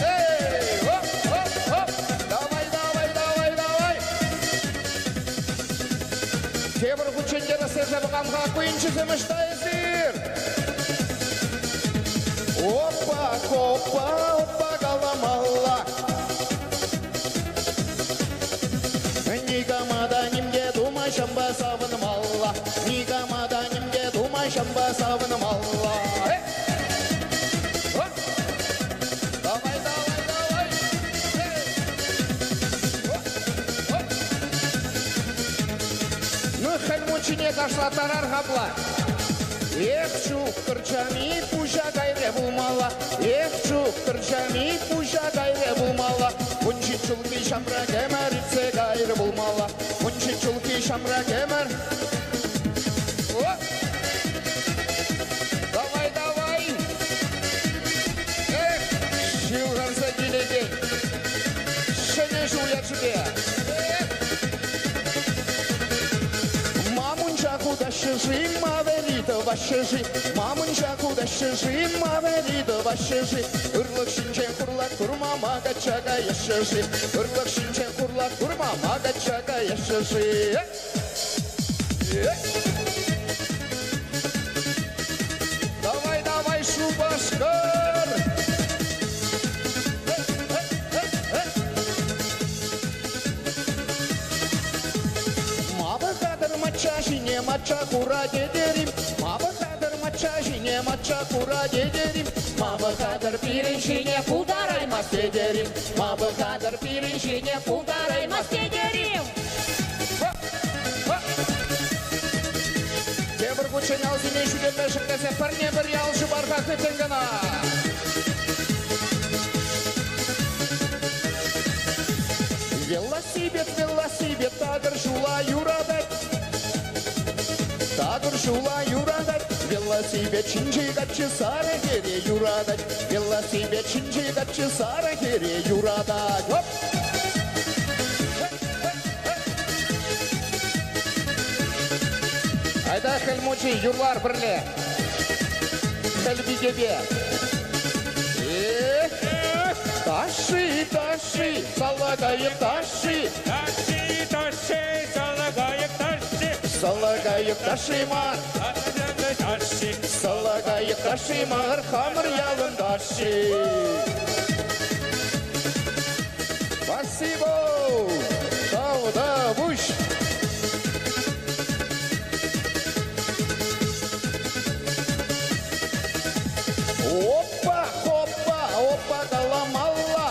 Эй! Оп, оп, оп! Давай, давай, давай, давай! Тепӗр хутчен тӗрӗслесе пӑхам-ха, куинчисем ӑҫта эсир? Опа, копа, опа каламалла. Никама та ним те тума ҫампа савӑнмалла. Никама та ним те тума ҫампа савӑнмалла. Оп! Давай, давай, давай! Эй! Оп, оп! Ну, Хӗл Мучине ташлаттарар-ха апла. Эх, чух, кӑрчами пуҫа кайрӗ пулмалла. Эх, чух, кӑрчами пуҫа кайрӗ пулмалла. Вунҫич ҫулхи ҫамрӑк ӗмӗр иртсе кайрӗ пулмалла. Вунҫич ҫулхи ҫамрӑк ӗмӗр. Оп! Давай, давай! Эх, ҫывхарса килекен Ҫӗнӗ ҫул ячӗпе! Эх! Ма мунча хутаҫҫӗ-ши, ма вӗри тӑваҫҫӗ-ши? Ма мунча хутаҫҫӗ-ши, ма вӗри тӑваҫҫӗ-ши? Ырлӑх ҫинчен хурлак курма ма качча каяҫҫӗ-ши? Ырлӑх ҫинчен хурлак курма ма качча каяҫҫӗ-ши? Эх! Давай, давай, Шупашкар! ҫине мачча хура тетӗр-им? Ма пӑхатӑр мачча ҫине мачча хура тетӗр-им? Ма пӑхатӑр пирӗн ҫине пултараймасть тетӗр-им? Ма пӑхатӑр пирӗн ҫине пултараймасть тетӗр-им? Тепӗр хутчен алсене ҫӳлелле ҫӗклесе пӗрне-пӗр ял ҫупарха хыттӑн кӑна. Велосипед, велосипед, такӑр ҫула юратать. Такӑр ҫула юратать. Велосипед ҫинчи каччӑ сарӑ хӗре юратать. Велосипед ҫинчи каччӑ сарӑ хӗре юратать. Оп! Айта, Хӗл Мучи, юрлар пӗрле. Хӗл пикепе. Эх, ташши, ташши, салакайӑк ташши. Ташши, ташши, салакайӑк ташши. Салакайӑк ташши мар. Ташши. Салакайӑк ташши мар, хамӑр ялӑн ташши. Спасибо! Тавтапуҫ! Опа, хопа, опа, каламалла.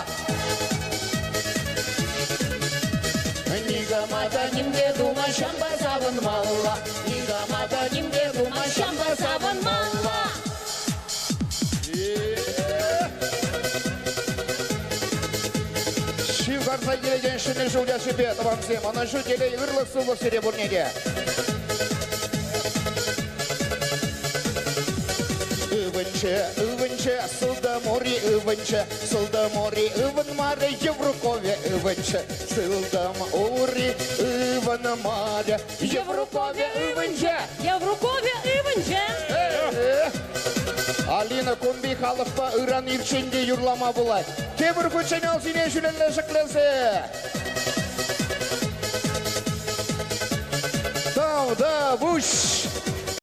Никама та нимте тума ҫампа савӑнмалла. Никама та нимте тума ҫампа савӑнмалла. Ҫывхарса килекен Ҫӗнӗ ҫул ячӗпе, тӑвансем, ӑнӑҫу, телей, ырлӑх-сывлӑх сире пурне те. Ывӑнчӗ, ывӑнчӗ, сылтӑм ури ывӑнчӗ, сылтӑм ури ывӑнмарӗ, Еврукове ывӑнчӗ, сылтӑм ури ывӑнмарӗ, Еврукове ывӑнчӗ. Еврукове ывӑнчӗ. Алина, кунти халӑхпа ыран ирччен те юрлама пулать. Тепӗр хутчен алсине ҫӳлелле ҫӗклесе.